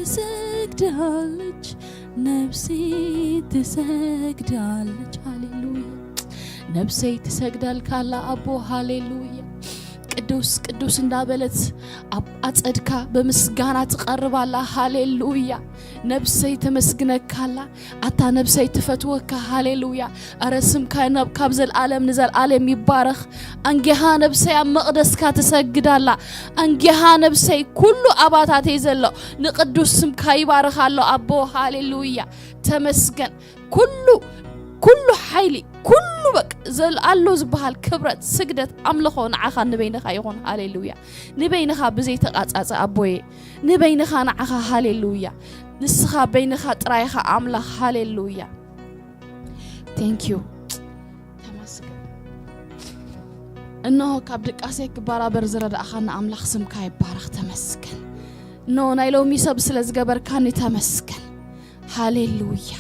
ትሰግዳለች፣ ነፍሴ ትሰግዳለች። ሃሌሉያ። ነፍሰይ ትሰግዳልካ ኣላ ኣቦ። ሃሌሉያ። ቅዱስ ቅዱስ እንዳበለት ኣብ ኣጸድካ ብምስጋና ትቐርብ ኣላ። ሃሌሉያ። ነፍሰይ ተመስግነካ ኣላ። ኣታ ነፍሰይ ትፈትወካ። ሃሌሉያ። ኣረ ስምካ ናብ ካብ ዘልኣለም ንዘልኣለም ይባረኽ። ኣንጌሃ ነፍሰይ ኣብ መቕደስካ ትሰግድ ኣላ። ኣንጌሃ ነፍሰይ ኩሉ ኣባታተይ ዘሎ ንቅዱስ ስምካ ይባርኽ ኣሎ ኣቦ። ሃሌሉያ። ተመስገን። ኩሉ ኩሉ ሓይሊ ኩሉ በቃ ዘልኣሎ ዝበሃል ክብረት ስግደት ኣምልኾ ንዓኻ ንበይንኻ ይኹን። ሃሌሉያ። ንበይንኻ ብዘይ ተቓጻጸ ኣቦየ ንበይንኻ ንዓኻ። ሃሌሉያ። ንስኻ በይንኻ ጥራይኻ ኣምላኽ። ሃሌሉያ። Thank you። ተመስገን። እነሆ ካብ ድቃሴ ክበራበር ዝረዳእኻና ኣምላኽ ስምካ ይባረኽ። ተመስገን። እነሆ ናይ ሎሚ ሰብ ስለ ዝገበርካኒ ተመስገን። ሃሌሉያ።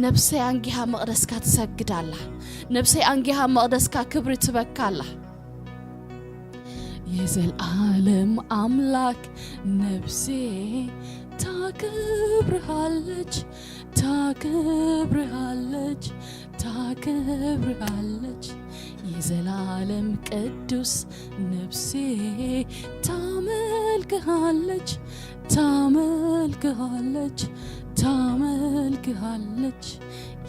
ነብሰይ ኣንጊሃ መቕደስካ ትሰግድ ኣላ። ነብሰይ ኣንጊሃ መቕደስካ ክብሪ ትበካ ኣላ። የዘልኣለም ኣምላክ ነብሴ ታከብርሃለች፣ ታከብርሃለች፣ ታከብርሃለች። የዘላለም ቅዱስ ነብሴ ታመልክሃለች፣ ታመልክሃለች፣ ታመልክሃለች።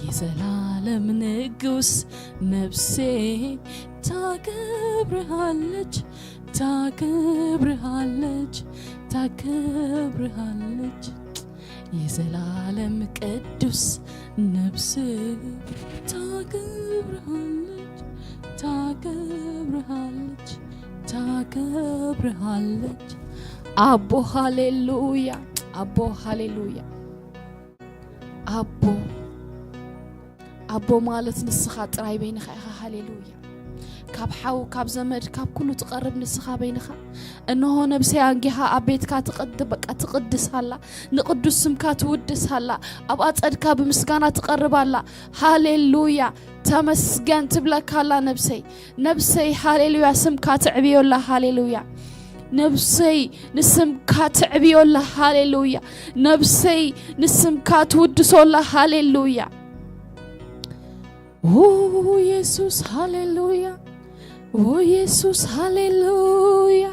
የዘላለም ንጉስ ነብሴ ታከብርሃለች፣ ታከብርሃለች፣ ታከብርሃለች። የዘላለም ቅዱስ ነብሴ ታከብርሃለች፣ ታከብርሃለች፣ ታከብርሃለች። ኣቦ ሃሌሉያ፣ ኣቦ ሃሌሉያ። ኣቦ ኣቦ ማለት ንስኻ ጥራይ በይንኻ ኢኻ። ሃሌሉያ። ካብ ሓው ካብ ዘመድ ካብ ኩሉ ትቐርብ ንስኻ በይንኻ። እንሆ ነብሰይ ኣንጊሃ ኣብ ቤትካ ትቕድ በቃ ትቕድስ ኣላ፣ ንቕዱስ ስምካ ትውድስ ኣላ፣ ኣብ ኣጸድካ ብምስጋና ትቐርብ ኣላ። ሃሌሉያ። ተመስገን ትብለካ ኣላ ነብሰይ። ነብሰይ ሃሌሉያ ስምካ ትዕብዮ ኣላ። ሃሌሉያ። ነብሰይ ንስምካ ትዕብዮ ኣላ። ሃሌሉያ። ነብሰይ ንስምካ ትውድሶ ኣላ። ሃሌሉያ። ኦ የሱስ ሃሌሉያ፣ ኦ የሱስ ሃሌሉያ፣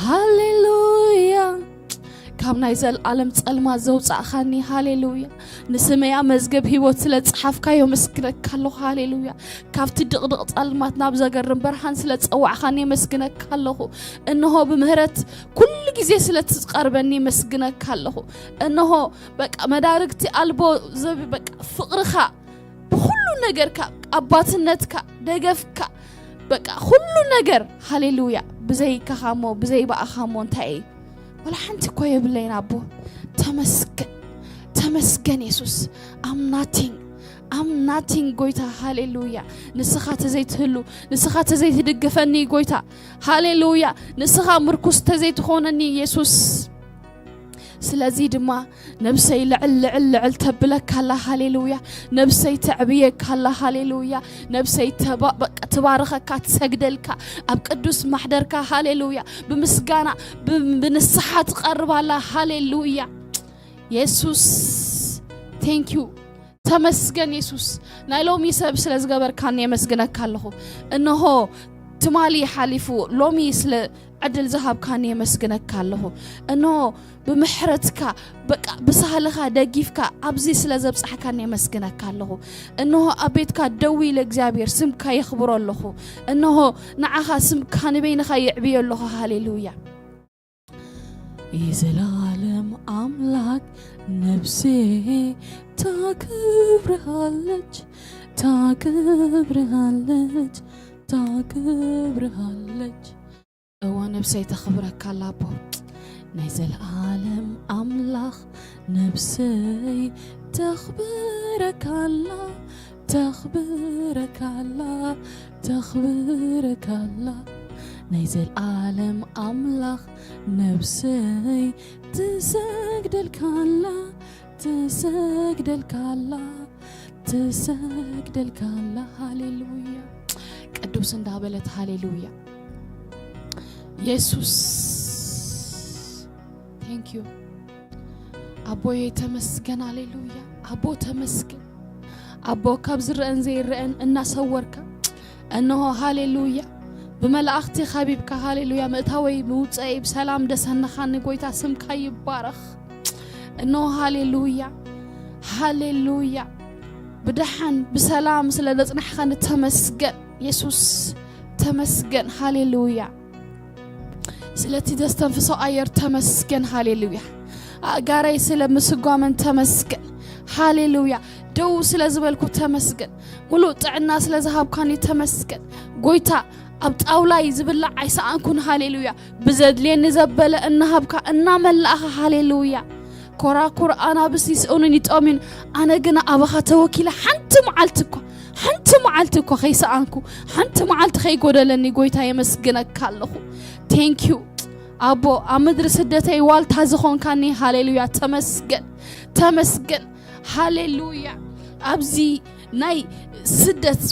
ሃሌሉያ። ካብ ናይ ዘልኣለም ጸልማት ዘውጻእኻኒ ሃሌሉያ። ንስመያ መዝገብ ህይወት ስለ ጸሓፍካዮ መስግነካ ኣለኹ። ሃሌሉያ። ካብቲ ድቕድቕ ጸልማት ናብ ዘገርም ብርሃን ስለ ጸዋዕኻኒ መስግነካ ኣለኹ። እንሆ ብምህረት ኩሉ ግዜ ስለ ትቐርበኒ መስግነካ ኣለኹ። እንሆ በቃ መዳርግቲ ኣልቦ ዘብ በቃ ፍቕርኻ ብኹሉ ነገርካ ኣባትነትካ ደገፍካ በቃ ኩሉ ነገር ሃሌሉያ። ብዘይካኻ እሞ ብዘይ በኣኻ እሞ እንታይ እዩ? ወላ ሓንቲ እኮ የብለይን ኣቦ። ተመስገን ተመስገን የሱስ። ኣም ናቲንግ ኣም ናቲንግ ጎይታ። ሃሌሉያ። ንስኻ ተዘይትህሉ ንስኻ ተዘይትድግፈኒ ጎይታ። ሃሌሉያ። ንስኻ ምርኩስ ተዘይትኾነኒ የሱስ። ስለዚ ድማ ነብሰይ ልዕል ልዕል ልዕል ተብለካ ኣላ። ሃሌሉያ። ነብሰይ ተዕብየካ ኣላ። ሃሌሉያ። ነብሰይ ተባ- በቃ ትባርኸካ ትሰግደልካ ኣብ ቅዱስ ማሕደርካ። ሃሌሉያ። ብምስጋና ብ- ብንስሓ ትቐርብ ኣላ። ሃሌሉያ። የሱስ thank you። ተመስገን የሱስ። ናይ ሎሚ ሰብ ስለ ዝገበርካኒ የመስግነካ ኣለኹ። እንሆ ትማሊ ሓሊፉ ሎሚ ስለ ዕድል ዝሃብካኒ የመስግነካ ኣለኹ። እንሆ ብምሕረትካ በቃ ብሳህልኻ ደጊፍካ ኣብዚ ስለ ዘብጻሕካኒ የመስግነካ ኣለኹ። እንሆ ኣብ ቤትካ ደው ኢለ እግዚኣብሔር ስምካ የኽብሮ ኣለኹ። እንሆ ንዓኻ ስምካ ንበይንኻ የዕብዮ ኣለኹ። ሃሌሉያ። የዘላለም ኣምላክ ነብሴ ታከብርሃለች፣ ታከብርሃለች፣ ታከብርሃለች። እወ ነብሰይ ተኽብረካ ኣላ ኣቦ። ናይ ዘልኣለም ኣምላኽ ነብሰይ ተኽብረካ ኣላ፣ ተኽብረካ ኣላ፣ ተኽብረካ ኣላ። ናይ ዘልኣለም ኣምላኽ ነብሰይ ትሰግደልካ ኣላ፣ ትሰግደልካ ኣላ፣ ትሰግደልካ ኣላ። ሃሌሉያ። ቅዱስ እንዳበለት ሃሌሉያ። የሱስ thank you። ኣቦዬ ተመስገን፣ ሃሌሉያ። ኣቦ ተመስገን። ኣቦ ካብ ዝረአን ዘይረአን እናሰወርካ፣ እንሆ ሃሌሉያ፣ ብመላእኽቲ ከቢብካ፣ ሃሌሉያ፣ ምእታወይ ምውፀይ ብሰላም ደሰነኻኒ። ጎይታ ስምካ ይባረኽ። እንሆ ሃሌሉያ፣ ሃሌሉያ፣ ብደሓን ብሰላም ስለ ዘጽናሕኻኒ ተመስገን። የሱስ ተመስገን፣ ሃሌሉያ። ስለቲ ዘስተንፍሶ ኣየር ተመስገን፣ ሃሌሉያ። ኣእጋረይ ስለ ምስጓመን ተመስገን፣ ሃሌሉያ። ደው ስለ ዝበልኩ ተመስገን። ሙሉእ ጥዕና ስለ ዝሃብካኒ ተመስገን። ጎይታ፣ ኣብ ጣውላይ ዝብላዕ ኣይሰኣንኩን፣ ሃሌሉያ። ብዘድልየኒ ዘበለ እናሃብካ እናመላእኻ፣ ሃሌሉያ። ኮራኩር ኣናብስ ይስእኑን ይጠምዩን፣ ኣነ ግና ኣባኻ ተወኪለ ሓንቲ መዓልቲ እኳ፣ ሓንቲ መዓልቲ እኳ ከይሰኣንኩ፣ ሓንቲ መዓልቲ ከይጎደለኒ፣ ጎይታ፣ የመስግነካ ኣለኹ። ቴንክ ዩ ኣቦ፣ ኣብ ምድሪ ስደተይ ዋልታ ዝኾንካኒ፣ ሃሌሉያ። ተመስገን፣ ተመስገን፣ ሃሌሉያ። ኣብዚ ናይ ስደት፣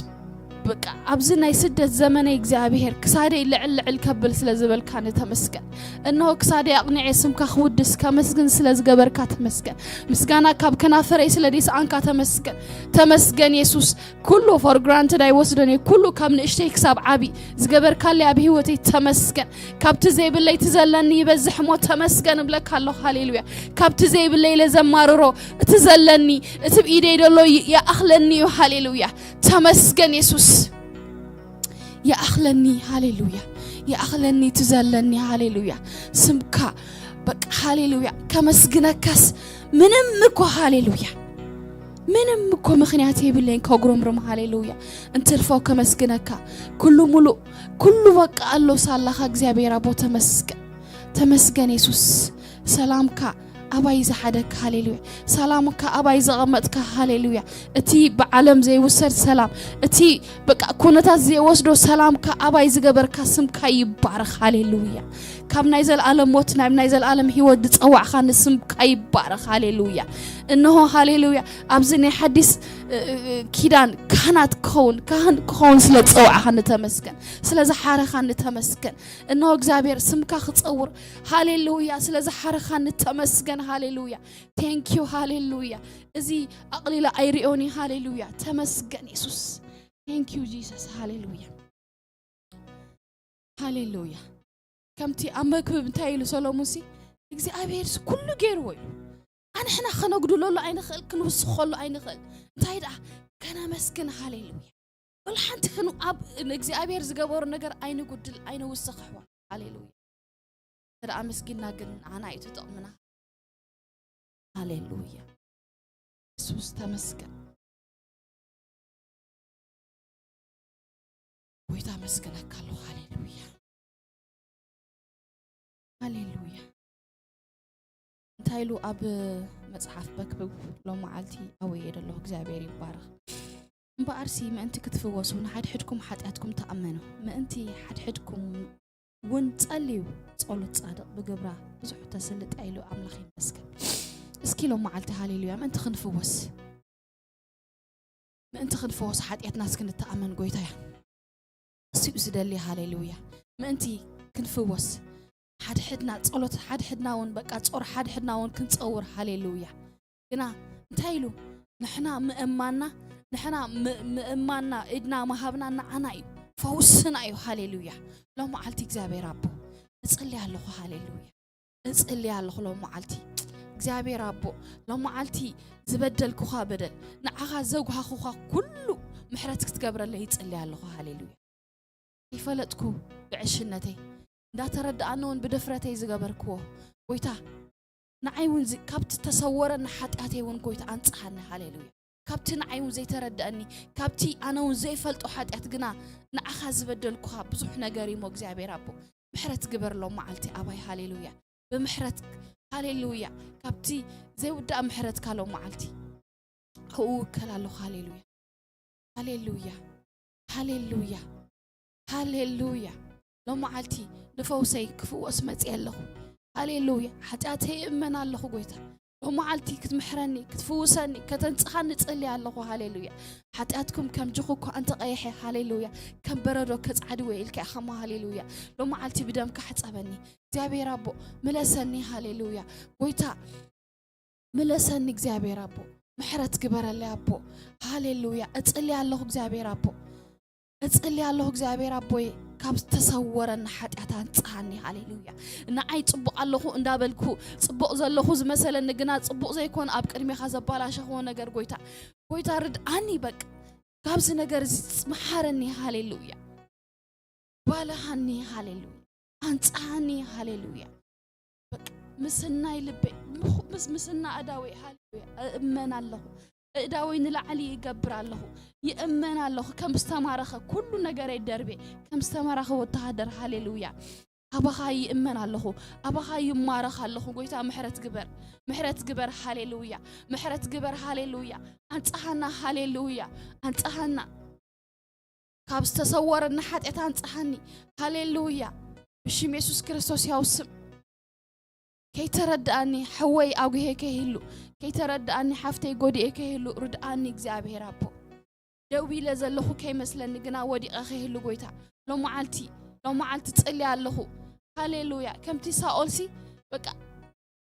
በቃ ኣብዚ ናይ ስደት ዘመነይ እግዚኣብሔር ክሳደይ ልዕል ልዕል ከብል ስለ ዝበልካኒ ተመስገን። እነሆ ክሳደይ ኣቕኒዐ ስምካ ክውድስ ከመስግን ስለ ዝገበርካ ተመስገን። ምስጋና ካብ ከናፈረይ ስለ ደይሰኣንካ ተመስገን። ተመስገን የሱስ። ኩሉ for granted ኣይወስዶን እየ። ኩሉ ካብ ንእሽተይ ክሳብ ዓቢ ዝገበርካለይ ኣብ ህይወተይ ተመስገን። ካብቲ ዘይብለይ እቲ ዘለኒ ይበዝሕ እሞ ተመስገን እብለካ ኣለኹ። ሃሌሉያ። ካብቲ ዘይብለይ ኢለ ዘማርሮ እቲ ዘለኒ፣ እቲ ብኢደይ ዘሎ ይ-፣ ይኣኽለኒ እዩ። ሃሌሉያ። ተመስገን የሱስ። ይኣኽለኒ፣ ሃሌሉያ። ይኣኽለኒ እቲ ዘለኒ፣ ሃሌሉያ። ስምካ በቃ፣ ሃሌሉያ። ከመስግነካስ ምንም እኮ፣ ሃሌሉያ፣ ምንም እኮ ምኽንያት የብለይን ከጉረምርም፣ ሃሌሉያ። እንትርፎ ከመስግነካ፣ ኩሉ ሙሉእ፣ ኩሉ በቃ ኣሎ ሳላኻ እግዚኣብሔር ኣቦ፣ ተመስገን። ተመስገን የሱስ። ሰላምካ ኣባይ ዝሓደካ፣ ሃሌሉያ። ሰላምካ ኣባይ ዘቐመጥካ፣ ሃሌሉያ። እቲ ብዓለም ዘይውሰድ ሰላም፣ እቲ በቃ ኩነታት ዘይወስዶ ሰላምካ ኣባይ ዝገበርካ ስምካ ይባረኽ፣ ሃሌሉያ። ካብ ናይ ዘለኣለም ሞት ናብ ናይ ዘለኣለም ህይወት ዝጸዋዕኻ ንስምካ ይባረኽ፣ ሃሌሉያ። እንሆ፣ ሃሌሉያ፣ ኣብዚ ናይ ሓዲስ፣ እ፣ እ፣ ኪዳን ካህናት ክኸውን፣ ካህን ክኸውን ስለ ዝጸዋዕኻ ንተመስገን፣ ስለ ዝሓረኻ ንተመስገን። እንሆ እግዚኣብሔር ስምካ ክጸውር፣ ሃሌሉያ፣ ስለ ዝሓረኻ ንተመስገን፣ ሃሌሉያ። ቴንክ ዩ፣ ሃሌሉያ። እዚ ኣቕሊለ ኣይሪኦን እየ፣ ሃሌሉያ። ተመስገን የሱስ። ቴንክ ዩ ጂሰስ፣ ሃሌሉያ፣ ሃሌሉያ። ከምቲ ኣብ መክብብ እንታይ ኢሉ ሰሎሙን ሲ፣ እግዚኣብሔርስ ኩሉ ገይርዎ እዩ። ኣንሕና ከነጉድለሉ ኣይንኽእል፣ ክንውስኸሉ ኣይንኽእል። እንታይ ደኣ ከነመስግን፣ ሃሌሉያ። ወላ ሓንቲ ክን-፣ ኣብ ንእግዚኣብሔር ዝገበሩ ነገር ኣይንጉድል፣ ኣይንውስኽ ኣሕዋት። ሃሌሉያ። እንተ ደኣ ኣመስጊንና ግን ንዓና እዩ እቲ ጥቕምና። ሃሌሉያ። የሱስ ተመስገን። ጎይታ ኣመስግነካ ኣለኹ። ሃሌሉያ። ሃሌሉያ። እንታይ ኢሉ ኣብ መጽሓፍ መክብብ ሎም መዓልቲ ኣወየ ደሎ እግዚኣብሔር ይባረኽ። እምበኣርሲ ምእንቲ ክትፍወሱ ንሓድሕድኩም ሓጢኣትኩም ተኣመኑ። ምእንቲ ሓድሕድኩም እውን ጸልዩ። ጸሎት ጻድቕ ብግብራ ብዙሕ ተስልጥ ኢሉ ኣምላኽ ይመስገን። እስኪ ሎም መዓልቲ ሃሌሉያ ምእንቲ ክንፍወስ፣ ምእንቲ ክንፍወስ ሓጢኣትና እስኪ ንተኣመን ጎይታ እያ። እሱ እዩ ዝደሊ። ሃሌሉያ። ምእንቲ ክንፍወስ ሓድሕድና ጸሎት ሓድሕድና እውን በቃ ጾር ሓድሕድና እውን ክንጸውር። ሃሌሉያ። ግና እንታይ ኢሉ? ንሕና ምእማንና፣ ንሕና ም-፣ ምእማንና፣ ኢድና ምሃብና ንዓና እዩ፣ ፈውስና እዩ። ሃሌሉያ። ሎም መዓልቲ እግዚኣብሔር ኣቦ እጽሊ ኣለኹ። ሃሌሉያ። እጽሊ ኣለኹ ሎም መዓልቲ። እግዚኣብሔር ኣቦ፣ ሎም መዓልቲ ዝበደልኩኻ በደል፣ ንዓኻ ዘጉሃኹኻ ኩሉ ምሕረት ክትገብረለይ ይጽሊ ኣለኹ። ሃሌሉያ። ይፈለጥኩ ብዕሽነተይ፣ እንዳተረዳኣኒ እውን ብድፍረተይ ዝገበርክዎ፣ ጎይታ፣ ንዓይ እውን ዚ-፣ ካብቲ ተሰወረኒ ሓጢኣተይ እውን፣ ጎይታ፣ ኣንጽሃኒ። ሃሌሉያ። ካብቲ ንዓይ እውን ዘይተረድኣኒ፣ ካብቲ ኣነ እውን ዘይፈልጦ ሓጢኣት ግና ንዓኻ ዝበደልኩኻ ብዙሕ ነገር እዩ እሞ፣ እግዚኣብሔር ኣቦ፣ ምሕረት ግበርሎም መዓልቲ ኣባይ። ሃሌሉያ። ብምሕረት፣ ሃሌሉያ፣ ካብቲ ዘይውዳእ ምሕረትካ ሎም መዓልቲ ኣብኡ እውከል ኣለኹ። ሃሌሉያ። ሃሌሉያ። ሃሌሉያ። ሃሌሉያ። ሎም መዓልቲ ንፈውሰይ ክፍወስ መጽየ ኣለኹ። ሃሌሉያ። ሓጢኣተይ እመን ኣለኹ ጎይታ። ሎም መዓልቲ ክትምሕረኒ፣ ክትፍውሰኒ፣ ከተንጽኻኒ ጸልየ ኣለኹ። ሃሌሉያ። ሓጢኣትኩም ከም ጅኹ እኳ እንተቐይሐ፣ ሃሌሉያ፣ ከም በረዶ ከጻዕድዎ ኢልካ ኢኻ እሞ፣ ሃሌሉያ። ሎም መዓልቲ ብደምካ ሕጸበኒ። እግዚኣብሔር ኣቦ፣ ምለሰኒ። ሃሌሉያ። ጎይታ፣ ምለሰኒ እግዚኣብሔር ኣቦ፣ ምሕረት ግበረለይ ኣቦ። ሃሌሉያ። እጽሊ ኣለኹ እግዚኣብሔር ኣቦ፣ እጽሊ ኣለኹ እግዚኣብሔር ኣቦይ፣ ካብ ዝተሰወረኒ ሓጢኣት ኣንጽሃኒ። ሃሌሉያ። ንዓይ ጽቡቕ ኣለኹ እንዳበልኩ፣ ጽቡቕ ዘለኹ ዝመሰለኒ ግና ጽቡቕ ዘይኮነ ኣብ ቅድሜኻ ዘባላሸኽዎ ነገር ጎይታ፣ ጎይታ ርድኣኒ። በቃ ካብዚ ነገር እዚ መሓረኒ። ሃሌሉያ። ባልሃኒ። ሃሌሉያ። ኣንጽሃኒ። ሃሌሉያ። በቃ ምስናይ ልበይ፣ ምስ ምስና ኣእዳወይ፣ ሃሌሉያ፣ እእመን ኣለኹ። ኣእዳወይ ንላዕሊ ይገብር ኣለኹ። ይእመን ኣለኹ ከም ዝተማረኸ፣ ኩሉ ነገረይ ደርቤ ከም ዝተማረኸ ወተሃደር። ሃሌሉያ። ኣባኻ ይእመን ኣለኹ። ኣባኻ ይማረኽ ኣለኹ። ጎይታ ምሕረት ግበር። ምሕረት ግበር። ሃሌሉያ። ምሕረት ግበር። ሃሌሉያ። ኣንጽሃና። ሃሌሉያ። ኣንጽሃና። ካብ ዝተሰወረኒ ሓጢኣት ኣንጽሃኒ። ሃሌሉያ። ብሽም የሱስ ክርስቶስ ያው ስም። ከይተረድኣኒ ሓወይ ኣጉሄ ከይህሉ፣ ከይተረድኣኒ ሓፍተይ ጎዲኤ ከይህሉ ርድኣኒ እግዚኣብሔር ኣቦ። ደው ኢለ ዘለኹ ከይመስለኒ ግና ወዲቐ ከይህሉ ጎይታ፣ ሎመዓልቲ፣ ሎመዓልቲ ጽልየ ኣለኹ። ሃሌሉያ። ከምቲ ሳኦልሲ በቃ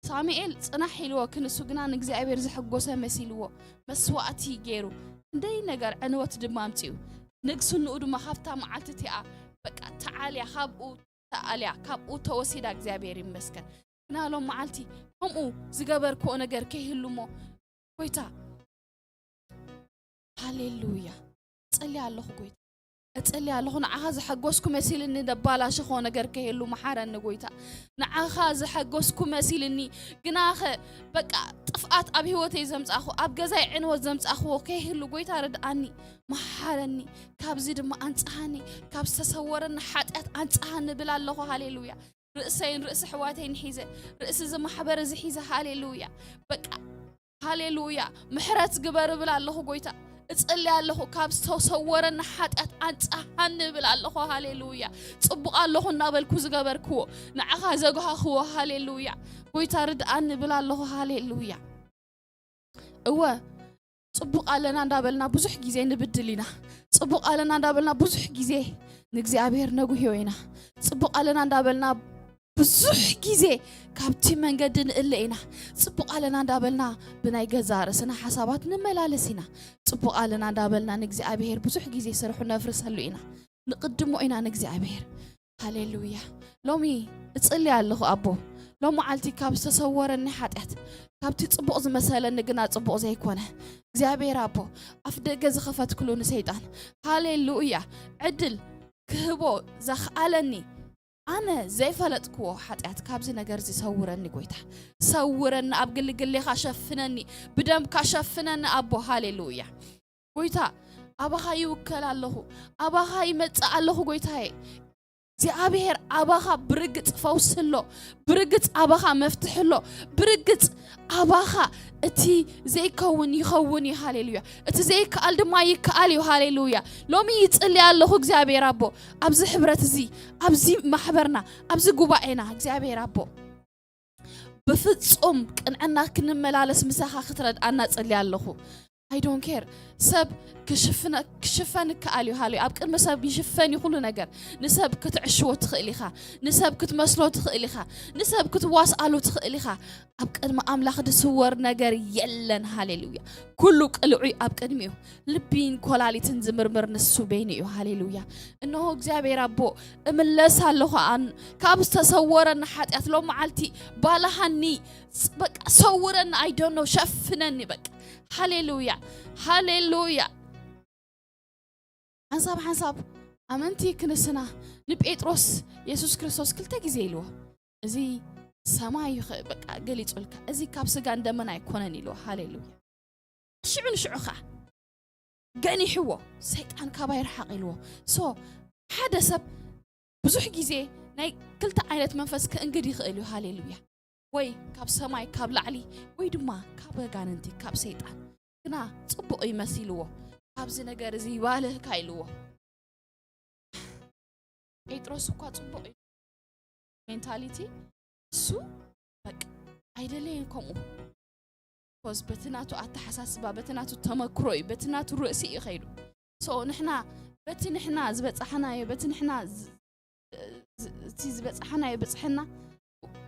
ሳሙኤል ጽናሕ ኢልዎ ክንሱ ግና ንእግዚኣብሔር ዘሐጎሰ መሲልዎ መስዋእቲ ገይሩ፣ ክንደይ ነገር ዕንወት ድማ ኣምጺኡ። ንግስንኡ ድማ ካብታ መዓልቲ እቲኣ በቃ ተዓልያ፣ ካብኡ ተኣልያ፣ ካብኡ ተወሲዳ። እግዚኣብሔር ይመስገን። ግና ሎም መዓልቲ ከምኡ ዝገበርክዎ ነገር ከይህሉ እሞ ጎይታ፣ ሃሌሉያ። እጸሊ ኣለኹ ጎይታ፣ እጸሊ ኣለኹ። ንዓኻ ዘሐጎስኩ መሲልኒ ደባላሸኾ ነገር ከይህሉ መሓረኒ ጎይታ። ንዓኻ ዘሐጎስኩ መሲልኒ ግናኸ በቃ ጥፍኣት ኣብ ህይወተይ ዘምጻኹ፣ ኣብ ገዛይ ዕንወት ዘምጻኽዎ ከይህሉ ጎይታ ርድኣኒ፣ መሓረኒ። ካብዚ ድማ ኣንጽሃኒ፣ ካብ ዝተሰወረኒ ሓጢኣት ኣንጽሃኒ ብል ኣለኹ። ሃሌሉያ። ርእሰይን ርእሲ ኣሕዋተይን ሒዘ፣ ርእሲ እዚ ማሕበር እዚ ሒዘ፣ ሃሌሉያ። በቃ ሃሌሉያ። ምሕረት ግበር እብል ኣለኹ ጎይታ። እጽሊ ኣለኹ፣ ካብ ዝተሰወረኒ ሓጢኣት ኣንጽሃኒ እብል ኣለኹ። ሃሌሉያ። ጽቡቕ ኣለኹ እናበልኩ ዝገበርክዎ፣ ንዓኻ ዘግሃኽዎ፣ ሃሌሉያ። ጎይታ ርድኣኒ እብል ኣለኹ። ሃሌሉያ። እወ፣ ጽቡቕ ኣለና እንዳበልና ብዙሕ ግዜ ንብድል ኢና። ጽቡቕ ኣለና እንዳበልና ብዙሕ ግዜ ንእግዚኣብሔር ነጉህዮ ኢና። ጽቡቕ ኣለና እንዳበልና ብዙሕ ግዜ ካብቲ መንገዲ ንእለ ኢና። ጽቡቕ ኣለና እንዳበልና ብናይ ገዛ ርእስና ሓሳባት ንመላለስ ኢና። ጽቡቕ ኣለና እንዳበልና ንእግዚኣብሔር ብዙሕ ግዜ ስርሑ ነፍርሰሉ ኢና። ንቕድሞ ኢና ንእግዚኣብሔር። ሃሌሉያ። ሎሚ እጽሊ ኣለኹ ኣቦ። ሎም መዓልቲ ካብ ዝተሰወረኒ ሓጢኣት፣ ካብቲ ጽቡቕ ዝመሰለኒ ግና ጽቡቕ ዘይኮነ፣ እግዚኣብሔር ኣቦ፣ ኣፍ ደገ ዝኸፈትክሉ ንሰይጣን፣ ሃሌሉያ፣ ዕድል ክህቦ ዘኽኣለኒ፣ ኣነ ዘይፈለጥክዎ ሓጢኣት ካብዚ ነገር እዚ ሰውረኒ ጎይታ። ሰውረኒ፣ ኣብ ግልግሌኻ ሸፍነኒ፣ ብደምካ ሸፍነኒ ኣቦ። ሃሌሉያ። ጎይታ፣ ኣባኻ ይውከል ኣለኹ፣ ኣባኻ ይመጽእ ኣለኹ ጎይታዬ። እግዚኣብሔር ኣባኻ ብርግጽ ፈውሲ ኣሎ፣ ብርግጽ ኣባኻ መፍትሒ ኣሎ፣ ብርግጽ ኣባኻ እቲ ዘይከውን ይኸውን እዩ። ሃሌሉያ። እቲ ዘይከኣል ድማ ይከኣል እዩ። ሃሌሉያ። ሎሚ ይጽሊ ኣለኹ እግዚኣብሔር ኣቦ፣ ኣብዚ ሕብረት እዚ፣ ኣብዚ ማሕበርና፣ ኣብዚ ጉባኤና እግዚኣብሔር ኣቦ ብፍጹም ቅንዕና ክንመላለስ ምሳኻ ክትረድኣና ጸልየ ኣለኹ። I don't care። ሰብ ክሽፍነ-፣ ክሽፈን ይከኣል እዩ። ሃሌ-፣ ኣብ ቅድሚ ሰብ ይሽፈን እዩ ኩሉ ነገር። ንሰብ ክትዕሽዎ ትኽእል ኢኻ። ንሰብ ክትመስሎ ትኽእል ኢኻ። ንሰብ ክትዋስኣሉ ትኽእል ኢኻ። ኣብ ቅድሚ ኣምላኽ ዝስወር ነገር የለን። ሃሌሉያ። ኩሉ ቅልዑ ኣብ ቅድሚኡ። ልቢን ኮላሊትን ዝምርምር ንሱ በይኑ እዩ። ሃሌሉያ። እንሆ እግዚኣብሔር ኣቦ፣ እምለስ ኣለኹ። ኣን-፣ ካብ ዝተሰወረኒ ሓጢኣት ሎም መዓልቲ ባልሃኒ፣ ስ-፣ በቃ ሰውረኒ፣ I don't know፣ ሸፍነኒ በቃ። ሃሌሉያ። ሃሌሉያ። ሓንሳብ ሓንሳብ ኣመንቲ ክንስና ንጴጥሮስ የሱስ ክርስቶስ ክልተ ግዜ ኢልዎ፣ እዚ ሰማይ ይኸ-፣ በቃ ገሊጹልካ፣ እዚ ካብ ስጋን ደምን ኣይኮነን ኢልዎ። ሃሌሉያ። ሽዑ ንሽዑ ኸዓ ገኒሕዎ፣ ሰይጣን ካባይ ርሓቕ ኢልዎ። So፣ ሓደ ሰብ ብዙሕ ግዜ ናይ ክልተ ዓይነት መንፈስ ክእንግድ ይኽእል እዩ። ሃሌሉያ። ወይ ካብ ሰማይ ካብ ላዕሊ፣ ወይ ድማ ካብ ኣጋንንቲ፣ ካብ ሰይጣን። ግና ጽቡቕ እዩ መሲልዎ። ካብዚ ነገር እዚ ይባልህካ ኢልዎ። ጴጥሮስ እኳ ጽቡቕ እዩ። ሜንታሊቲ እሱ በቃ ኣይደለየን ከምኡ። ኮዝ በቲ ናቱ ኣተሓሳስባ፣ በቲ ናቱ ተመክሮ እዩ፣ በቲ ናቱ ርእሲ እዩ ከይዱ። So ንሕና በቲ ንሕና ዝበጻሕናዮ፣ በቲ ንሕና ዝ-፣ ዝ-፣ እቲ ዝበጻሕናዮ ብጽሕና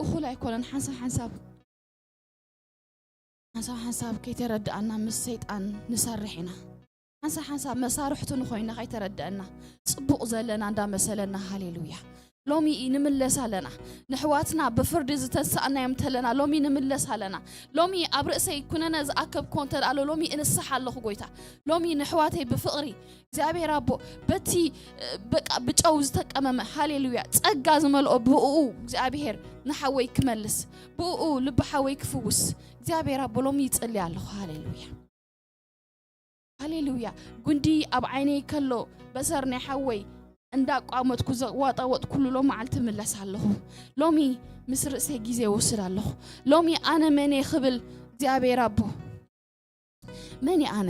እኹል ኣይኮነን። ሓንሳብ ሓንሳብ ሓንሳብ ሓንሳብ ከይተረድኣና ምስ ሰይጣን ንሰርሕ ኢና። ሓንሳብ ሓንሳብ መሳርሕቱ ንኾይና ከይተረድኣና፣ ጽቡቕ ዘለና እንዳመሰለና፣ ሃሌሉያ። ሎሚ ንምለስ ኣለና። ንሕዋትና ብፍርዲ ዝተንሳእናዮም እንተለና፣ ሎሚ ንምለስ ኣለና። ሎሚ ኣብ ርእሰይ ኩነነ ዝኣከብክዎ እንተ ደኣ ኣሎ፣ ሎሚ እንስሕ ኣለኹ፣ ጎይታ። ሎሚ ንሕዋተይ ብፍቕሪ፣ እግዚኣብሔር ኣቦ፣ በቲ፣ እ፣ በቃ ብጨው ዝተቀመመ፣ ሃሌሉያ፣ ጸጋ ዝመልኦ ብእኡ እግዚኣብሔር ንሓወይ ክመልስ፣ ብእኡ ልቢ ሓወይ ክፍውስ፣ እግዚኣብሔር ኣቦ፣ ሎሚ ይጽሊ ኣለኹ። ሃሌሉያ። ሃሌሉያ። ጉንዲ ኣብ ዓይነይ ከሎ በሰር ናይ ሓወይ እንዳቋመጥኩ ዘዋጣወጥኩሉ ሎም መዓልቲ እምለስ ኣለኹ። ሎሚ ምስ ርእሰይ ግዜ እወስድ ኣለኹ። ሎሚ ኣነ መን እየ ክብል እግዚኣብሔር ኣቦ፣ መን እየ ኣነ?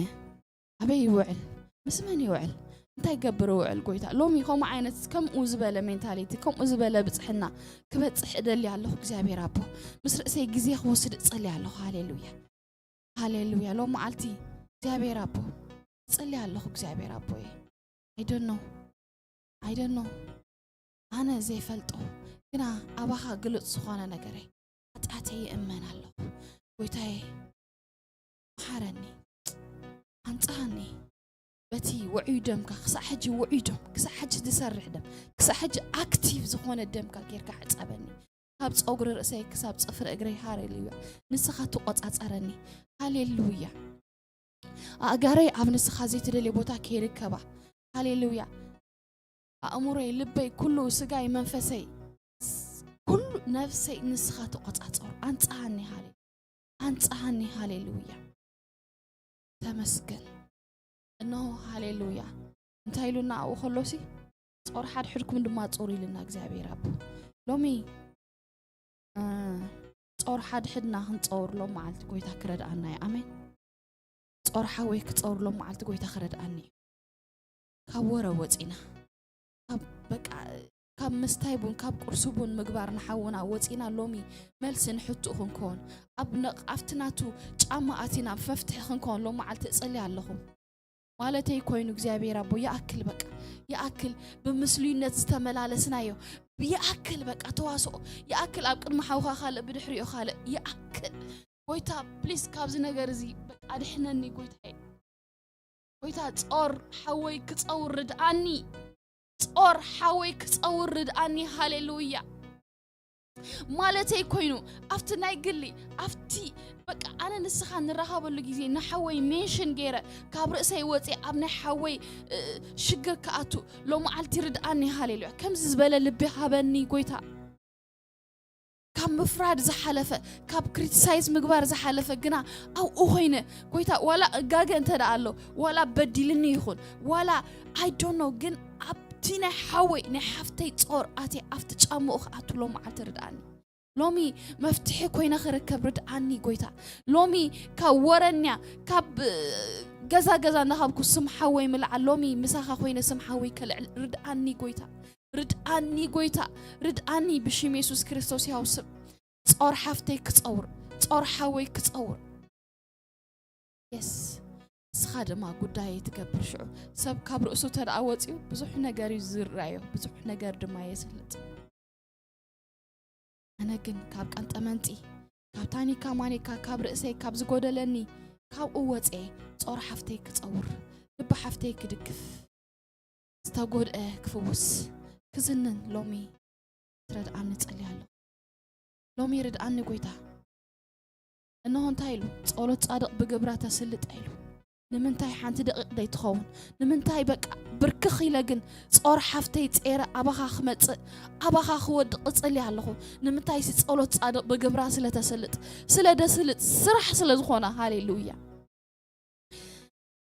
ኣበይ ይውዕል? ምስ መን ይውዕል? እንታይ ገብር ይውዕል ጎይታ? ሎሚ ከምኡ ዓይነት ከምኡ ዝበለ ሜንታሊቲ፣ ከምኡ ዝበለ ብጽሕና ክበጽሕ እደሊ ኣለኹ እግዚኣብሔር ኣቦ። ምስ ርእሰይ ግዜ ክወስድ እጸሊ ኣለኹ። ሃሌሉያ። ሃሌሉያ። ሎም መዓልቲ እግዚኣብሔር ኣቦ እጽሊ ኣለኹ እግዚኣብሔር ኣቦ እየ። I don't know። I don't know። ኣነ ዘይፈልጦ ግና ኣባኻ ግልጽ ዝኾነ ነገረይ። ሓጢኣተይ ይእመን ኣለኹ። ጎይታዬ፣ መሓረኒ። ኣንጽሃኒ። በቲ ውዑይ ደምካ፣ ክሳዕ ሕጂ ውዑይ ደም፣ ክሳዕ ሕጂ ዝሰርሕ ደም፣ ክሳዕ ሕጂ ኣክቲቭ ዝኾነ ደምካ ጌርካ ሕጸበኒ። ካብ ጸጉሪ ርእሰይ ክሳብ ጽፍሪ እግረይ፣ ሃሌሉያ። ንስኻ ትቆጻጸረኒ። ሃሌሉያ። ኣእጋረይ ኣብ ንስኻ ዘይትደልዮ ቦታ ከይርከባ። ሃሌሉያ። ኣእምሮይ፣ ልበይ፣ ኩሉ ስጋይ፣ መንፈሰይ፣ ኩሉ ነፍሰይ ንስኻ ተቆጻጸር። ኣንጽሃኒ፣ ሃሌ-፣ ኣንጽሃኒ፣ ሃሌሉያ። ተመስገን። እነሆ፣ ሃሌሉያ። እንታይ ኢሉና ኣብኡ ከሎሲ? ጾር ሓድሕድኩም ድማ ጾሩ ኢልና እግዚኣብሔር ኣቦ። ሎሚ፣ እ፣ ጾር ሓድሕድና ክንጸውር ሎም መዓልቲ ጎይታ ክረድኣና እዩ። ኣሜን። ጾር ሓወይ ክጸውር ሎም መዓልቲ ጎይታ ክረድኣኒ እዩ። ካብ ወረ ወጺና፣ ካብ በቃ፣ ካብ ምስታይ ቡን፣ ካብ ቁርሲ ቡን ምግባር ንሓውና ወጺና ሎሚ መልሲ ንሕትኡ ክንከውን፣ ኣብ ነቕ-፣ ኣብቲ ናቱ ጫማ ኣቲና መፍትሒ ክንከውን ሎም መዓልቲ እጸሊ ኣለኹ። ማለተይ ኮይኑ እግዚኣብሔር ኣቦ ይኣክል፣ በቃ ይኣክል፣ ብምስሉይነት ዝተመላለስናዮ ይኣክል፣ በቃ ተዋስኦ ይኣክል፣ ኣብ ቅድሚ ሓውኻ ካልእ ብድሕሪኡ ካልእ ይኣክል። ጎይታ ፕሊስ ካብዚ ነገር እዚ በቃ ኣድሕነኒ ጎይታዬ። ጎይታ ጾር ሓወይ ክጸውር ርድኣኒ፣ ጾር ሓወይ ክጸውር ርድኣኒ። ሃሌሉያ። ማለተይ ኮይኑ ኣብቲ ናይ ግሊ ኣብቲ በቃ ኣነ ንስኻ ንራኸበሉ ግዜ ንሓወይ ሜንሽን ገይረ ካብ ርእሰይ ወፂ ኣብ ናይ ሓወይ እ፣ ሽግር ክኣቱ ሎመዓልቲ ርድኣኒ። ሃሌሉያ። ከምዚ ዝበለ ልቢ ሃበኒ ጎይታ። ካብ ምፍራድ ዝሓለፈ፣ ካብ ክሪቲሳይዝ ምግባር ዝሓለፈ ግና ኣብኡ ኮይነ ጎይታ ዋላ እጋገ እንተ ደኣ ኣሎ ዋላ በዲልኒ ይኹን ዋላ I don't know ግን ኣብቲ ናይ ሓወይ ናይ ሓፍተይ ጾር ኣትየ ኣብቲ ጫምኡ ክኣቱ ሎመዓልቲ ርድኣኒ። ሎሚ መፍትሒ ኮይነ ክርከብ ርድኣኒ ጎይታ። ሎሚ ካብ ወረኛ ካብ እ፣ ገዛ ገዛ እናኻብኩ ስም ሓወይ ምልዓል ሎሚ ምሳኻ ኮይነ ስም ሓወይ ከልዕል ርድኣኒ ጎይታ። ርድኣኒ ጎይታ። ርድኣኒ ብሽም የሱስ ክርስቶስ ያው ስም። ጾር ሓፍተይ ክጸውር፣ ጾር ሓወይ ክጸውር። የስ። ንስኻ ድማ ጉዳይ ትገብር ሽዑ። ሰብ ካብ ርእሱ ተደኣ ወጺኡ ብዙሕ ነገር እዩ ዝረኣዮ፣ ብዙሕ ነገር ድማ የስልጥ። ኣነ ግን ካብ ቀንጠመንጢ፣ ካብ ታኒካ ማኒካ፣ ካብ ርእሰይ፣ ካብ ዝጎደለኒ፣ ካብኡ ወጽኤ ጾር ሓፍተይ ክጸውር፣ ልቢ ሓፍተይ ክድግፍ፣ ዝተጎድአ ክፍውስ፣ ክዝንን ሎሚ ትረድኣኒ ጸልያ ኣለኹ። ሎሚ ርድኣኒ ጎይታ። እንሆ እንታይ ኢሉ? ጸሎት ጻድቕ ብግብራ ተስልጥ ኢሉ። ንምንታይ ሓንቲ ደቂቕ ደይትኸውን? ንምንታይ በቃ ብርክኽ ኢለ ግን ጾር ሓፍተይ ጼረ ኣባኻ ክመጽእ፣ ኣባኻ ክወድቕ እጸሊ ኣለኹ? ንምንታይሲ ጸሎት ጻድቕ ብግብራ ስለ ተስልጥ፣ ስለ ደስልጥ፣ ስራሕ ስለ ዝኾነ። ሃሌሉያ።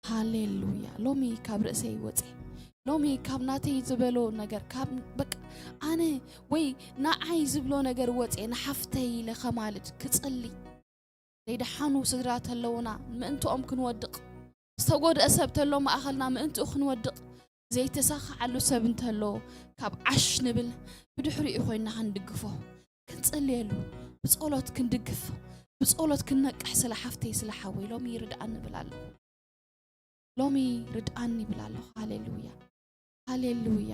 ሃሌሉያ። ሎሚ ካብ ርእሰይ ወጼ። ሎሚ ካብ ናተይ ዝበሎ ነገር፣ ካብ በቃ ኣነ ወይ ንዓይ ዝብሎ ነገር ወጼ፣ ንሓፍተይ ኢለ ከማልድ ክጽሊ። ዘይደሓኑ ስድራ ተለውና ምእንትኦም ክንወድቕ፣ ዝተጎድአ ሰብ ተሎ ማእኸልና ምእንትኡ ክንወድቕ፣ ዘይተሳኻዓሉ ሰብ እንተሎ ካብ ዓሽ ንብል ብድሕሪኡ ኮይንና ክንድግፎ፣ ክንጽልየሉ፣ ብጸሎት ክንድግፍ፣ ብጸሎት ክንነቅሕ ስለ ሓፍተይ ስለ ሓወይ ሎሚ ርድኣኒ እብል ኣለኹ። ሎሚ ርድኣኒ ይብል ኣለኹ። ሃሌሉያ። ሃሌሉያ።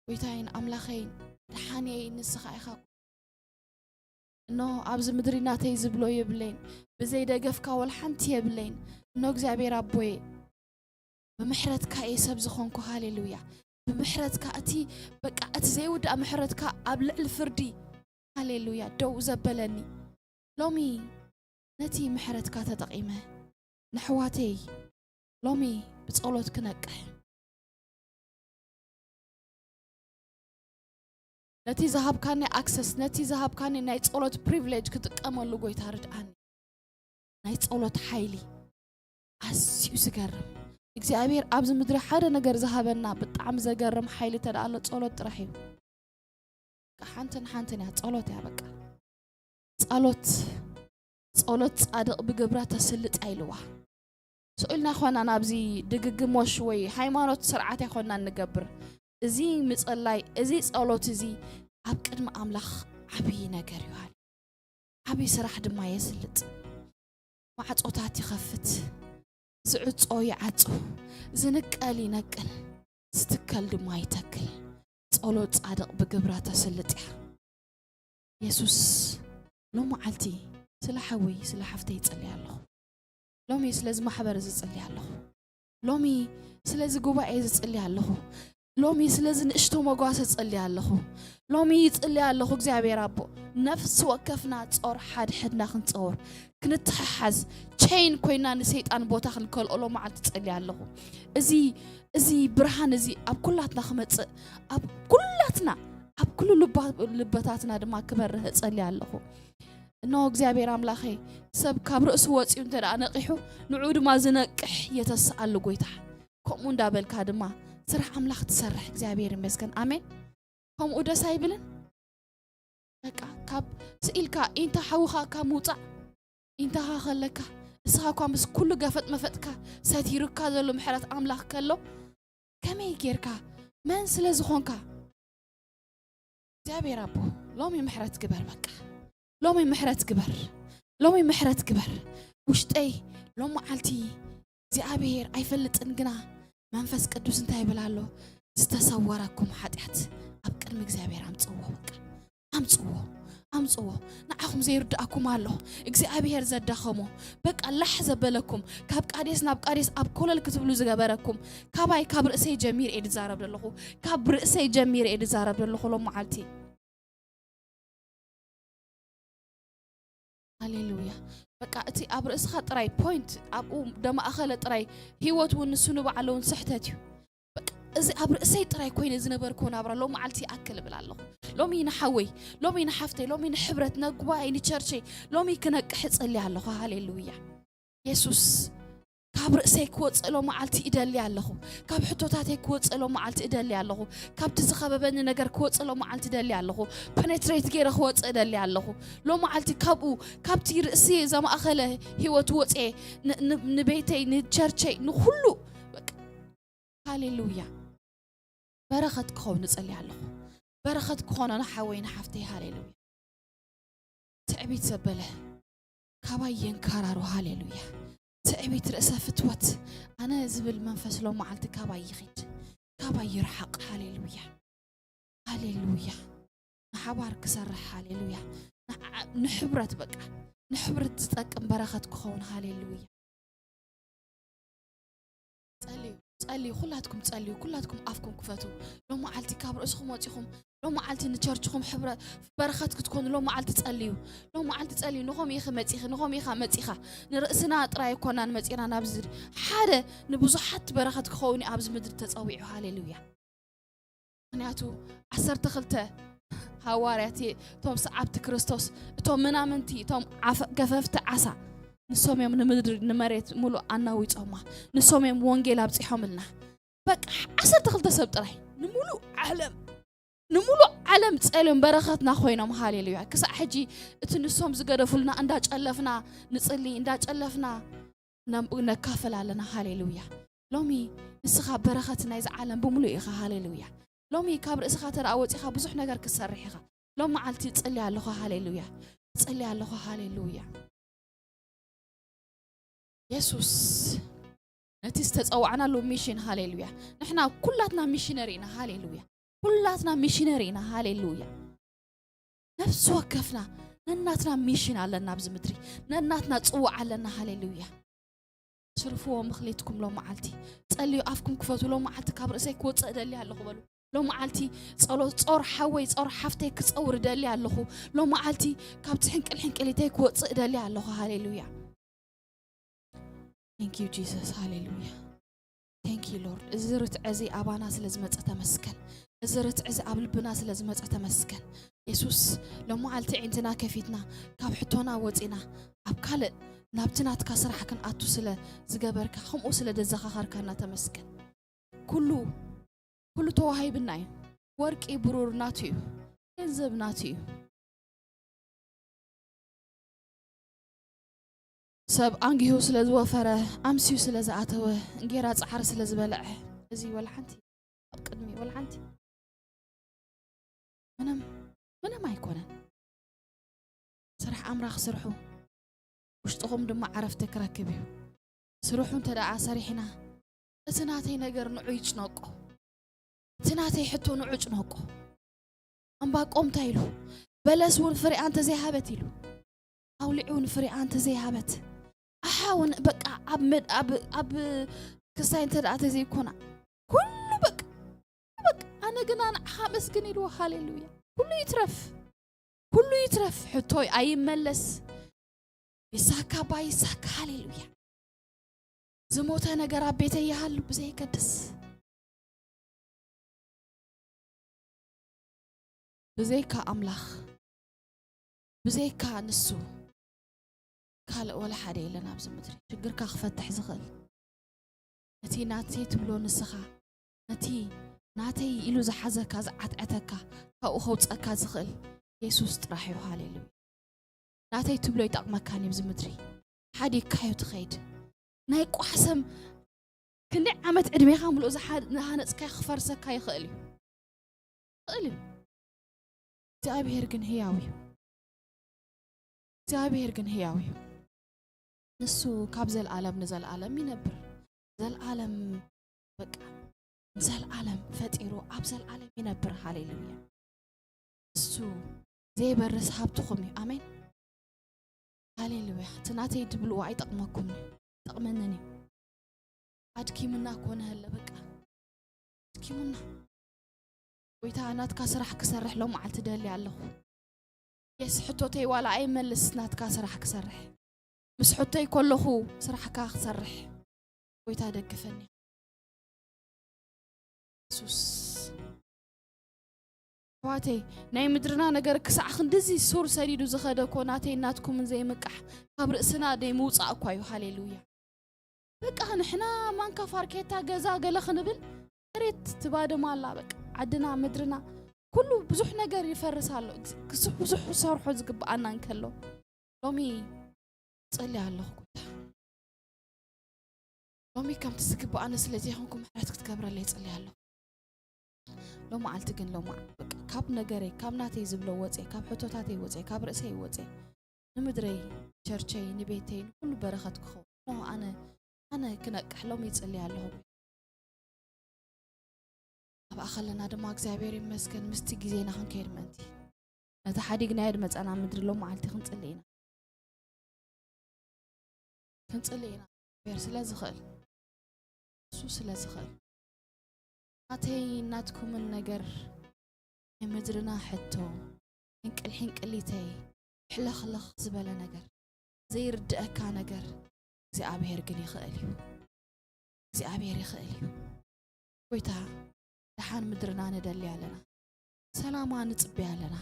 ጎይታይን ኣምላኸይን ደሓንየይ ንስኻ ኢኻ። እኖ ኣብዚ ምድሪ ናተይ ዝብሎ የብለይን፣ ብዘይ ደገፍካ ወላ ሓንቲ የብለይን። እኖ እግዚኣብሔር ኣቦየ፣ ብምሕረትካ እየ ሰብ ዝኾንኩ። ሃሌሉያ። ብምሕረትካ፣ እቲ በቃ እቲ ዘይውዳእ ምሕረትካ ኣብ ልዕሊ ፍርዲ፣ ሃሌሉያ፣ ደው ዘበለኒ። ሎሚ ነቲ ምሕረትካ ተጠቒመ ንሕዋተይ ሎሚ ብጸሎት ክነቅሕ፣ ነቲ ዝሃብካኒ ኣክሰስ፣ ነቲ ዝሃብካኒ ናይ ጸሎት ፕሪቪሌጅ ክጥቀመሉ ጎይታ ርድኣኒ። ናይ ጸሎት ሓይሊ ኣዝዩ ዝገርም። እግዚኣብሔር ኣብዚ ምድሪ ሓደ ነገር ዝሃበና ብጣዕሚ ዘገርም ሓይሊ ተደኣሎ ጸሎት ጥራሕ እዩ። በቃ ሓንትን ሓንትን እያ፣ ጸሎት እያ በቃ። ጸሎት፣ ጸሎት ጻድቕ ብግብራ ተስልጥ እያ ኢልዋ። ስቕ ኢልና ኣይኮናን ኣብዚ ድግግሞሽ ወይ ሃይማኖት ስርዓት ኣይኮናን ንገብር። እዚ ምጽላይ፣ እዚ ጸሎት እዚ ኣብ ቅድሚ ኣምላኽ ዓብዪ ነገር እዩ። ዓብዪ ስራሕ ድማ የስልጥ። ማዕጾታት ይኸፍት፣ ዝዕጾ ይዓጹ፣ ዝንቀል ይነቅል፣ ዝትከል ድማ ይተክል። ጸሎት ጻድቕ ብግብራ ተስልጥ እያ። የሱስ፣ ሎሚ መዓልቲ ስለ ሓወይ ስለ ሓፍተይ ይጽሊ ኣለኹ። ሎሚ ስለዚ ማሕበር እዚ ጽሊ ኣለኹ። ሎሚ ስለዚ ጉባኤ እዚ ጽሊ ኣለኹ። ሎሚ ስለዚ ንእሽቶ መጓሰ ጽሊ ኣለኹ። ሎሚ ይጽሊ ኣለኹ እግዚኣብሔር ኣቦ፣ ነፍሲ ወከፍና ጾር ሓድሕድና ክንጸውር፣ ክንተሓሓዝ፣ ቸይን ኮይና ንሰይጣን ቦታ ክንከልኦሎ መዓልቲ ጸሊ ኣለኹ። እዚ፣ እዚ ብርሃን እዚ ኣብ ኩላትና ክመጽእ፣ ኣብ ኩላትና፣ ኣብ ኩሉ ልባ-፣ ልበታትና ድማ ክበርህ እጸሊ ኣለኹ። እነሆ እግዚኣብሔር ኣምላኸይ፣ ሰብ ካብ ርእሱ ወጺኡ እንተ ደኣ ነቒሑ፣ ንዕኡ ድማ ዝነቅሕ የተስኣሉ ጎይታ። ከምኡ እንዳበልካ ድማ ስራሕ ኣምላኽ ትሰርሕ። እግዚኣብሔር ይመስገን። ኣሜን። ከምኡ ደስ ኣይብልን? በቃ ካብ ስኢልካ ኢንታ ሓውኻ ካብ ምውጻእ ኢንታኻ ከለካ እስኻ እኳ ምስ ኩሉ ገፈጥ መፈጥካ ሰቲሩካ ዘሎ ምሕረት ኣምላኽ ከሎ ከመይ ጌርካ መን ስለ ዝኾንካ እግዚኣብሔር ኣቦ ሎሚ ምሕረት ግበር። በቃ ሎሚ ምሕረት ግበር። ሎሚ ምሕረት ግበር። ውሽጠይ ሎም መዓልቲ እግዚኣብሔር ኣይፈልጥን፣ ግና መንፈስ ቅዱስ እንታይ ይብል ኣሎ? ዝተሰወረኩም ሓጢኣት ኣብ ቅድሚ እግዚኣብሔር ኣምጽዎ። በቃ ኣምጽዎ፣ ኣምጽዎ። ንዓኹም ዘይርድኣኩም ኣሎ። እግዚኣብሔር ዘዳኸሞ፣ በቃ ላሕ ዘበለኩም፣ ካብ ቃዴስ ናብ ቃዴስ ኣብ ኮለል ክትብሉ ዝገበረኩም፣ ካባይ ካብ ርእሰይ ጀሚር እየ ዝዛረብ ዘለኹ። ካብ ርእሰይ ጀሚር እየ ዝዛረብ ዘለኹ ሎም መዓልቲ። ሃሌሉያ። በቃ እቲ ኣብ ርእስኻ ጥራይ ፖይንት፣ ኣብኡ ደማእኸለ ጥራይ ህይወት እውን ንሱ ንባዕሉ እውን ስሕተት እዩ። በቃ እዚ ኣብ ርእሰይ ጥራይ ኮይነ ዝነበርኩ ናብራ ሎም መዓልቲ ይኣክል እብል ኣለኹ። ሎሚ ንሓወይ፣ ሎሚ ንሓፍተይ፣ ሎሚ ንሕብረት፣ ንጉባኤ፣ ንቸርቸይ፣ ሎሚ ክነቅሕ እጸሊ ኣለኹ። ሃሌሉያ። የሱስ፣ ካብ ርእሰይ ክወጽእ ሎም መዓልቲ እደሊ ኣለኹ። ካብ ሕቶታተይ ክወጽእ ሎም መዓልቲ እደሊ ኣለኹ። ካብቲ ዝኸበበኒ ነገር ክወጽእ ሎም መዓልቲ እደሊ ኣለኹ። ፐኔትሬት ገይረ ክወጽእ እደሊ ኣለኹ። ሎም መዓልቲ ካብኡ፣ ካብቲ ርእሲ ዘማእኸለ ህይወት ወጽኤ ን-፣ ን-፣ ንቤተይ፣ ንቸርቸይ፣ ንኹሉ በቃ ሃሌሉያ። በረኸት ክኸውን እጸሊ ኣለኹ። በረኸት ክኾኖ ንሓወይ ንሓፍተይ። ሃሌሉያ። ትዕቢት ዘበለ ካባይ የንካራሩ። ሃሌሉያ። ትዕቢት፣ ርእሰ ፍትወት፣ ኣነ ዝብል መንፈስ ሎም መዓልቲ ካባይ ይኺድ፣ ካባይ ይርሓቕ። ሃሌሉያ። ሃሌሉያ። ንሓባር ክሰርሕ። ሃሌሉያ። ንዓ-፣ ንሕብረት በቃ፣ ንሕብረት ዝጠቅም በረኸት ክኸውን። ሃሌሉያ። ጸልዩ፣ ጸልዩ፣ ኩላትኩም ጸልዩ፣ ኩላትኩም ኣፍኩም ክፈቱ። ሎም መዓልቲ ካብ ርእስኹም ወጺኹም፣ ሎም መዓልቲ ንቸርችኹም ሕብረ-፣ በረኸት ክትኮኑ ሎም መዓልቲ ጸልዩ። ሎም መዓልቲ ጸልዩ። ንኸም ኢኺ መጺኺ፣ ንኸም ኢኻ መጺኻ። ንርእስና ጥራይ ኣይኮናን መጺና ናብዚ፣ ሓደ ንብዙሓት በረኸት ክኸውን እዩ ኣብዚ ምድሪ ተጸዊዑ። ሃሌሉያ። ምኽንያቱ ዓሰርተ ክልተ ሃዋርያት፣ እቶም ሰዓብቲ ክርስቶስ፣ እቶም ምናምንቲ፣ እቶም ዓፈ-፣ ገፈፍቲ ዓሳ፣ ንሶም እዮም ንምድሪ፣ ንመሬት ሙሉእ ኣናዊጾማ። ንሶም እዮም ወንጌል ኣብጺሖምልና። በቃ ዓሰርተ ክልተ ሰብ ጥራይ ንሙሉእ ዓለም፣ ንሙሉእ ዓለም ጸልዮም በረኸትና ኮይኖም። ሃሌሉያ። ክሳዕ ሕጂ እቲ ንሶም ዝገደፉልና እንዳጨለፍና ንጽሊ፣ እንዳጨለፍና ነ-፣ ነካፍል ኣለና። ሃሌሉያ። ሎሚ ንስኻ በረኸት ናይዚ ዓለም ብምሉእ ኢኻ። ሃሌሉያ። ሎሚ ካብ ርእስኻ ተደኣ ወጺኻ ብዙሕ ነገር ክትሰርሕ ኢኻ። ሎም መዓልቲ ጽሊ ኣለኹ። ሃሌሉያ። ጽሊ ኣለኹ። ሃሌሉያ። የሱስ፣ ነቲ ዝተጸዋዕናሉ ሚሽን። ሃሌሉያ። ንሕና ኩላትና ሚሽነሪ ኢና። ሃሌሉያ። ኩላትና ሚሽነሪ ኢና። ሃሌሉያ። ነፍሲ ወከፍና ነናትና ሚሽን ኣለና ኣብዚ ምድሪ። ነናትና ጽዋዕ ኣለና። ሃሌሉያ። ስርፍዎ ምኽሊትኩም ሎም መዓልቲ። ጸልዩ ኣፍኩም ክፈቱ። ሎም መዓልቲ ካብ ርእሰይ ክወጽእ እደሊ ኣለኹ በሉ። ሎም መዓልቲ ጸሎት ጾር ሓወይ ጾር ሓፍተይ ክጸውር እደሊ ኣለኹ። ሎም መዓልቲ ካብቲ ሕንቅል ሕንቅሊተይ ክወጽእ እደሊ ኣለኹ። ሃሌሉያ። Thank you Jesus. ሃሌሉያ። Thank you Lord። እዚ ርትዐ እዚ ኣባና ስለ ዝመጸ ተመስገን። እዚ ርትዐ እዚ ኣብ ልብና ስለ ዝመጸ ተመስገን። የሱስ ሎም መዓልቲ ዕንትና ከፊትና ካብ ሕቶና ወጺና ኣብ ካልእ ናብቲ ናትካ ስራሕ ክንኣቱ ስለ ዝገበርካ ከምኡ ስለ ደዘኻኸርካና ተመስገን። ኩሉ ኩሉ ተዋሂብና እዩ። ወርቂ ብሩር ናቱ እዩ። ገንዘብ ናቱ እዩ። ሰብ ኣንጊሁ ስለ ዝወፈረ ኣምስዩ ስለ ዝኣተወ እንጌራ ጻዕሪ ስለ ዝበልዐ እዚ ወላ ሓንቲ ኣብ ቅድሚ ወላ ሓንቲ ምንም ምንም ኣይኮነን። ስራሕ ኣምላኽ ስርሑ ውሽጥኹም ድማ ዓረፍቲ ክረክብ እዩ። ስርሑ እንተ ደኣ ሰሪሕና እቲ ናተይ ነገር ንዑ ይጭነቆ፣ እቲ ናተይ ሕቶ ንዑ ጭነቆ። ኣንባቆም እንታይ ኢሉ? በለስ እውን ፍሬኣ እንተዘይሃበት ኢሉ ኣውሊዕ እውን ፍሬኣ እንተዘይሃበት ኣሓ እውን በቃ ኣብ መድ- ኣብ ኣብ ክስታይ እንተ ደኣ ተዘይኮና ኩሉ በቃ በቃ ኣነ ግና ንዓኻ ኣመስግን ኢልዎ። ሃሌሉያ። ኩሉ ይትረፍ፣ ኩሉ ይትረፍ። ሕቶይ ኣይመለስ። ይሳካ ባ ይሳካ። ሃሌሉያ። ዝሞተ ነገር ኣብ ቤተይ ይሃሉ ብዘይገድስ ብዘይካ ኣምላኽ ብዘይካ ንሱ ካልእ ወላ ሓደ የለን ኣብዚ ምድሪ። ሽግርካ ክፈትሕ ዝኽእል ነቲ ናተይ ትብሎ ንስኻ ነቲ ናተይ ኢሉ ዝሓዘካ ዝዓትዐተካ ካብኡ ከውፀካ ዝኽእል የሱስ ጥራሕ እዩ። ሃሌሉያ። ናተይ ትብሎ ይጠቕመካን እዩ ኣብዚ ምድሪ። ሓዲግካዮ ትኸይድ ናይ ቋሕሰም ክንደይ ዓመት ዕድሜኻ ምልኡ ዝሓ- ዝሃነፅካዮ ክፈርሰካ ይኽእል እዩ። ይኽእል እዩ። እግዚኣብሔር ግን ህያው እዩ። እግዚኣብሔር ግን ህያው እዩ። ንሱ ካብ ዘልኣለም ንዘልኣለም ይነብር። ዘልኣለም በቃ ዘልኣለም ፈጢሩ ኣብ ዘልኣለም ይነብር። ሃሌሉያ። እሱ ዘይበርስ ሃብትኹም እዩ። ኣሜን። ሃሌሉያ። እቲ ናተይ ትብልዎ ኣይጠቕመኩም እዩ። ጠቕመንን እዩ። ኣድኪምና ኮነ ህለ በቃ ኣድኪሙና። ጎይታ ናትካ ስራሕ ክሰርሕ ሎም መዓልቲ ደሊ ኣለኹ። የስ ሕቶተይ ዋላ ኣይመልስ ናትካ ስራሕ ክሰርሕ ምስ ሕቶይ ከለኹ ስራሕካ ክሰርሕ ጎይታ ደግፈኒ። የሱስ ኣሕዋተይ ናይ ምድርና ነገር ክሳዕ ክንድዚ ሱር ሰዲዱ ዝኸደ እኮ ናተይ ናትኩምን ዘይምቃሕ ካብ ርእስና ደይ ምውፃእ እኳ እዩ። ሃሌሉያ። በቃ ንሕና ማንካ ፋርኬታ ገዛ ገለ ክንብል መሬት ትባድማ ኣላ። በቃ ዓድና ምድርና ኩሉ ብዙሕ ነገር ይፈርስ ኣሎ። ብዙሕ ብዙሕ ክሰርሖ ዝግብኣና እንከሎ ሎሚ ጸልያ ኣለኹ ጎይታ። ሎሚ ከምቲ ዝግብኣኒ ስለ ዘይኮንኩ ምሕረት ክትገብረለይ ጸልያ ኣለኹ። ሎሚ መዓልቲ ግን ሎሚ በቃ ካብ ነገረይ ካብ ናተይ ዝብሎ ወፅየ ካብ ሕቶታተይ ወፅየ ካብ ርእሰይ ወፅየ ንምድረይ ቸርቸይ ንቤተይ ንኩሉ በረኸት ክኸውን ኖ ኣነ ኣነ ክነቅሕ ሎሚ ይፅልይ ኣለኹ። ኣብኣ ከለና ድማ እግዚኣብሔር ይመስገን ምስቲ ግዜና ክንከይድ ምእንቲ ነቲ ሓዲግናዮ ድመፃና ምድሪ ሎም መዓልቲ ክንፅሊ ኢና ክንፅሊ ኢና። እግዚኣብሔር ስለ ዝኽእል እሱ ስለ ዝኽእል ናተይ ናትኩምን ነገር ናይ ምድርና ሕቶ ሕንቅል ሕንቅሊተይ ሕለኽለኽ ዝበለ ነገር ዘይርድአካ ነገር እግዚኣብሔር ግን ይኽእል እዩ። እግዚኣብሔር ይኽእል እዩ። ጎይታ ደሓን ምድርና ንደሊ ኣለና። ሰላማ ንጽበያ ኣለና።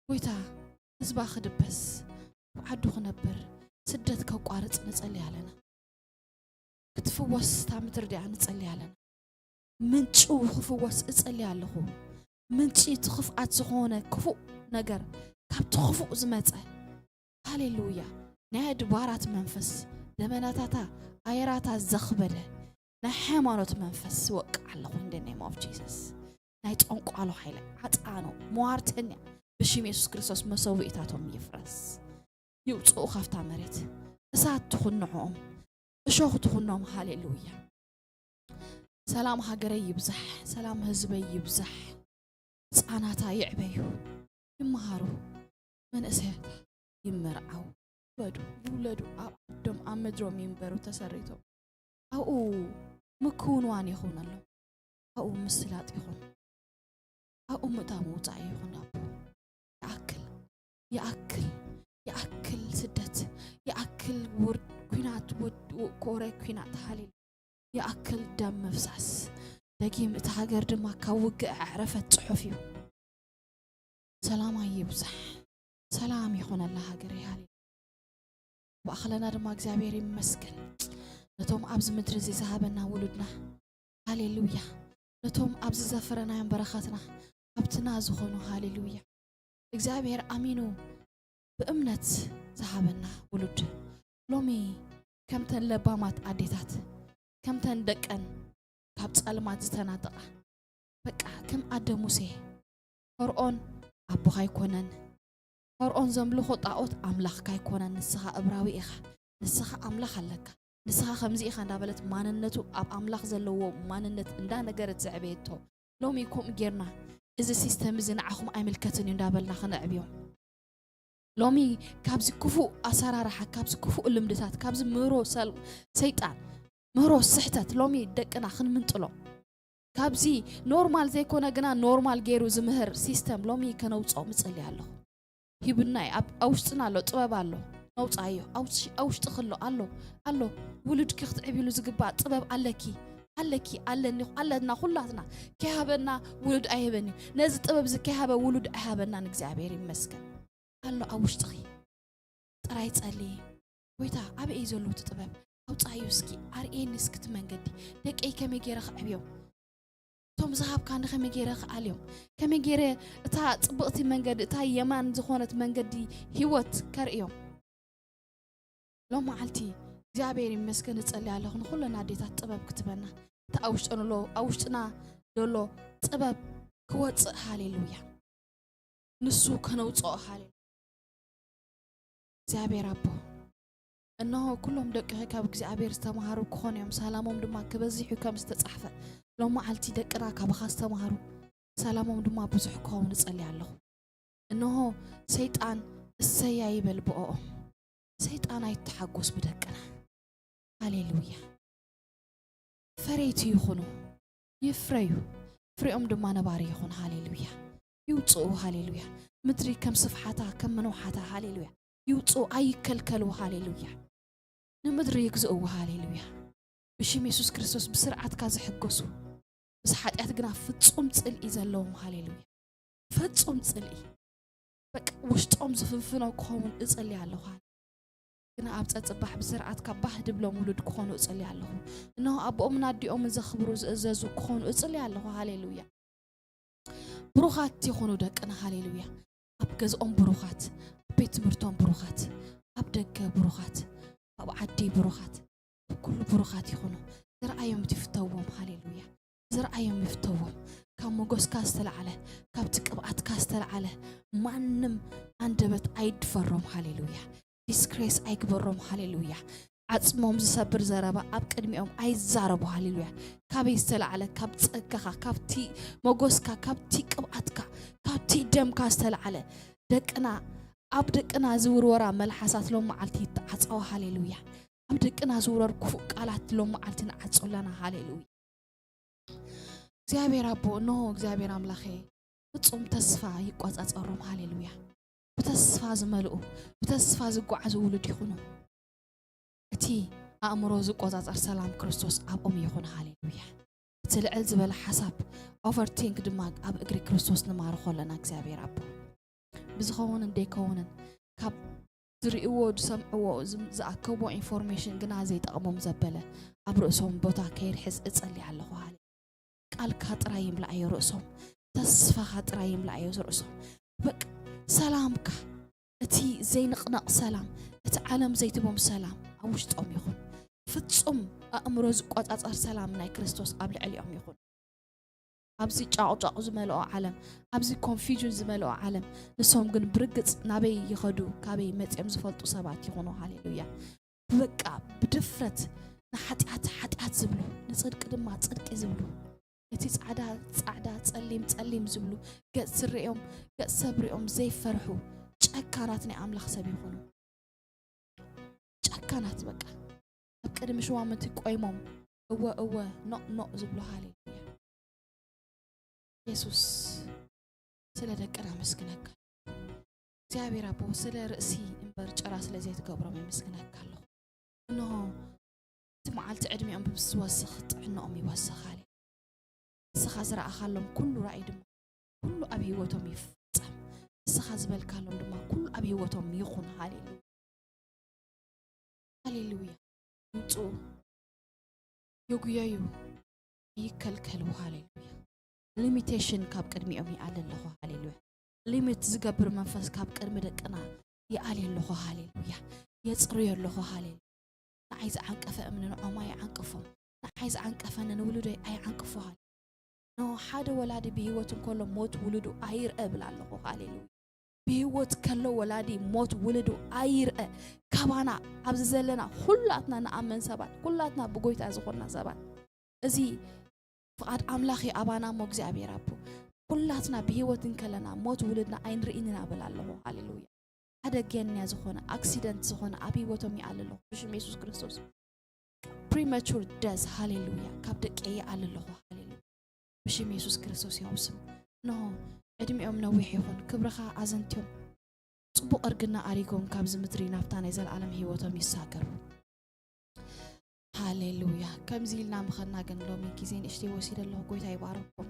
ጎይታ ህዝባ ክድበስ ኣብ ዓዱ ክነብር ስደት ከቋርጽ ንጸሊ ኣለና። ክትፍወስ እታ ምድሪ ዲኣ ንጸሊ ኣለና። ምንጭ ክፍወስ እጸሊ ኣለኹ። ምንጭ እቲ ክፍኣት ዝኾነ ክፉእ ነገር ካብቲ ክፉእ ዝመጸ ሃሌሉያ ናይ ኣድባራት መንፈስ ደመናታታ ኣየራታ ዘኽበደ ናይ ሃይማኖት መንፈስ ወቅዕ ኣለኹ in the name of Jesus። ናይ ጠንቋሎ ሓይለ ዓፃኖ ሟርተኛ ብሽም የሱስ ክርስቶስ መሰዊእታቶም ይፍረስ። ይውፅኡ ካብታ መሬት እሳት ትኹን ንዕኦም እሾኽ ትኹኖም። ሃሌሉያ። ሰላም ሃገረይ ይብዛሕ፣ ሰላም ህዝበይ ይብዛሕ። ህፃናታ ይዕበዩ ይመሃሩ። መንእሰያት ይመርዓው፣ ይወዱ፣ ይውለዱ፣ ኣብ ዓዶም ኣብ ምድሮም ይንበሩ ተሰሪቶም። ኣብኡ ምክውንዋን ይኹነሎም፣ ኣብኡ ምስላጥ ይኹን፣ ኣብኡ ምእታ ምውፃእ ይኹን። ኣቦ ይኣክል፣ ይኣክል፣ ይኣክል ስደት፣ ይኣክል ውር ኩናት፣ ወድ ኮረ ኩናት ሃሌሉ ይኣክል ደም ምፍሳስ። ደጊም እቲ ሃገር ድማ ካብ ውግእ ኣዕረፈት ጽሑፍ እዩ። ሰላማ ይብዛሕ፣ ሰላም ይኾነላ ሃገር። ሃሌ ማእኸለና ድማ እግዚኣብሔር ይመስገን፣ ነቶም ኣብዚ ምድሪ እዚ ዝሃበና ውሉድና። ሃሌሉያ። ነቶም ኣብዚ ዘፈረናዮም በረኸትና ሃብትና ዝኾኑ። ሃሌሉያ። እግዚኣብሔር ኣሚኑ ብእምነት ዝሃበና ውሉድ ሎሚ ከምተን ለባማት ኣዴታት፣ ከምተን ደቀን ካብ ጸልማት ዝተናጠቓ፣ በቃ ከም ኣደ ሙሴ፣ ፈርዖን ኣቦኻ ኣይኮነን፣ ፈርዖን ዘምልኾ ጣዖት ኣምላኽካ ኣይኮነን፣ ንስኻ እብራዊ ኢኻ፣ ንስኻ ኣምላኽ ኣለካ፣ ንስኻ ከምዚ ኢኻ እንዳበለት ማንነቱ ኣብ ኣምላኽ ዘለዎ ማንነት እንዳነገረት ዘዕበየቶ። ሎሚ ከምኡ ጌርና እዚ ሲስተም እዚ ንዓኹም ኣይምልከትን እዩ እንዳበልና ክነዕብዮም። ሎሚ ካብዚ ክፉእ ኣሰራርሓ፣ ካብዚ ክፉእ ልምድታት፣ ካብዚ ምህሮ ሰል-፣ ሰይጣን፣ ምህሮ ስሕተት ሎሚ ደቅና ክንምንጥሎ፣ ካብዚ ኖርማል ዘይኮነ ግና ኖርማል ገይሩ ዝምህር ሲስተም ሎሚ ከነውፅኦ ምፅሊ ኣለኹ። ሂብና እዩ። ኣብ፣ ኣብ ውሽጥና ኣሎ፣ ጥበብ ኣሎ። ነውፃዮ። ኣብ ውሽ-፣ ኣብ ውሽጥኺ ኣሎ፣ ኣሎ፣ ኣሎ። ውሉድኪ ክትዕብሉ ዝግባእ ጥበብ ኣለኪ፣ ኣለኪ፣ ኣለኒ፣ ኣለና ኩላትና። ከይሃበና ውሉድ ኣይህበን እዩ። ነዚ ጥበብ እዚ ከይሃበ ውሉድ ኣይሃበናን። እግዚኣብሔር ይመስገን። ኣሎ ኣብ ውሽጥኺ። ጥራይ ጸልዪ። ጎይታ፣ ኣበይ እዩ ዘሎ እቲ ጥበብ? ኣውጻዮ እስኪ፣ ኣርእየኒ እስኪ እቲ መንገዲ። ደቀይ ከመይ ገይረ ከዕብዮም? እቶም ዝሃብካኒ ከመይ ገይረ ክኣልዮም? ከመይ ገይረ እታ ጽብቕቲ መንገዲ፣ እታ የማን ዝኾነት መንገዲ ህይወት ከርእዮም? ሎም መዓልቲ እግዚኣብሔር ይመስገን እጸልይ ኣለኹ፣ ንኹለን ኣዴታት ጥበብ ክትበና። እቲ ኣብ ውሽጠን ኣሎ፣ ኣብ ውሽጥና ዘሎ ጥበብ ክወጽእ፣ ሃሌሉያ። ንሱ ከነውጽኦ፣ ሃሌሉያ። እግዚኣብሔር ኣቦ፣ እነሆ ኩሎም ደቅኺ ካብ እግዚኣብሔር ዝተምሃሩ ክኾኑ እዮም፣ ሰላሞም ድማ ክበዝሕ እዩ ከም ዝተጻሕፈ። ሎም መዓልቲ ደቅና ካባኻ ዝተምሃሩ፣ ሰላሞም ድማ ብዙሕ ክኸውን እጸሊ ኣለኹ። እነሆ ሰይጣን እሰያ ይበል ብኦኦም። ሰይጣን ኣይተሓጎስ ብደቅና። ሃሌሉያ። ፈረይቲ ይኹኑ፣ ይፍረዩ፣ ፍሬኦም ድማ ነባሪ ይኹን። ሃሌሉያ። ይውፅኡ። ሃሌሉያ። ምድሪ ከም ስፍሓታ፣ ከም መንውሓታ፣ ሃሌሉያ፣ ይውፅኡ፣ ኣይከልከሉ። ሃሌሉያ። ንምድሪ ይግዝእዎ። ሃሌሉያ። ብሽም የሱስ ክርስቶስ ብስርዓትካ ዝሕገሱ፣ ምስ ሓጢኣት ግና ፍጹም ጽልኢ ዘለዎም። ሃሌሉያ። ፍጹም ጽልኢ። በቃ ውሽጦም ዝፍንፍኖ ክኸውን እጽሊ ኣለኹ። ግና ኣብ ጸጽባሕ ብስርዓትካ ባህ ድብሎም ውሉድ ክኾኑ እጽሊ ኣለኹ። እነሆ ኣቦኦምን ኣዲኦምን ዘኽብሩ ዝእዘዙ ክኾኑ እጽሊ ኣለኹ። ሃሌሉያ። ብሩኻት ይኹኑ ደቅና። ሃሌሉያ። ኣብ ገዝኦም ብሩኻት፣ ኣብ ቤት ትምህርቶም ብሩኻት፣ ኣብ ደገ ብሩኻት፣ ኣብ ዓዲ ብሩኻት፣ ኣብ ኩሉ ብሩኻት ይኹኑ። ዝረኣዮም ይፍተዎም። ሃሌሉያ። ዝረኣዮም ይፍተዎም። ካብ ሞገስካ ዝተላዕለ፣ ካብቲ ቅብኣትካ ዝተላዕለ ማንም ኣንደበት ኣይድፈሮም። ሃሌሉያ። ዲስክሬስ ኣይግበሮም። ሃሌሉያ። ዓጽሞም ዝሰብር ዘረባ ኣብ ቅድሚኦም ኣይዛረቡ። ሃሌሉያ። ካበይ ዝተላዕለ? ካብ ጸጋኻ፣ ካብቲ ሞገስካ፣ ካብቲ ቅብኣትካ፣ ካብቲ ደምካ ዝተላዕለ ደቅና፣ ኣብ ደቅና ዝውርወራ መልሓሳት ሎም መዓልቲ ይተዓጸዋ። ሃሌሉያ። ኣብ ደቅና ዝውረር ክፉእ ቃላት ሎም መዓልቲ ንዓጹ ኣለና። ሃሌሉያ። እግዚኣብሔር ኣቦ፣ እነሆ እግዚኣብሔር ኣምላኸ፣ ፍጹም ተስፋ ይቆጻጸሮም። ሃሌሉያ። ብተስፋ ዝመልኡ፣ ብተስፋ ዝጓዓዙ ውሉድ ይኹኑ። እቲ ኣእምሮ ዝቆጻጸር ሰላም ክርስቶስ ኣብኦም ይኹን። ሃሌሉያ። እቲ ልዕል ዝበለ ሓሳብ፣ ኦቨርቲንክ ድማ ኣብ እግሪ ክርስቶስ ንማርኾ ኣለና። እግዚኣብሔር ኣቦ፣ ብዝኸውንን ዘይከውንን፣ ካብ ዝርእይዎ፣ ዝሰምዕዎ፣ ዝም-፣ ዝኣከብዎ ኢንፎርሜሽን ግና ዘይጠቕሞም ዘበለ ኣብ ርእሶም ቦታ ከይርሕስ እጸሊ ኣለኹ። ሃሌ-፣ ቃልካ ጥራይ ይምላኣዮ ርእሶም፣ ተስፋኻ ጥራይ ይምላኣዮ ርእሶም። በቃ ሰላምካ፣ እቲ ዘይንቕነቕ ሰላም፣ እቲ ዓለም ዘይትቦም ሰላም ኣብ ውሽጦም ይኹን። ፍጹም ኣእምሮ ዝቆጻጸር ሰላም ናይ ክርስቶስ ኣብ ልዕሊኦም ይኹን። ኣብዚ ጫቑጫቑ ዝመልኦ ዓለም፣ ኣብዚ ኮንፊውዥን ዝመልኦ ዓለም፣ ንሶም ግን ብርግጽ ናበይ ይኸዱ፣ ካበይ መጺኦም ዝፈልጡ ሰባት ይኹኑ። ሃሌሉያ። በቃ ብድፍረት ንሓጢኣት ሓጢኣት ዝብሉ፣ ንጽድቂ ድማ ጽድቂ ዝብሉ፣ እቲ ጻዕዳ ጻዕዳ፣ ጸሊም ጸሊም ዝብሉ፣ ገጽ ስርኦም፣ ገጽ ሰብ ሪኦም ዘይፈርሑ፣ ጨካናት ናይ ኣምላኽ ሰብ ይኹኑ። ጨካናት በቃ ኣብ ቅድሚ ሽዋምንቲ ቆይሞም እወ እወ ኖእ ኖእ ዝብሉ። ሃሌሉያ። የሱስ ስለ ደቅና ኣመስግነካ። እግዚኣብሔር ኣቦ ስለ ርእሲ እምበር ጭራ ስለ ዘይትገብሮም የመስግነካ ኣለኹ። እንሆ እቲ መዓልቲ ዕድሚኦም ብዝወስኽ ጥዕናኦም ይወስኽ። ሃሌ ንስኻ ዝረኣኻሎም ኩሉ ራእይ ድማ ኩሉ ኣብ ህይወቶም ይፍጸም። ንስኻ ዝበልካሎም ድማ ኩሉ ኣብ ህይወቶም ይኹን። ሃሌሉያ። ሃሌሉያ። ይውፅኡ፣ ይጉየዩ፣ ይከልከሉ። ሃሌሉያ። ሊሚቴሽን ካብ ቅድሚኦም ይኣሊ ኣለኹ። ሃሌሉያ። ሊሚት ዝገብር መንፈስ ካብ ቅድሚ ደቅና ይኣሊ ኣለኹ። ሃሌሉያ። የፅርዮ ኣለኹ። ሃሌሉያ። ንዓይ ዝዓንቀፈ እምኒ ንዖም ኣይዓንቅፎም። ንዓይ ዝዓንቀፈኒ ንውሉደይ ኣይዓንቅፎ። ሃሌ ኖ ሓደ ወላዲ ብህይወት እንከሎ ሞት ውሉዱ ኣይርአ እብል ኣለኹ። ሃሌሉያ። ብህይወት ከሎ ወላዲ ሞት ውሉዱ ኣይርአ። ካባና ኣብዚ ዘለና ኩላትና ንኣመን ሰባት፣ ኩላትና ብጎይታ ዝኾንና ሰባት፣ እዚ ፍቓድ ኣምላኽ እዩ ኣባና እሞ እግዚኣብሔር ኣቦ። ኩላትና ብህይወት እንከለና ሞት ውሉድና ኣይንርእን ኢና እብል ኣለኹ። ሃሌሉያ። ኣደገኛ ዝኾነ ኣክሲደንት ዝኾነ ኣብ ህይወቶም ይኣሊ ኣለኹ ብሽም የሱስ ክርስቶስ። ፕሪማቹር ደዝ። ሃሌሉያ። ካብ ደቀይ ይኣሊ ኣለኹ። ሃሌሉያ። ብሽም የሱስ ክርስቶስ ያውስም። እንሆ ዕድሚኦም ነዊሕ ይኹን፣ ክብርኻ ኣዘንትዮም፣ ጽቡቕ እርግና ኣሪጎም ካብዚ ምድሪ ናብታ ናይ ዘለኣለም ህይወቶም ይሳገሩ። ሃሌሉያ። ከምዚ ኢልና ምኸና ግን ሎሚ ግዜ ንእሽተይ ወሲደ ኣለኹ። ጎይታ ይባረኩም።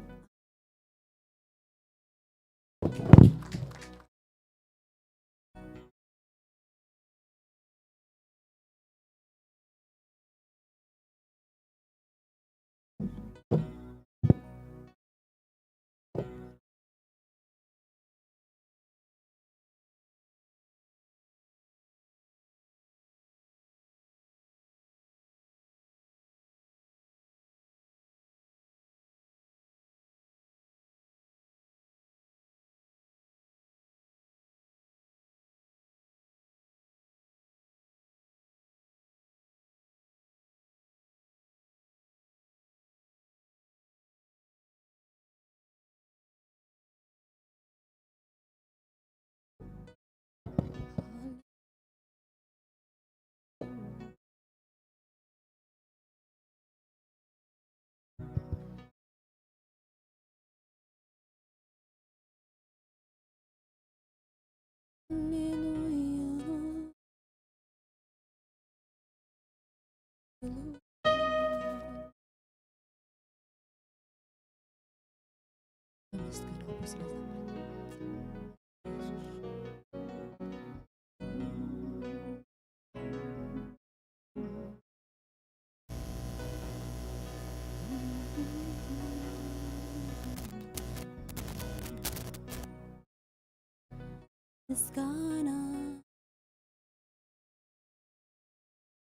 ምስጋና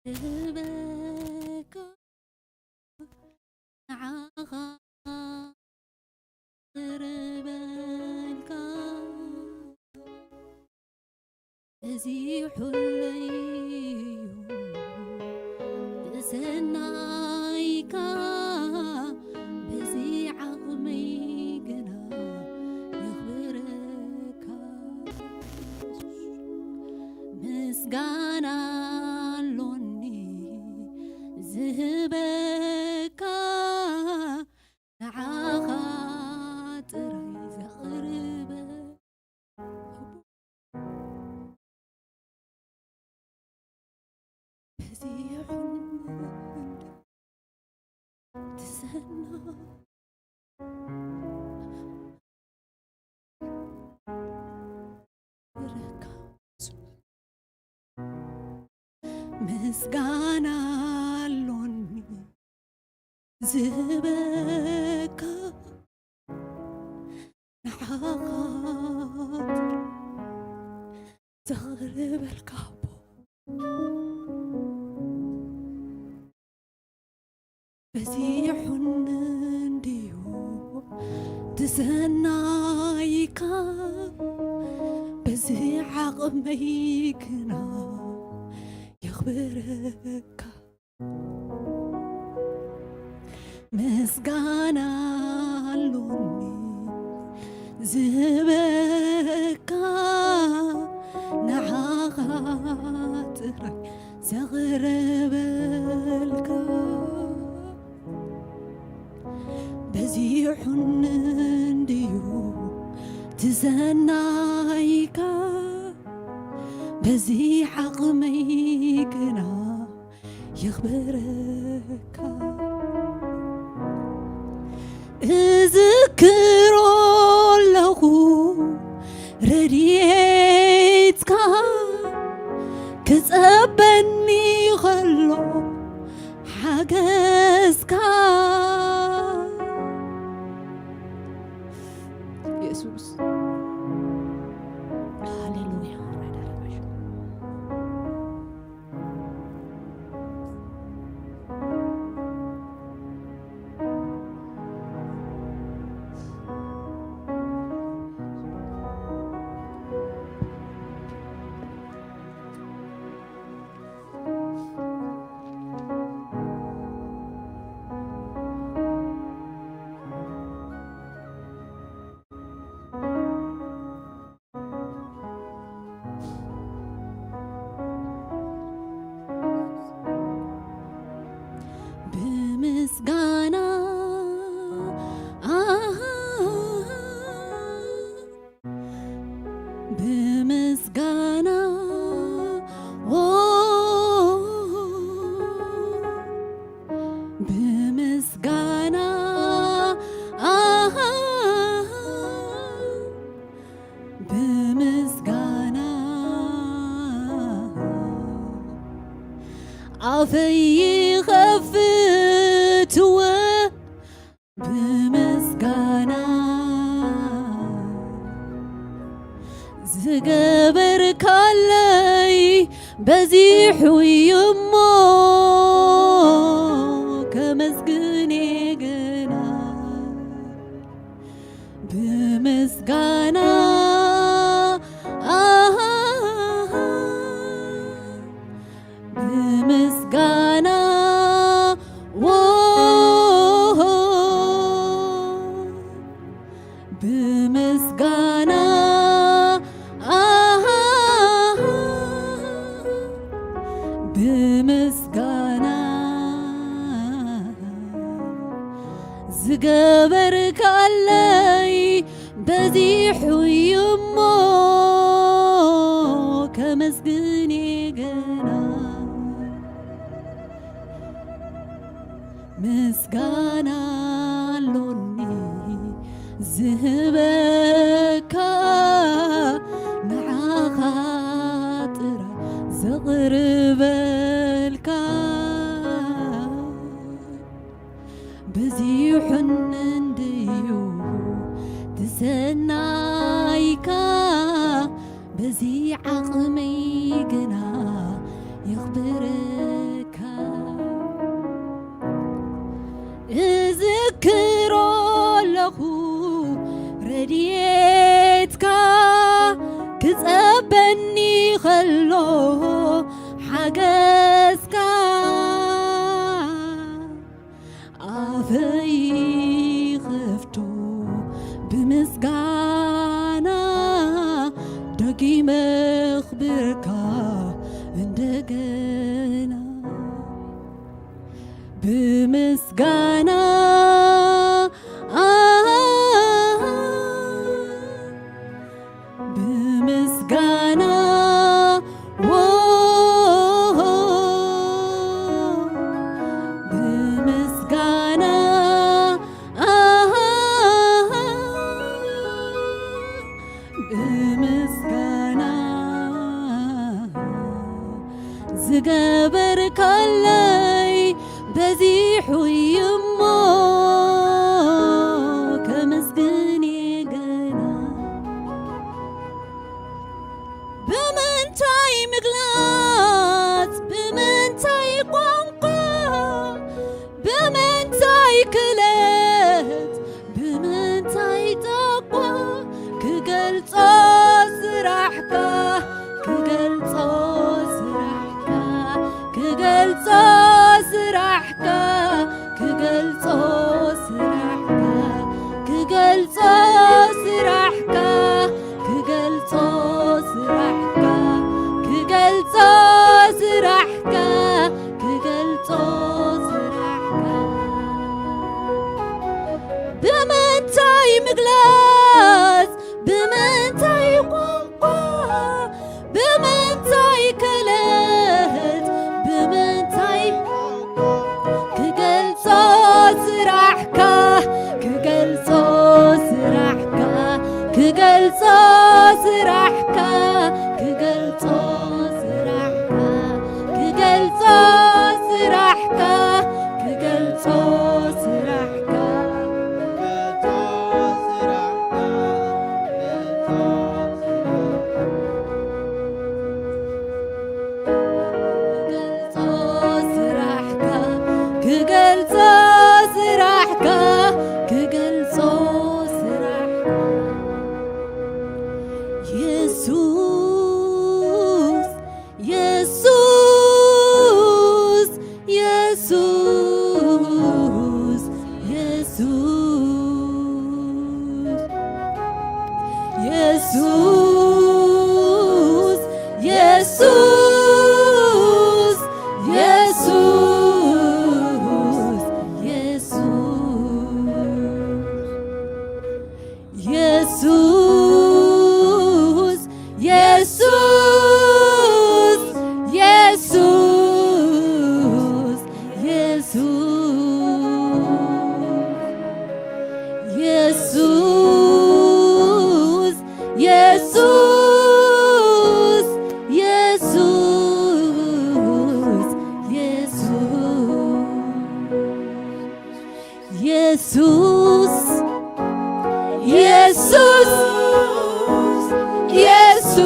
ዝህበካ ንዓኻ ቅርበልካ እዚ ሑለዩ ብሰናይካ በዚ ዓቕመይ ግና የኽብረካ። ምስጋና ኣሎኒ ዝህበካ ንዓኻ ጥራይ ዘቕርበ በዚ ይኹን ትሰና ረካ ምስጋና ኣሎኒ ዝህበካ ንዓኻ ዘቕርበልካ ኣቦ በዚ ይኹን እንድዩ ትሰናይካ በዚ ዓቕመይ ግና የኽብረካ። ምስጋና ኣሎኒ ዝህበካ ንዓኻ ጥራይ ዘቕርበልካ በዚሑን እንድዩ ትሰናይካ በዚ ዓቕመይ ግና የኽብረካ እዝክሮ ኣለኹ ረድኤትካ ክጸበኒ ኸሎ ሓገዝካ የሱስ ሃሌሉያ። ብምስጋና ኣሃ ብምስጋና ዎ ብምስጋና ኣሃ ብምስጋና ኣፈይ ይኸፍትወ ብምስጋና ዝገበርካለይ በዚሑ እዩ እሞ ከመስግን ገና ብምስጋና ኣሃ ብምስጋና ዎ ብምስጋና ኣሃ ብምስጋና ዝገበርካለይ በዚሑ እዩ እሞ ከመስግን ገና ምስጋና ኣሎኒ ዝህበካ ንዓኻ ጥራ ዘቕርበልካ በዚሑን እንድዩ ትሰናይካ በዚ ዓቕመይ ግና የኽብረካ እዝክሮ ኣለኹ ረድኤትካ ክጸበኒ ኸሎ ሓገዝካ ኣፈይ ኸፍቶ ብምስጋና ደጊመ ኽብርካ እንደገና ብምስጋና ኣሃ ብምስጋና ዎ ብምስጋና ኣሃ ብምስጋና ዝገበርካለይ በዚሑ እዩ እሞ ከመስግን ገና ብምንታይ ምግላጽ ብምንታይ ቋንቋ ብምንታይ ክለት ብምንታይ ጣቋ ክገልጾ ስራሕካ ክገልጾ ስራሕካ ክገልጾ ስራሕካ ክገልጾ ስራሕካ ክገልጾ ስራሕካ ክገልጾ ስራሕካ ኢየሱስ፣ ኢየሱስ፣ ኢየሱስ፣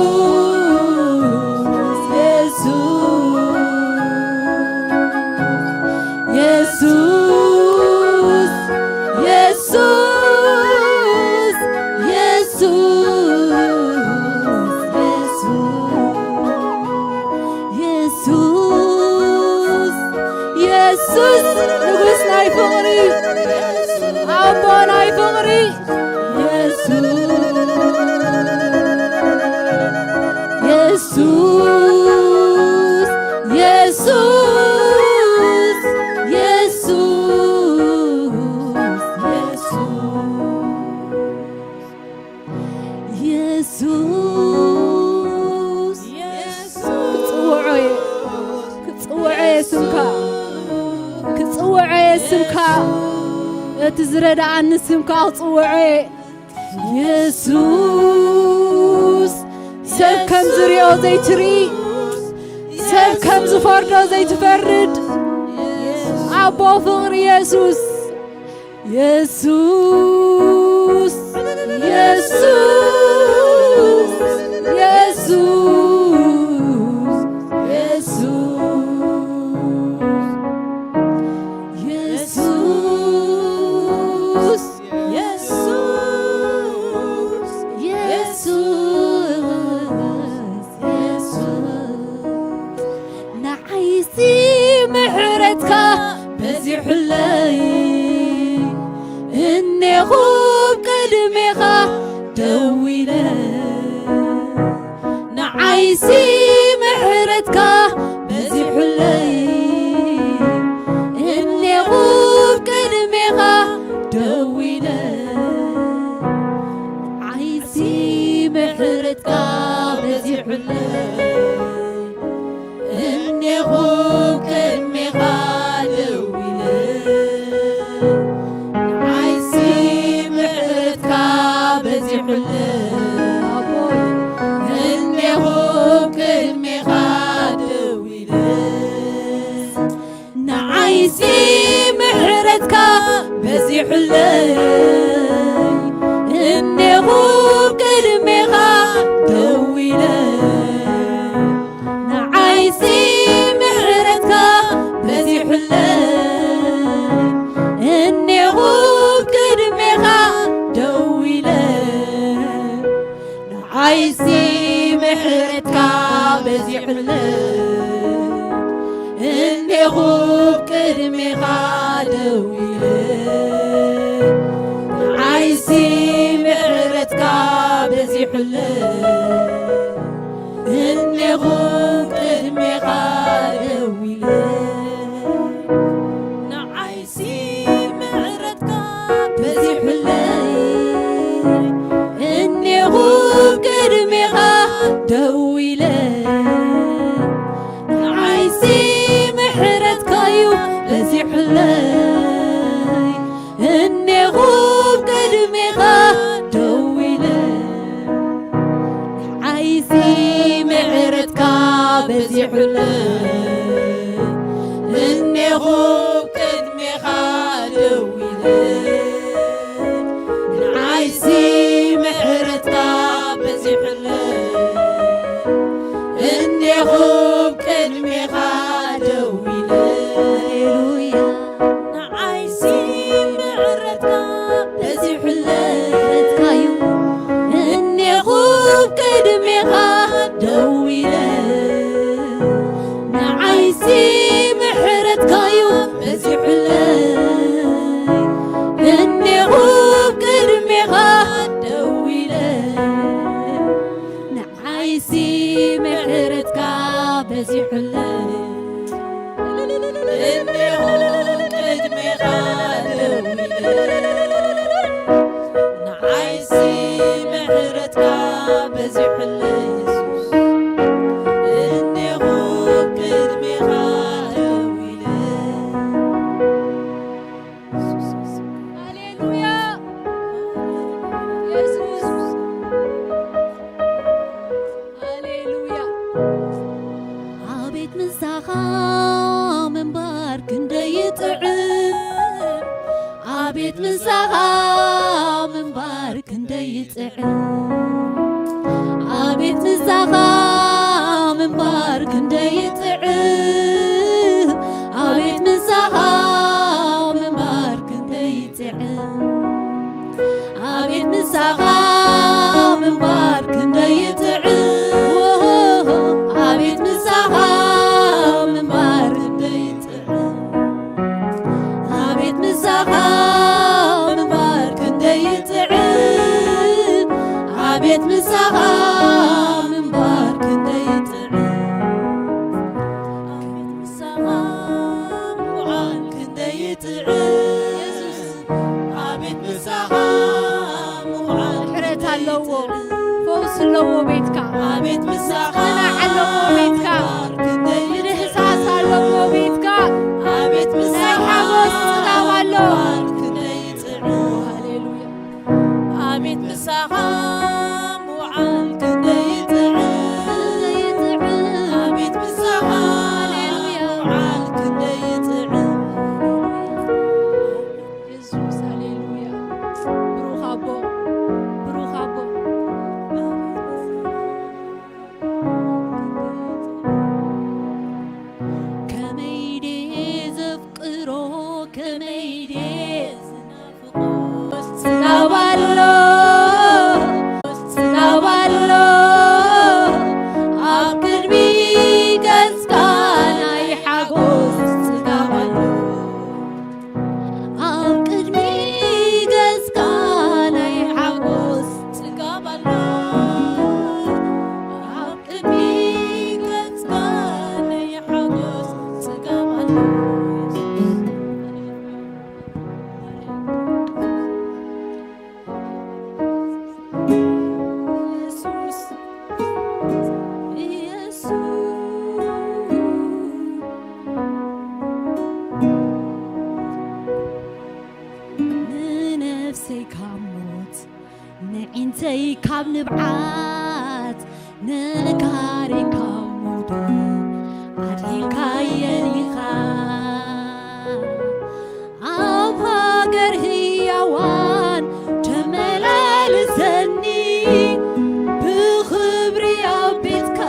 ኢየሱስ፣ ኢየሱስ፣ ኢየሱስ፣ ኢየሱስ፣ ኢየሱስ፣ ንጉስ ናይ ፍቕሪ፣ ኣቦ ናይ ፍቕሪ፣ ኢየሱስ፣ ኢየሱስ፣ ኢየሱስ፣ ኢየሱስ፣ ኢየሱስ። ኢየሱስ፣ ኢየሱስ። ክጽውዖ እየ፣ ክጽውዖ እየ ስምካ፣ ክጽውዖ እየ ስምካ። እቲ ዝረድኣኒ ስምካ ክጽውዖ እየ። ኢየሱስ፣ ሰብ ከም ዝሪኦ ዘይትርኢ፣ ሰብ ከም ዝፈርዶ ዘይትፈርድ፣ ኣቦ ፍቕሪ ኢየሱስ። ኢየሱስ፣ ኢየሱስ፣ ኢየሱስ፣ ኢየሱስ፣ ኢየሱስ፣ ኢየሱስ፣ ኢየሱስ፣ ኢየሱስ። ንዓይሲ ምሕረትካ በዚሑለይ፣ እኔኹ ቅድሜኻ ደው ኢለ። ንዓይሲ ምሕረትካ በዚሑለይ፣ እኔኹ ቅድሜኻ ደው ኢለ። ንዓይሲ ምሕረትካ በዚሑለይ፣ እኔኹ ቅድሜኻ ደው ኢለ። ንዓይሲ ምሕረትካ በዚሑለይ፣ እኔኹ ቅድሜኻ ደው ኢለ። ንዓይሲ ምሕረትካ በዚሑለይ፣ እኔኹ ቅድሜኻ ደው ኢለ። ንዓይሲ ምሕረትካ በዚሑለይ፣ እኔኹ ቅድሜኻ ደው ኢለ። ንዓይሲ ምሕረትካ በዚሑለይ፣ እኔኹ ቅድሜኻ ደው ኢለ። ንዓይሲ ምሕረትካ በዚሑለይ፣ እኔኹ ቅድሜኻ ደው ኢለ። ንዓይሲ ምሕረትካ በዚሑለይ፣ እኔኹ ቅድሜኻ ደው ኢለ። ንዓይሲ ምሕረትካዩ በዚሑለይ፣ እኔኹ ቅድሜኻ ደው ኢለ። ንዓይሲ ምሕረትካ ምሳኻ ምንባር ክንደይ ይጥዕም። ኣቤት ምሳኻ ምንባር ክንደይ ይጥዕም። ኣቤት ምሳኻ ምንባር ክንደይ ይጥዕም። ኣቤት ምሳኻ ምንባር ክንደይ ይጥዕም። ኣቤት ምሳኻ ምንባር ክንደይ ይጥዕም። ኣቤት ምሳኻ ምንባር ክንደይ ይጥዕም። ኣቤት ምሳኻ ምንባር ክንደይ ይጥዕም። ኣቤት ምሳኻ ምውዓል ክንደይ ይጥዕም። ኣቤት ምሳኻ ምውዓል ምሕረት ኣለዎ፣ ፈውስ ኣለዎ ቤትካ። ኣቤት ምሳኻ ጽናዕ ኣለዎ ቤትካ። ምንባር ክንደይ ይጥዕም። ምድህሳስ ኣለዎ ቤትካ። ኣቤት ናይ ምሳኻ ሓጎስ ጽጋብ ኣሎ። ምውዓል ክንደይ ይጥዕም። ሃሌሉያ። ኣቤት ምሳኻ ምውዓል ክንደይ ይጥዕም። ኣቤት ምሳኻ ምውዓል ክንደይ ይጥዕም። የሱስ፣ ሃሌሉያ። ብሩኽ ኣቦ፣ ብሩኽ ኣቦ። ከመይ ድየ ዘፍቅሮ፣ ከመይ ድየ ጽጋብ ኣሎ፣ ጽጋብ ኣሎ፣ ኣብ ቅድሚ ገጽካ ናይ ሓጎስ ጽጋብ ኣሎ። ኣብ ቅድሚ ገጽካ ናይ ሓጎስ ጽጋብ ኣሎ። ኣብ ቅድሚ ገጽካ ናይ ሓጎስ ጽጋብ ኣሎ። ንነፍሰይ ካብ ሞት፣ ንዒንተይ ካብ ንብዓት፣ ነጋሪ ካብ ሞት ኣድሒንካየን ኢኻ። ኣብ ሃገር ህያዋን ተመላልሰኒ፣ ብኽብሪ ኣብ ቤትካ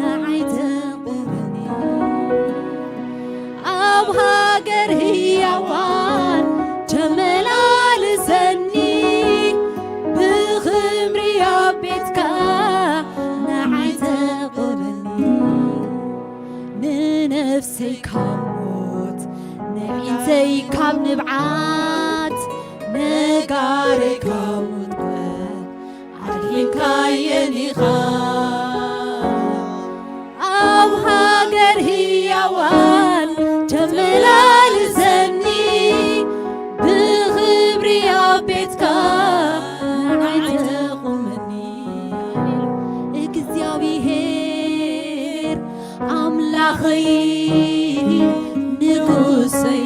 ንዓይ ተቑመኒ። ኣብ ሃገር ህያዋን ተመላልሰኒ፣ ብኽብሪ ኣብ ቤትካ ንዓይ ተቑመኒ። ንነፍሰይ ካብ ሞት፣ ንዒንተይ ካብ ንብዓት፣ ነጋረይ ካብ ውድቀት ኣድሒንካየን ኢኻ። ኣብ ሃገር ህያዋን ተመላልሰኒ፣ ብኽብሪ ኣብ ቤትካ ንዓይ ተቑመኒ። እግዚኣብሔር ኣምላኸይ ንጉሰይ፣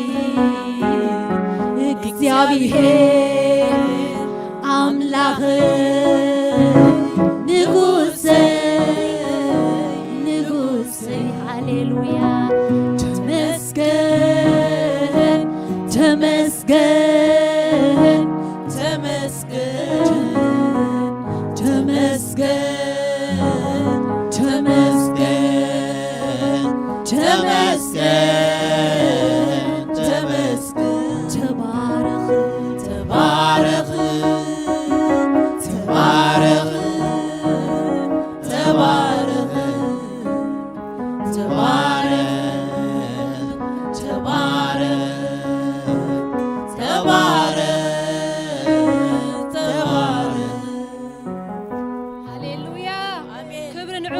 እግዚኣብሔር ኣምላኸይ ንጉሰይ፣ ንጉሰይ፣ ሃሌሉያ። ተመስገን፣ ተመስገን፣ ተመስገን፣ ተመስገን፣ ተመስገን፣ ተመስገን፣ ተመስገን። ተባረኽ፣ ተባረኽ፣ ተባረኽ፣ ተባረኽ። ተባረኽ፣ ተባረኽ፣ ተባረኽ፣ ተባረኽ። ሃሌሉያ። ኣሜን። ክብሪ ንዕኡ፣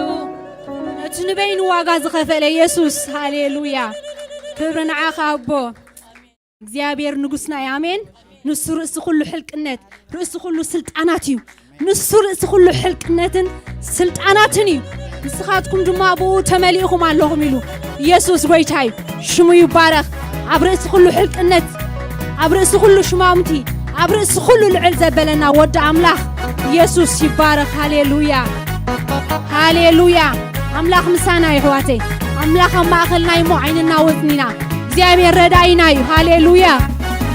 ነቲ ንበይኑ ዋጋ ዝኸፈለ የሱስ። ሃሌሉያ። ክብሪ ንዓኻ ኣቦ። እግዚኣብሔር ንጉስና እዩ። ኣሜን። ንሱ ርእሲ ኩሉ ሕልቅነት፣ ርእሲ ኩሉ ስልጣናት እዩ። ንሱ ርእሲ ኩሉ ሕልቅነትን ስልጣናትን እዩ። ንስኻትኩም ድማ ብኡ ተመሊእኹም ኣለኹም ኢሉ። ኢየሱስ ጎይታ እዩ። ሽሙ ይባረኽ። ኣብ ርእሲ ኩሉ ሕልቅነት፣ ኣብ ርእሲ ኩሉ ሽማምቲ፣ ኣብ ርእሲ ኩሉ ልዕል ዘበለና ወዲ ኣምላኽ ኢየሱስ ይባረኽ። ሃሌሉያ። ሃሌሉያ። ኣምላኽ ምሳና እዩ ኣሕዋተይ። ኣምላኽ ኣብ ማእኸልና እዩ እሞ ዓይንና ወጽኒና። እግዚኣብሔር ረዳኢና እዩ። ሃሌሉያ።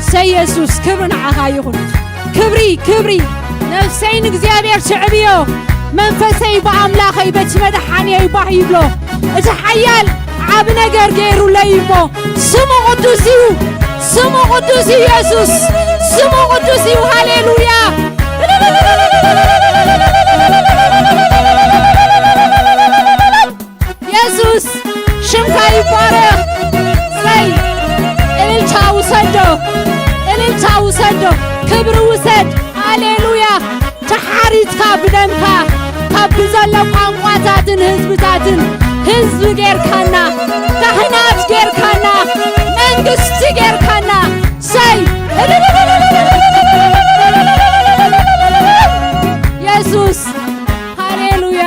ሰይ የሱስ፣ ክብሪ ንዓኻ ይኹን። ክብሪ፣ ክብሪ። ነፍሰይ ንእግዚኣብሔር ትዕብዮ፣ መንፈሰይ ብኣምላኸይ በቲ መድሓንየይ ባህ ይብሎ። እቲ ሓያል ዓቢ ነገር ገይሩለይ እሞ፣ ስሙ ቅዱስ እዩ፣ ስሙ ቅዱስ እዩ የሱስ፣ ስሙ ቅዱስ እዩ። ሃሌሉያ። የሱስ ሽምካ ይባረኽ። ሰይ እልልታ ውሰዶ፣ እልልታ ውሰዶ፣ ክብሪ ውሰድ። ሃሌሉያ። ተሓሪጽካ ብደምካ ካብ ብዘሎ ቋንቋታትን ህዝብታትን ህዝቢ ጌርካና፣ ካህናት ጌርካና፣ መንግስቲ ጌርካና። ሰይ የሱስ ሃሌሉያ።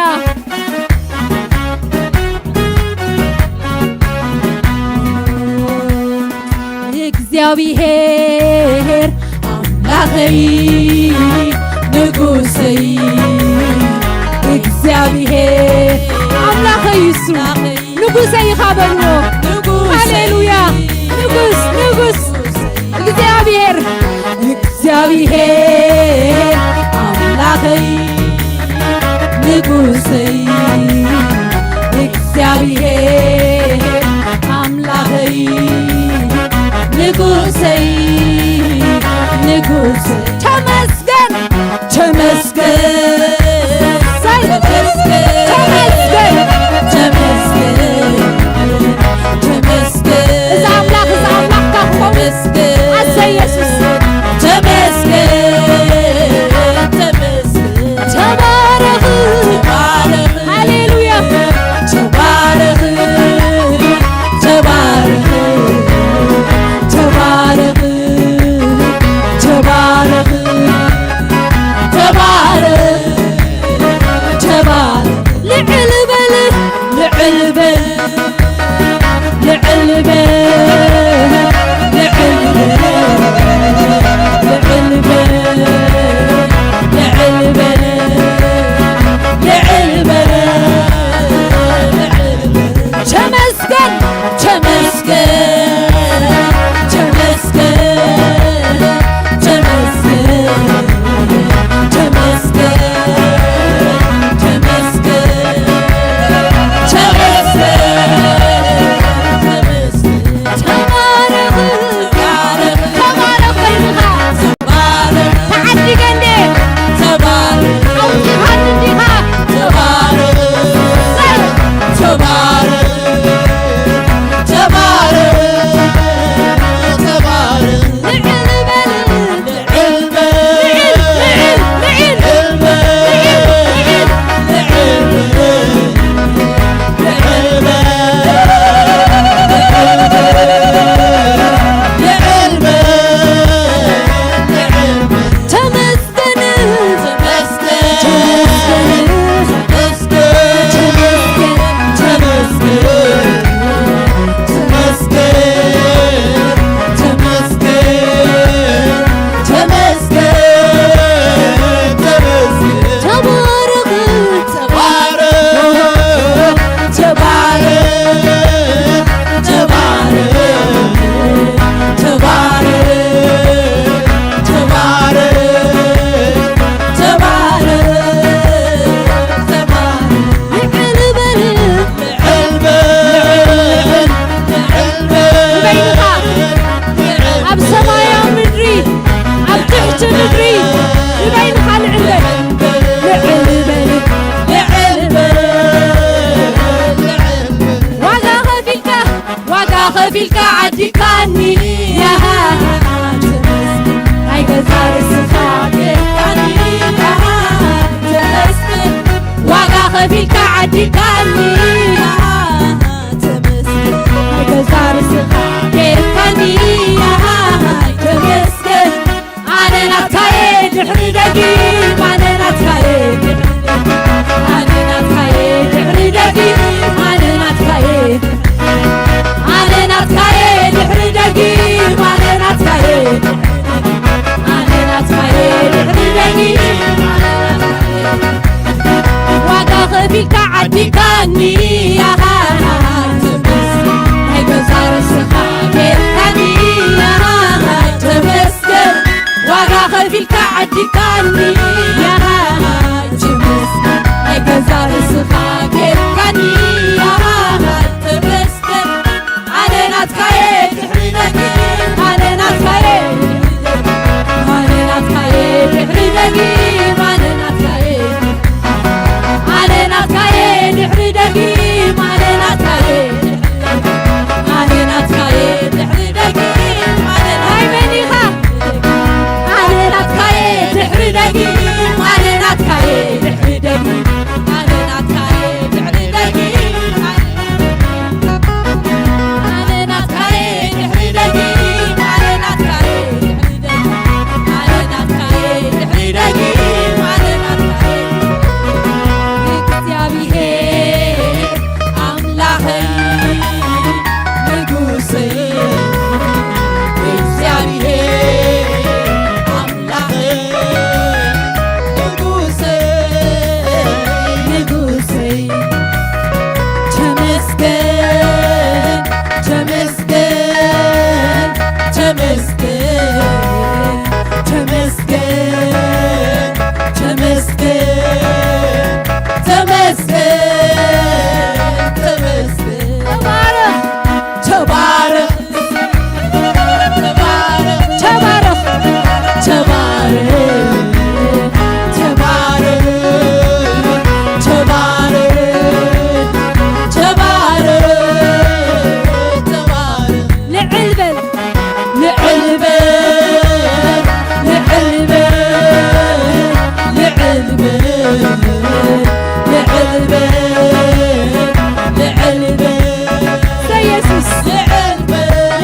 እግዚኣብሔር ኣምላኸይ ንጉሰይ፣ እግዚኣብሔር ኣምላኸይ እሱ ንጉሰይ ኢኻ በልዎ። ሃሌሉያ። ንጉስ፣ ንጉስ እግዚኣብሔር፣ እግዚኣብሔር ኣምላኸይ ንጉሰይ፣ እግዚኣብሔር ኣምላኸይ ንጉሰይ፣ ንጉሰይ ተመስገን፣ ተመስገን፣ ተመስገን፣ ተመስገን፣ ተመስገን፣ ተመስገን። እዚ ኣምላኽ፣ እዚ ኣምላኽካ ክኸውን። ተመስገን፣ ኣሰይ የሱስ። ተመስገን፣ ተመስገን። ተባረኽ። ተባረኽ። ሃሌሉያ። ተባረኽ፣ ተባረኽ፣ ተባረኽ፣ ተባረኽ፣ ተባረኽ፣ ተባረኽ። ልዕል በል፣ ልዕል በል፣ ልዕል በል፣ ልዕል በል፣ ልዕል በል፣ ልዕል በል፣ ልዕል በል፣ ልዕል በል። ተመስገን፣ ተመስገን፣ ተመስገን፣ ተመስገን፣ ተመስገን፣ ተመስገን፣ ተመስገን። ተባረኽ፣ ተባረኽ በይንኻ። ተባረኽ። ተዓዲገ እንዴ? ተባረኽ። ኣውፂኻኒ እንዲኻ። ተባረኽ። ሰይ። ተባረኽ። ተባረኽ። ተባረኽ። ልዕል በል። ልዕል በል። ልዕል፣ ልዕል፣ ልዕል። ልዕል በል። ልዕል በል። ልዕል በል። ልዕል በል። ተመስገን፣ ተመስገን፣ ተመስገን፣ ተመስገን፣ ተመስገን፣ ተመስገን። ተባረኽ፣ ተባረኽ፣ ተባረኽ፣ ተባረኽ፣ ተባረኽ። ተባረኽ፣ ተባረኽ፣ ተባረኽ። ልዕል በል፣ ልዕል በል፣ ልዕል በል። ንበይንኻ ኣብ ሰማያዊ ምድሪ፣ ኣብ ትሕቲ ምድሪ ንበይንኻ ልዕል በል። ልዕል በል፣ ልዕል በል፣ ልዕል በል። ዋጋ ከፊልካ ዋጋ ከፊልካ ዓዲካኒ፣ ያሃ፣ ተመስገን። ናይ ገዛ ርእስኻ ጌርካኒ፣ ያሃ፣ ተመስገን። ዋጋ ከፊልካ ዓዲካኒ፣ ያሃ፣ ተመስገን። ናይ ገዛ ርእስኻ ጌርካኒ፣ ያሃ፣ ተመስገን። ኣነ ናትካየ ድሕሪ ደጊም፣ ኣነ ናትካየ ድሕሪ ደጊም፣ ኣነ ናትካየ ድሕሪ ደጊም፣ ኣነ ናትካየ፣ ኣነ ናትካየ ድሕሪ ደጊም፣ ኣነ ናትካየ፣ ኣነ ናትካየ ድሕሪ ደጊም፣ ኣነ ናትካየ። ዋጋ ከፊልካ ዓዲካኒ፣ ኣሃ፣ ናይ ገዛ ርእስኻ ጌርካኒ፣ ኣሃ፣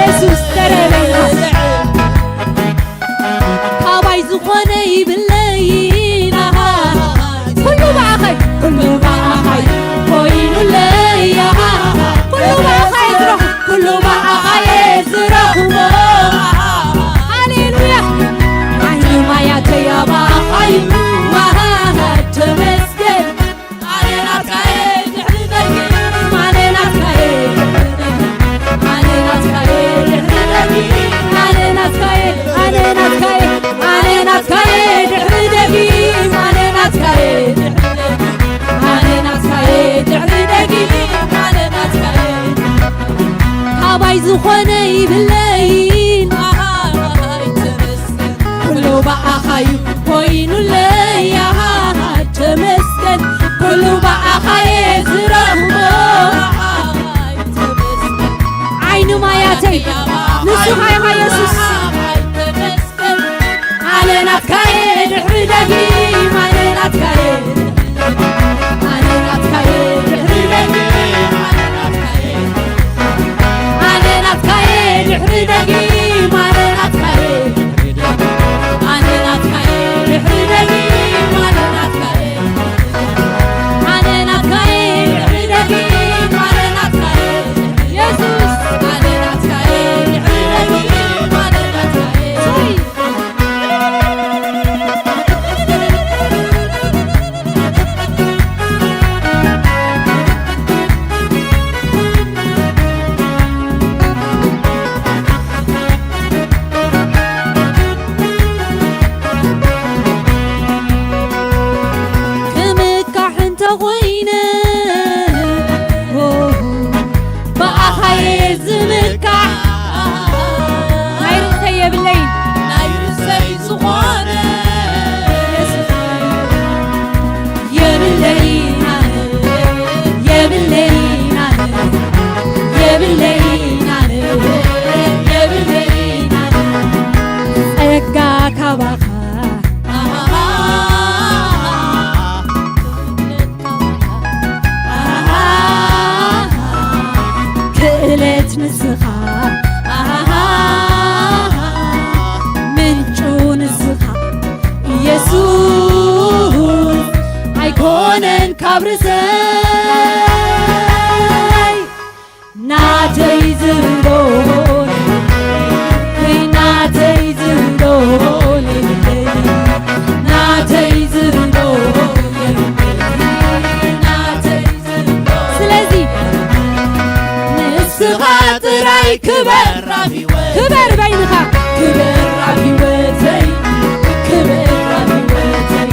የሱስ ተረበይና። ካባይ ዝኾነ ይብለይና። ኩሉ ብኣኻይ፣ ኩሉ ብኣኻይ ኮይኑለይ። ኩሉ ብኣኻይ ዝረኽ-፣ ኩሉ ብኣኻይ ዝረኽቦ። ሃሌሉያ። ዓይኒ ማያተይ ኣባኻይ፣ ተመስገን። ኣነ ናትካየ ድሕሪ ደጊም፣ ኣነ ናትካየ ድሕሪ ደጊም፣ ኣነ ናትካየ ድሕሪ ደጊም፣ ኣነ ናትካየ፣ ኣነ ናትካየ፣ ኣነ ናትካየ ድሕሪ ደጊም፣ ኣነ ናትካየ ድሕሪ ደጊም፣ ኣነ ናትካየ ድሕሪ ደጊም፣ ኣነ ናትካየ። ካባይ ዝኾነ ይብለይን፣ ኩሉ ብኣኻዩ ኮይኑለይ። ተመስገን፣ ኩሉ ብኣኻየ ዝረኽቦ። ዓይኒ ማያተይ ንስኻ ኢኻ የሱስ። ኣነ ናትካየ ድሕሪ ደጊም፣ ኣነ ናትካየ፣ ኣነ ናትካየ ድሕሪ ደጊም፣ ኣነ ናትካየ፣ ኣነ ናትካየ ድሕሪ ደጊም፣ ኣነ ናትካየ፣ ኣነ ናትካየ ድሕሪ ደጊም፣ ኣነ ናትካየ፣ ኣነ ናትካየ ድሕሪ ደጊም፣ ኣነ ናትካየ፣ የሱስ፣ ኣነ ናትካየ ድሕሪ ደጊም፣ ኣነ ናትካየ። ክምካሕ እንተኾይነ፣ ብኣኻየ ዝምካሕ፣ ናይ ርእሰይ የብለይን። ናይ ርእሰይ ዝኾነ የብለይን ኣነ፣ የብለይን ኣነ፣ የብለይን ኣነ፣ የብለይን ኣነ። ጸጋ ካባኻ፣ ክእለት ንስኻ፣ ምንጩ ንስኻ ኢየሱስ፣ ኣይኮነን ካብ ርእሰይ። ናተይ ዝብሎ፣ ናተይ ዝብሎ፣ ናተይ ዝብሎ፣ ናተይ ዝብሎ። ስለዚ ንስኻ ጥራይ ክበር ኣብ ህይወት፣ ክበር በይንኻ። ክበር ኣብ ህይወተይ፣ ክበር ኣብ ህይወተይ።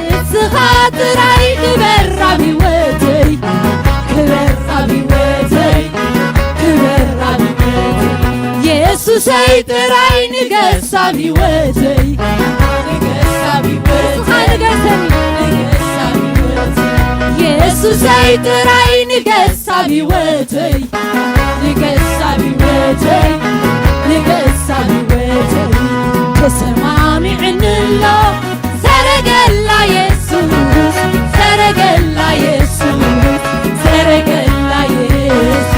ንስኻ ጥራይ ክበር ኣብ ህይወተይ፣ ክበር ኣብ ህይወተይ፣ ክበር ኣብ ህይወተይ። የሱሰይ ጥራይ ንገስ ኣብ ህይወተይ፣ ንገስ ኣብ ህይወተይ። ንስኻ ንገሰኒ። ንገስ ኣብ ህይወተይ። የሱሰይ ጥራይ ንገስ ኣብ ህይወተይ፣ ንገስ ኣብ ህይወተይ፣ ንገስ ኣብ ህይወተይ። ተሰማሚዕኒ ኣሎ ሰረገላ የሱስ፣ ሰረገላ የሱስ፣ ሰረገላ የሱስ።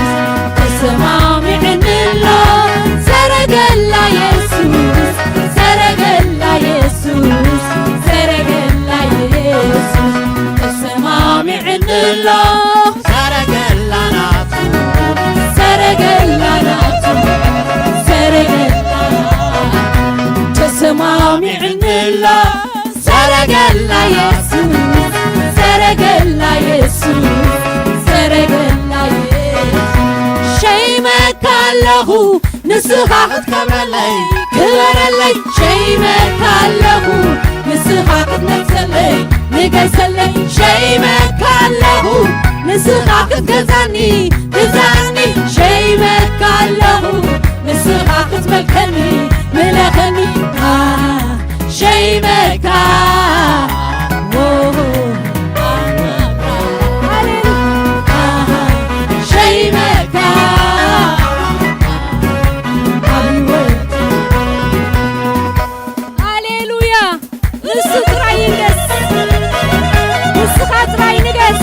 ተሰማሚዕኒ ኣሎ ሰረገላ የሱስ፣ ሰረገላ የሱስ፣ ሰረገላ የሱስ። ተሰማሚዕኒ ኣሎ ሰረገላ ናቱ፣ ሰረገላ ናቱ፣ ሰረገላ ናቱ። ተሰማሚዕኒ ኣሎ ሰረገላ የሱስ፣ ሰረገላ የሱስ፣ ሰረገላ የሱስ። ሸይመካ ኣለኹ ንስኻ ክትከብረለይ፣ ክበረለይ። ሸይመካ ኣለኹ ንስኻ ክትነግሰለይ፣ ንገሰለይ። ሸይመካ ኣለኹ ንስኻ ክትገዛኒ፣ ግዛኒ። ሸይመካ ኣለኹ ንስኻ ክትመልከኒ፣ ምለኸኒ። አ፣ ሸይመካ፣ ኦ፣ ሃሌሉያ። ሸይመካ ኣብ ህይወት። ሃሌሉያ። ንሱ ጥራይ ይንገስ። ንስኻ ጥራይ ንገስ።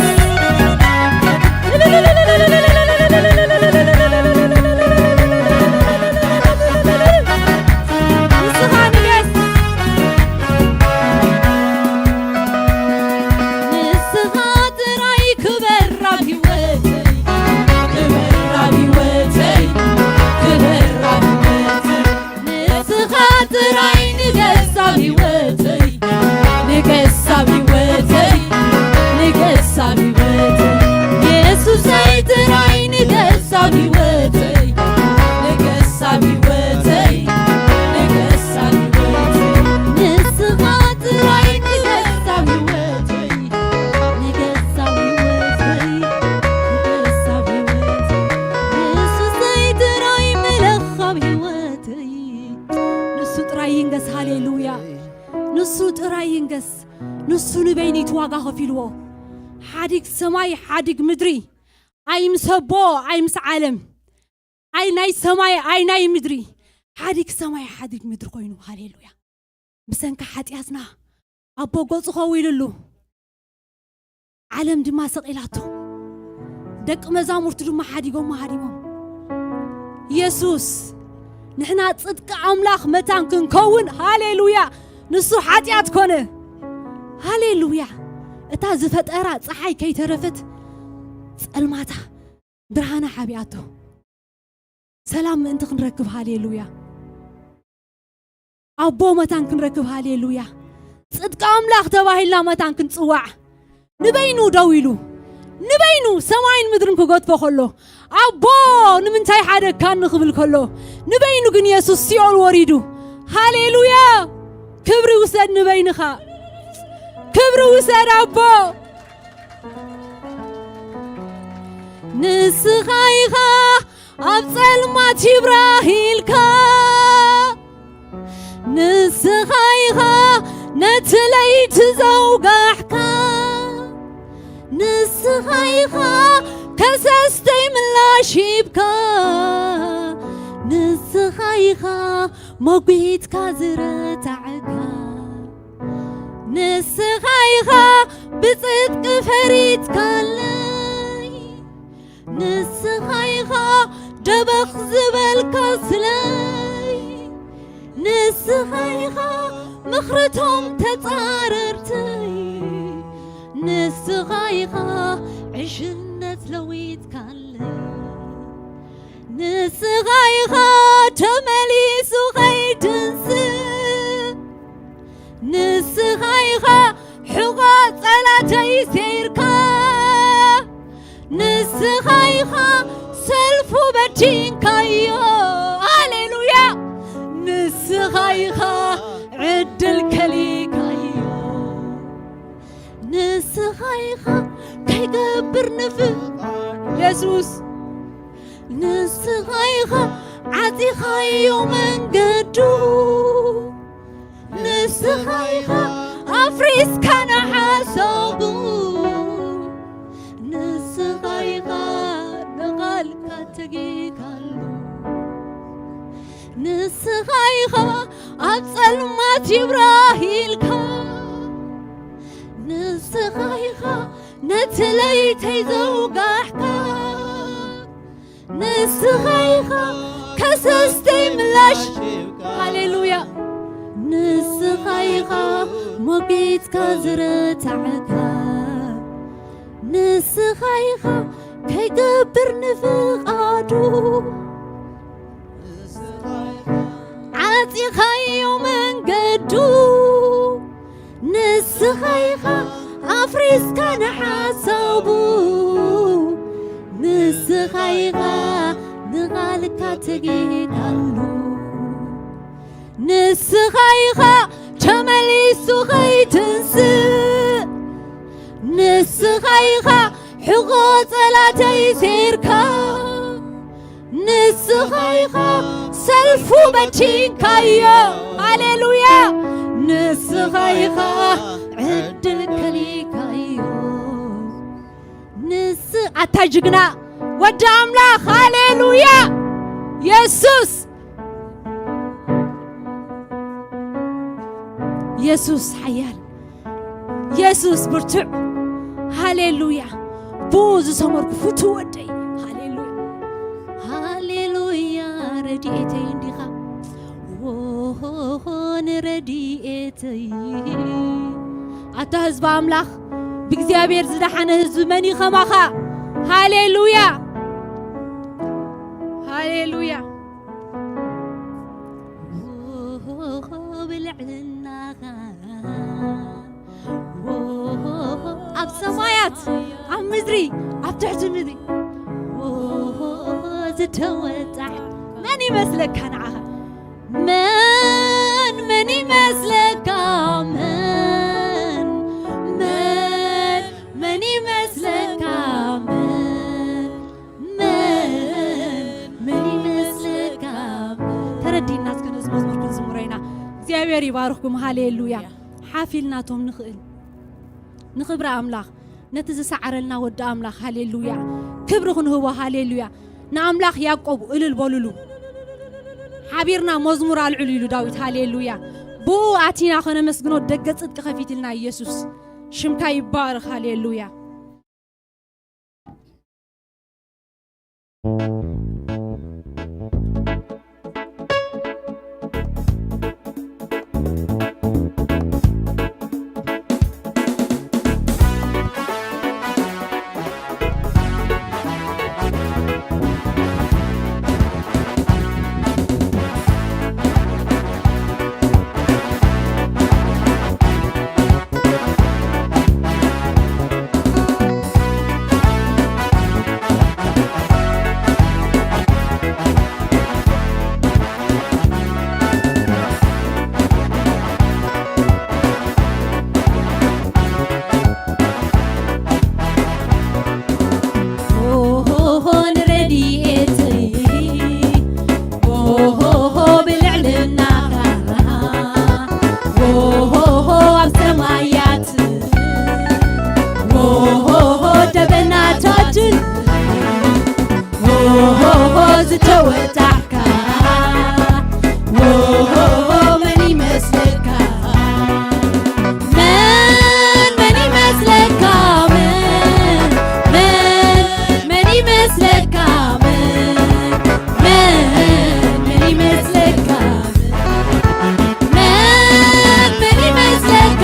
ንሱ ጥራይ ይንገስ። ንሱ ንበይኑ እቲ ዋጋ ከፊልዎ። ሓዲግ ሰማይ፣ ሓዲግ ምድሪ። ኣይ ምስ ኣቦ፣ ኣይ ምስ ዓለም። ኣይ ናይ ሰማይ፣ ኣይ ናይ ምድሪ። ሓዲግ ሰማይ፣ ሓዲግ ምድሪ ኮይኑ። ሃሌሉያ። ብሰንኪ ሓጢኣትና ኣቦ ገጹ ከዊሉሉ። ዓለም ድማ ሰቒላቶ። ደቂ መዛሙርቱ ድማ ሓዲጎሞ ሃዲሞም። የሱስ፣ ንሕና ጽድቂ ኣምላኽ መታን ክንከውን፣ ሃሌሉያ፣ ንሱ ሓጢኣት ኮነ። ሃሌሉያ። እታ ዝፈጠራ ጸሓይ ከይተረፈት ጸልማታ ብርሃና ሓቢኣቶ። ሰላም ምእንቲ ክንረክብ፣ ሃሌሉያ። ኣቦ መታን ክንረክብ፣ ሃሌሉያ። ጽድቂ ኣምላኽ ተባሂልና መታን ክንጽዋዕ፣ ንበይኑ ደው ኢሉ፣ ንበይኑ ሰማይን ምድርን ክገድፎ ከሎ፣ ኣቦ ንምንታይ ሓደግካኒ ክብል ከሎ፣ ንበይኑ ግን የሱስ ሲኦል ወሪዱ። ሃሌሉያ! ክብሪ ውሰድ ንበይንኻ፣ ክብሪ ውሰድ ኣቦ። ንስኻ ኢኻ ኣብ ጸልማት ይብራህ ኢልካ፣ ንስኻ ኢኻ ነቲ ለይቲ ዘውጋሕካ፣ ንስኻ ኢኻ ከሰስተይ ምላሽ ሂብካ፣ ንስኻ ኢኻ መጒትካ ዝረታዕካ፣ ንስኻ ኢኻ ብጽድቂ ፈሪድካለይ፣ ንስኻ ኢኻ ደበኽ ዝበልካ ስለይ፣ ንስኻ ኢኻ ምኽርቶም ተጻረርተይ፣ ንስኻ ኢኻ ዕሽነት ለዊጥካለይ፣ ንስኻ ኢኻ ተመሊሱ ኸይትንስእ፣ ንስኻ ኢኻ ሕቖ ጸላተይ ሴርካ፣ ንስኻ ኢኻ ሰልፉ በቲንካዮ። ሃሌሉያ! ንስኻ ኢኻ ዕድል ከሊካዮ። ንስኻ ኢኻ ከይገብር ንፍቓድ የሱስ፣ ንስኻ ኢኻ ዓጺኻዮ መንገዱ፣ ንስኻ ኢኻ ኣፍሪስካ ንሓሳቡ፣ ንስኻ ኢኻ ንቓልካ ተጊካሉ፣ ንስኻ ኢኻ ኣብ ጸልማት ይብራህ ኢልካ፣ ንስኻ ኢኻ ነቲ ለይተይ ዘውጋሕካ፣ ንስኻ ኢኻ ከሰስተይ ምላሽ። ሃሌሉያ። ንስኻ ኢኻ ሞጊትካ ዝረታዕካ፣ ንስኻ ኢኻ ከይገብር ንፍቓዱ ዓጺኻዮ መንገዱ፣ ንስኻ ኢኻ ኣፍሪስካ ንሓሳቡ፣ ንስኻ ኢኻ ንቓልካ ተጊካሉ፣ ንስኻ ኢኻ ተመሊሱ ኸይትንስእ፣ ንስኻ ኢኻ ሕቖ ጸላተይ ሴርካ፣ ንስኻ ኢኻ ሰልፉ በቲንካዮ። ሃሌሉያ። ንስኻ ኢኻ ዕድል ከሊካዮ። ንስ-፣ ኣታ ጅግና ወዲ ኣምላኽ። ሃሌሉያ። የሱስ፣ የሱስ ሓያል፣ የሱስ ብርቱዕ። ሃሌሉያ። ብኡ ዝሰመርኩ ፍቱ ወደይ። ሃሌሉያ። ሃሌሉያ። ረድኤተይ እንዲኻ። ዎሆሆ ንረድኤተይ። ኣታ ህዝቢ ኣምላኽ፣ ብእግዚኣብሔር ዝደሓነ ህዝቢ መን እዩ ከማኻ? ሃሌሉያ። ሃሌሉያ። ዎሆሆ ብልዕልናኻ። ኣብ ሰማያት፣ ኣብ ምድሪ፣ ኣብ ትሕቲ ምድሪ ዝተወጣሕ መን ይመስለካ ንዓኻ? መን፣ መን ይመስለካ? መን፣ መን፣ መን ይመስለካ? መን፣ መን፣ መን ይመስለካ? ተረዲእና እስከ ነዚ መዝሙር ክንዝምሮ ኢና። እግዚኣብሔር ይባርኽኩም። ሃሌሉያ። ሓፍ ኢልና እቶም ንኽእል ንኽብሪ ኣምላኽ፣ ነቲ ዝሰዓረልና ወዲ ኣምላኽ፣ ሃሌሉያ፣ ክብሪ ክንህቦ፣ ሃሌሉያ። ንኣምላኽ ያዕቆብ እልል በሉሉ። ሓቢርና መዝሙር ኣልዕሉ ኢሉ ዳዊት፣ ሃሌሉያ። ብኡ ኣቲና ከነመስግኖ ደገ ጽድቂ ከፊትልና ኢየሱስ። ሽምካ ይባረኽ፣ ሃሌሉያ። ኦሆሆ ንረድኤተይ፣ ኦሆሆ ብልዕልናኻ፣ ኦሆሆ ኣብ ሰማያት፣ ኦሆሆ ደበናታትን፣ ኦሆሆ ዝተወጣሕካ፣ ኦሆሆ መን ይመስለካ? መን፣ መን ይመስለካ? መን፣ መን፣ መን ይመስለካ? መን፣ መን፣ መን ይመስለካ? መን፣ መን ይመስለካ?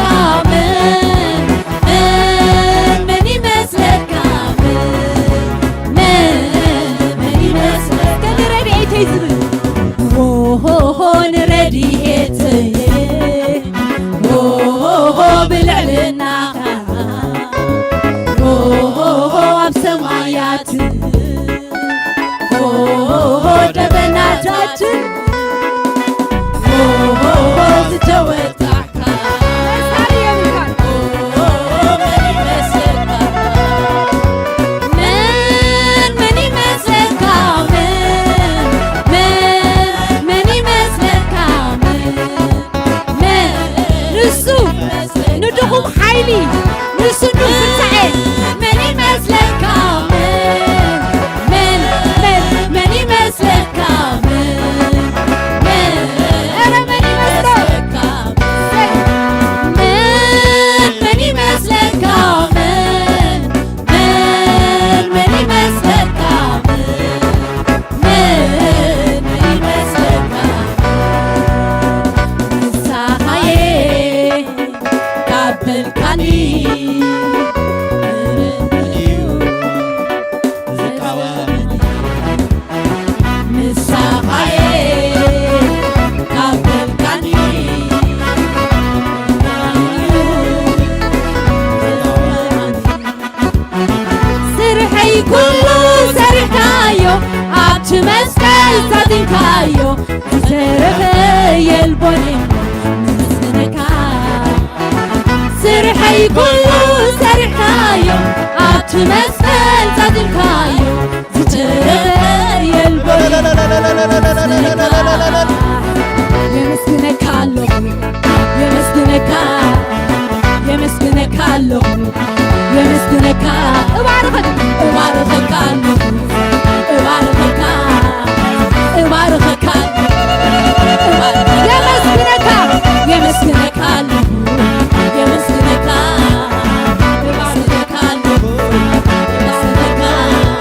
መን፣ መን፣ መን ይመስለካ? መን፣ መን፣ መን ይመስለካ? ንረድኤተይ ዝብል፣ ኦሆሆ ንረድኤተይ፣ ኦሆሆ ብልዕልናኻ፣ ኦሆሆ ኣብ ሰማያት፣ ኦሆሆ ደበናታት፣ ኦሆሆ ዝተወጣሕካ፣ መሳሊ የብልካን። ኦሆሆ መን ይመስለካ? መን፣ መን ይመስለካ? መን፣ መን፣ መን ይመስለካ? መን፣ መን፣ ንሱ ንድኹም ሓይሊ፣ ንሱ ንድኹም ብርታዐ። መን ይመስለካ? መን፣ መን፣ መን፣ መን ይመስለካ? መን፣ መን፣ ኧረ መን ይመስለካ? መን፣ መን ይመስለካ? መን፣ መን፣ መን ይመስለካ? መን፣ መን ይመስለካ? ንስኻ'የ ካብ በልካኒ፣ መን እዩ ዝቃወመኒ? ንስኻ'የ ካብ በልካኒ፣ መን እዩ ዝቃወመኒ? ስርሐይ ኩሉ ሰሪሕካዮ፣ ኣብቲ መስቀል ዛዚምካዮ፣ ዝተረፈ የልቦን እሞ ነመስግነካ። ስርሐይ ኩሉ ሰሪሕካዮ፣ ኣብቲ መስቀል ዛዚምካዮ፣ ዝተረፈ የልቦን እሞ ነመስግነካ። የመስግነካ ኣለኹ፣ የመስግነካ፣ የመስግነካ ኣለኹ፣ የመስግነካ፣ እባርኸካ፣ እባርኸካ ኣለኹ፣ እባርኸካ፣ እባርኸካ፣ እባር-፣ የመስግነካ፣ የመስግነካ ኣለኹ፣ የመስግነካ፣ እባርኸካ ኣለኹ፣ እባርኸካ፣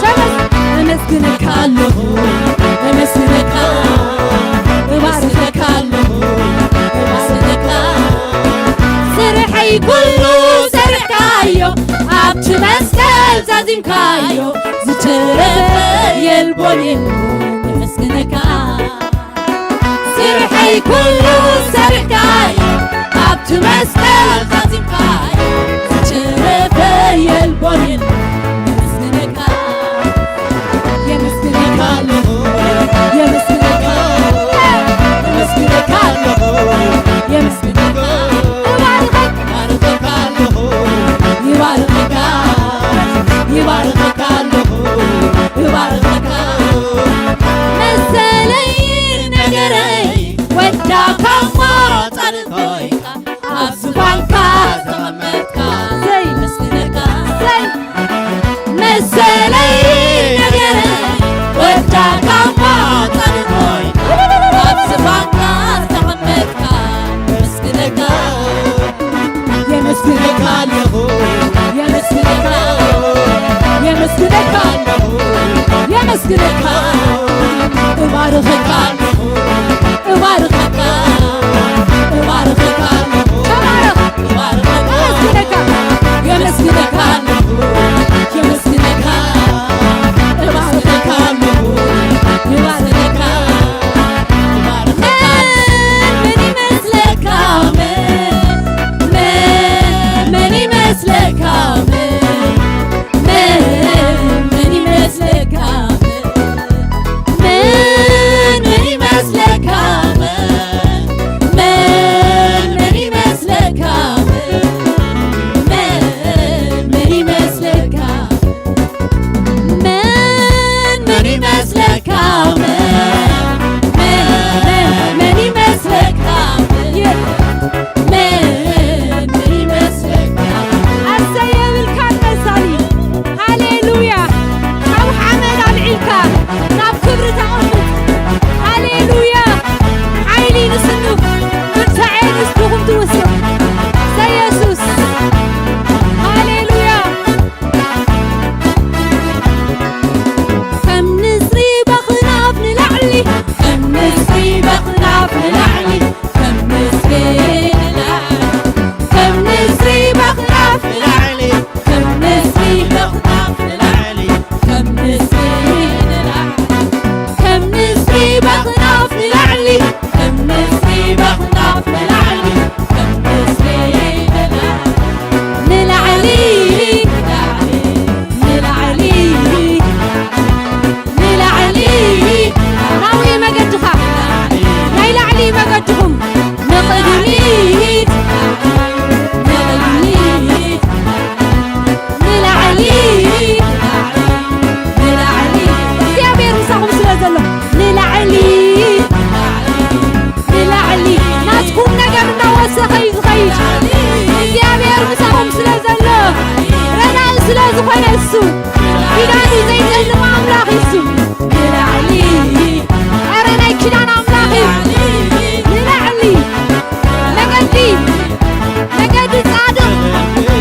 ተመስ-፣ የመስግነካ ኣለኹ፣ የመስግነካ፣ እባርኸካ ኣለኹ፣ እባርኸካ። ስርሐይ ኩሉ ሰሪሕካዮ፣ ኣብቲ መስቀል ዛዚምካዮ፣ ዝተረፈ የልቦን እሞ ነመስግነካ። ስርሐይ ኩሉ ሰሪሕካዮ፣ ኣብቲ መስቀል ዛዚምካዮ፣ ዝተረፈ የልቦን እሞ ነመስግነካ። የመስግነካ ኣለኹ፣ የመስግነካ፣ የመስግነካ ኣለኹ፣ የመስግነካ፣ እባርኸካ፣ እባርኸካ ኣለኹ፣ ይባርኸካ፣ ይባርኸካ ኣለኹ፣ ይባርኸካ። መሰለይ ነገረይ ወዳካ እሞ ጻድቕ ኮይንካ፣ ኣብ ዙፋንካ የመስግነካ፣ እባርኸካ፣ እባርኸካ፣ እባርኸካ፣ ተባረኽ። የመስግነካ፣ የመስግነካ፣ የመስግነካ፣ እባርኸካ፣ እባርኸካ፣ እባርኸካ። መን፣ መን ይመስለካ? መን፣ መን፣ መን ይመስለካ? መን፣ መን፣ መን ይመስለካ? መን፣ መን ይመስለካ? መን፣ መን፣ መን ይመስለካ? መን፣ መን ይመስለካ? መን፣ መን ይመስለካ? መን፣ መን፣ መን፣ መን ይመስለካ? መን፣ መን ይመስለካ? ኣሰይ የብልካን መሳሊ። ሃሌሉያ። ካብ ሓመድ ኣልዒልካ ናብ ክብሪ ተቐምጥ። ሃሌሉያ። ሓይሊ ንስኑ፣ ብርታዔ ንስኹም ትውስኽ። ሰየሱስ። ሃሌሉያ። ከም ንስሪ በኽናፍ ንላዕሊ፣ ከም ንስሪ በኽናፍ ንላዕሊ፣ ከም ንስሪ ንላዕሊ፣ ከም ንስሪ በኽናፍ ንላዕሊ፣ ከም ንስሪ በኽናፍ ንላዕሊ፣ ከም ንስሪ ንላዕሊ፣ ከም ንስሪ በኽናፍ ንላዕሊ፣ ከም ንስሪ በኽናፍ ንላዕሊ፣ ከም ንስሪ ንላዕሊ፣ ንላዕሊ፣ ንላዕሊ፣ ንላዕሊ፣ ናብኡ መገድኻ፣ ናይ ላዕሊ መገድኹም፣ ንቕድሚት፣ ንቕድሚት፣ ንላዕሊ፣ ንላዕሊ፣ እግዚኣብሔር ምሳኹም ስለ ዘሎ፣ ንላዕሊ፣ ንላዕሊ፣ ናትኩም ነገር እናወሰኸ እዩ ዝኸይድ። እግዚኣብሔር ምሳኹም ስለ ዘሎ፣ ረዳኢ ስለ ዝኾነ እሱ፣ ኪዳኑ ዘይጸልም ኣምላኽ እዩ እሱ። ንላዕሊ፣ ኧረ ናይ ኪዳን ኣምላኽ እዩ። ንላዕሊ፣ መገዲ፣ መገዲ ጻድቕ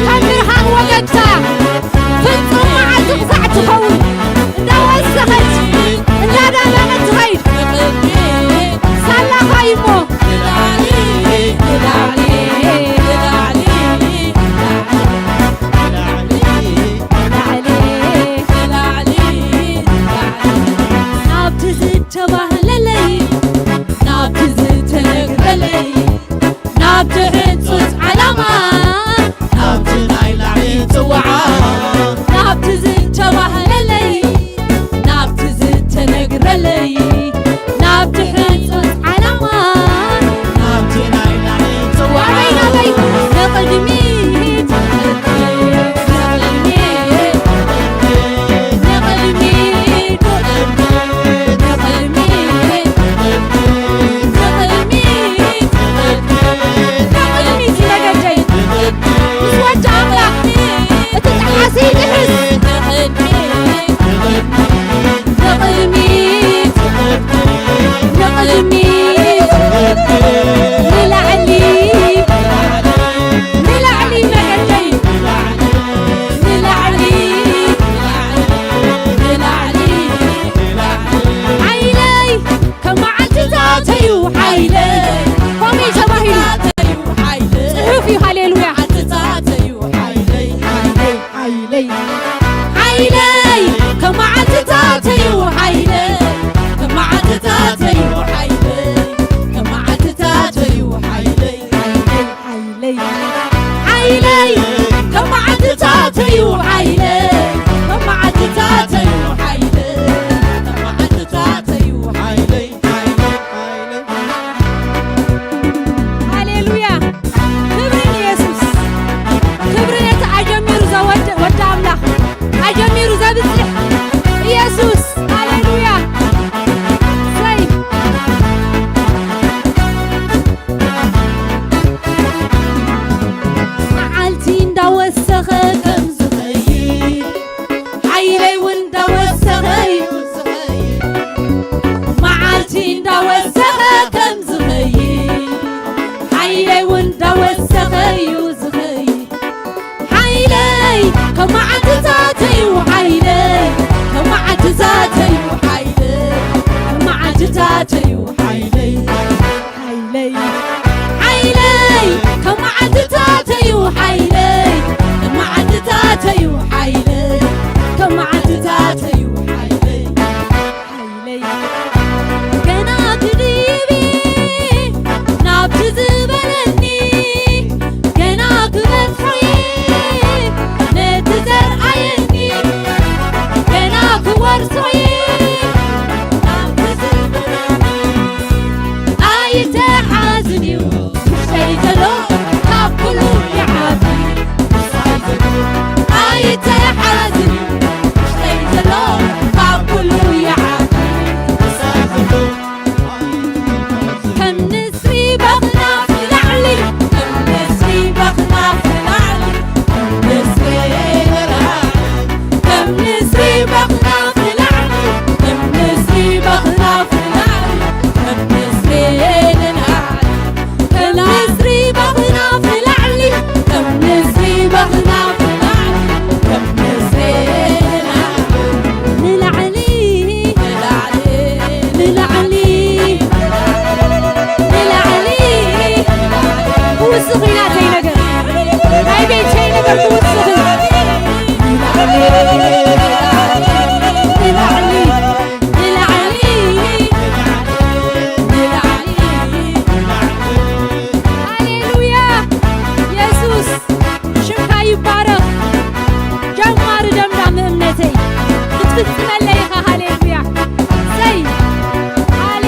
ከም ብርሃን ወገግታ፣ ፍጹም መዓልቲ ክሳዕ ትኸውን፣ እንዳወሰኸት፣ እንዳደመቐት ትኸይድ። ሳላኻ እዩ እሞ። ናብቲ ዝተባህለለይ፣ ናብቲ ዝተነግረለይ፣ ናብቲ ሕጹጽ ዓላማ፣ ናብቲ ናይ ላዕሊ ጽዋዓ፣ ናብቲ ዝተባህለለይ፣ ናብቲ ዝተነግረለይ፣ ናብቲ ሕጹጽ ዓላማ፣ ናብቲ ናይ ላዕሊ ጽዋዓ፣ ናበይ፣ ናበይ፣ ንቕድሚት፣ ንቕድሚት፣ ንቕድሚት፣ ንቕድሚት፣ ንቕድሚት፣ ንቕድሚት እዩ መገደይ። ምስ ወዲ ኣምላኽ እቲ ጠሓሲ ይጥሕስ። ንቕድሚት፣ ንቕድሚት፣ ንላዕሊ፣ ንላዕሊ መገደይ፣ ንላዕሊ፣ ንላዕሊ፣ ሓይለይ ከም መዓልትታተዩ ሓይለይ፣ ከምኡ እዩ ተባሂሉ። ጽሑፍ እዩ። ሃሌሉያ። ሓይለይ፣ ሓይለይ፣ ሓይለይ፣ ሓይለይ፣ ከም መዓልትታተዩ ሓይለይ፣ ከም መዓልትታተዩ ሓይለይ፣ ሓይለይ፣ ሓይለይ፣ ሓይለይ፣ ከም መዓልትታተዩ ሓይለይ፣ ከም መዓልትታተዩ ሓይለይ፣ ከም መዓልትታተዩ ሓይለይ፣ ሓይለይ። ገና ክድይብ ናብቲ ዝበለኒ፣ ገና ክበጽሖ ነቲ ዘርኣየኒ፣ ገና ክወርሶ ናብቲ ዝበለኒ። ኣይተሓዝን እዩ ውሽጠይ ዘሎ ካብ ኩሉ ይዓቢ። ኣይተሓዝን እዩ ውሽጠይ ዘሎ ካብ ኩሉ ይዓቢ። ከም ንስሪ በኽናፍ ንላዕሊ፣ ከም ንስሪ በኽናፍ ንላዕሊ፣ ከም ንስሪ ንላዕሊ፣ ከም ንስሪ በኽናፍ ንላዕሊ፣ ከም ንስሪ በኽናፍ ንላዕሊ፣ ከም ንስሪ ንላዕሊ፣ ከም ንስሪ በኽናፍ ንላዕሊ፣ ከም ንስሪ በኽናፍ ንላዕሊ፣ ከም ንስሪ ንላዕሊ፣ ንላዕሊ፣ ንላዕሊ፣ ንላዕሊ፣ ንላዕሊ። ክውስኽ እዩ ናተይ ነገር፣ ናይ ቤተይ ነገር ክውስኽ እዩ። ንላዕሊ፣ ንላዕሊ፣ ንላዕሊ። ሃሌሉያ የሱስ። ሽምካ ይባረኽ። ጀማሪ ደምዳሚ እምነተይ ክትፍጽመለይ ኢኻ። ሃሌሉያ። ሰይ። ሃሌ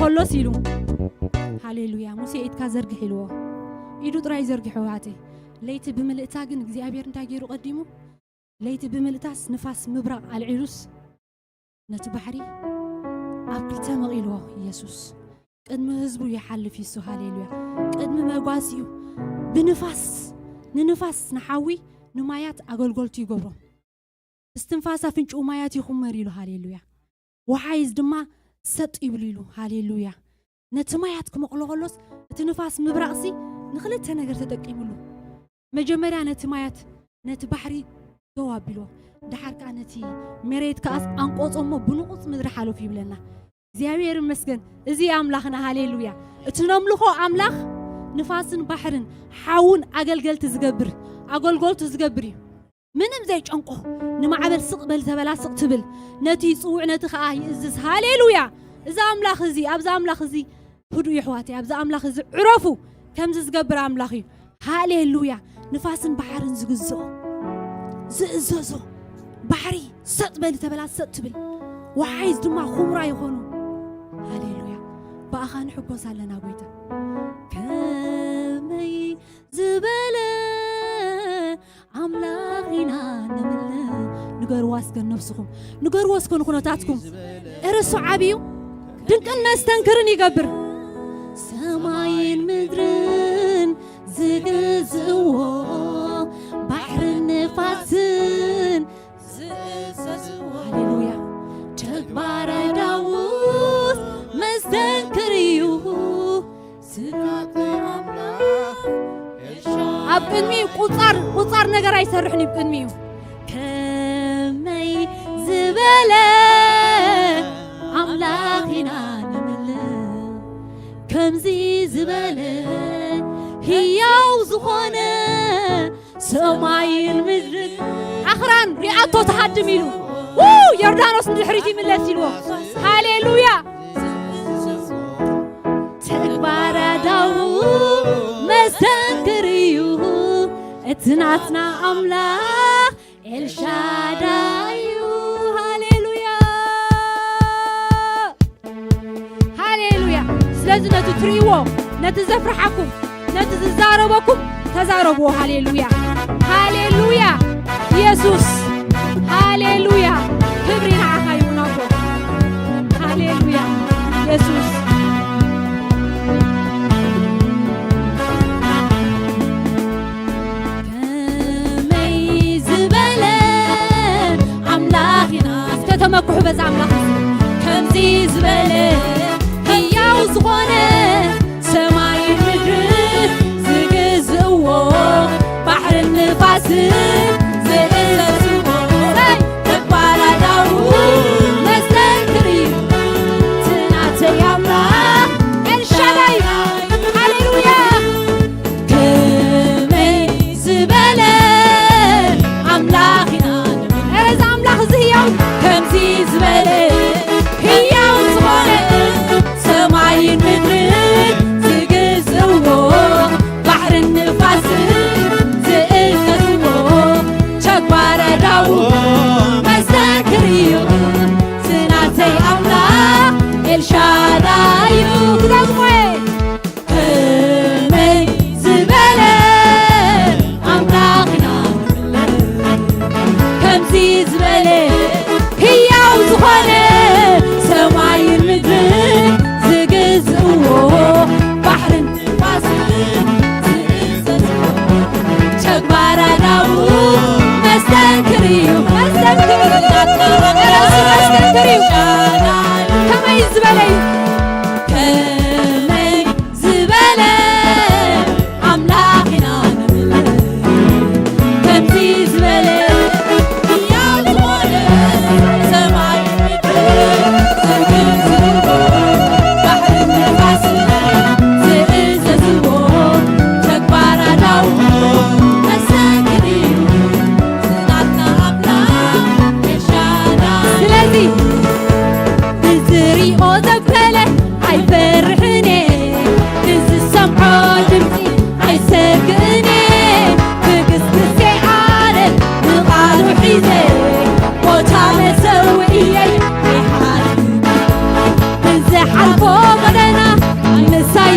ከሎስ ኢሉ፣ ሃሌሉያ፣ ሙሴ ኢድካ ዘርግሕ ኢልዎ። ኢዱ ጥራይ ዘርጊሑ፣ ኣሕዋተይ። ለይቲ ብምልእታ ግን እግዚኣብሔር እንታይ ገይሩ ቀዲሙ? ለይቲ ብምልእታስ ንፋስ ምብራቕ ኣልዒሉስ ነቲ ባሕሪ ኣብ ክልተ መቒልዎ። ኢየሱስ ቅድሚ ህዝቡ ይሓልፍ እዩ። ሃሌሉያ። ቅድሚ መጓሲኡ ብንፋስ፣ ንንፋስ፣ ንሓዊ፣ ንማያት ኣገልገልቱ ይገብሮም። እስትንፋስ ኣፍንጭኡ ማያት ይኹመር ኢሉ። ሃሌሉያ። ወሓይዝ ድማ ሰጥ ይብሉ ኢሉ። ሃሌሉያ። ነቲ ማያት ክመቕሎ ከሎስ እቲ ንፋስ ምብራቕሲ ንኽልተ ነገር ተጠቂምሉ። መጀመርያ ነቲ ማያት፣ ነቲ ባሕሪ ደው ኣቢልዎ። ደሓር ከኣ ነቲ መሬት ከኣስ ኣንቆጾ እሞ ብንቑጽ ምድሪ ሓለፉ ይብለና። እግዚኣብሔር ይመስገን። እዚ ኣምላኽና። ሃሌሉያ። እቲ ነምልኾ ኣምላኽ ንፋስን ባሕርን ሓውን ኣገልገልቲ ዝገብር፣ ኣገልገልቱ ዝገብር እዩ። ምንም ዘይጨንቆ፣ ንማዕበል ስቕ በል ተበላ ስቕ ትብል፣ ነቲ ይጽውዕ ነቲ ኸኣ ይእዝዝ። ሃሌሉያ። እዚ ኣምላኽ እዚ፣ ኣብዚ ኣምላኽ እዚ ህዱእ የሕዋተይ፣ ኣብዚ ኣምላኽ እዚ ዕረፉ። ከምዚ ዝገብር ኣምላኽ እዩ። ሃሌሉያ። ንፋስን ባሕርን ዝግዝኦ፣ ዝእዘዞ፣ ባሕሪ ሰጥ በል ተበላ ሰጥ ትብል፣ ወሓይዝ ድማ ኹምራ ይኾኑ። ሃሌሉያ። ብኣኻ ንሕጎስ ኣለና ጎይታ። ከመይ ዝበለ ኣምላኽ ኢና ነምልኽ። ንገርዋ እስከ ነብስኹም፣ ንገርዎ እስከ ንኩነታትኩም። እርሱ ዓብዩ ድንቅን መስተንክርን ይገብር። ሰማይን ምድርን ዝግዝእዎ፣ ባሕርን ንፋስን ዝእዘዝዎ። ሃሌሉያ። ተግባረ ዳዊት መስተንክር እዩ። ስራተ ኣምላኽ ኤልሻዳይ። ኣብ ቅድሚኡ ቁጻር፣ ቁጻር ነገር ኣይሰርሕን እዩ። ኣብ ቅድሚኡ ከመይ ዝበለ ኣምላኽ ኢና ነምልኽ፣ ከምዚ ዝበለ ህያው ዝኾነ ሰማይን ምድርን ኣኽራን ሪኣቶ ትሃድም ኢሉ። ው! ዮርዳኖስ ንድሕሪት ይምለስ ኢልዎ። ሃሌሉያ። ተግባረ ዳዊት መስተንክር እዩ። እቲ ናትና ኣምላኽ ኤልሻዳይ እዩ። ሃሌሉያ። ሃሌሉያ። ስለዚ ነቲ ትርእይዎ፣ ነቲ ዘፍርሓኩም፣ ነቲ ዝዛረበኩም ተዛረብዎ። ሃሌሉያ፣ ሃሌሉያ። ኢየሱስ፣ ሃሌሉያ። ክብሪ ንዓኻ ይኹን ኣቦ። ሃሌሉያ። ኢየሱስ። ከመይ ዝበለ ኣምላኽ ኢና። እስከ ተመክሑ በዛ ኣምላኽ እዚ። ከምዚ ዝበለ ህያው ዝኾነ ሰማይ ምድሪ ዝግዝእዎ፣ ባሕርን ንፋስን ዝእዘዝዎ፣ ተግባረ ዳዊት መስተንክር እዩ። እቲ ናተይ ኣምላኽ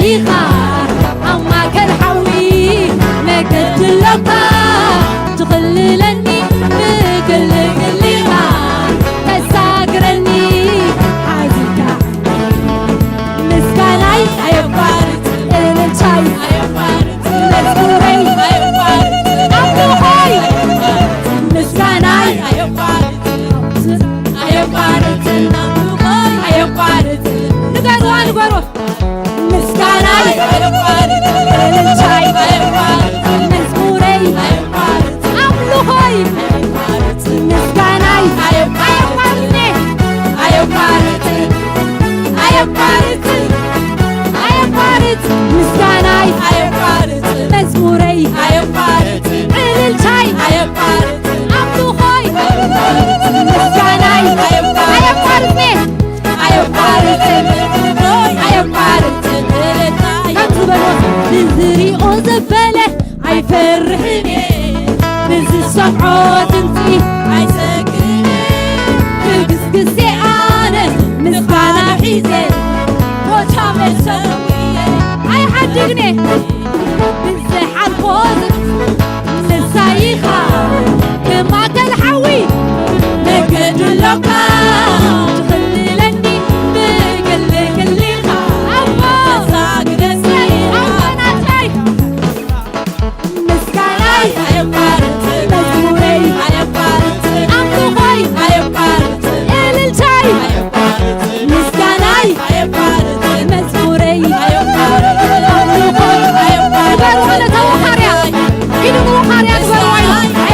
ኢኻ ኣብ ማእከል ሓዊ መገዲ ኣሎካ፣ ትኽልለኒ ብግልግል ኢኻ፣ ተሳግረኒ ሓዚልካ። ምስጋናይ ኣየቋርጽ፣ እልልታይ ኣየቋርጽ፣ መዝሙረይ ኣየቋርጽ፣ ኣምልኾይ ምስጋናይ ኣየቋርጽ፣ ኣየቋርጽ፣ ኣምልኾይ ኣየቋርጽ። ንገርዋ፣ ንገርዋ። ምስጋናይ ኣየቋርጽ፣ እልልታይ ኣየቋርጽ፣ መዝሙረይ ኣየቋርጽ፣ ኣምልኾይ ምስጋናይ ኣየቋርጽ፣ ኣየቋርጽ፣ ኣየቋርጽ፣ ኣየቋርጽ፣ ምስጋናይ ኣየቋርጽ፣ መዝሙረይ ኣየቋርጽ፣ እልልታይ ኣየቋርጽ፣ ኣምልኾይ ምስጋናይ ኣየቋርጽ፣ ኣየቋርጽ፣ ኣየቋርጽ፣ እልልታይ። ከምዚ በልዎ፣ ንዝሪኦ ዘበለ ኣይፈርሕን እየ፣ ንዝሰምዖ ድምፂ ኣይሰግእን እየ። ክግስግስ እየ ኣነ ምስጋና ሒዘ፣ ቦታ መሰውየ ኣይሓድግን እየ። ብዝሓልፎ ንሳ ኢኻ ብማእከል ሓዊ መገዲ ኣሎካ፣ ትኽልለኒ ብግልግል ኢኻ። ኣቦ ሳግደሰይ ኣቦ ናተይ። ምስጋናይ ኣየቋርጽ፣ መዝሙረይ ኣየቋርጽ፣ ኣምልኾይ ኣየቋርጽ፣ እልልታይ ኣየቋርጽ፣ ምስጋናይ ኣየቋርጽ፣ መዝሙረይ ኣየቋርጽ፣ ኣምልኾይ ኣየቋርጽ። ንገርዎ ነታ ወኻርያ፣ ኢዱ ንወኻርያ ንገርዋ ኢሉ።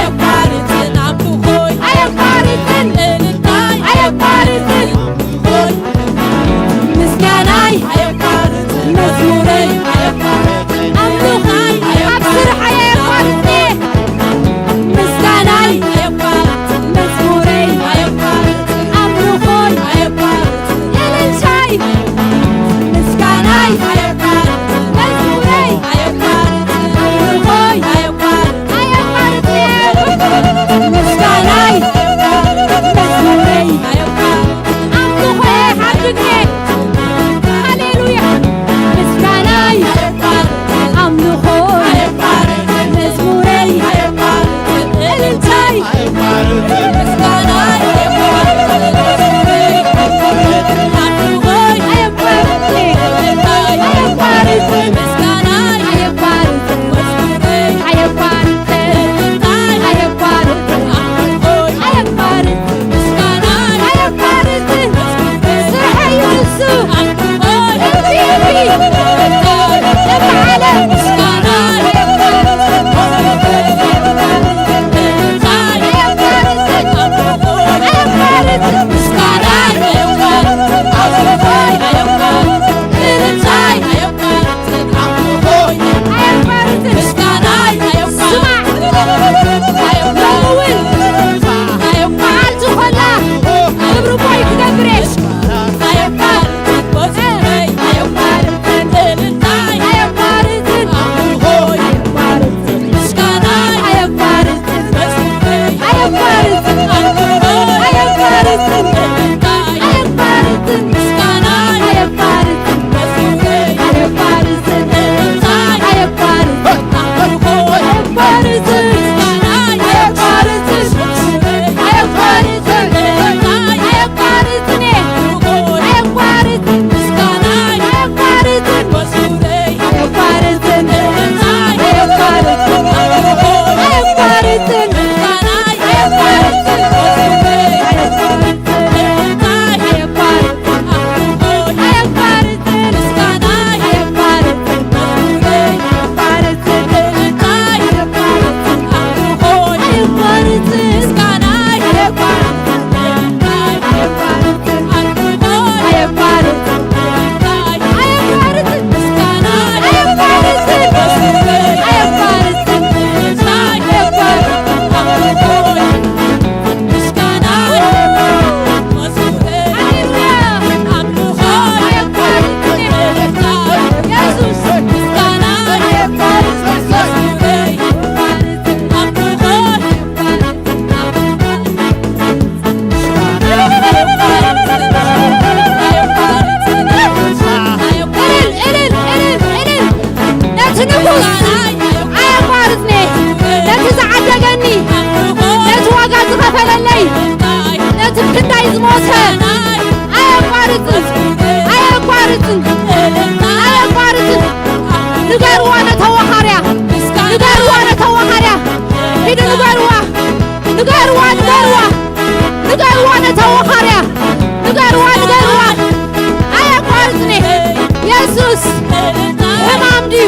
ሕማም ድዩ?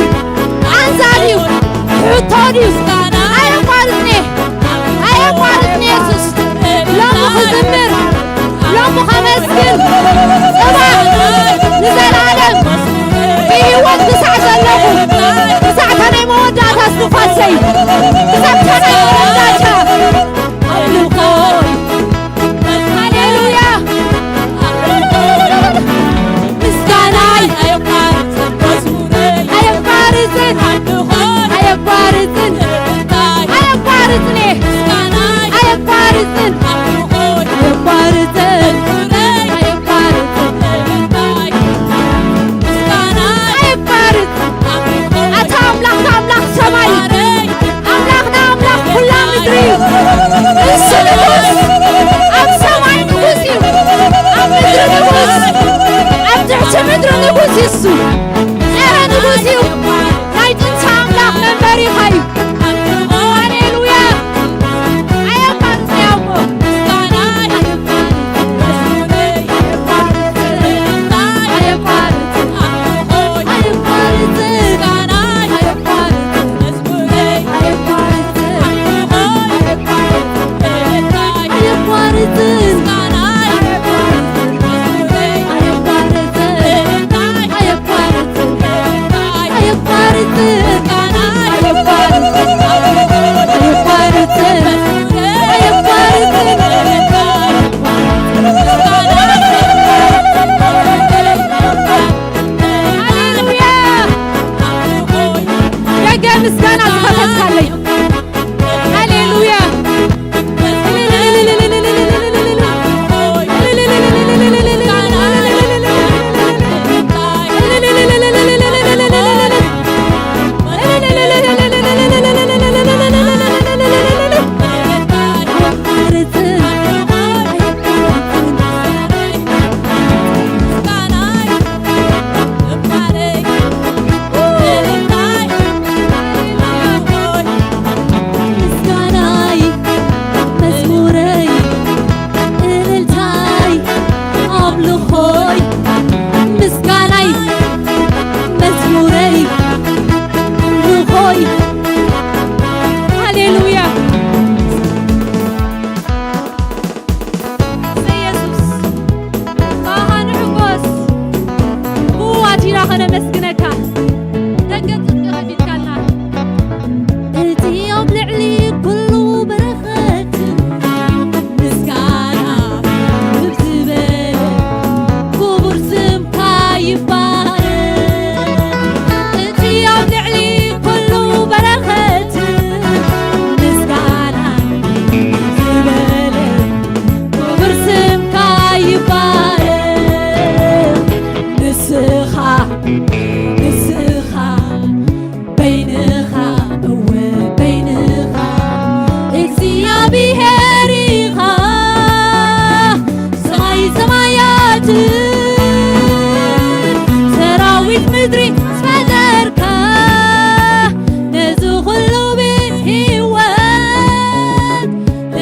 ቃንዛ ድዩ? ሕቶ ድዩ? ኣየቋርጽን እየ፣ ኣየቋርጽን እየ የሱስ። ሎሚ ክዝምር፣ ሎሚ ከመስግን፣ ጽባሕ ንዘለኣለም ብህይወት ክሳዕ ዘለኹ፣ ክሳዕ እታ ናይ መወዳእታ እስትንፋሰይ፣ ክሳብ እታ ናይ መወዳእታ ኣምልኾይ። ሃሌሉያ። ምስጋናይ ኣየቋርጽን፣ ኣየቋርጽን፣ ኣየቋርጽን፣ ኣየቋርጽን፣ ኣየቋርጽን፣ ኣየቋርጽን፣ ኣየቋርጽን። ኣታ ኣምላኽ፣ ኣምላኽ ሰማይ፣ ኣምላኽና ኣምላኽ ኩላ ምድሪ እዩ። እሱ ንጉስ፣ ኣብ ሰማይ ንጉስ እዩ፣ ኣብ ምድሪ ንጉስ፣ ኣብ ትሕቲ ምድሪ ንጉስ እዩ እሱ። እረ ንጉስ እዩ። ናይ ጥንቲ ኣምላኽ መንበሪኻ እዩ። ሃሌሉያ። ኣየቋርጽን እየ ኣቦ። ሃሌሉያ። ደገ ምስጋና ዝኸፈትካለይ። ሃሌሉያ። ምስጋናይ መዝሙረይ እልልታይ ኣምልኾይ ምስጋናይ መዝሙረይ ኣምልኾይ። ሃሌሉያ። ኢየሱስ፣ ብኣኻ ንሕጎስ፣ ብውዋት ኢና ኸነመስግነካ። ደገ ጽድቂ ከፊትካልና። እቲ ኣብ ልዕሊ ኩሉ በረኸት ምስጋና ክብ ዝበለ ክቡር ስምካ ይባረክ። እቲ ኣብ ልዕሊ ኩሉ በረኸት ምስጋና ዝበለ ክቡር ስምካ ይባረክ። ንስኻ፣ ንስኻ በይንኻ፣ እወ በይንኻ እግዚኣብሔር ኢኻ። ሰማይ ሰማያትን ሰራዊት ምድሪ ዝፈጠርካ፣ ነዚ ኹሉ ብህይወት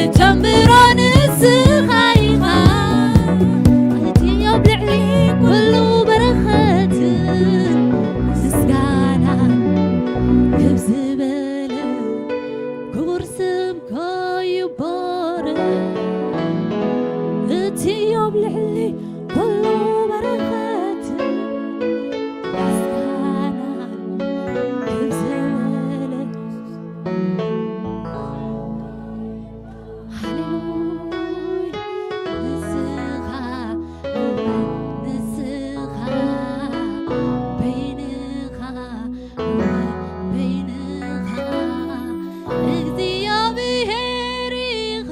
እተንብሮ ንስኻ ኢኻ። እቲ ኣብ ልዕሊ ኩሉ በረኸት ምስጋና ክብ ዝበለ ክቡር ስምካ ይባረክ። እቲ ኣብ ልዕሊ ኩሉ በረኸት ምስጋና ክብ ዝበለ። ሃሌሉያ። ንስኻ፣ ንስኻ በይንኻ፣ በይንኻ እግዚኣብሔር ኢኻ።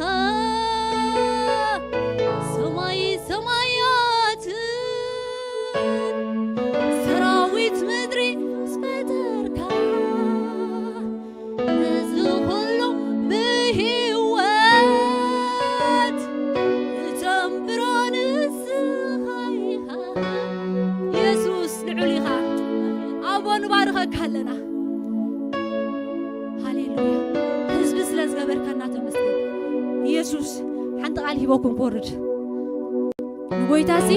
ሰማይ ሰማያትን ሰራዊት ምድሪ ዝፈጠርካ፣ ነዚ ኹሉ ብህይወት እተንብሮ ንስኻ ኢኻ። የሱስ ልዑል ኢኻ። ኣቦ ንባርኸካ ኣለና። ሃሌሉያ። ህዝቢ ስለ ዝገበርካና ተመስገን። የሱስ ሓንቲ ቃል ሂበኩም ክወርድ። ንጎይታሲ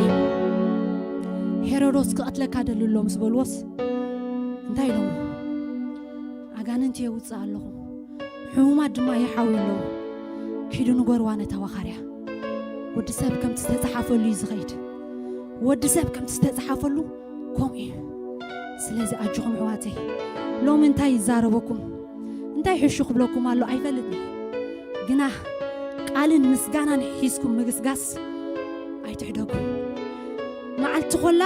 ሄሮዶስ ክቐትለካ ደሊ ኣሎ ምስ በልዎስ እንታይ ኢሎሞ? ኣጋንንቲ የውፅእ ኣለኹ፣ ሕሙማት ድማ ይሓዊ ኣለዉ። ኪዱ ንገርዋ ነታ ዋኻርያ። ወዲ ሰብ ከምቲ ዝተፅሓፈሉ እዩ ዝኸይድ። ወዲ ሰብ ከምቲ ዝተፅሓፈሉ ከምኡ እዩ። ስለዚ ኣጆኹም ኣሕዋተይ፣ ሎሚ እንታይ ይዛረበኩም እንታይ ሕሹ ክብለኩም ኣሎ ኣይፈልጥን። ግና ቃልን ምስጋናን ሒዝኩም ምግስጋስ ኣይትሕደጉ። መዓልቲ ኮላ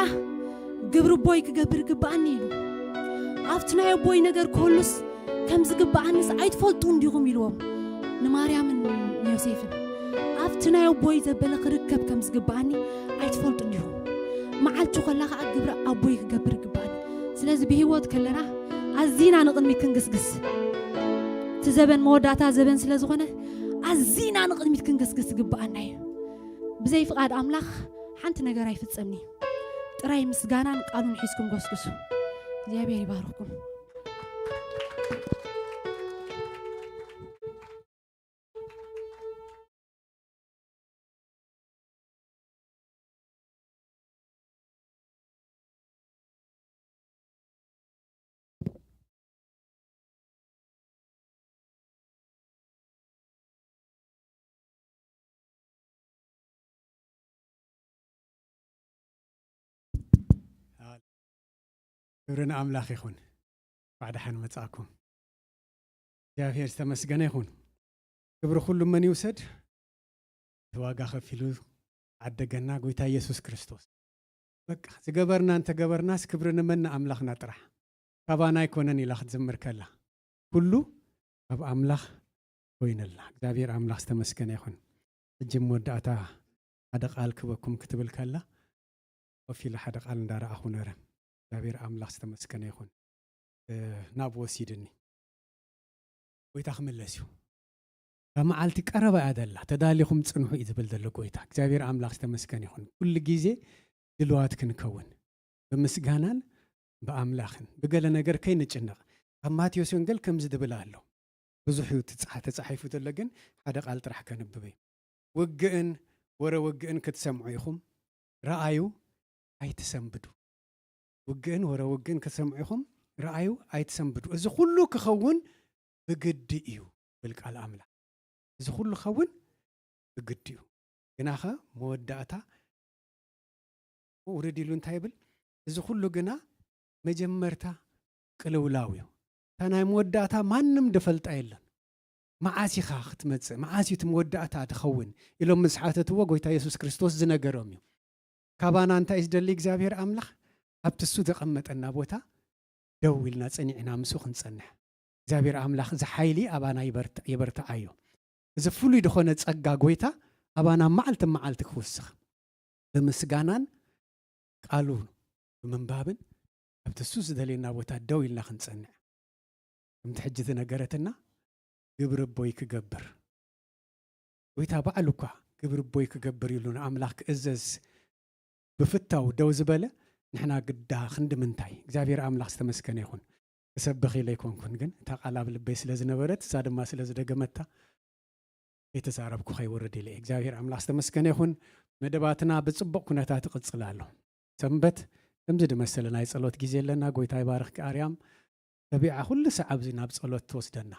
ግብሪ ኣቦይ ክገብር ይግብኣኒ ኢሉ። ኣብቲ ናይ ኣቦይ ነገር ክህሉስ ከም ዝግብኣንስ ኣይትፈልጡ እንዲኹም ኢልዎም ንማርያምን ንዮሴፍን። ኣብቲ ናይ ኣቦይ ዘበለ ክርከብ ከም ዝግብኣኒ ኣይትፈልጡ እንዲኹም። መዓልቲ ኮላ ከዓ ግብሪ ኣቦይ ክገብር ይግብኣኒ። ስለዚ ብህይወት ከለና ኣዚና ንቕድሚት ክንግስግስ፣ እቲ ዘበን መወዳእታ ዘበን ስለ ዝኾነ ኣዚና ንቕድሚት ክንግስግስ ይግብኣና እዩ። ብዘይ ፍቓድ ኣምላኽ ሓንቲ ነገር ኣይፍጸምን እዩ። ጥራይ ምስጋናን ቃሉን ሒዝኩም ጎስጉሱ። እግዚኣብሔር ይባርኽኩም። ክብሪ ንኣምላኽ ይኹን። እንኳዕ ደሓን መጻእኩም። እግዚኣብሔር ዝተመስገነ ይኹን። ክብሪ ኩሉ መን ይውሰድ? እቲ ዋጋ ከፊሉ ዓደገና ጎይታ ኢየሱስ ክርስቶስ። በቃ ዝገበርና እንተገበርናስ ክብሪ ንመን? ንኣምላኽና ጥራሕ። ካባና ኣይኮነን ኢላ ክትዝምር ከላ ኩሉ ካብ ኣምላኽ ኮይነልና። እግዚኣብሔር ኣምላኽ ዝተመስገነ ይኹን። ሕጂ መወዳእታ ሓደ ቃል ክበኩም ክትብል ከላ ኮፍ ኢለ ሓደ ቃል እንዳረኣኹ ነረ። እግዚኣብሔር ኣምላኽ ዝተመስገነ ይኹን። ናብ ወሲድኒ። ጎይታ ክምለስ እዩ። እታ መዓልቲ ቀረባ እያ ዘላ። ተዳሊኹም ጽንሑ እዩ ዝብል ዘሎ ጎይታ። እግዚኣብሔር ኣምላኽ ዝተመስገነ ይኹን። ኩሉ ግዜ ድልዋት ክንከውን ብምስጋናን ብኣምላኽን ብገለ ነገር ከይንጭነቕ። ኣብ ማቴዎስ ወንጌል ከምዚ ዝብል ኣሎ። ብዙሕ እዩ ትጽሓ-፣ ተጻሒፉ ዘሎ፣ ግን ሓደ ቃል ጥራሕ ከንብበይ። ውግእን ወረ ውግእን ክትሰምዑ ኢኹም፣ ረኣዩ ኣይትሰንብዱ። ውግእን ወረ ውግእን ክትሰምዑ ኢኹም፣ ረኣዩ ኣይትሰንብዱ። እዚ ኩሉ ክኸውን ብግዲ እዩ፣ ብል ቃል ኣምላኽ። እዚ ኩሉ ክኸውን ብግዲ እዩ። ግናኸ መወዳእታ ውርድ ኢሉ እንታይ ይብል? እዚ ኩሉ ግና መጀመርታ ቅልውላው እዩ። እታ ናይ መወዳእታ ማንም ድፈልጣ የለን። መዓስ ኢኻ ክትመጽእ? መዓስ እዩ እቲ መወዳእታ ድኸውን? ኢሎም ምስ ሓተትዎ፣ ጎይታ የሱስ ክርስቶስ ዝነገሮም እዩ። ካባና እንታይ እዩ ዝደሊ እግዚኣብሔር ኣምላኽ? ኣብቲ እሱ ዘቐመጠና ቦታ ደው ኢልና ጸኒዕና ምስኡ ክንጸንሕ። እግዚኣብሔር ኣምላኽ እዚ ሓይሊ ኣባና ይበርት-፣ የበርትዓዮ። እዚ ፍሉይ ዝኾነ ጸጋ ጎይታ ኣባና መዓልቲ መዓልቲ ክውስኽ፣ ብምስጋናን ቃሉ ብምንባብን ኣብቲ እሱ ዝደልየና ቦታ ደው ኢልና ክንጸንዕ። ከምቲ ሕጂ ዝነገረትና፣ ግብሪ ኣቦይ ክገብር። ጎይታ ባዕሉ እኳ ግብሪ ኣቦይ ክገብር ኢሉ ንኣምላኽ ክእዘዝ ብፍታው ደው ዝበለ፣ ንሕና ግዳ ክንዲ ምንታይ? እግዚኣብሔር ኣምላኽ ዝተመስገነ ይኹን። ክሰብኽ ኢለ ኣይኮንኩን፣ ግን እታ ቃል ኣብ ልበይ ስለ ዝነበረት፣ እሳ ድማ ስለ ዝደገመታ፣ ከይተዛረብኩ ከይወርድ ኢለ። እግዚኣብሔር ኣምላኽ ዝተመስገነ ይኹን። መደባትና ብጽቡቕ ኩነታት ይቕጽል ኣሎ። ሰንበት ከምዚ ዝመሰለ ናይ ጸሎት ግዜ ኣለና። ጎይታ ይባርኽኪ ኣርያም። ተቢዓ ኩሉ ሰዓብ እዚ ናብ ጸሎት ትወስደና።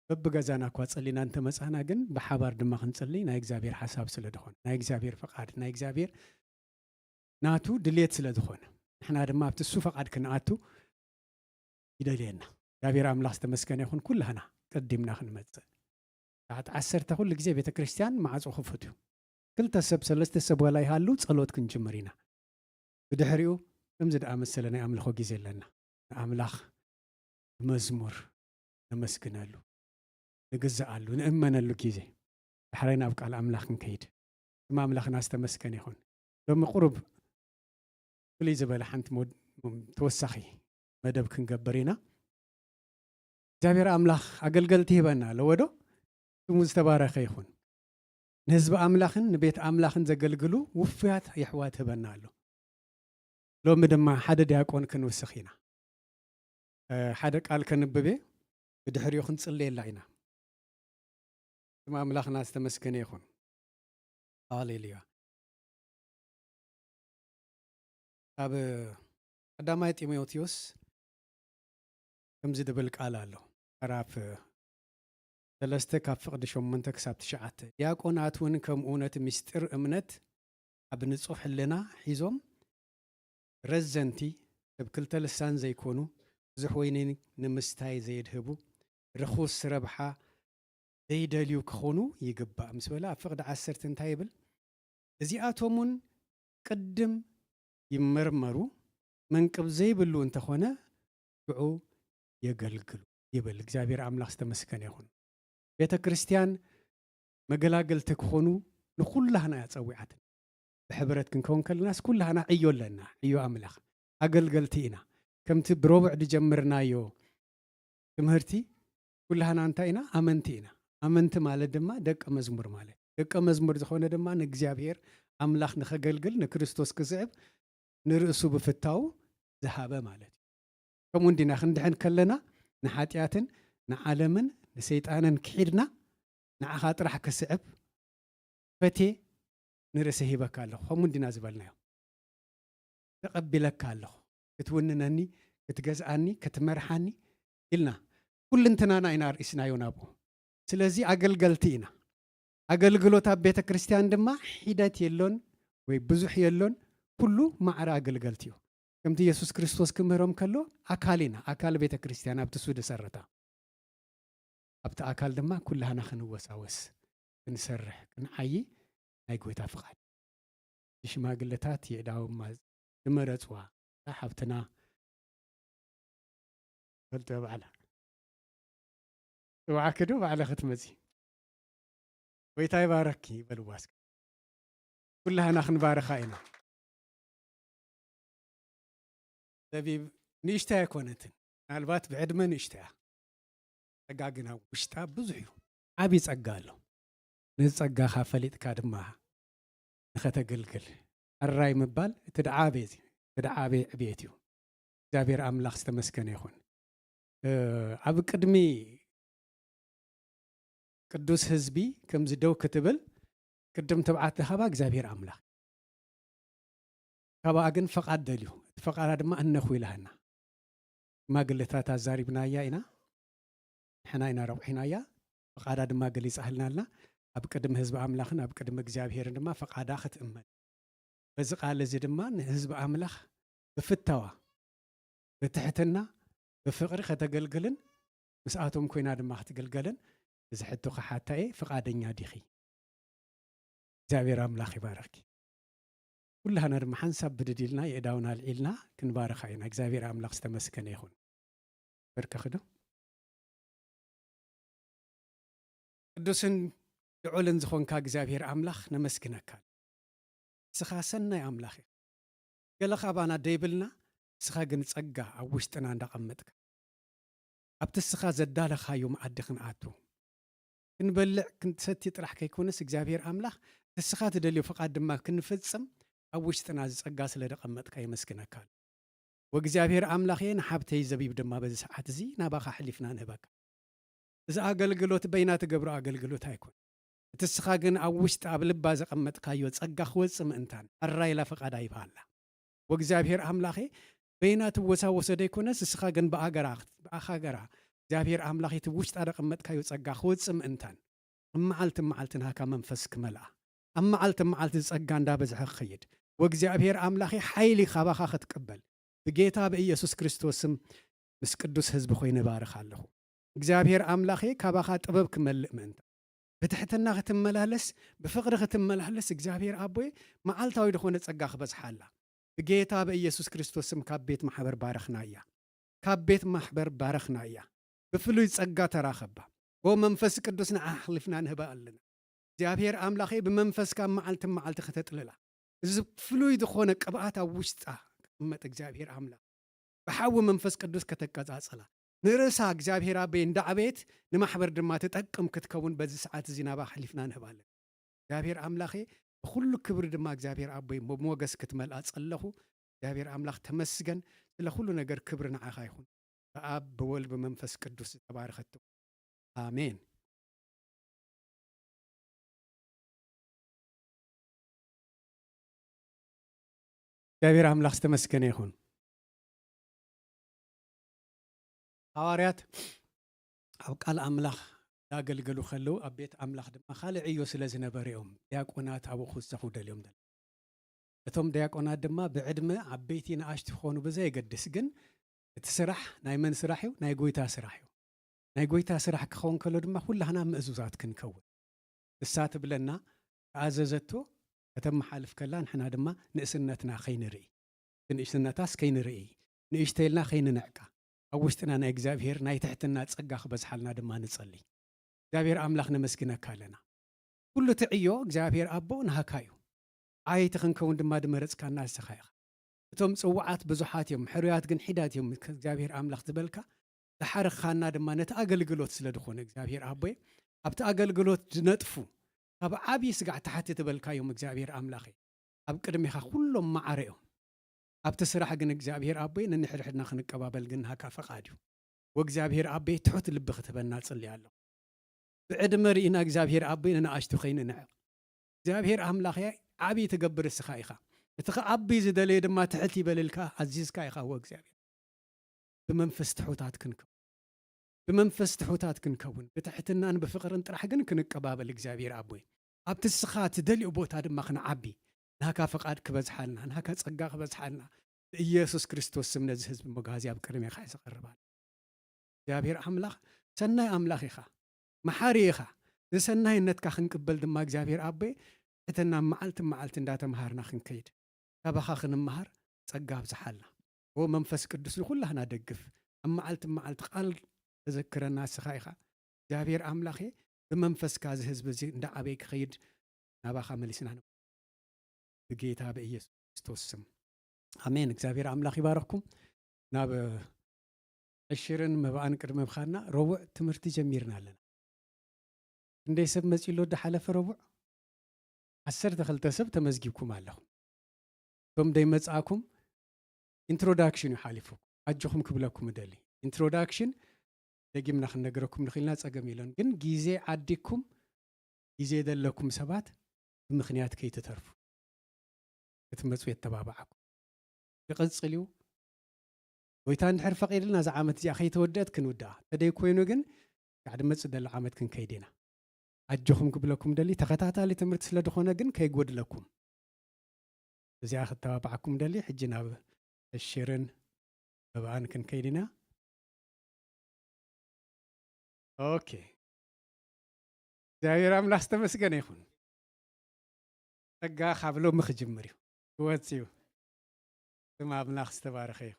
በብገዛና እኳ ጸሊና እንተመጻና፣ ግን ብሓባር ድማ ክንጽሊ ናይ እግዚኣብሔር ሓሳብ ስለ ዝኾነ፣ ናይ እግዚኣብሔር ፍቓድ፣ ናይ እግዚኣብሔር ናቱ ድልየት ስለ ዝኾነ፣ ንሕና ድማ ኣብቲ እሱ ፍቓድ ክንኣቱ ይደልየና። እግዚኣብሔር ኣምላኽ ዝተመስገነ ይኹን። ኩላህና ቀዲምና ክንመጽእ። ሰዓት ዓሰርተ ኩሉ ግዜ ቤተ ክርስቲያን ማዕጾ ክፉት እዩ። ክልተ ሰብ፣ ሰለስተ ሰብ ዋላ ይሃሉ፣ ጸሎት ክንጅምር ኢና። ብድሕሪኡ ከምዚ ደኣ መሰለ ናይ ኣምልኾ ግዜ ኣለና። ንኣምላኽ ብመዝሙር ነመስግነሉ፣ ንግዝኣሉ፣ ንእመነሉ ግዜ። ዳሕራይ ናብ ቃል ኣምላኽ ክንከይድ። ስም ኣምላኽና ዝተመስገነ ይኹን። ሎሚ ቁሩብ ፍልይ ዝበለ ሓንቲ ሞድ-፣ ተወሳኺ መደብ ክንገብር ኢና። እግዚኣብሔር ኣምላኽ ኣገልገልቲ ሂበና ኣለዎ ዶ? ስሙ ዝተባረኸ ይኹን። ንህዝቢ ኣምላኽን ንቤት ኣምላኽን ዘገልግሉ ውፉያት የሕዋት ሂበና ኣሎ። ሎሚ ድማ ሓደ ዲያቆን ክንውስኽ ኢና። እ፣ ሓደ ቃል ከንብብ እየ፣ ብድሕሪኡ ክንጽልየላ ኢና። ስም ኣምላኽና ዝተመስገነ ይኹን። ሃሌሉያ። ኣብ ቀዳማይ ጢሞቴዎስ ከምዚ ዝብል ቃል ኣሎ። ምዕራፍ ሰለስተ ካብ ፍቕዲ ሸሞንተ ክሳብ ትሽዓተ፣ ዲያቆናት እውን ከምኡ ነቲ ምስጢር እምነት ኣብ ንጹሕ ሕልና ሒዞም፣ ረዘንቲ፣ ሰብ ክልተ ልሳን ዘይኮኑ፣ ብዙሕ ወይኒ ንምስታይ ዘየድህቡ፣ ርኹስ ረብሓ ዘይደልዩ ክኾኑ ይግባእ ምስ በለ፣ ኣብ ፍቕዲ ዓሰርተ እንታይ ይብል? እዚኣቶም እውን ቅድም ይመርመሩ፣ መንቅብ ዘይብሉ እንተኾነ ሽዑ የገልግሉ ይብል። እግዚኣብሔር ኣምላኽ ዝተመስገነ ይኹን። ቤተ ክርስቲያን መገላገልቲ ክኾኑ ንኩላህና እያ ጸዊዓትና። ብሕብረት ክንከውን ከለናስ ኩላህና ዕዮ ኣለና፣ ዕዮ ኣምላኽ። ኣገልገልቲ ኢና። ከምቲ ብረቡዕ ዝጀመርናዮ ትምህርቲ፣ ኩላህና እንታይ ኢና? ኣመንቲ ኢና። ኣመንቲ ማለት ድማ ደቀ መዝሙር ማለት። ደቀ መዝሙር ዝኾነ ድማ ንእግዚኣብሔር ኣምላኽ ንኸገልግል፣ ንክርስቶስ ክስዕብ፣ ንርእሱ ብፍታው ዝሃበ ማለት እዩ። ከምኡ እንዲና ክንድሕን ከለና ንሓጢኣትን ንዓለምን ንሰይጣንን ክሒድና ንዓኻ ጥራሕ ክስዕብ ፈትየ ንርእሰይ ሂበካ ኣለኹ። ከምኡ እንዲና ዝበልናዮ። ተቐቢለካ ኣለኹ። ክትውንነኒ፣ ክትገዝኣኒ፣ ክትመርሓኒ ኢልና ኩልንትናና ኢና ርእስናዮ ናብኡ። ስለዚ ኣገልገልቲ ኢና። ኣገልግሎት ኣብ ቤተ ክርስቲያን ድማ ሒደት የሎን ወይ ብዙሕ የሎን፣ ኩሉ ማዕረ ኣገልገልቲ እዩ። ከምቲ የሱስ ክርስቶስ ክምህሮም ከሎ ኣካል ኢና፣ ኣካል ቤተ ክርስቲያን ኣብቲ እሱ ዝሰረታ። ኣብቲ ኣካል ድማ ኩላህና ክንወሳወስ፣ ክንሰርሕ፣ ክንዓዪ ናይ ጎይታ ፍቓድ። ሽማግለታት የእዳዎም ዝመረጽዋ እታ ሓብትና ፈልጦ ባዕላ ጽዋዕኪ ዶ ባዕላ ክትመጺ? ጎይታ ይባረኪ በልዋ እስኪ። ኩላህና ክንባርኻ ኢና። ዘቢብ ንእሽተይ ኣይኮነትን፣ ምናልባት ብዕድመ ንእሽተያ፣ ጸጋ ግን ኣብ ውሽጣ ብዙሕ እዩ። ዓቢ ጸጋ ኣሎ። ነዚ ጸጋኻ ፈሊጥካ ድማ ንኸተገልግል ሕራይ ምባል እቲ ደዓበ እዚ፣ እቲ ደዓበ ዕብየት እዩ። እግዚኣብሔር ኣምላኽ ዝተመስገነ ይኹን። እ፣ ኣብ ቅድሚ ቅዱስ ህዝቢ ከምዚ ደው ክትብል ቅድም ትብዓት ዝሃባ እግዚኣብሔር ኣምላኽ። ካብኣ ግን ፈቓድ ደልዩ፣ እቲ ፈቓዳ ድማ እነኹ ኢላህና። ሽማግለታት ኣዛሪብናያ ኢና፣ ንሕና ኢና ረቑሒናያ፣ ፈቓዳ ድማ ገሊጻህልና ኣላ። ኣብ ቅድሚ ህዝቢ ኣምላኽን ኣብ ቅድሚ እግዚኣብሔርን ድማ ፈቓዳ ክትእመን። በዚ ቃል እዚ ድማ ንህዝቢ ኣምላኽ ብፍታዋ፣ ብትሕትና፣ ብፍቕሪ ከተገልግልን ምስኣቶም ኮይና ድማ ክትግልገልን እዚ ሕቶ ክሓታ እየ። ፍቓደኛ ዲኺ? እግዚኣብሔር ኣምላኽ ይባርኽኪ። ኩላህና ድማ ሓንሳብ ብድድ ኢልና የእዳውና ኣልዒልና ክንባርኻ ኢና። እግዚኣብሔር ኣምላኽ ዝተመስገነ ይኹን። በርከኺ ዶ? ቅዱስን ልዑልን ዝኾንካ እግዚኣብሔር ኣምላኽ ነመስግነካ። ንስኻ ሰናይ ኣምላኽ ኢኻ። ገለ ካባና ደይብልና፣ ንስኻ ግን ጸጋ ኣብ ውሽጥና እንዳቐመጥካ፣ ኣብቲ ንስኻ ዘዳለኻዮ መኣዲ ክንኣቱ፣ ክንበልዕ ክንሰቲ ጥራሕ ከይኮነስ፣ እግዚኣብሔር ኣምላኽ ንስኻ ትደልዮ ፍቓድ ድማ ክንፍጽም ኣብ ውሽጥና እዚ ጸጋ ስለ ደቐመጥካ የመስግነካ። ወእግዚኣብሔር ኣምላኽየ፣ ንሓብተይ ዘቢብ ድማ በዚ ሰዓት እዚ ናባኻ ኣሕሊፍና ንህበካ። እዚ ኣገልግሎት በይና ትገብሮ ኣገልግሎት ኣይኮን። እቲ ንስኻ ግን ኣብ ውሽጢ ኣብ ልባ ዘቐመጥካዮ ጸጋ ክወጽእ ምእንታን፣ ሕራይ ኢላ ፈቓዳ ይብሃላ። ወእግዚኣብሔር ኣምላኸ፣ በይና ትወሳወሶ ደይኮነስ፣ ንስኻ ግን ብኣገራ፣ ብኣኻ ገራ፣ እግዚኣብሔር ኣምላኸ፣ እቲ ውሽጣ ዘቐመጥካዮ ጸጋ ክወጽእ ምእንታን፣ ኣብ መዓልቲ መዓልቲ ናህካ መንፈስ ክመልኣ፣ ኣብ መዓልቲ መዓልቲ ጸጋ እንዳበዝሐ ክኸይድ፣ ወእግዚኣብሔር ኣምላኸ፣ ሓይሊ ካባኻ ክትቅበል፣ ብጌታ ብኢየሱስ ክርስቶስ ስም ምስ ቅዱስ ህዝቢ ኮይነ እባርኽ ኣለኹ። እግዚኣብሔር ኣምላኸ፣ ካባኻ ጥበብ ክመልእ ምእንታን፣ ብትሕትና ክትመላለስ፣ ብፍቕሪ ክትመላለስ፣ እግዚኣብሔር ኣቦይ፣ መዓልታዊ ዝኾነ ጸጋ ክበዝሓላ። ብጌታ ብኢየሱስ ክርስቶስ ስም ካብ ቤት ማሕበር ባረኽናያ። ካብ ቤት ማሕበር ባረኽናያ። ብፍሉይ ጸጋ ተራኸባ። ኦ መንፈስ ቅዱስ፣ ንዓ ኣሕሊፍና ንህባ ኣለና። እግዚኣብሔር ኣምላኸ፣ ብመንፈስካ መዓልቲ መዓልቲ ከተጥልላ። እዚ ፍሉይ ዝኾነ ቅብኣት ኣብ ውሽጣ ክቕመጥ እግዚኣብሔር ኣምላኽ። ብሓዊ መንፈስ ቅዱስ ከተቀጻጽላ። ንርእሳ እግዚኣብሔር ኣበይ እንዳዕበየት ንማሕበር ድማ ትጠቅም ክትከውን በዚ ሰዓት እዚ ናባ ኣሕሊፍና ንህባ ኣለና። እግዚኣብሔር ኣምላኸ፣ ብኹሉ ክብሪ ድማ እግዚኣብሔር ኣቦይ ሞገስ ክትመልኣ ጸለኹ። እግዚኣብሔር ኣምላኽ ተመስገን፣ ስለ ኩሉ ነገር ክብሪ ንዓኻ ይኹን። ብኣብ ብወልድ ብመንፈስ ቅዱስ ዝተባረኸት ትኹን። ኣሜን። እግዚኣብሔር ኣምላኽ ዝተመስገነ ይኹን። ሃዋርያት ኣብ ቃል ኣምላኽ ዳገልገሉ ከለዉ ኣብ ቤት ኣምላኽ ድማ ካልእ ዕዮ ስለ ዝነበረ እዮም ዲያቆናት ኣብኡ ክውሰኹ ደልዮም ደለ። እቶም ዲያቆናት ድማ ብዕድመ ዓበይቲ ንኣሽቱ ክኾኑ ብዘየገድስ ግን እቲ ስራሕ ናይ መን ስራሕ እዩ? ናይ ጎይታ ስራሕ እዩ። ናይ ጎይታ ስራሕ ክኸውን ከሎ ድማ ኩላህና ምእዙዛት ክንከውን። እሳ ትብለና፣ ተኣዘዘቶ ከተመሓልፍ ከላ ንሕና ድማ ንእስነትና ከይንርኢ፣ ንእስነታስ ከይንርኢ፣ ንእሽተይልና ከይንንዕቃ፣ ኣብ ውሽጥና ናይ እግዚኣብሔር ናይ ትሕትና ጸጋ ክበዝሓልና ድማ ንጸሊ። እግዚኣብሔር ኣምላኽ ነመስግነካ ኣለና። ኩሉ እቲ ዕዮ እግዚኣብሔር ኣቦ ናሃካ እዩ። ዓይቲ ክንከውን ድማ ድመረጽካና ንስኻ ኢኻ። እቶም ጽዋዓት ብዙሓት እዮም፣ ሕሩያት ግን ሒዳት እዮም። እግዚኣብሔር ኣምላኽ ዝበልካ ዝሓረኻና ድማ ነቲ ኣገልግሎት ስለ ዝኾነ እግዚኣብሔር ኣቦይ ኣብቲ ኣገልግሎት ዝነጥፉ ካብ ዓብዪ ስጋዕ ታሕቲ ትበልካ እዮም። እግዚኣብሔር ኣምላኸይ ኣብ ቅድሜኻ ኩሎም ማዕረ እዮም። ኣብቲ ስራሕ ግን እግዚኣብሔር ኣቦይ ንንሕድሕድና ክንቀባበል ግን ናካ ፈቓድ እዩ። ወእግዚኣብሔር ኣቦይ ትሑት ልቢ ክትህበና ጽሊ ኣለኹ። ብዕድመ ርኢና እግዚኣብሔር ኣቦይ ንንኣሽቱ ከይንንዕቕ እግዚኣብሔር ኣምላኽ ዓብዪ ትገብር እስኻ ኢኻ። እቲ ከዓቢ ዝደለየ ድማ ትሕት ይበልልካ ኣዚዝካ ኢኻ። ወእግዚኣብሔር ብመንፈስ ትሑታት ክንከውን ብመንፈስ ትሑታት ክንከውን ብትሕትናን ብፍቕርን ጥራሕ ግን ክንቀባበል እግዚኣብሔር ኣቦይ ኣብቲ እስኻ ትደልዮ ቦታ ድማ ክንዓቢ ናካ ፍቓድ ክበዝሓልና ናካ ጸጋ ክበዝሓልና ብኢየሱስ ክርስቶስ ስም ነዚ ህዝቢ መጋዚ ኣብ ቅድሜኻ ይዝቐርባል። እግዚኣብሔር ኣምላኽ ሰናይ ኣምላኽ ኢኻ፣ መሓሪ ኢኻ። ዝሰናይነትካ ክንቅበል ድማ እግዚኣብሔር ኣቦይ ሕትና መዓልቲ መዓልቲ እንዳተምሃርና ክንከይድ ካባኻ ክንምሃር ጸጋ ኣብዝሓልና። ኦ መንፈስ ቅዱስ ንኹላህና ደግፍ። ኣብ መዓልቲ መዓልቲ ቃል ተዘክረና እስኻ ኢኻ። እግዚኣብሔር ኣምላኸ ብመንፈስካ እዚ ህዝቢ እዚ እንዳዓበይ ክኸይድ ናባኻ መሊስና ን ብጌታ ብኢየሱስ ክርስቶስ ስም ኣሜን። እግዚኣብሔር ኣምላኽ ይባረኽኩም። ናብ ዕሽርን መባእን ቅድሚ ምኻድና ረቡዕ ትምህርቲ ጀሚርና ኣለና። ክንደይ ሰብ መጺኡ ኣሎ ዝሓለፈ ረቡዕ? ዓሰርተ ክልተ ሰብ ተመዝጊብኩም ኣለኹም። እቶም ደይመጻእኩም ኢንትሮዳክሽን እዩ ሓሊፉ ኣጆኹም ክብለኩም እደሊ። ኢንትሮዳክሽን ደጊምና ክንነግረኩም ንኽእልና ጸገም የለን፣ ግን ግዜ ዓዲኩም ግዜ ዘለኩም ሰባት ብምኽንያት ከይትተርፉ ክትመጹ የተባባዓኩም። ይቕጽል እዩ። ጎይታ እንድሕር ፈቒድልና እዛ ዓመት እዚኣ ከይተወደአት ክንውድኣ፣ ተደይ ኮይኑ ግን ክሳዕ ድመጽእ ዘሎ ዓመት ክንከይድ ኢና። ኣጆኹም ክብለኩም ደሊ ተኸታታሊ ትምህርቲ ስለ ዝኾነ ግን ከይጎድለኩም እዚኣ ክተባባዓኩም ደሊ። ሕጂ ናብ ዕሽርን መባእን ክንከይድ ኢና። ኦኬ፣ እግዚኣብሔር ኣምላኽ ዝተመስገነ ይኹን። ጸጋ ካብ ሎሚ ክጅምር እዩ ክወጽእ እዩ። ስም ኣምላኽ ዝተባረኸ እዩ።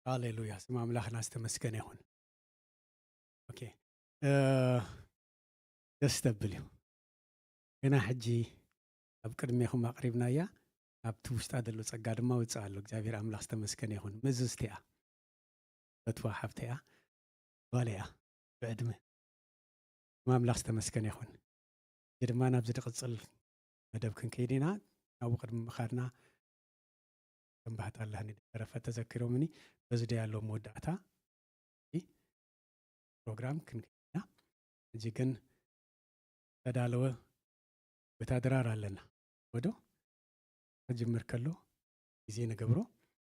ሃሌሉያ፣ ስም ኣምላኽና ዝተመስገነ ይኹን። ኦኬ፣ ደስ ተብል እዩ። ገና ሕጂ ኣብ ቅድሜኹም ኣቕሪብናያ፣ ኣብቲ ውሽጣ ዘሎ ጸጋ ድማ ውፅእ ኣሎ። እግዚኣብሔር ኣምላኽ ዝተመስገነ ይኹን። ምእዝዝቲ እያ፣ ፈትዋ ሓብቲ እያ፣ ጓል እያ ብዕድመ። ስም ኣምላኽ ዝተመስገነ ይኹን። እዚ ድማ ናብዚ ዝቕጽል መደብ ክንከይድ ኢና። ናብኡ ቅድሚ ምኻድና ከም ባህታ ኣላህኒ ተረፈ ተዘኪሮምኒ። በዚ ዶ ያለው መወዳእታ ፕሮግራም ክንከይድ ኢና። ሕጂ ግን ተዳለወ ወታደራር ኣለና። ወዶ ክጅምር ከሎ ግዜ ንገብሮ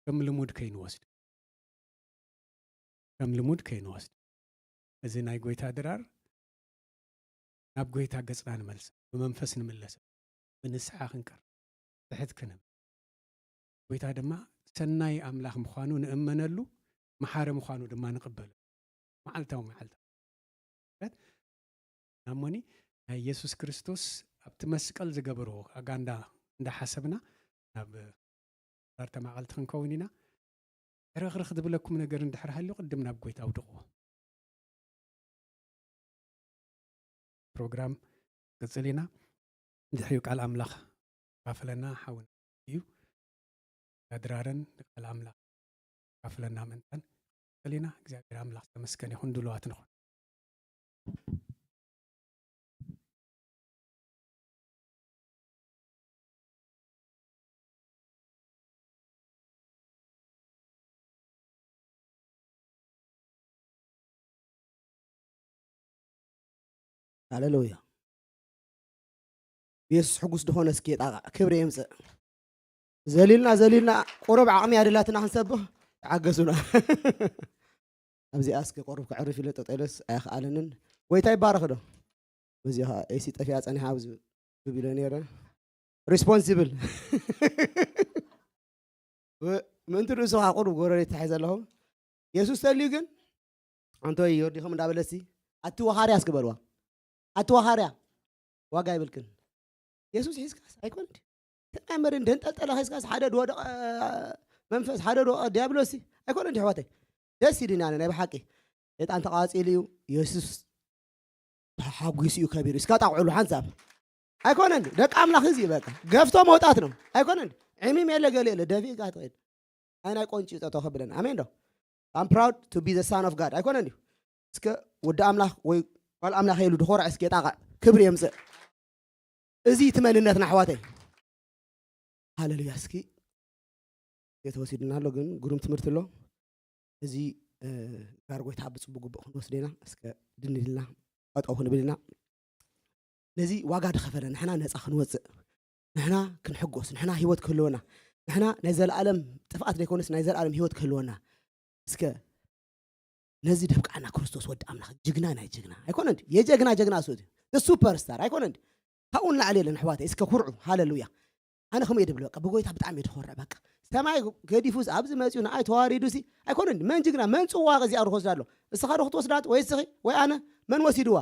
ከም ልሙድ ከይንወስድ፣ ከም ልሙድ ከይንወስድ። እዚ ናይ ጎይታ ድራር ናብ ጎይታ ገጽና ንመልስ፣ ብመንፈስ ንምለስ፣ ብንስሓ ክንቀር፣ ትሕት ክንብል። ጎይታ ድማ ሰናይ ኣምላኽ ምዃኑ ንእመነሉ፣ መሓሪ ምዃኑ ድማ ንቕበሉ። መዓልታዊ መዓልታዊ። እሞኒ ናይ የሱስ ክርስቶስ ኣብቲ መስቀል ዝገበሮ ኣጋንዳ እንዳሓሰብና ናብ ዛርተ ማዕልቲ ክንከውን ኢና። ሕርኽርኽ ዝብለኩም ነገር እንድሕር ሃልዩ ቅድም ናብ ጎይታ ኣውድቕዎ። ፕሮግራም ቅጽል ኢና። ድሕሪኡ ቃል ኣምላኽ ካፍለና ሓውና እዩ። ኣድራርን ንቃል ኣምላኽ ካፍለና ምእንታን ቅጽል ኢና። እግዚኣብሔር ኣምላኽ ተመስገን ይኹን። ድሉዋት ንኹን። ሃሌሉያ። ብየሱስ ሕጉስ ዝኾነ እስኪ የጣቕዕ፣ ክብሪ የምጽእ። ዘሊልና ዘሊልና ቁሩብ ዓቕሚ ኣደላትና ክንሰብኽ ተዓገሱና። ኣብዚኣ እስኪ ቁሩብ ከዕርፍ ኢለ ጠጠለስ ኣይኽኣለንን። ጎይታ ይባረኽ ዶ? በዚኣ ኤሲ ጠፊኣ ጸኒሓ ኣብዚ ክብ ኢለ ነይረ። ሪስፖንሲብል። ብ-፣ ምእንቲ ርእሱ ከዓ ቁሩብ ጎረሬት ተታሒዘ ኣለኹ። የሱስ ተልዩ ግን፣ ኣንቶይ ወዲኹም እንዳበለሲ፣ ኣቲ ወኻርያ እስኪ በልዋ። ኣቲ ወኻርያ፣ ዋጋ ይብልክን። የሱስ ሒዝካስ ኣይኮን እንዲ። ተማይ መሪ እንደንጠልጠለ ሒዝካስ ሓደ ድወደቐ መንፈስ፣ ሓደ ድወቐ ዲያብሎሲ ኣይኮን እንዲ ኣሕዋተይ። ደስ ኢሉኒ ኣነ ናይ ብሓቂ። ሰይጣን ተቓጺሉ እዩ። የሱስ ተሓጒሱ እዩ ከቢሩ። እስካ ጣቕዑሉ ሓንሳብ። ኣይኮነን። ደቂ ኣምላኽ እዚ በቃ ገፍቶ መውጣት ነው። ኣይኮነን። ዕሚም የለ ገለ የለ። ደፊእካ ትኸይድ። ኣይ ናይ ቆንጪ ጠጠው ከብለን። ኣሜን ዶ? I'm proud to be the son of God። ኣይኮነን ድዩ? እስከ ወዲ ኣምላኽ ወይ ጓል ኣምላኽ ኢሉ ድኾርዕ እስኪ የጣቕዕ። ክብሪ የምጽእ። እዚ እቲ መንነትና ኣሕዋተይ። ሃሌሉያ። እስኪ የተወሲድና ኣሎ፣ ግን ግሩም ትምህርቲ ኣሎ። እዚ፣ እ፣ ጋር ጎይታ ብጽቡቅ ግቡእ ክንወስድ ኢና። እስከ ድንድልና ጠጠው ክንብል ኢና። ነዚ ዋጋ ድኸፈለ ንሕና ነጻ ክንወጽእ፣ ንሕና ክንሕጎስ፣ ንሕና ህይወት ክህልወና፣ ንሕና ናይ ዘለኣለም ጥፍኣት ዘይኮነስ ናይ ዘለኣለም ህይወት ክህልወና። እስከ ነዚ ደብቃና ክርስቶስ ወዲ ኣምላኽ ጅግና ናይ ጅግና ኣይኮነን ድዩ? የጀግና ጀግና እሱ እቲ ሱፐር ስታር ኣይኮነን ድዩ? ካብኡ ንላዕሊ የለን ኣሕዋተይ። እስከ ኩርዑ። ሃሌሉያ። ኣነ ከምኡ እየ ድብል በቃ ብጎይታ ብጣዕሚ እየ ድኾርዕ በቃ። ሰማይ ገዲፉ ኣብዚ መጺኡ ንኣይ ተዋሪዱ ሲ ኣይኮነን ድዩ? መን ጅግና መን ጽዋ እዚኣ ርኾስዳ ኣሎ? እስኻ ዶ ክትወስዳት ወይ እስኺ ወይ ኣነ መን ወሲድዋ?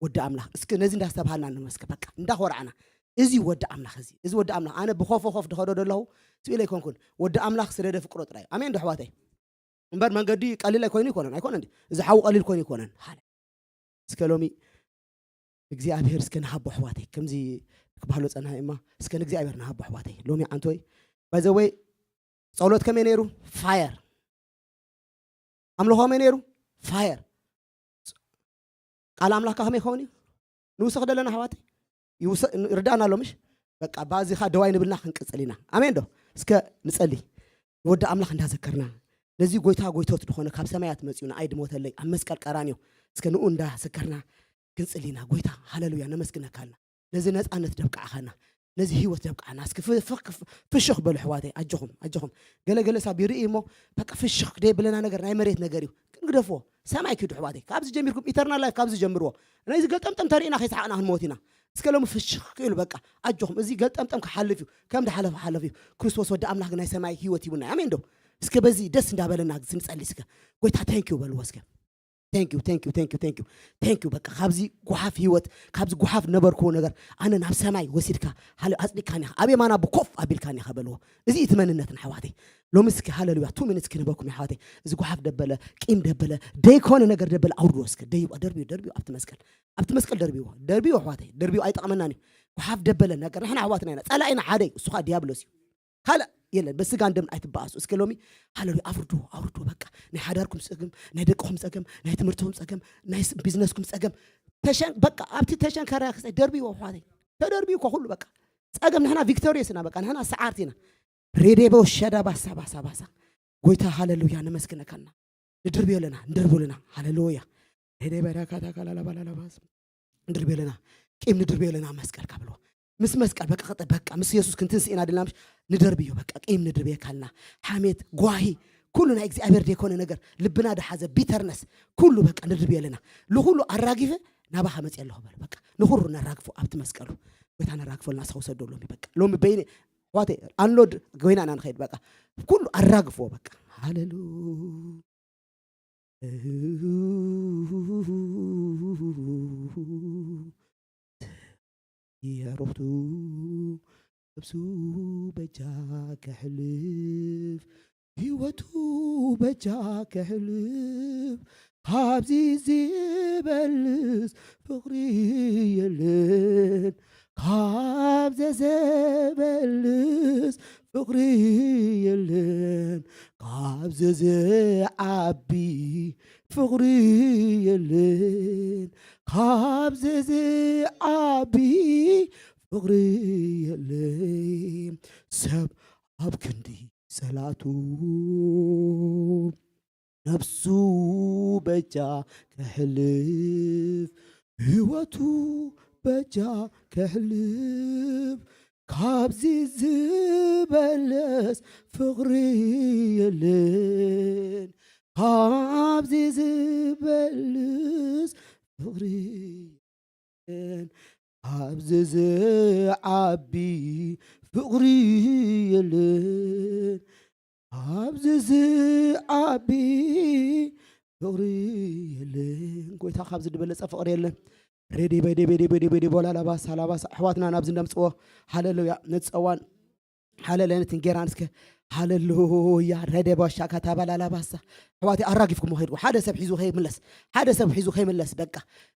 ወዲ ኣምላኽ እስኪ ነዚ እንዳስተብሃልና ንመስከ በቃ እንዳኾርዓና። እዚ ወዲ ኣምላኽ እዚ፣ እዚ ወዲ ኣምላኽ ኣነ ብኾፎ ኾፍ ድኸዶ ደለኹ ስኢለ ኣይኮንኩን። ወዲ ኣምላኽ ስለ ደፍቅሮ ጥራይ። ኣሜን ዶ ኣሕዋተይ? እምበር መንገዲ ቀሊል ኣይኮይኑ ይኮነን፣ ኣይኮነን ድዩ? እዚ ሓዊ ቀሊል ኮይኑ ይኮነን። ሃለ-፣ እስከ ሎሚ እግዚኣብሔር እስከ ንሃቦ ኣሕዋተይ፣ ከምዚ ክባህሎ ጸናሂ እማ እስከ ንእግዚኣብሔር ንሃቦ ኣሕዋተይ። ሎሚ ዓንቶይ፣ by the way፣ ጸሎት ከመይ ነይሩ? ፋየር። ኣምልኾ ከመይ ነይሩ? ፋየር። ቃል ኣምላኽካ ከመይ ይኸውን እዩ? ንውስኽ ደለና ኣሕዋተይ? ይውሰ-፣ ን-፣ ርዳእና ኣሎ ምሽ? በቃ፣ ባዚኻ ደዋይ ንብልና ክንቅጽል ኢና። ኣሜን ዶ? እስከ ንጸሊ። ንወዲ ኣምላኽ እንዳዘከርና፣ ነዚ ጎይታ ጎይቶት ዝኾነ ካብ ሰማያት መጺኡ ንኣይ ድሞተለይ ኣብ መስቀል ቀራንዮ፣ እስከ ንኡ እንዳዘከርና ክንጽሊ ኢና። ጎይታ፣ ሃሌሉያ፣ ነመስግነካ ኣለና። ነዚ ነጻነት ደብቃዕኻና፣ ነዚ ህይወት ደብቃዕና። እስኪ ፍ-፣ ፍ-፣ ፍ-፣ ፍሽኽ በሉ ኣሕዋተይ፣ ኣጆኹም፣ ኣጆኹም። ገለ ገለ ሳብ ይርኢ እሞ፣ በቃ ፍሽኽ ደይብለና ነገር ናይ መሬት ነገር እዩ። ክንግደፍዎ፣ ሰማይ ኪዱ ኣሕዋተይ። ካብዚ ጀሚርኩም ኢተርናል ላይፍ ካብዚ ጀምርዎ። ነዚ ገልጠምጠም ተሪእና ከይሰሓቕና ክንሞት ኢና። እስከ ሎሚ ፍሽኽ ክኢሉ በቃ፣ ኣጆኹም፣ እዚ ገልጠምጠም ክሓልፍ እዩ። ከም ዝሓለፈ ሓለፍ እዩ። ክርስቶስ ወዲ ኣምላኽ ግን ናይ ሰማይ ህይወት ሂቡና። ኣሜን ዶ? እስከ በዚ ደስ እንዳበለና ክንጸሊ እስከ። ጎይታ ታንክ ዩ በልዎ እስከ። ታንክ ዩ፣ ታንክ ዩ፣ ታንክ ዩ፣ ታንክ ዩ፣ ታንክ ዩ። ታንክ ዩ፣ በቃ ካብዚ ጓሓፍ ህይወት፣ ካብዚ ጓሓፍ ነበርክዎ ነገር ኣነ ናብ ሰማይ ወሲድካ፣ ሃለ-፣ ኣጽዲቅካኒ ኢኻ፣ ኣብ የማና ብኮፍ ኣቢልካኒ ኢኻ በልዎ። እዚ እቲ መንነትና ኣሕዋተይ። ሎሚ እስኪ ሃለሉያ፣ ቱ ሚኒትስ ክንበኩም ኣሕዋተይ። እዚ ጓሓፍ ደበለ፣ ቂም ደበለ፣ ደይኮነ ነገር ደበለ ኣውርድዎ እስከ። ደይዋ፣ ደርብዩ፣ ደርብዩ ኣብቲ መስቀል። ኣብቲ መስቀል ደርብይዎ፣ ደርብዩ ኣሕዋተይ፣ ደርብዩ ኣይጠቕመናን እዩ። ጓሓፍ ደበለ ነገር፣ ንሕና ኣሕዋትና ኢና፣ ጸላኢና ሓደ እዩ፣ እሱ ኸኣ ዲያብሎስ እዩ። ካልእ የለን። በስጋን ደምን ኣይትበኣሱ። እስከ ሎሚ ሃለሉያ ኣውርድዎ፣ ኣውርድዎ በቃ። ናይ ሓዳርኩም ጸገም፣ ናይ ደቅኹም ጸገም፣ ናይ ትምህርትኹም ጸገም፣ ናይ ስ-፣ ቢዝነስኩም ጸገም። ተሸን-፣ በቃ ኣብቲ ተሸንከረ ክሳይ ደርብይዎ ኣሕዋተይ። ተደርብዩ እኮ ኩሉ በቃ። ጸገም ንሕና ቪክቶሪየስ ኢና በቃ። ንሕና ሰዓርቲ ኢና። ሬዴቦ ሸዳ ባሳ ባሳ ባሳ። ጎይታ ሃሌሉያ፣ ነመስግነካና። ንድርብዮ ኣለና፣ ንድርብዮ ኣለና። ሃሌሉያ። ሬዴ በረካታ ካላላ ባላላ ባስ። ንድርብዮ ኣለና። ቂም ንድርብዮ ኣለና መስቀል ካብሎ። ምስ መስቀል በቃ፣ ቀጠ-፣ በቃ ምስ የሱስ ክንትንስእ ኢና ድልና፣ ምሽ ንደርብዮ በቃ፣ ቂም ንድርብየካ ኣለና። ሓሜት፣ ጓሂ፣ ኩሉ ናይ እግዚኣብሔር ዘይኮነ ነገር፣ ልብና ድሓዘ ቢተርነስ፣ ኩሉ በቃ ንድርብዮ ኣለና። ንኹሉ ኣራጊፈ ናባኻ መፅእ ኣለኹ በሉ። በቃ ንኹሉ ነራግፎ ኣብቲ መስቀሉ። ጎይታ ነራግፎ ኣለና፣ ሰው ሰዶ ሎሚ በቃ። ሎሚ በይነ ኣሕዋተይ፣ ኣንሎድ ኮይና ኢና ንኸይድ በቃ። ኩሉ ኣራግፎ በቃ። ሃሌሉ የሮቱ ነብሱ በጃ ከሕልፍ፣ ህይወቱ በጃ ከሕልፍ፣ ካብዚ ዝበልጽ ፍቕሪ የለን፣ ካብዚ ዝበልጽ ፍቕሪ የለን፣ ካብዚ ዝዓቢ ፍቕሪ የለን፣ ካብዚ ዝዓቢ ፍቕሪ የለን። ሰብ ኣብ ክንዲ ጸላቱ ነብሱ በጃ ከሕልፍ፣ ህይወቱ በጃ ከሕልፍ፣ ካብዚ ዝበለስ ፍቕሪ የለን፣ ካብዚ ዝበልስ ፍቕሪ የለን፣ ኣብዚ ዝዓቢ ፍቕሪ የለን፣ ኣብዚ ዝዓቢ ፍቕሪ የለን። ጎይታ ካብዚ ዝበለጸ ፍቕሪ የለን። ሬዲ በዲ በዲ በዲ በዲ ቦላ ላባሳ ላባሳ ኣሕዋትና ናብዚ እንደምጽዎ። ሃሌሉያ። ነጸዋን ሃሌሉያ። ነቲ እንጌራን እስከ ሃሌሉያ። ረደ ባሻ ካታባላ ላባሳ። ኣሕዋተይ ኣራጊፍኩሞ ከይድኩ። ሓደ ሰብ ሒዙ ከይምለስ። ሓደ ሰብ ሒዙ ከይምለስ በቃ።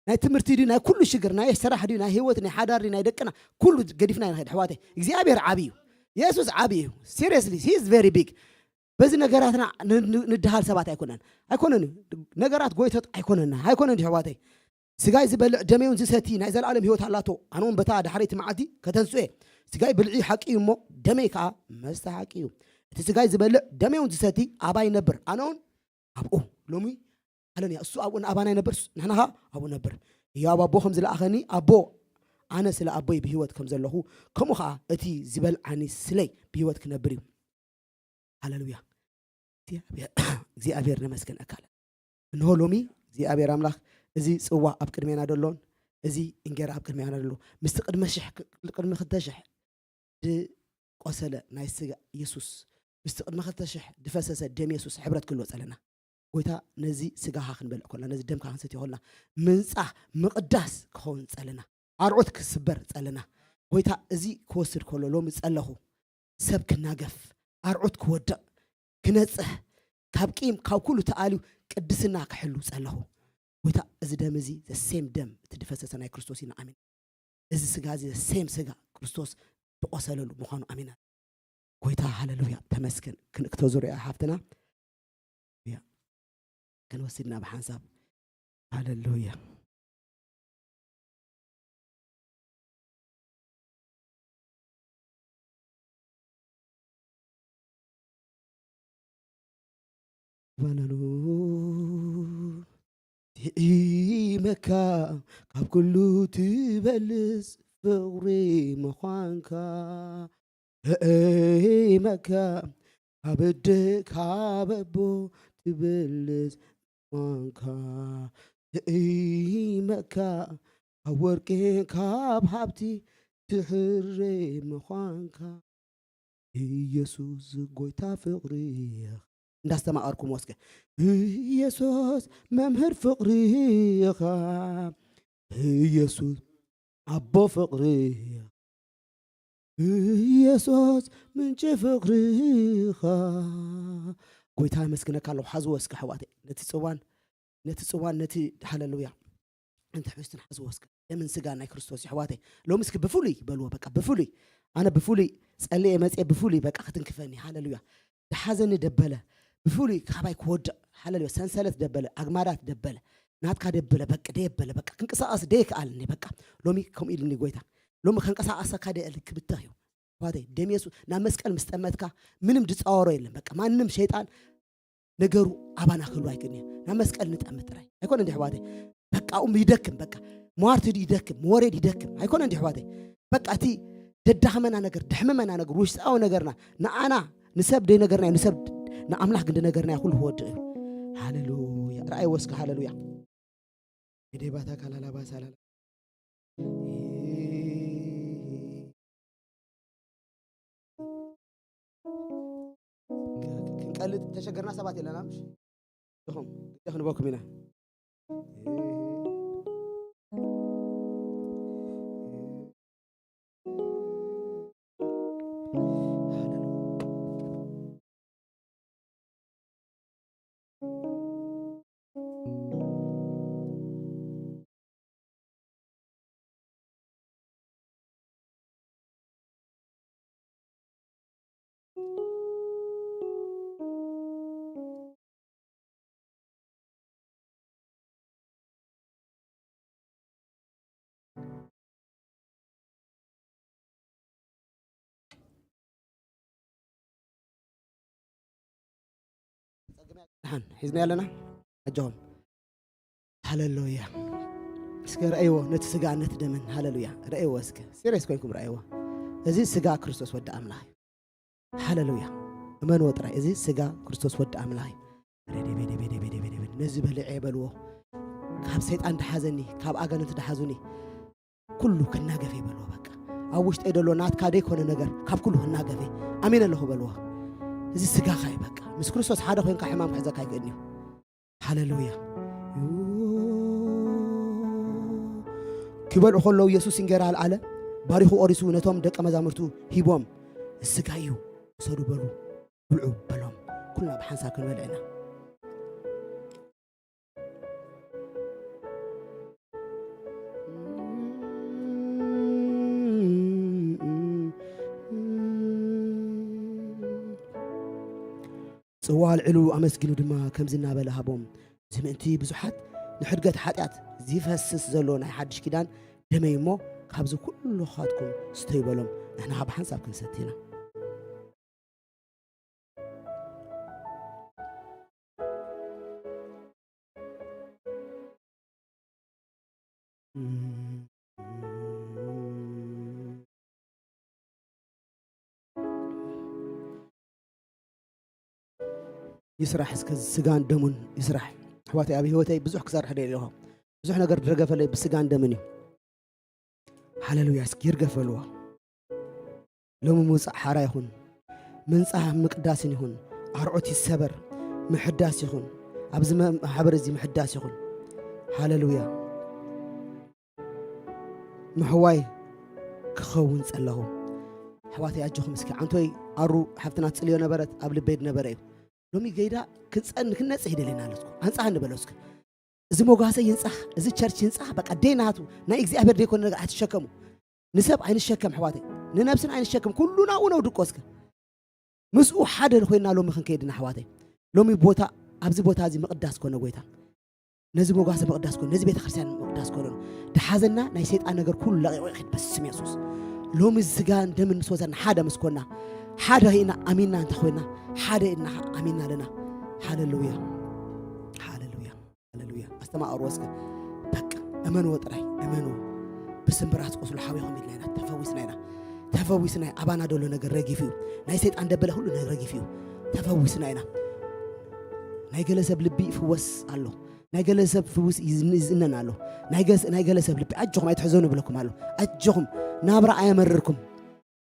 ናይ ትምህርቲ ድዩ፣ ናይ ኩሉ ሽግር፣ ናይ ስራሕ ድዩ፣ ናይ ህይወት፣ ናይ ሓዳር ድዩ፣ ናይ ደቅና፣ ኩሉ ገዲፍና ኢና ንኸይድ ኣሕዋተይ። እግዚኣብሔር ዓቢ እዩ። የሱስ ዓቢ እዩ። Seriously, he is very big። በዚ ነገራትና ን-፣ ን-፣ ንድሃል ሰባት ኣይኮነን። ኣይኮነን እዩ። ነገራት ጎይቶት ኣይኮነና። ኣይኮነን ድዩ ኣሕዋተይ? ስጋይ ዝበልዕ ደመይ እውን ዝሰቲ ናይ ዘለኣለም ህይወት ኣላቶ። ኣነ እውን በታ ዳሕረይቲ መዓልቲ ከተንስኦ እየ። ስጋይ ብልዒ ሓቂ እዩ እሞ ደመይ ከዓ መስተ ሓቂ እዩ። እቲ ስጋይ ዝበልዕ ደመይ እውን ዝሰቲ ኣባይ ይነብር፣ ኣነ እውን ኣብኡ። ሎሚ ኣለኒ እሱ ኣብኡ ንኣባና ይነብር፣ ንሕና ኸዓ ኣብኡ ነብር። ህያው ኣቦ ከም ዝለኣኸኒ ኣቦ ኣነ ስለ ኣቦይ ብህይወት ከም ዘለኹ፣ ከምኡ ኸዓ እቲ ዝበልዓኒ ስለይ ብህይወት ክነብር እዩ። ሃሌሉያ። እግዚኣብሔር፣ እግዚኣብሔር ነመስገን። ኣካለ እንሆ ሎሚ እግዚኣብሔር ኣምላኽ እዚ ጽዋ ኣብ ቅድሜና ደሎን እዚ እንጌራ ኣብ ቅድሜና ደሎ ምስቲ ቅድመ ሽሕ፣ ቅድሚ ክልተ ሽሕ ዝቆሰለ ናይ ስጋ የሱስ፣ ምስቲ ቅድሚ ክልተ ሽሕ ዝፈሰሰ ደም የሱስ ሕብረት ክህልዎ ጸለና። ጎይታ ነዚ ስጋኻ ክንበልዕ ኮልና፣ ነዚ ደምካ ክንሰትዮ ኮልና ምንጻህ ምቕዳስ ክኸውን ጸለና። ኣርዑት ክስበር ጸለና። ጎይታ እዚ ክወስድ ከሎ ሎሚ ጸለኹ። ሰብ ክናገፍ፣ ኣርዑት ክወድቕ፣ ክነጽህ፣ ካብ ቂም፣ ካብ ኩሉ ተኣልዩ ቅድስና ክሕሉ ጸለኹ። ጎይታ እዚ ደም እዚ the same ደም እቲ ዝፈሰሰ ናይ ክርስቶስ ኢና ኣሚን። እዚ ስጋ እዚ the same ስጋ ክርስቶስ ዝቆሰለሉ ምዃኑ ኣሚና። ጎይታ ሃሌሉያ ተመስገን። ክን-፣ ክተዙርያ ሓፍትና። ያ። ክንወስድና ብሓንሳብ። ሃሌሉያ። ባናኑ ትዒመካ ካብ ኩሉ ትበልጽ ፍቕሪ ምዃንካ። ትዒመካ ካብ ኣደ ካብ ኣቦ ትበልጽ ምዃንካ። ትዒመካ ካብ ወርቂ ካብ ሃብቲ ትሕረ ምዃንካ። ኢየሱስ ጎይታ ፍቕሪ ኢኻ። እንዳስተማቐርኩም ወስከ። ኢየሱስ መምህር ፍቕሪ ኢኻ። ኢየሱስ ኣቦ ፍቕሪ ኢኻ። ኢየሱስ ምንጪ ፍቕሪ ኢኻ። ጎይታ የመስግነካ ኣለኹ። ሓዝዎ እስከ ኣሕዋተይ። ነቲ ጽዋን፣ ነቲ ጽዋን፣ ነቲ ሃሌሉያ። እንተ ሕዝትን ሓዝዎ እስከ። ደምን ስጋ ናይ ክርስቶስ ኣሕዋተይ። ሎሚ እስኪ ብፍሉይ በልዎ፣ በቃ ብፍሉይ። ኣነ ብፍሉይ ጸልየ መጽየ ብፍሉይ በቃ ክትንክፈኒ። ሃሌሉያ። ዝሓዘኒ ደበለ። ብፍሉይ ካባይ ክወድቕ። ሃሌሉያ። ሰንሰለት ደበለ፣ ኣግማዳት ደበለ። ናትካ ደበለ፣ በቃ ደየበለ፣ በቃ ክንቀሳቐስ ደይከኣልኒ፣ በቃ። ሎሚ ከምኡ ኢልኒ ጎይታ። ሎሚ ከንቀሳቐሰካ ደየእል ክብተኽ እዩ። ኣሕዋተይ፣ ደም የሱስ ናብ መስቀል ምስ ጠመትካ ምንም ዝፃወሮ የለን። በቃ ማንም ሸይጣን ነገሩ ኣባና ክህሉ ኣይክእልን እዩ። ናብ መስቀል ንጠምት ጥራይ ኣይኮነ እንዲ ኣሕዋተይ። በቃ ኡም ይደክም፣ በቃ ሟርት ይደክም፣ ወሬድ ይደክም ኣይኮነ እንዲ ኣሕዋተይ። በቃ እቲ ደዳኽመና ነገር፣ ደሕመመና ነገር፣ ውሽጣዊ ነገርና ንኣና ንሰብ ደይነገርናዮ፣ ንሰብ ንኣምላኽ ግን ደነገርናዮ ኩሉ ክወድእ እዩ። ሃሌሉያ። ረኣይዎ እስከ። ሃሌሉያ። የደባታ ካላላባ ሳላላ ክንቀልጥ ተሸገርና ሰባት የለና። ምሽ ኢኹም ግደ ክንበኩም ኢና። ደሓን ሒዝና ኣለና። ኣጆኹም። ሃሌሉያ። እስከ ረእይዎ ነቲ ስጋ ነቲ ደምን። ሃሌሉያ። ረእይዎ እስከ። ሲሪየስ ኮይንኩም ረእይዎ። እዚ ስጋ ክርስቶስ ወዲ ኣምላኽ እዩ። ሃሌሉያ። እመንዎ ጥራይ። እዚ ስጋ ክርስቶስ ወዲ ኣምላኽ እዩ። ረደበደበደበደበደ። ነዚ በልዐ በልዎ። ካብ ሰይጣን ድሓዘኒ፣ ካብ ኣጋንንቲ ድሓዙኒ። ኩሉ ክናገፍ እዩ በልዎ። በቃ ኣብ ውሽጠይ ዘሎ ናትካ ደይኮነ ነገር ካብ ኩሉ ክናገፍ እዩ። ኣሜን ኣለኹ በልዎ። እዚ ስጋኻ እዩ በቃ። ምስ ክርስቶስ ሓደ ኮይንካ ሕማም ክሕዘካ ኣይክእልን እዩ። ሃሌሉያ። ክበልዑ ከለዉ የሱስ እንጌራ ኣልዓለ፣ ባሪኹ ቆሪሱ ነቶም ደቀ መዛሙርቱ ሂቦም፣ "እዚ ስጋይ እዩ፣ ውሰዱ በሉ፣ ብልዑ" በሎም። ኩልና ብሓንሳብ ክንበልዕ ኢና። ጽዋ ኣልዒሉ ኣመስጊኑ ድማ ከምዚ እናበለ ሃቦም፣ "እዚ ምእንቲ ብዙሓት ንሕድገት ሓጢኣት ዝፈስስ ዘሎ ናይ ሓድሽ ኪዳን ደመይ እሞ፣ ካብዚ ኩሉ ኻትኩም ስተዩ" በሎም። ንሕና ኸዓ ብሓንሳብ ክንሰቲ ኢና። ይስራሕ፣ እስከ ስጋን ደሙን ይስራሕ። ኣሕዋተይ፣ ኣብ ህይወተይ ብዙሕ ክሰርሕ ደልየ ኣለኹ። ብዙሕ ነገር ዝረገፈለይ ብስጋን ደምን እዩ። ሃሌሉያ። እስኪ ይርገፍ በልዎ። ሎሚ ምውጻእ ሓራ ይኹን፣ ምንጻህ ምቅዳስን ይኹን፣ ኣርዑት ይሰበር፣ ምሕዳስ ይኹን፣ ኣብዚ መ-፣ ማሕበር እዚ ምሕዳስ ይኹን። ሃሌሉያ። ምሕዋይ ክኸውን ጸለኹ። ኣሕዋተይ ኣጆኹም እስኪ። ዓንቶይ ኣሩ ሓፍትና ትጽልዮ ነበረት፣ ኣብ ልበይ ዝነበረ እዩ። ሎሚ ገይዳ ክንጸን-፣ ክንነጽህ ይደልየና ኣሎ። ኣንጻህ ንበሎ እስኪ። እዚ መጓሰ ይንጻህ፣ እዚ ቸርች ይንጻህ፣ በቃ ደይ ናቱ፣ ናይ እግዚኣብሔር ደይኮነ ነገር ኣይትሸከሙ። ንሰብ ኣይንሸከም ኣሕዋተይ፣ ንነብስና ኣይንሸከም፣ ኩሉ ናብኡ ነውድቆ እስከ። ምስኡ ሓደ ኮይንና ሎሚ ክንከይድ ኢና ኣሕዋተይ። ሎሚ ቦታ፣ ኣብዚ ቦታ እዚ ምቕዳስ ኮነ ጎይታ። ነዚ መጓሰ ምቕዳስ ኮነ፣ ነዚ ቤተክርስትያን ምቕዳስ ኮነ። ድሓዘና ናይ ሰይጣን ነገር ኩሉ ለቒቑ ይኸይድ በስም የሱስ። ሎሚ ስጋን ደምን ምስ ወሰድና ሓደ ምስ ኮና፣ ሓደ ኢና ኣሚንና እንተ ኮይና፣ ሓደ ኢና ኣሚንና ኣለና። ሃሌሉያ። ሃሌሉያ። ሃሌሉያ። ኣስተማቕርዎ እስከ። በቃ እመንዎ ጥራይ፣ እመንዎ። ብስምብራት ቁስሉ ሓዊኹም ኢልና ኢና፣ ተፈዊስና ኢና። ተፈዊስና ኢና። ኣባና ዘሎ ነገር ረጊፉ እዩ። ናይ ሰይጣን ደበለ ኩሉ ነገር ረጊፉ እዩ። ተፈዊስና ኢና። ናይ ገለ ሰብ ልቢ ይፍወስ ኣሎ። ናይ ገለ ሰብ ፍውስ ይዝን-፣ ይዝነን ኣሎ። ናይ ገስ-፣ ናይ ገለ ሰብ ልቢ ኣጆኹም ኣይትሕዘኑ ይብለኩም ኣሎ። ኣጆኹም ናብራ ኣየመርርኩም።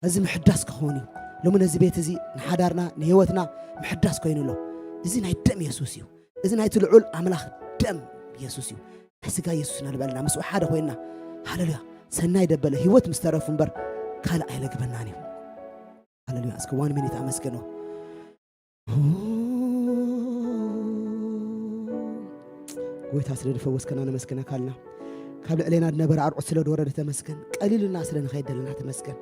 እዚ ምሕዳስ ክኸውን እዩ። ሎሚ ነዚ ቤት እዚ ንሓዳርና ንህይወትና ምሕዳስ ኮይኑ ኣሎ። እዚ ናይ ደም የሱስ እዩ። እዚ ናይቲ ልዑል ኣምላኽ ደም የሱስ እዩ። ናይ ስጋ የሱስ ኢና ዝበልና ምስኡ ሓደ ኮይንና፣ ሃሌሉያ፣ ሰናይ ደበለ ህይወት ምስ ተረፉ እምበር ካልእ ኣይለግበናን እዩ። ሃሌሉያ። እስከ ዋን ሚኒት ኣመስግኖ። ጎይታ ስለ ዝፈወስከና ነመስግነካ ኣለና። ካብ ልዕሌና ዝነበረ ኣርዑት ስለ ዝወረደ ተመስገን። ቀሊሉና ስለ ንኸይድ ዘለና ተመስገን።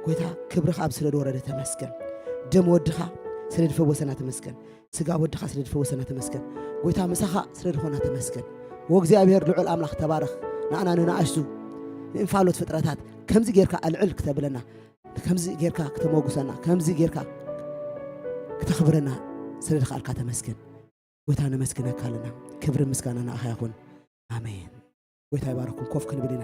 ጎይታ ክብርኻ ኣብ ስለ ዝወረደ ተመስገን። ደም ወድኻ ስለ ዝፈወሰና ተመስገን። ስጋ ወድኻ ስለ ዝፈወሰና ተመስገን። ጎይታ ምሳኻ ስለ ዝኾና ተመስገን። ወእግዚኣብሔር ልዑል ኣምላኽ ተባረኽ። ንኣና ንንኣሽቱ ንእንፋሎት ፍጥረታት ከምዚ ጌርካ ኣልዕል ክተብለና ከምዚ ጌርካ ክተመጉሰና፣ ከምዚ ጌርካ ክተኽብረና ስለ ዝኸኣልካ ተመስገን። ጎይታ ነመስግነካ ኣለና። ክብሪ ምስጋና ንኣኻ ይኹን። ኣሜን። ጎይታ ይባርኩም። ኮፍ ክንብል ኢና።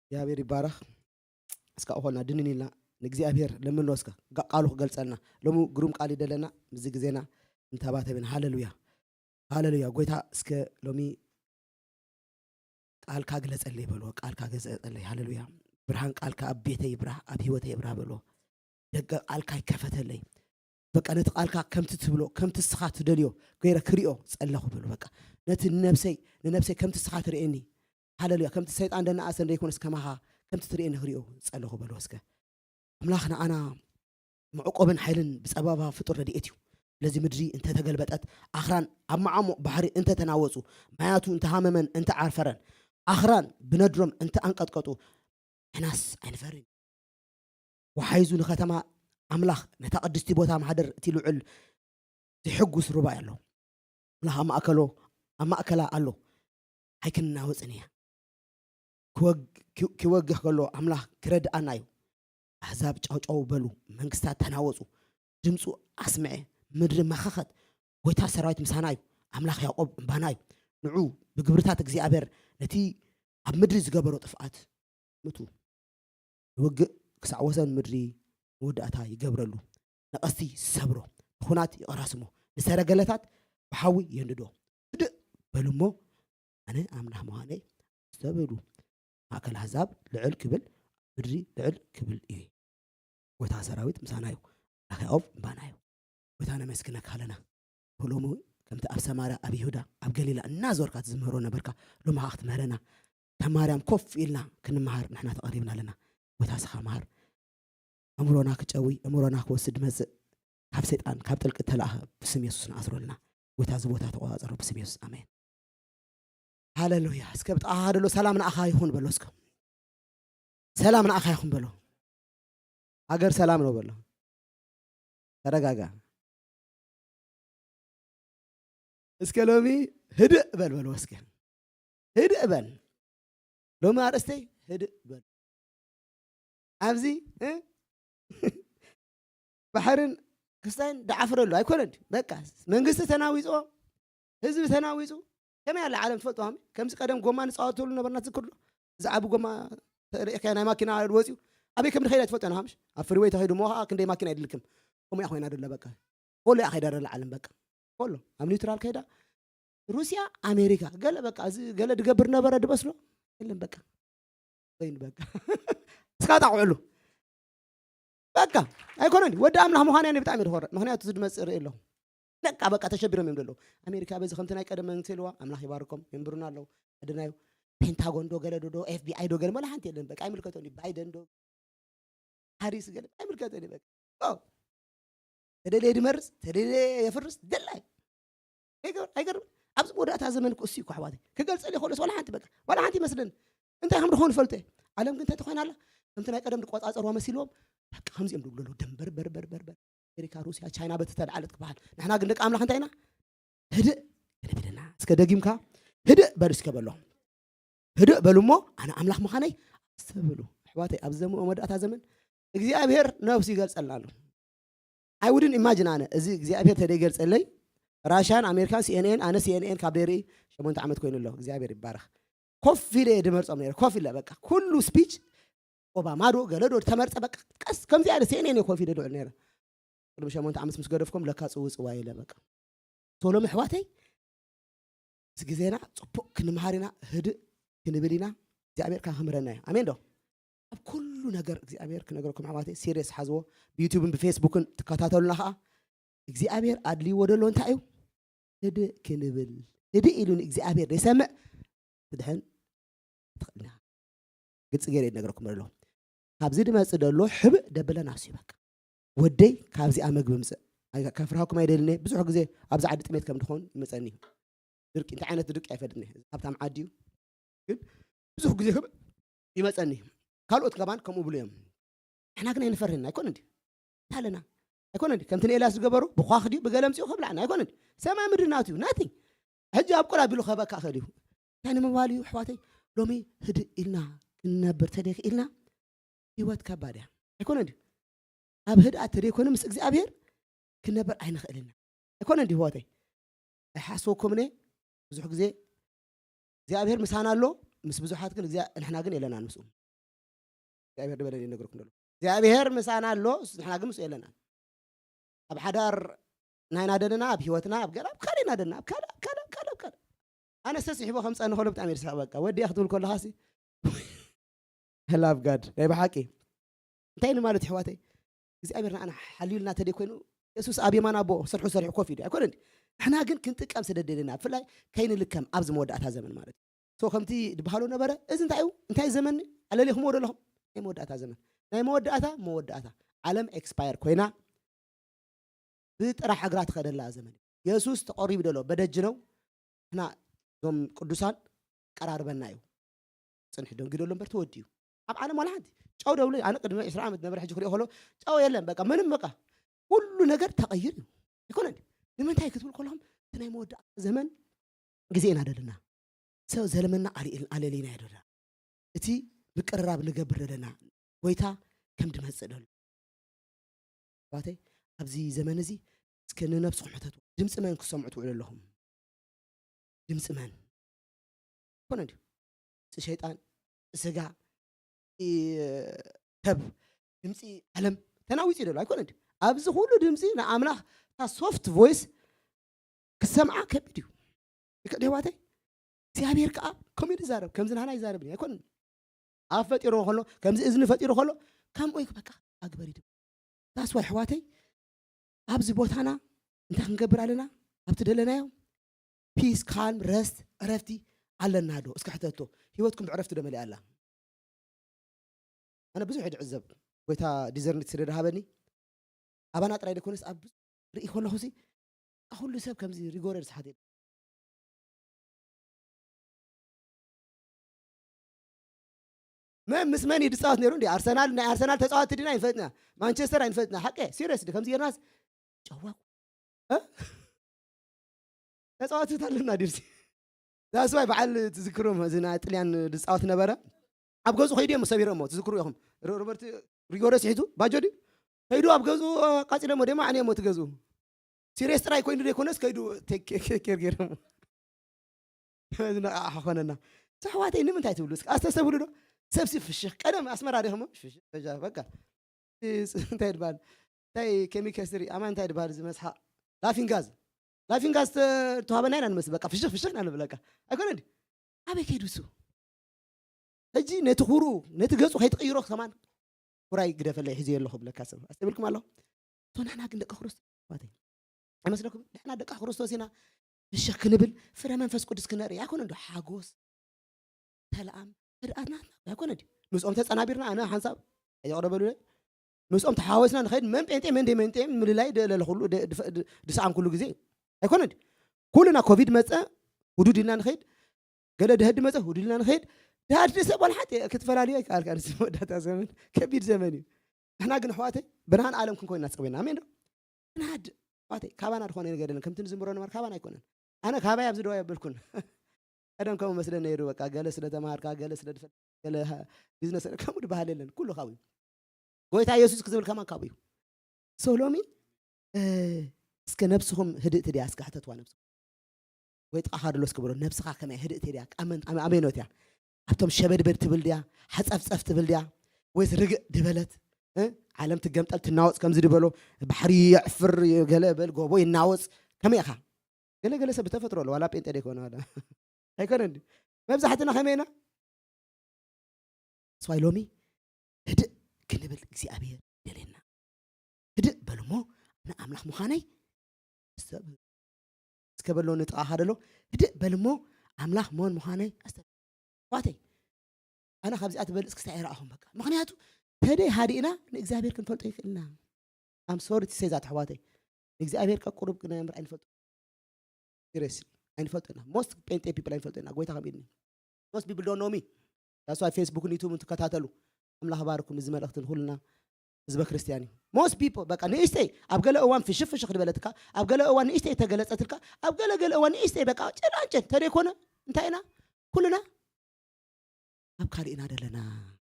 እግዚኣብሔር ይባረኽ። እስካ ኾና ድንን ኢልና ንእግዚኣብሔር ለምኖ እስከ ጋ-፣ ቃሉ ክገልጸልና። ሎሚ ግሩም ቃል ይደለና፣ ምስዚ ግዜና ንተባተብን። ሃሌሉያ፣ ሃሌሉያ። ጎይታ እስከ ሎሚ ቃልካ ግለጸለይ በልዎ፣ ቃልካ ግለጸለይ። ሃሌሉያ። ብርሃን ቃልካ ኣብ ቤተይ ይብራህ፣ ኣብ ህይወተይ ይብራህ በልዎ። ደገ ቃልካ ይከፈተለይ። በቃ ነቲ ቃልካ ከምቲ ትብሎ፣ ከምቲ እስኻ ትደልዮ ገይረ ክሪኦ ጸለኹ በሉ። በቃ ነቲ ንነብሰይ፣ ንነብሰይ ከምቲ እስኻ ትርእየኒ። ሃሌሉያ። ከምቲ ሰይጣን ደነኣሰ እንደይኮነስ ከማኻ ከምቲ ትርእየኒ ክሪኦ ጸለኹ በሉ። እስከ ኣምላኽ ንኣና መዕቆብን ሓይልን ብጸባባ ፍጡር ረድኤት እዩ። ስለዚ ምድሪ እንተተገልበጠት፣ ኣኽራን ኣብ መዓሙቕ ባሕሪ እንተተናወጹ፣ ማያቱ እንተሃመመን እንተዓርፈረን፣ ኣኽራን ብነድሮም እንተኣንቀጥቀጡ፣ ንሕናስ ኣይንፈርን። ወሓይዙ ንከተማ ኣምላኽ፣ ነታ ቅድስቲ ቦታ ማህደር እቲ ልዑል ዝሕጉስ ሩባ ኣሎ። ኣምላኽ ኣብ ማእከሎ፣ ኣብ ማእከላ ኣሎ። ኣይክንናወጽን እያ። ክወግ-፣ ኪ-፣ ኪወግህ ከሎ ኣምላኽ ክረድኣና እዩ። ኣህዛብ ጫውጫው በሉ፣ መንግስታት ተናወጹ። ድምጹ ኣስምዐ፣ ምድሪ መኸኸት። ጎይታ ሰራዊት ምሳና እዩ። ኣምላኽ ያዕቆብ እምባና እዩ። ንዑ ብግብርታት እግዚኣብሔር ነቲ ኣብ ምድሪ ዝገበሮ ጥፍኣት ምቱ። ንውግእ ክሳዕ ወሰን ምድሪ መወዳእታ ይገብረሉ። ነቐስቲ ሰብሮ፣ ንኹናት ይቐራስሞ፣ ንሰረገለታት ብሓዊ የንድዶ። ህድእ በሉ እሞ ኣነ ኣምላኽ ምዃነይ ኣስተብህሉ። ማእከል ኣህዛብ ልዕል ክብል፣ ምድሪ ልዕል ክብል እዩ። ጎይታ ሰራዊት ምሳና እዩ። ኣምላኽ ያዕቆብ እምባና እዩ። ጎይታ ነመስግነካ ኣለና። ሎሚ ከምቲ ኣብ ሰማርያ፣ ኣብ ይሁዳ፣ ኣብ ገሊላ እናዞርካ ትዝምሮ ነበርካ፣ ሎሚ ኸዓ ክትምህረና። ከም ማርያም ኮፍ ኢልና ክንመሃር ንሕና ተቐሪብና ኣለና። ጎይታ ስኻ መሃር። ኣእምሮና ክጨዊ፣ ኣእምሮና ክወስድ መጽእ፣ ካብ ሰይጣን፣ ካብ ጥልቂ ተላእኸ ብስም የሱስ ንኣስሮ ኣለና። ጎይታ እዚ ቦታ ተቆጻጸሮ ብስም የሱስ። ኣሜን። ሃሌሉያ። እስከ ብጥቓኻ ደሎ ሰላም ንኣኻ ይኹን በሎ እስከ። ሰላም ንኣኻ ይኹን በሎ። ሃገር ሰላም ነው በሎ። ተረጋጋ። እስከ ሎሚ ህድእ በል በልዎ እስከ። ህድእ በል። ሎሚ ኣርእስተይ ህድእ በል። ኣብዚ፣ እ? ባሕርን ክስታይን ደዓፍረሉ ኣይኮነን ድዩ? በቃ መንግስቲ ተናዊጽዎ፣ ህዝቢ ተናዊጹ። ከመይ ኣላ ዓለም ትፈልጥዋ? ከምዚ ቀደም ጎማ ንጻወተሉ ነበርና ትዝክር ዶ? ዝዓቢ ጎማ ርኢኻዮ ናይ ማኪና ወጺኡ። ኣበይ ከም ንኸይድ ኣይትፈልጦን ሃምሽ? ኣብ ፍሪወይ ተኸይዱ እሞ ኸዓ ክንደይ ማኪና ይድልክም። ከምኡ እያ ኮይና ደላ በቃ። ኮሎ እያ ከይዳ ደላ ዓለም በቃ። ኮሎ ኣብ ኒውትራል ከይዳ ሩስያ፣ ኣሜሪካ፣ ገለ በቃ እዚ ገለ ድገብር ነበረ ድመስሎ የለን በቃ። ወይን በቃ። እስካ ጣቕዕሉ። በቃ ኣይኮነን። ወዲ ኣምላኽ ምዃን እያ ብጣዕሚ ድኾርዕ። ምኽንያቱ እዚ ድመጽእ ርኢ ኣለኹ። በቃ፣ በቃ ተሸቢሮም እዮም ዘለዉ። ኣሜሪካ በዚ ከምቲ ናይ ቀደም መንግስቲ ኢልዋ፣ ኣምላኽ ይባርኮም፣ የንብሩና ኣለዉ። ኣደናዩ ፔንታጎን ዶ ገለ ዶ፣ ዶ ኤፍ ቢ ኣይ ዶ ገለ መላ ሓንቲ የለን። በቃ ኣይምልከቶን እዩ። ባይደን ዶ ሃሪስ ገለ ኣይምልከቶን እዩ። በቃ ኦ፣ ተደልየ ድመርጽ፣ ተደልየ የፍርስ፣ ደላይ። ኣይገር-፣ ኣይገርም? ኣብዚ መወዳእታ ዘመን እኮ እሱ እኮ ኣሕዋተይ። ክገልጸል ይኽእልስ ዋላ ሓንቲ በቃ። ዋላ ሓንቲ ይመስለኒ። እንታይ ከም ድኾኑ ፈልጠ። ዓለም ግን እንታይ ትኾይና ኣላ? ከምቲ ናይ ቀደም ዝቆጻጸርዋ መሲልዎም፣ በቃ ከምዚኦም ድብሉ ኣለዉ። ደም በር በር በር በር በር። ኣሜሪካ፣ ሩስያ፣ ቻይና በቲ ተልዓለት ክበሃል። ንሕና ግን ደቂ ኣምላኽ እንታይ ኢና? ህድእ ክንብል ኢና። እስከ ደጊምካ ህድእ በሉ እስከ በሎ። ህድእ በሉ እሞ ኣነ ኣምላኽ ምዃነይ ኣስተብህሉ። ኣሕዋተይ፣ ኣብዚ ዘመ-፣ መወዳእታ ዘመን እግዚኣብሔር ነብሱ ይገልጸልና ኣሎ። I wouldn't imagine ኣነ፣ እዚ እግዚኣብሔር ተደይገልጸለይ፣ ራሽያን ኣሜሪካን ሲ ኤን ኤን፣ ኣነ ሲ ኤን ኤን ካብ ደርኢ ሸሞንተ ዓመት ኮይኑ ኣሎ። እግዚኣብሔር ይባረኽ። ኮፍ ኢለ እየ ድመርጾም ነይረ፣ ኮፍ ኢለ በቃ። ኩሉ ስፒች ኦባማ ዶ ገለ ዶ ተመርጸ በቃ። ቀስ ከምዚ ኣለ ሲ ኤን ኤን እየ ኮፍ ኢለ ድውዕል ነይረ። ቅድሚ ሸሞንተ ዓመት ምስ ገደፍኩም ለካ ጽውጽዋ ኢለ በቃ። ሶሎም ኣሕዋተይ፣ እዚ ግዜና ጽቡቕ ክንምሃር ኢና፣ ህድእ ክንብል ኢና። እግዚኣብሔር ከምህረና እዩ። ኣሜን ዶ? ኣብ ኩሉ ነገር እግዚኣብሔር ክነገረኩም ኣሕዋተይ፣ ሲሪየስ ሓዝዎ። ብዩቱብን ብፌስቡክን ትከታተሉና ኸዓ፣ እግዚኣብሔር ኣድልይዎ ደሎ እንታይ እዩ? ህድእ ክንብል። ህድእ ኢሉ ንእግዚኣብሔር ዘይሰምዕ ትድሕን ትኽእል ኢና። ግልጺ ገይረ እየ ዝነግረኩም ዘሎ። ካብዚ ድመጽእ ደሎ ሕብእ ደብለ ናሱ እዩ በቃ። ወደይ ካብዚኣ መግቢ ምጽእ። ኣይ-፣ ከፍርሃኩም ኣይደልን እየ። ብዙሕ ግዜ ኣብዚ ዓዲ ጥሜት ከም ድኾን ይመጸኒ እዩ። ድርቂ፣ እንታይ ዓይነት ድርቂ ኣይፈልጥን እየ። እዚ ሃብታም ዓዲ እዩ። ግን ብዙሕ ግዜ ህብእ ይመጸኒ። ካልኦት ከማን ከምኡ ብሉ እዮም። ንሕና ግን ኣይንፈርህን ኣይኮነ እንዲ ታለና ኣይኮነ እንዲ ከምቲ ንኤልያስ ዝገበሩ ብኳኽ ድዩ ብገለ ምፅኡ ከብላዕና ኣይኮነ እንዲ ሰማይ ምድሪ ናትዩ ናቲንግ ሕጂ ኣብ ቁር ኣቢሉ ከበካ ኸድዩ እንታይ ንምባል እዩ ኣሕዋተይ ሎሚ ህድእ ኢልና ክንነብር ተደይክ ኢልና ህይወት ከባድ እያ ኣይኮነ ድዩ ኣብ ህድኣት ተደይኮነ ምስ እግዚኣብሔር ክንነብር ኣይንኽእልና ኣይኮነ ድዩ ኣሕዋተይ ኣይሓስበኩምነ ብዙሕ ግዜ እግዚኣብሔር ምሳና ኣሎ ምስ ብዙሓት ግን ንሕና ግን የለናን ምስኡ እግዚኣብሔር ድበለኒ ይነግርኩም ደሎ እግዚኣብሔር ምሳና ኣሎ ንሕና ግን ምስኡ የለናን ኣብ ሓዳር ናይና ደለና ኣብ ህይወትና ኣብ ገለ ኣብ ካልእ ኢና ደለና ኣብ ካልእ ኣብ ካልእ ኣብ ካልእ ኣብ ካልእ ኣነ ሰስሒቦ ከም ጸንኸሎ ብጣዕሚ ይርስዕ በቃ ወዲያ ክትብል ከለኻ ሲ ላቭ ጋድ ናይ ብሓቂ እንታይ ንማለት ይሕዋተይ እግዚኣብሔር ንኣና ሓልዩልና ተደይ ኮይኑ የሱስ ኣብ የማን ኣቦ ስርሑ ሰሪሑ ኮፍ ኢሉ ኣይኮነ ንሕና ግን ክንጥቀም ስለ ደለና ብፍላይ ከይንልከም ኣብዚ መወዳእታ ዘመን ማለት እዩ ከምቲ ድበሃሎ ነበረ እዚ እንታይ እዩ እንታይ ዘመን ኣለሊኹምዎ ደለኹም ናይ መወዳእታ ዘመን ናይ መወዳእታ መወዳእታ ዓለም ኤክስፓየር ኮይና ብጥራሕ እግራ ትኸደላ ዘመን የሱስ ተቐሪቡ ደሎ በደጅ ነው እና እዞም ቅዱሳን ቀራርበና እዩ ፅንሒ ደንጊደሎ እምበር ተወዲኡ ኣብ ዓለም ዋላ ሓንቲ ጨው ደብሉ ኣነ ቅድሚ ዕስራ ዓመት ነበረ ሕጂ ክሪኦ ከሎ ጨው የለን በቃ ምንም በቃ ኩሉ ነገር ተቐይር እዩ ኣይኮነን ንምንታይ ክትብል ከለኹም እቲ ናይ መወዳእታ ዘመን ግዜ ኢና ደለና ሰብ ዘለመና ኣለለይና ደለና እቲ ምቅርራብ ንገብር ደለና ጎይታ ከም ድመፅእ ደሎ ባተይ ኣብዚ ዘመን እዚ እስከ ንነብስኹም ሕተቱ ድምፂ መን ክሰምዑ ትውዕሉ ኣለኹም ድምፂ መን ኮነ ድዩ ድምፂ ሸይጣን ስጋ ሰብ ድምፂ ዓለም ተናዊፂ ደሎ ኣይኮነ ድዩ ኣብዚ ኩሉ ድምፂ ንኣምላኽ እታ ሶፍት ቮይስ ክሰምዓ ከቢድ እዩ ይከ ደህዋተይ እግዚኣብሔር ከዓ ከምኡ ይዛረብ ከምዚ ናህና ይዛረብ ኣይኮን ኣብ ፈጢሩ ከሎ ከምዚ እዝኒ ፈጢሩ ከሎ ከምኡ እዩ በቃ ኣግበር ይድም ዳስዋ ኣሕዋተይ ኣብዚ ቦታና እንታይ ክንገብር ኣለና ኣብቲ ደለናዮ ፒስ ካልም ረስት ዕረፍቲ ኣለና ዶ እስኪ ሕተቶ ህይወትኩም ብዕረፍቲ ዶ መሊኣ ኣላ ኣነ ብዙሕ እየ ድዕዘብ ጎይታ ዲዘርኒት ስለ ድሃበኒ ኣባና ጥራይ ደኮነስ ኣብ ርኢ ከለኹ ሲ ኩሉ ሰብ ከምዚ ሪጎረር ዝሓት የለ መን ምስ መን እዩ ድፃወት ነይሩ እንዲ ኣርሰናል ናይ ኣርሰናል ተፃወትቲ ድና ይንፈልጥና ማንቸስተር ኣይንፈልጥና ሓቀ ሲሪየስ ከምዚ ጌርናስ ጨዋ ተፃወትቲ ኣለና ድርሲ ዳስዋይ በዓል ትዝክሮም እዚ ናይ ጥልያን ዝፃወት ነበረ ኣብ ገዙ ከይዱ እዮም ሰቢሮሞ ትዝክሩ ኢኹም ሮበርት ሪጎረስ ሒቱ ባጆ ድዩ ከይዱ ኣብ ገዙ ቃፂለሞ ደማ ዓንየሞ ትገዙ ሲሪየስ ጥራይ ኮይኑ ዘይኮነስ ከይዱ ኬር ገይሮም ዝነቃሕ ኮነና ኣሕዋተይ ንምንታይ ትብሉ እስኪ ኣስተስተብሉ ዶ ሰብሲ ፍሽኽ ቀደም ኣስመራ ዲኹም በቃ እንታይ ይድበሃል እንታይ ኬሚከስትሪ ኣማ እንታይ ይድበሃል እዚ መስሓቅ ላፊንጋዝ ላፊንጋዝ ተዋበና ኢና ንመስል በቃ ፍሽኽ ፍሽኽ ኢና ንብል በቃ ኣይኮነ ድዩ ኣበይ ከይዱ እሱ ሕጂ ነቲ ኩሩ ነቲ ገፁ ከይትቅይሮ ከማን ኩራይ ግደፈለይ ሒዘዮ ኣለኹ ብለካ ሰብ ኣስተብልኩም ኣለኹ ንሕና ግን ደቂ ክርስቶስ ኣሕዋተይ ኣይመስለኩም ንሕና ደቂ ክርስቶስ ኢና ብሽኽ ክንብል ፍረ መንፈስ ቅዱስ ክነርኢ ኣይኮነ ዶ ሓጎስ ሰላም ህድኣትና ኣይኮነ ድዩ ምስኦም ተፀናቢርና ኣነ ሓንሳብ የቕረበሉ ምስኦም ተሓዋወስና ንኸይድ መን ጴንጤ መን ደይ ጴንጤ ምልላይ ደለለ ኩሉ ድሰኣን ኩሉ ግዜ ኣይኮነ ድዩ ኩልና ኮቪድ መፀ ውዱድ ኢልና ንኸይድ ገለ ድሀዲ መፀ ውዱድ ኢልና ንኸይድ ድሃድ ሰብ ዋላ ሓንቲ ክትፈላለዩ ኣይከኣልካ ንስ መወዳእታ ዘመን ከቢድ ዘመን እዩ ንሕና ግን ኣሕዋተይ ብርሃን ዓለም ክንኮይና ፀዊና ኣሜን ዶ ንሃድ ኣሕዋተይ ካባና ዝኾነ ነገር የለን ከምቲ ንዝምሮ ነበር ካባና ኣይኮነን ኣነ ካባይ ኣብዚ ደዋ የብልኩን ቀደም ከምኡ መስለ ነይሩ በቃ ገለ ስለ ተማሃርካ ገለ ስለ ድፈል ገለ ቢዝነስ ከምኡ ድበሃል የለን ኩሉ ካብኡ ጎይታ የሱስ ክዝብል ከማን ካብኡ እዩ ሶ ሎሚ እስከ ነብስኹም ህድእቲ ድያ እስከ ሕተትዋ ነብስኹም ወይ ጥቓኻ ድሎ እስከ በሎ ነብስኻ ከመይ ህድእቲ ድያ ኣመኖት እያ ኣብቶም ሸበድበድ ትብል ድያ ሓፀፍፀፍ ትብል ድያ ወይስ ርግእ ድበለት ዓለም ትገምጠል ትናወፅ ከምዚ ድበሎ ባሕሪ የዕፍር ገለ በል ጎቦ ይናወፅ ከመይ ኢኻ ገለገለ ሰብ ብተፈጥሮ ኣሎ ዋላ ጴንጤ ደይኮነ ዋላ ኣይኮነን ድዩ መብዛሕትና ከመይ ኢና ስዋይ ሎሚ ህድእ ክንብል እግዚኣብሔር ይደልየና ህድእ በልሞ ኣነ ኣምላኽ ምዃነይ ሰብ እስከ በሎ ንጥቓኻ ደሎ ህድእ በልሞ ኣምላኽ መን ምዃነይ ኣስተ ዋተይ ኣነ ካብዚኣ ትበልፅ ክስታይ ኣይረኣኹም በቃ ምኽንያቱ ተደይ ሃዲእና ንእግዚኣብሔር ክንፈልጦ ይኽእልና ኣም ሶሪ ትሰይ ዛት ኣሕዋተይ ንእግዚኣብሔር ቀቁሩብ ክነምር ኣይንፈልጦ ሲሪየስሊ ኣይንፈልጦ ኢና most ጴንጤ people ኣይንፈልጦ ኢና ጎይታ ከም ኢድኒ most people don't know me that's why Facebook ን YouTube ትከታተሉ ኣምላኽ ባርኩም እዚ መልእኽቲ ንኩልና ህዝበ ክርስትያን እዩ። Most people በቃ ንእሽተይ ኣብ ገለ እዋን ፍሽፍ ፍሽኽ ዝበለትካ፣ ኣብ ገለ እዋን ንእሽተይ ተገለጸትልካ፣ ኣብ ገለ ገለ እዋን ንእሽተይ በቃ ጭላንጭል ተደይኮነ እንታይ ኢና ኩልና ኣብ ካልእ ኢና ደለና።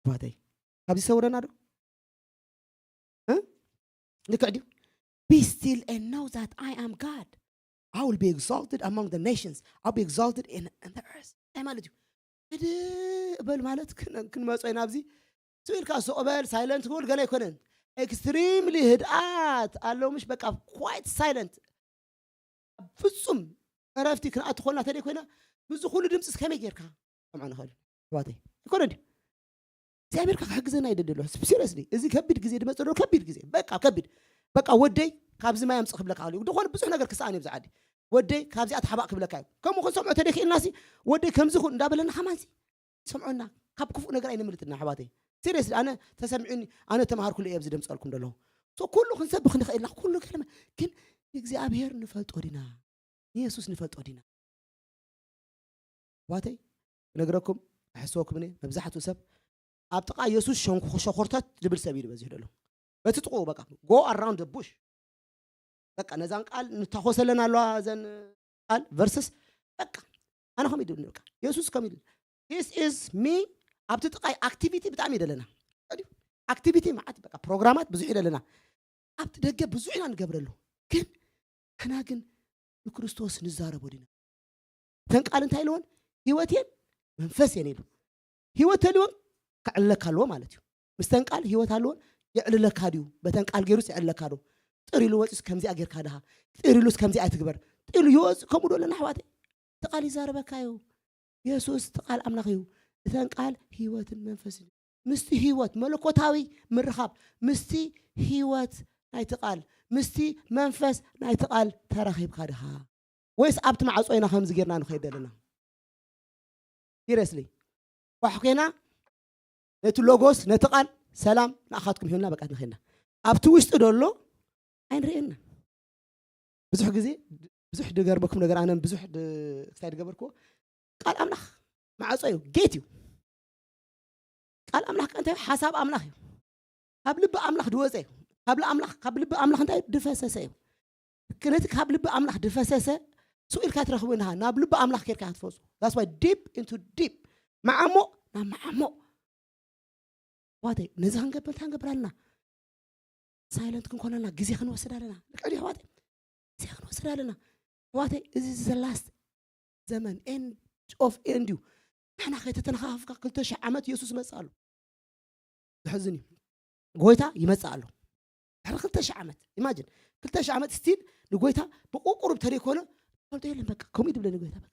ኣሕዋተይ ካብዚ ሰውረና ዶ እ? ልክዕ ድዩ? Be still and know that I am God. I will be exalted among the nations. I'll be exalted in, in the earth. እንታይ ማለት እዩ? ህድእ በል ማለት ክን- ክንመጾ ኢና ኣብዚ ስኢልካ ሱቕ በል ሳይለንት ክብል ገለ ኣይኮነን። ኤክስትሪምሊ ህድኣት ኣለዉ ምሽ በቃ ኳይት ሳይለንት ፍጹም ዕረፍቲ ክንኣቱ ኮልና ተደይ ኮይና ምስዚ ኩሉ ድምፂ ከመይ ጌርካ ከምዓ ንኽእል ኣሕዋተይ ኣይኮነ ድዩ እግዚኣብሔር ከ ክሕግዘና ይደሊ ኣሎ ሲሪየስሊ እዚ ከቢድ ግዜ ድመፅ ዘሎ ከቢድ ግዜ በቃ ከቢድ በቃ ወደይ ካብዚ ማይ ኣምፅ ክብለካ ክእል ድኾነ ብዙሕ ነገር ክሰኣን እዩ ብዛዓዲ ወደይ ካብዚኣ ተሓባእ ክብለካ እዩ ከምኡ ክንሰምዖ ተደኪእልና ሲ ወደይ ከምዚ ኩን እንዳበለና ከማንሲ ሰምዖና ካብ ክፉእ ነገር ኣይነምልጥና ኣሕዋተይ ሲሪየስሊ ኣነ ተሰሚዑኒ ኣነ ተማሃርኩሉ እየ ኣብዚ ደምፀልኩም ዘለኹ ኩሉ ክንሰብኽ ንኽእልና ኩሉ ገለመ ግን እግዚኣብሔር ንፈልጦ ዲና ንየሱስ ንፈልጦ ዲና ኣሕዋተይ ክነግረኩም ኣሕስወኩም እኔ መብዛሕትኡ ሰብ ኣብ ጥቓ የሱስ ሸንኩ ሸኾርተት ዝብል ሰብ እዩ ዝበዝሕ ደሎ በቲ ጥቕኡ በቃ go around the bush በቃ ነዛን ቃል ንታኾሰለን ኣለዋ ዘን ቃል verses በቃ ኣነ ከም ይድብል በቃ የሱስ ከም ይድብል this is me ኣብቲ ጥቓይ ኣክቲቪቲ ብጣዕሚ ይደለና ኣክቲቪቲ መዓት በቃ ፕሮግራማት ብዙሕ ይደለና ኣብቲ ደገ ብዙሕ ኢና ንገብረሉ ግን ኣና ግን ንክርስቶስ ንዛረቦ ዲና እተን ቃል እንታይ ኢልወን ህይወት እየን መንፈስ እየን ኢሉ ህይወት ተልወን ከዕልለካ ኣለዎ ማለት እዩ ምስተን ቃል ህይወት ኣለዎን የዕልለካ ድዩ በተን ቃል ገይሩስ የዕልለካ ዶ ጥር ኢሉ ወፂስ ከምዚኣ ጌርካ ድሃ ጥር ኢሉስ ከምዚኣ ትግበር ጥር ኢሉ ይወፅ ከምኡ ዶ ኣለና ኣሕዋተይ እቲ ቃል ይዛረበካ እዩ የሱስ እቲ ቃል ኣምላኽ እዩ እተን ቃል ህይወትን መንፈስን እዩ ምስቲ ህይወት መለኮታዊ ምርኻብ ምስቲ ህይወት ናይቲ ቃል ምስቲ መንፈስ ናይቲ ቃል ተራኺብካ ድኻ ወይስ ኣብቲ ማዕጾ ኢና ከምዚ ጌርና ንኸይድ ዘለና ሲሪየስሊ ኳሕ ኮይና ነቲ ሎጎስ ነቲ ቃል ሰላም ንኣኻትኩም ሂብና በቃ ንኸይድና ኣብቲ ውሽጢ ደሎ ኣይንርእየና ብዙሕ ግዜ ብዙሕ ድገርበኩም ነገር ኣነ ብዙሕ ክሳይ ድገበርክዎ ቃል ኣምላኽ ማዕጾ እዩ ጌት እዩ ቃል ኣምላኽ እንታይ ሓሳብ ኣምላኽ እዩ ካብ ልቢ ኣምላኽ ድወፀ እዩ ካብ ኣምላኽ ካብ ልቢ ኣምላኽ እንታይ ድፈሰሰ እዩ ነቲ ካብ ልቢ ኣምላኽ ድፈሰሰ ስኡ ኢልካ ትረኽቡ ኢኻ ናብ ልቢ ኣምላኽ ኬድካ ክትፈፁ that's why deep into deep መዓሞቕ ናብ መዓሞቕ ዋተይ ነዚ ክንገብር እንታይ ክንገብር ኣለና ሳይለንት ክንኮነልና ግዜ ክንወስድ ኣለና ልክዕ ድዩ ኣሕዋተይ ግዜ ክንወስድ ኣለና ኣሕዋተይ እዚ the last ዘመን end of end እዩ ንሕና ከይተተነኻኸፍካ ክልተ ሽሕ ዓመት የሱስ መፅእ ኣሎ ዘሕዝን እዩ ጎይታ ይመፅእ ኣሎ ድሕሪ ክልተ ሽሕ ዓመት ኢማጅን ክልተ ሽሕ ዓመት ስቲል ንጎይታ ብቁቁሩብ ተደይኮነ ፈልጦ የለን በቃ ከምኡ ድብለኒ ጎይታ በቃ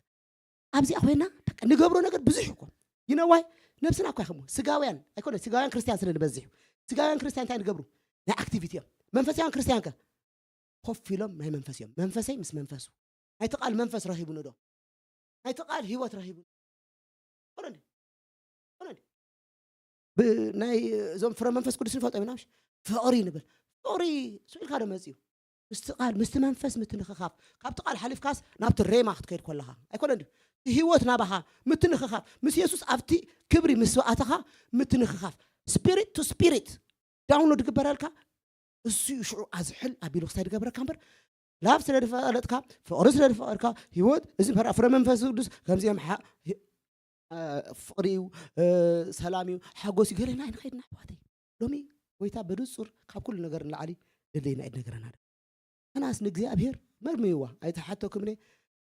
ኣብዚኣ ኮይና በቃ ንገብሮ ነገር ብዙሕ እኮ ይነዋይ ነብስና እኳ ይኸሞ ስጋውያን ኣይኮነ ስጋውያን ክርስቲያን ስለ ንበዝሕ እዩ ስጋውያን ክርስቲያን እንታይ ንገብሩ ናይ ኣክቲቪቲ እዮም መንፈሳውያን ክርስቲያን ከ ኮፍ ኢሎም ናይ መንፈስ እዮም መንፈሰይ ምስ መንፈሱ ናይቲ ቃል መንፈስ ረሂቡኒ ዶ ናይቲ ቃል ህይወት ረሂቡኒ ኮነ እንዲ ኮነ እንዲ ናይ እዞም ፍረ መንፈስ ቅዱስ ንፈልጦ ኢና ፍቕሪ ንብል ፍቕሪ ስኢልካ ዶ መፅዩ ምስቲ ቃል ምስቲ መንፈስ ምትንኽኻፍ ካብቲ ቃል ሓሊፍካስ ናብቲ ሬማ ክትከይድ ከለኻ ኣይኮነ እንዲ ህይወት ናባኻ ምትንኽኻፍ ምስ የሱስ ኣብቲ ክብሪ ምስ ኣተኻ ምትንኽኻፍ ስፒሪት ቱ ስፒሪት ዳውንሎድ ግበረልካ እሱ እዩ ሽዑ ኣዝሕል ኣቢሉ ክሳይ ዝገብረካ እምበር ላብ ስለ ዝፈለጥካ ፍቕሪ ስለ ዝፈቐድካ ህይወት እዚ ፍረ መንፈስ ቅዱስ ከምዚኦም ፍቕሪ እዩ ሰላም እዩ ሓጎስ እዩ ገለና ኣይንኸይድና ኣሕዋተይ ሎሚ ጎይታ ብንጹር ካብ ኩሉ ነገር ንላዕሊ ደለየና እዩ ነገረና ኣናስ ንእግዚኣብሔር መርምይዋ ኣይተሓተኩም እኔ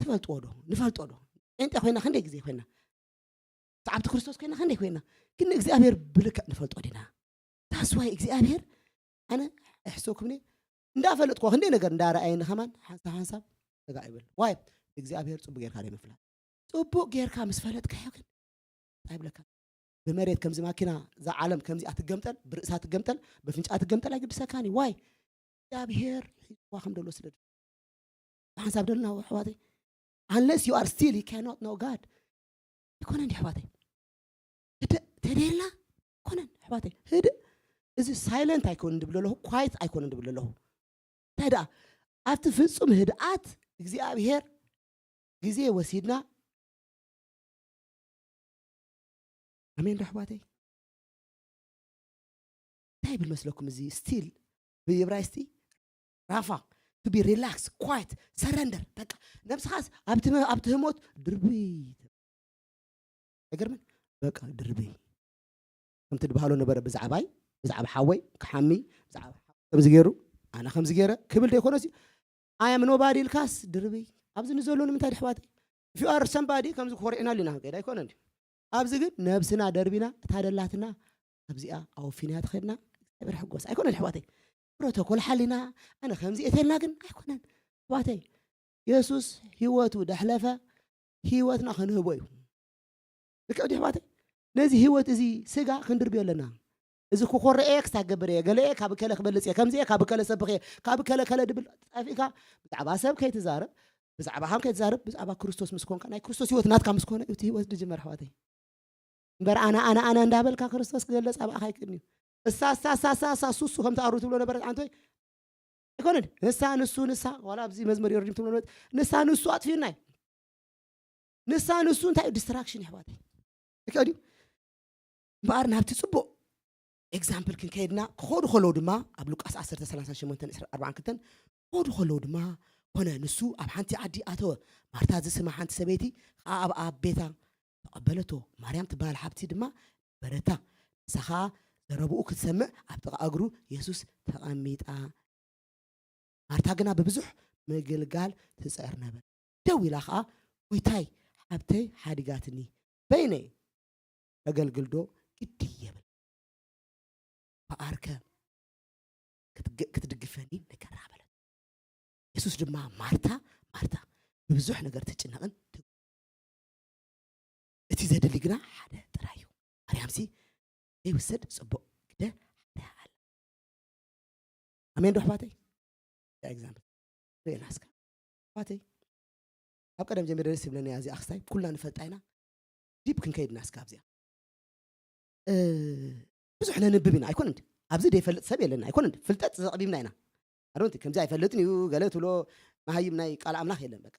ትፈልጥዎ ዶ ንፈልጦ ዶ ጴንጤ ኮይና ክንደይ ግዜ ኮይና ሰዓብቲ ክርስቶስ ኮይና ክንደይ ኮይና ግን ንእግዚኣብሔር ብልክዕ ንፈልጦ ዲና ታስዋይ እግዚኣብሔር ኣነ ኣይሕሰብኩም እኔ እንዳፈለጥኩ ክንደይ ነገር እንዳረኣየኒ ከማን ሓንሳብ ሓንሳብ ተጋ ይብል ዋይ እግዚኣብሔር ፅቡቅ ጌርካ ናይ ምፍላጥ ፅቡቅ ጌርካ ምስ ፈለጥካዮ ግን እንታይ ይብለካ ብመሬት ከምዚ ማኪና እዛ ዓለም ከምዚኣ ትገምጠል ብርእሳ ትገምጠል ብፍንጫ ትገምጠል ኣይግድሰካን እዩ ዋይ እግዚኣብሔር ሒዝዋ ከም ደሎ ስለ ሓንሳብ ደልና ኣሕዋተይ unless you are still you cannot know God ኣይኮነን ዲ ኣሕዋተይ ህድእ ተደልና ኣይኮነን ኣሕዋተይ ህድእ እዚ ሳይለንት ኣይኮነን ድብል ኣለኹ ኳይት ኣይኮነን ድብል ኣለኹ እንታይ ደኣ ኣብቲ ፍጹም ህድኣት እግዚኣብሔር ግዜ ወሲድና ኣሜን ዶ ኣሕዋተይ እንታይ ይብል መስለኩም? እዚ ስቲል ብእብራይስጢ ራፋ፣ to be relax, quiet, surrender። በቃ ነብስኻስ ኣብቲ መ- ኣብቲ ህሞት ድርብይ ኣይገርምን? በቃ ድርብይ ከምቲ ድበሃሎ ነበረ፣ ብዛዕባይ፣ ብዛዕባ ሓወይ ክሓሚ፣ ብዛዕባ ሓወይ ከምዚ ገይሩ፣ ኣነ ከምዚ ገይረ ክብል ዶ ይኮነሲ? ኣያም ኖባዲ ኢልካስ ድርብይ። ኣብዚ ንዘሎ ንምንታይ ድሕዋተይ? If you are somebody ከምዚ ክኮርዕና ሊና ክንከይድ ኣይኮነን ድዩ? ኣብዚ ግን ነብስና ደርቢና እታ ደላትና ኣብዚኣ ኣወፊና ትኸድና። እግዚኣብሔር ሕጎስ ኣይኮነን ድሕዋተይ? ፕሮቶኮል ሓሊና ኣነ ከምዚ እተልና ግን ኣይኮነን። ሕዋተይ፣ የሱስ ህይወቱ ደሕለፈ፣ ህይወትና ክንህቦ እዩ። ልክዕ ድዩ ኣሕዋተይ? ነዚ ህይወት እዚ ስጋ ክንድርብዮ ኣለና። እዚ ክኾርዕ እየ ክሳብ ክገብር እየ፣ ገለ እየ ካብ ከለ ክበልፅ እየ፣ ከምዚ እየ ካብ ከለ ሰብኽ እየ፣ ካብ ከለ ከለ ድብል ጠፊእካ ብዛዕባ ሰብ ከይትዛረብ፣ ብዛዕባ ሃም ከይትዛረብ፣ ብዛዕባ ክርስቶስ ምስ ኮንካ፣ ናይ ክርስቶስ ህይወት ናትካ ምስ ኮነ እቲ ህይወት ድጅመር ኣሕዋተይ። እምበር ኣነ ኣነ ኣነ እንዳበልካ ክርስቶስ ክገልፅ ኣብኣኻ ኣይክእልን እዩ። እሳ እሳ እሳ እሳ እሳ ሱሱ ከምቲ ኣሩ ትብሎ ነበረት ዓንቶይ ኣይኮነን። ንሳ ንሱ ንሳ ዋላ ኣብዚ መዝመር የርዲም ትብሎ ነበረት። ንሳ ንሱ ኣጥፊኡና እዩ። ንሳ ንሱ እንታይ እዩ? ዲስትራክሽን የሕዋተይ። ልክዕ ድዩ? እምበኣር ናብቲ ጽቡቕ ኤግዛምፕል ክንከይድና ክኸዱ ከለዉ ድማ ኣብ ሉቃስ ዓሰርተ ሰላሳ ሸሞንተ ዕስራን ኣርባዓን ክልተን ክኸዱ ከለዉ ድማ ኮነ ንሱ ኣብ ሓንቲ ዓዲ ኣተወ። ማርታ ዝስማ ሓንቲ ሰበይቲ ከኣ ኣብ ኣብ ቤታ ተቐበለቶ። ማርያም ትበሃል ሓብቲ ድማ ነበረታ። ንሳ ኸኣ ዘረብኡ ክትሰምዕ ኣብ ጥቓ እግሩ የሱስ ተቐሚጣ። ማርታ ግና ብብዙሕ ምግልጋል ትጽዕር ነበረ። ደው ኢላ ኸኣ፣ "ጎይታይ፣ ሓብተይ ሓዲጋትኒ፣ በይነይ ከገልግልዶ ግዲ የብል? በኣርከ ክትግ- ክትድግፈኒ ንገራ" በለት። የሱስ ድማ፣ "ማርታ፣ ማርታ፣ ብብዙሕ ነገር ትጭነቕን ትግ- እቲ ዘድሊ ግና ሓደ ጥራይ እዩ። ማርያምሲ ዘይውሰድ ጽቡቕ ግደ ሓደ ኣላ." ኣሜን ዶ ኣሕዋተይ? ኤግዛምፕል ርእየና እስከ ኣሕዋተይ። ኣብ ቀደም ጀሚረ ደስ ይብለኒ እያ እዚኣ ክስታይ ኩልና ንፈልጣ ኢና። ዲፕ ክንከይድና እስከ ኣብዚኣ። እ፣ ብዙሕ ነንብብ ኢና ኣይኮን እንዲ? ኣብዚ ዘይፈልጥ ሰብ የለና ኣይኮን እንዲ? ፍልጠት ዘቕቢብና ኢና። ኣሮንቲ ከምዚ ኣይፈልጥን እዩ ገለ ትብሎ መሃይም ናይ ቃል ኣምላኽ የለን። በቃ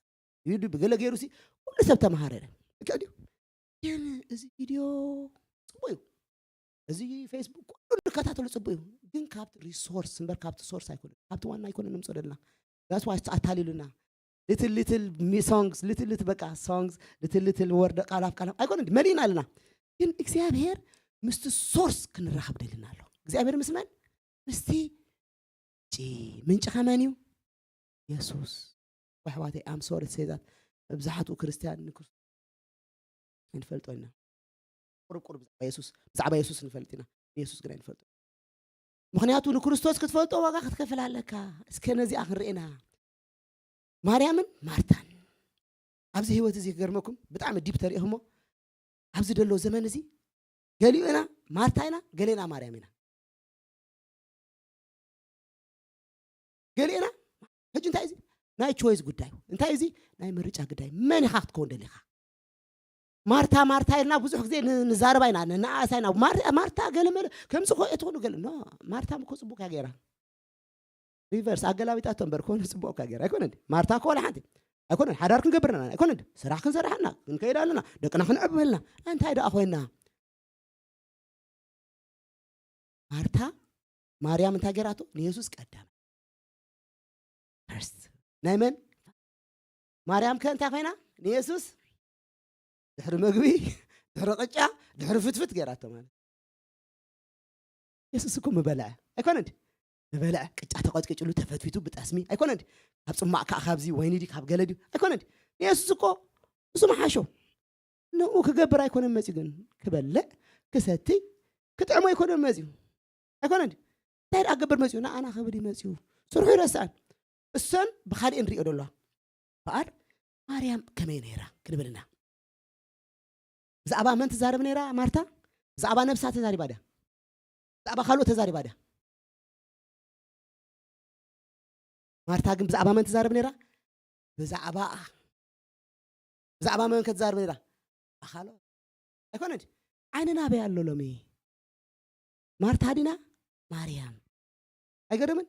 ዩቱብ ገለ ገይሩ ሲ ኩሉ ሰብ ተመሃረ። ልክዕ ድዩ? ግን እዚ ቪድዮ ጽቡቅ እዩ። እዚ ፌስቡክ ኩሉ ንከታተሎ ጽቡቅ እዩ። ግን ካብቲ ሪሶርስ እምበር ካብቲ ሶርስ ኣይኮነን። ካብቲ ዋና ኣይኮነን ንምጾ ደልና። That's why ኣታሊሉና። Little little songs, little little በቃ songs, little little ወርደ ቃላፍ ቃላፍ ኣይኮነን መሊእና ኣለና። ግን እግዚኣብሔር ምስቲ ሶርስ ክንራኸብ ደልና ኣሎ። እግዚኣብሔር ምስ መን? ምስቲ ጭ ምንጭ ከመን እዩ? የሱስ። ኣሕዋተይ ኣም ሶሪ ሴዛት መብዛሕትኡ ክርስትያን ንክርስቶስ ኣይንፈልጦ ኢና። ቁርብ ቁርብ ብዛዕባ የሱስ ብዛዕባ የሱስ ንፈልጥ ኢና፣ ንየሱስ ግን ኣይንፈልጦ። ምክንያቱ ንክርስቶስ ክትፈልጦ ዋጋ ክትከፍል ኣለካ። እስከ ነዚኣ ክንርኤና። ማርያምን ማርታን ኣብዚ ህይወት እዚ ክገርመኩም ብጣዕሚ ዲፕ ተሪእኹሞ። ኣብዚ ደሎ ዘመን እዚ ገሊኡ ኢና ማርታ ኢና፣ ገሌና ማርያም ኢና። ገሊእና ሕጂ እንታይ እዚ ናይ ቾይስ ጉዳይ እንታይ እዚ ናይ ምርጫ ጉዳይ። መን ኢኻ ክትከውን ደሊኻ? ማርታ ማርታ ኢልና ብዙሕ ግዜ ንዛረባ ኢና፣ ንኣሳ ኢና። ማርታ ገለመለ ከምዚ ኮ ትኾኑ ገለ ኖ። ማርታ ምኮ ጽቡቅ እያ ገይራ። ሪቨርስ ኣገላቢጣቶ እምበር ኮነ ጽቡቅ እያ ገይራ ኣይኮነ እንዴ? ማርታ እኮ ወላ ሓንቲ ኣይኮነ። ሓዳር ክንገብር ኣለና ኣይኮነ እንዴ? ስራሕ ክንሰርሕ ኣለና፣ ክንከይድ ኣለና፣ ደቅና ክንዕብ ኣለና። እንታይ ደኣ ኮይና? ማርታ ማርያም እንታይ ገይራቶ? ንየሱስ ቀዳም ፈርስት። ናይ መን? ማርያም ከ እንታይ ኮይና? ንየሱስ ድሕሪ መግቢ፣ ድሕሪ ቅጫ፣ ድሕሪ ፍትፍት ገይራቶ ማለት። የሱስ እኮ ምበልዐ ኣይኮነ እንዲ? ምበልዐ ቅጫ ተቐጥቂጭሉ ተፈትፊቱ ብጠስሚ ኣይኮነ እንዲ? ካብ ጽማቕ ከዓ ካብዚ ወይኒ ድዩ ካብ ገለ ድዩ ኣይኮነ እንዲ? የሱስ እኮ እሱ መሓሾ ንኡ ክገብር ኣይኮነ መፅዩ፣ ግን ክበልዕ ክሰትይ ክጥዕሞ ኣይኮነ መፅዩ። ኣይኮነ እንዲ? እንታይ ደኣ ክገብር መፅዩ? ንኣና ክብል እዩ መፅዩ። ስርሑ ይረስዐን እሰን ብካሊእ ንሪኦ ደለዋ። በኣር ማርያም ከመይ ነይራ ክንብል ኢና። ብዛዕባ መን ትዛረብ ነይራ ማርታ? ብዛዕባ ነብሳ ተዛሪባ ድያ? ብዛዕባ ካልኦት ተዛሪባ ድያ? ማርታ ግን ብዛዕባ መን ትዛረብ ነይራ? ብዛዕባ ብዛዕባ መን ከትዛረብ ነይራ? ኣኻሎ ኣይኮነን። ዓይንና ኣበይ ኣሎ ሎሚ? ማርታ ዲና ማርያም? ኣይገርምን?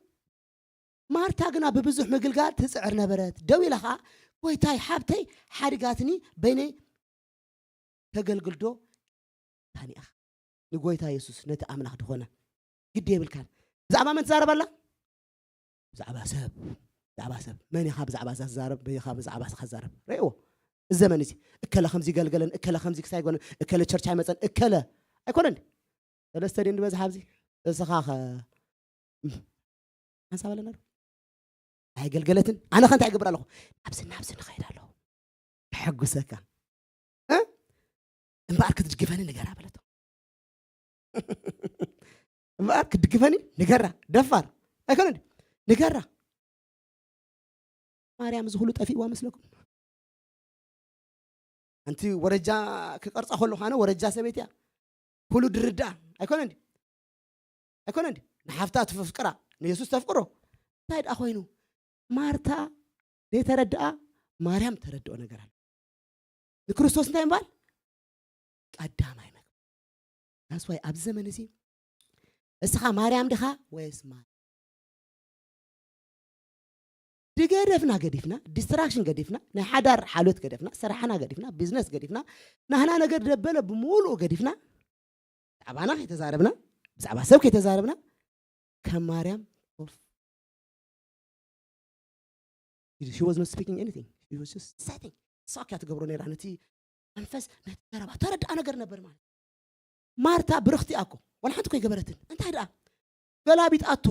ማርታ ግና ብብዙሕ ምግልጋል ትጽዕር ነበረት። ደው ኢላ ኸዓ፣ "ጎይታይ፣ ሓብተይ ሓዲጋትኒ፣ በይነይ ከገልግል ዶ ታኒኣኻ?" ንጎይታ የሱስ፣ ነቲ ኣምላኽ ዝኾነ። ግዲ የብልካን። ብዛዕባ መን ትዛረብ ኣላ? ብዛዕባ ሰብ። ብዛዕባ ሰብ። መን ኢኻ ብዛዕባ እዛ ትዛረብ? መን ኢኻ ብዛዕባ እዛ ትዛረብ? ርእይዎ። እዚ ዘመን እዚ እከለ ከምዚ ገልገለን፣ እከለ ከምዚ ክሳይ ጎነን፣ እከለ ቸርች ኣይመፀን፣ እከለ ኣይኮነን። ሰለስተ ድን ዝበዝሕ ኣብዚ እስኻ ኸ ሓንሳብ ኣለና ዶ? ኣይገልገለትን። ኣነ ኸ እንታይ እገብር ኣለኹ? ናብዚ ናብዚ ንኸይድ ኣለኹ። ከሐጉሰካ። እ? እምበኣር ክትድግፈኒ ንገራ በለቶ። እምበኣር ክትድግፈኒ ንገራ። ደፋር ኣይኮነን። ንገራ። ማርያም እዚ ኩሉ ጠፊእዋ መስለኩም? ኣንቲ ወረጃ ክቀርጻ ከለኹ ኣነ ወረጃ ሰበይቲ እያ። ኩሉ ድርዳ ኣይኮነን ድዩ? ኣይኮነን ድዩ? ንሓፍታ ተፍቅራ፣ ንየሱስ ተፍቅሮ። እንታይ ደኣ ኮይኑ? ማርታ ዘይተረድኣ ማርያም ተረድኦ ነገር ኣሎ። ንክርስቶስ እንታይ ምባል? ቀዳማይ መግቢ። That's why ኣብዚ ዘመን እዚ እስኻ ማርያም ዲኻ ወይስ ማርያም? ድገደፍና ገዲፍና፣ ዲስትራክሽን ገዲፍና፣ ናይ ሓዳር ሓልዮት ገደፍና፣ ስራሕና ገዲፍና፣ ቢዝነስ ገዲፍና፣ ናህና ነገር ደበለ ብምሉኡ ገዲፍና፣ ብዛዕባና ከይተዛረብና፣ ብዛዕባ ሰብ ከይተዛረብና፣ ከም ማርያም ኮፍ She was not speaking anything. She was just sitting. እሳ እኮ እያ ትገብሮ ነይራ ነቲ መንፈስ ነቲ ዘረባ ተረድኣ ነገር ነበር ማለት። ማርታ ብርኽቲ እያ እኮ። ዋላ ሓንቲ እኮ ኣይገበረትን። እንታይ ደኣ? ገላቢጣቶ።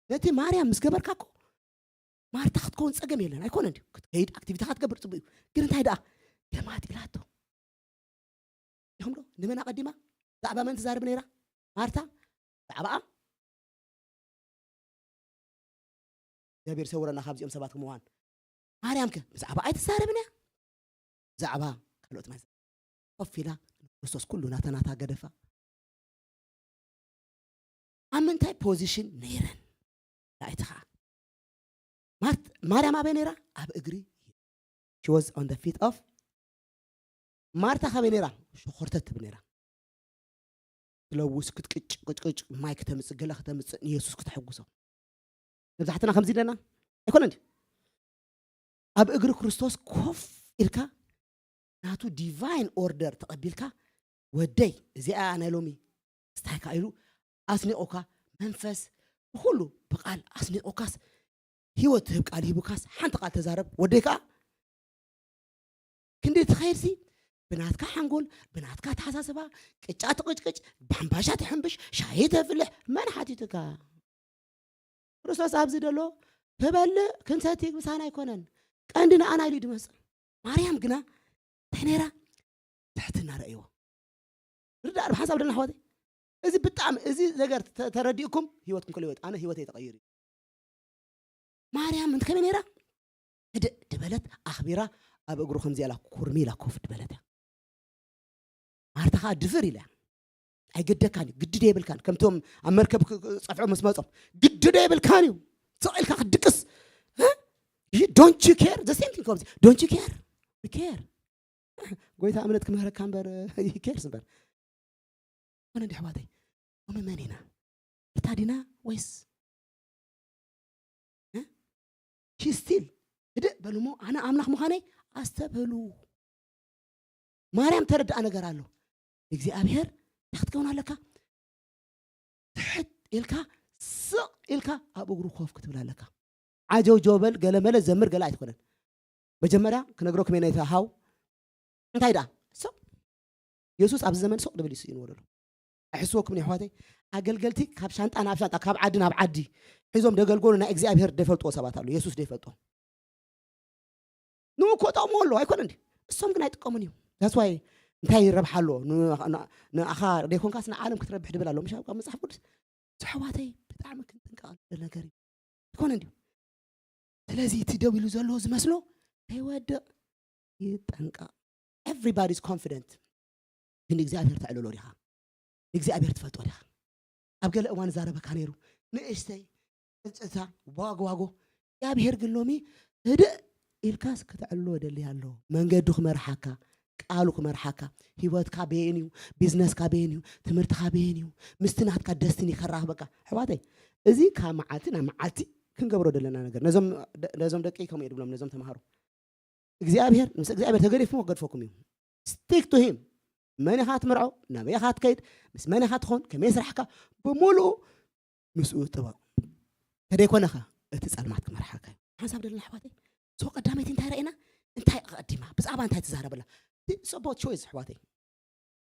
ነቲ ማርያም ምስ ገበርካ እኮ ማርታ ክትከውን ጸገም የለን። ኣይኮነን ድዩ? ክትከይድ ኣክቲቪቲኻ ትገብር ጽቡቅ እዩ። ግን እንታይ ደኣ? ገማጢላቶ። ኢኹም ዶ? ንመን ኣቐዲማ? ብዛዕባ መን ትዛረብ ነይራ? ማርታ? ብዛዕባኣ? እግዚኣብሔር ሰውረና ካብዚኦም ሰባት ክምዃን። ማርያም ከ ብዛዕባ ኣይትዛረብን እያ። ብዛዕባ ካልኦት ማይ ኮፍ ኢላ ንክርስቶስ ኩሉ ናታ ናታ ገደፋ። ኣብ ምንታይ ፖዚሽን ነይረን? ዳይትኻ ማርት ማርያም ኣበይ ነይራ? ኣብ እግሪ she was on the feet of ማርታ ካበይ ነይራ? ሸኾርተት ትብል ነይራ። ትለውስ ክትቅጭ ቅጭቅጭ ማይ ክተምጽእ ገለ ክተምጽእ ንየሱስ ክተሐጉሶ። መብዛሕትና ከምዚ ኣለና ኣይኮነ እንዲ ኣብ እግሪ ክርስቶስ ኮፍ ኢልካ ናቱ ዲቫይን ኦርደር ተቐቢልካ ወደይ እዚኣ ናይ ሎሚ ስታይካ ኢሉ ኣስኒቑካ መንፈስ ብኩሉ ብቃል ኣስኒቑካስ ህይወት ትህብ ቃል ሂቡካስ ሓንቲ ቃል ተዛረብ ወደይ ከዓ ክንዲ ትኸይድሲ ብናትካ ሓንጎል ብናትካ ተሓሳስባ ቅጫ ትቕጭቅጭ ብሓምባሻ ትሕንብሽ ሻሂ ተፍልሕ መን ሓቲቱካ? ክርስቶስ ኣብዚ ደሎ ክበልዕ ክንሰቲ ምሳና ኣይኮነን ቀንዲ ንኣና ኢሉ ድመጽእ። ማርያም ግና እንታይ ነይራ? ትሕትና ረእይዎ። ርዳእ ዶ ሓሳብ ደና ኣሕዋተይ? እዚ ብጣዕሚ እዚ ነገር ተረዲእኩም ህይወትኩም ክልወጥ ኣነ ህይወተይ ተቐይሩ። ማርያም እንተ ከመይ ነይራ? ህድእ ድበለት ኣኽቢራ ኣብ እግሩ ከምዚ ኢላ ኩርሚ ኢላ ኮፍ ድበለት እያ። ማርታ ከዓ ድፍር ኢላ ኣይገደካን እዩ ግድዶ የብልካን ከምቶም ኣብ መርከብ ጸፍዖ ምስ መጾም ግድዶ የብልካን እዩ ስቕ ኢልካ ክትድቅስ don't you care the same thing ከምዚ don't you care care ጎይታ እምነት ክምህረካ እምበር ኬርስ እምበር ኮነ እንዲ ኣሕዋተይ ሎሚ መን ኢና እታ ዲና ወይስ ሺ ስቲል ህድእ በሉሞ ኣነ ኣምላኽ ምዃነይ ኣስተብህሉ ማርያም ተረድኣ ነገር ኣሎ እግዚኣብሔር እንታይ ክትከውን ኣለካ ትሕት ኢልካ ስቕ ኢልካ ኣብ እግሩ ኮፍ ክትብል ኣለካ ዓጀውጀው በል ገለመለ ዘምር ገለ ኣይትኾነን መጀመርያ ክነግረኩም እየ ነቲ ሃው እንታይ ደኣ ስቕ የሱስ ኣብዚ ዘመን ስቕ ድብል እዩ ስኢንዎ ዘሎ ኣሕስወኩም የሕዋተይ ኣገልገልቲ ካብ ሻንጣ ናብ ሻንጣ ካብ ዓዲ ናብ ዓዲ ሒዞም ደገልገሉ ናይ እግዚኣብሔር ደይፈልጥዎ ሰባት ኣሎ የሱስ ደይፈልጦ ንኡ እኮ ጠቕሞ ኣሎ ኣይኮነ እንዲ እሶም ግን ኣይጥቀሙን እዩ that's why እንታይ ይረብሓ ኣሎ ንኣኻ ደይኮንካስ ንዓለም ክትረብሕ ድብል ኣሎ ምሽ ካብ መፅሓፍ ቅዱስ ኣሕዋተይ ብጣዕሚ ክንጥንቀቕ ነገር እዩ ኣይኮነ እንዲ ስለዚ እቲ ደው ኢሉ ዘሎ ዝመስሎ ከይወድቕ ይጠንቀቕ everybody is confident ግን እግዚኣብሔር ተዕልሎ ዲኻ እግዚኣብሔር ትፈልጦ ዲኻ ኣብ ገለ እዋን ዛረበካ ነይሩ ንእሽተይ ቅልፅታ ዋጎ ዋጎ እግዚኣብሔር ግን ሎሚ ህድእ ኢልካስ ከተዕልሎ ደሊ ኣሎ መንገዱ ክመርሓካ ቃሉ ክመርሓካ ህይወትካ በየን እዩ ቢዝነስካ በየን እዩ ትምህርትካ በየን እዩ ምስቲ ናትካ ደስቲኒ ከራኽበካ ኣሕዋተይ እዚ ካብ መዓልቲ ናብ መዓልቲ ክንገብሮ ዘለና ነገር ነዞም ደቂ ከመይ ድብሎም ነዞም ተምሃሩ እግዚኣብሔር ምስ እግዚኣብሔር ተገዲፍኩም ክገድፈኩም እዩ stick to him መን ኢኻ ትምርዖ ናበይ ኢኻ ትከይድ ምስ መን ኢኻ ትኾን ከመይ ስራሕካ ብምሉኡ ምስኡ ጥበቕ። ተደይኮነኸ እቲ ጸልማት ክመርሓካ እዩ። ሓንሳብ ደለና ኣሕዋተይ፣ so ቀዳመይቲ እንታይ ረእና? እንታይ ኣቐዲማ? ብዛዕባ እንታይ ትዛረበላ? It's about choice ኣሕዋተይ።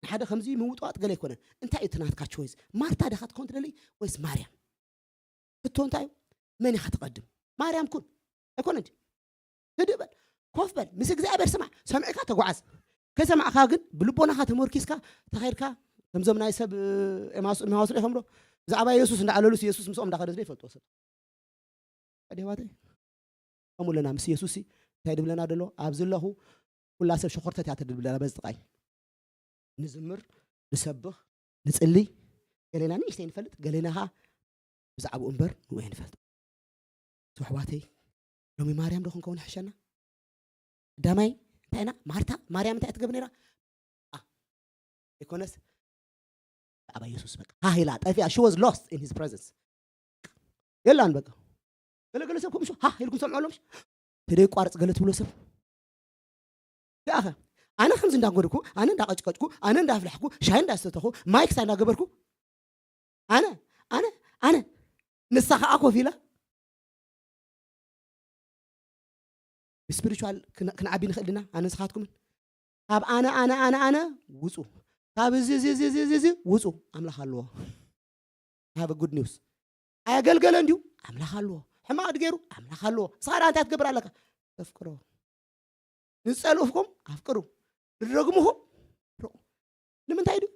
ንሓደ ከምዚ ምውጥዋጥ ገለ ኣይኮነን። እንታይ እዩ እቲ ናትካ choice? ማርታ ዲኻ ክትኮን ትደሊ ወይስ ማርያም? ሕቶ እንታይ እዩ? መን ኢኻ ትቐድም? ማርያም ኩን ኣይኮነ እንዲ ህድእ በል፣ ኮፍ በል፣ ምስ እግዚኣብሔር ስማዕ። ሰሚዕካ ተጓዓዝ። ከሰማዕካ ግን ብልቦናኻ ተመርኪስካ ተኸድካ፣ ከምዞም ናይ ሰብ ኤማስ ኤማስ ኢኹም ዶ ብዛዕባ የሱስ እንዳዓለሉስ የሱስ ምስኦም እንዳኸደ ስለ ይፈልጥዎ ሰብ። ኣዴዋተይ ከምኡ ኣለና ምስ የሱስ። እንታይ ድብለና ደሎ? ኣብዚ ኣለኹ ኩላ ሰብ ሸኾርተት እያ ትድብለና። በዚ ጥቃይ ንዝምር፣ ንሰብኽ፣ ንጽሊ። ገሌና ንእሽተይ ንፈልጥ፣ ገሌና ኸዓ ብዛዕባኡ እምበር ንኡ ኣይንፈልጥ። ኣሕዋተይ፣ ሎሚ ማርያም ዶ ክንከውን ይሕሸና? ቀዳማይ እንታይ ኢና? ማርታ ማርያም እንታይ ትገብር ነይራ? ኣ፣ ኣይኮነስ ብዛዕባ የሱስ በቃ ሃህ ኢላ ጠፊኣ። She was lost in his presence። የላን በቃ። ገለገለ ሰብ ከምኡ ሃህ ኢልኩም ሰምዑ ኣለምሽ ተደይ ቋርጽ ገለ ትብሎ ሰብ ደኣኸ ኣነ ከምዚ እንዳጎድኩ፣ ኣነ እንዳቀጭቀጭኩ፣ ኣነ እንዳፍላሕኩ፣ ሻይ እንዳሰተኹ፣ ማይክ ሳይ እንዳገበርኩ፣ ኣነ ኣነ ኣነ ንሳ ከዓ ኮፍ ኢላ ብስፒሪቹዋል ክን- ክንዓቢ ንኽእል ድና? ኣነ ንስኻትኩምን ካብ ኣነ ኣነ ኣነ ኣነ ውፁ፣ ካብ እዚ እዚ እዚ እዚ እዚ ውፁ። ኣምላኽ ኣለዎ። I have a good news። ኣየገልገለ እንዲዩ ኣምላኽ ኣለዎ። ሕማቕ ድገይሩ ኣምላኽ ኣለዎ። ንስኻ ደኣ እንታይ ትገብር ኣለካ? ተፍቅሮ። ንጸልኡፍኩም ኣፍቅሩ፣ ንረግምኹም ርቑ። ንምንታይ ዱ?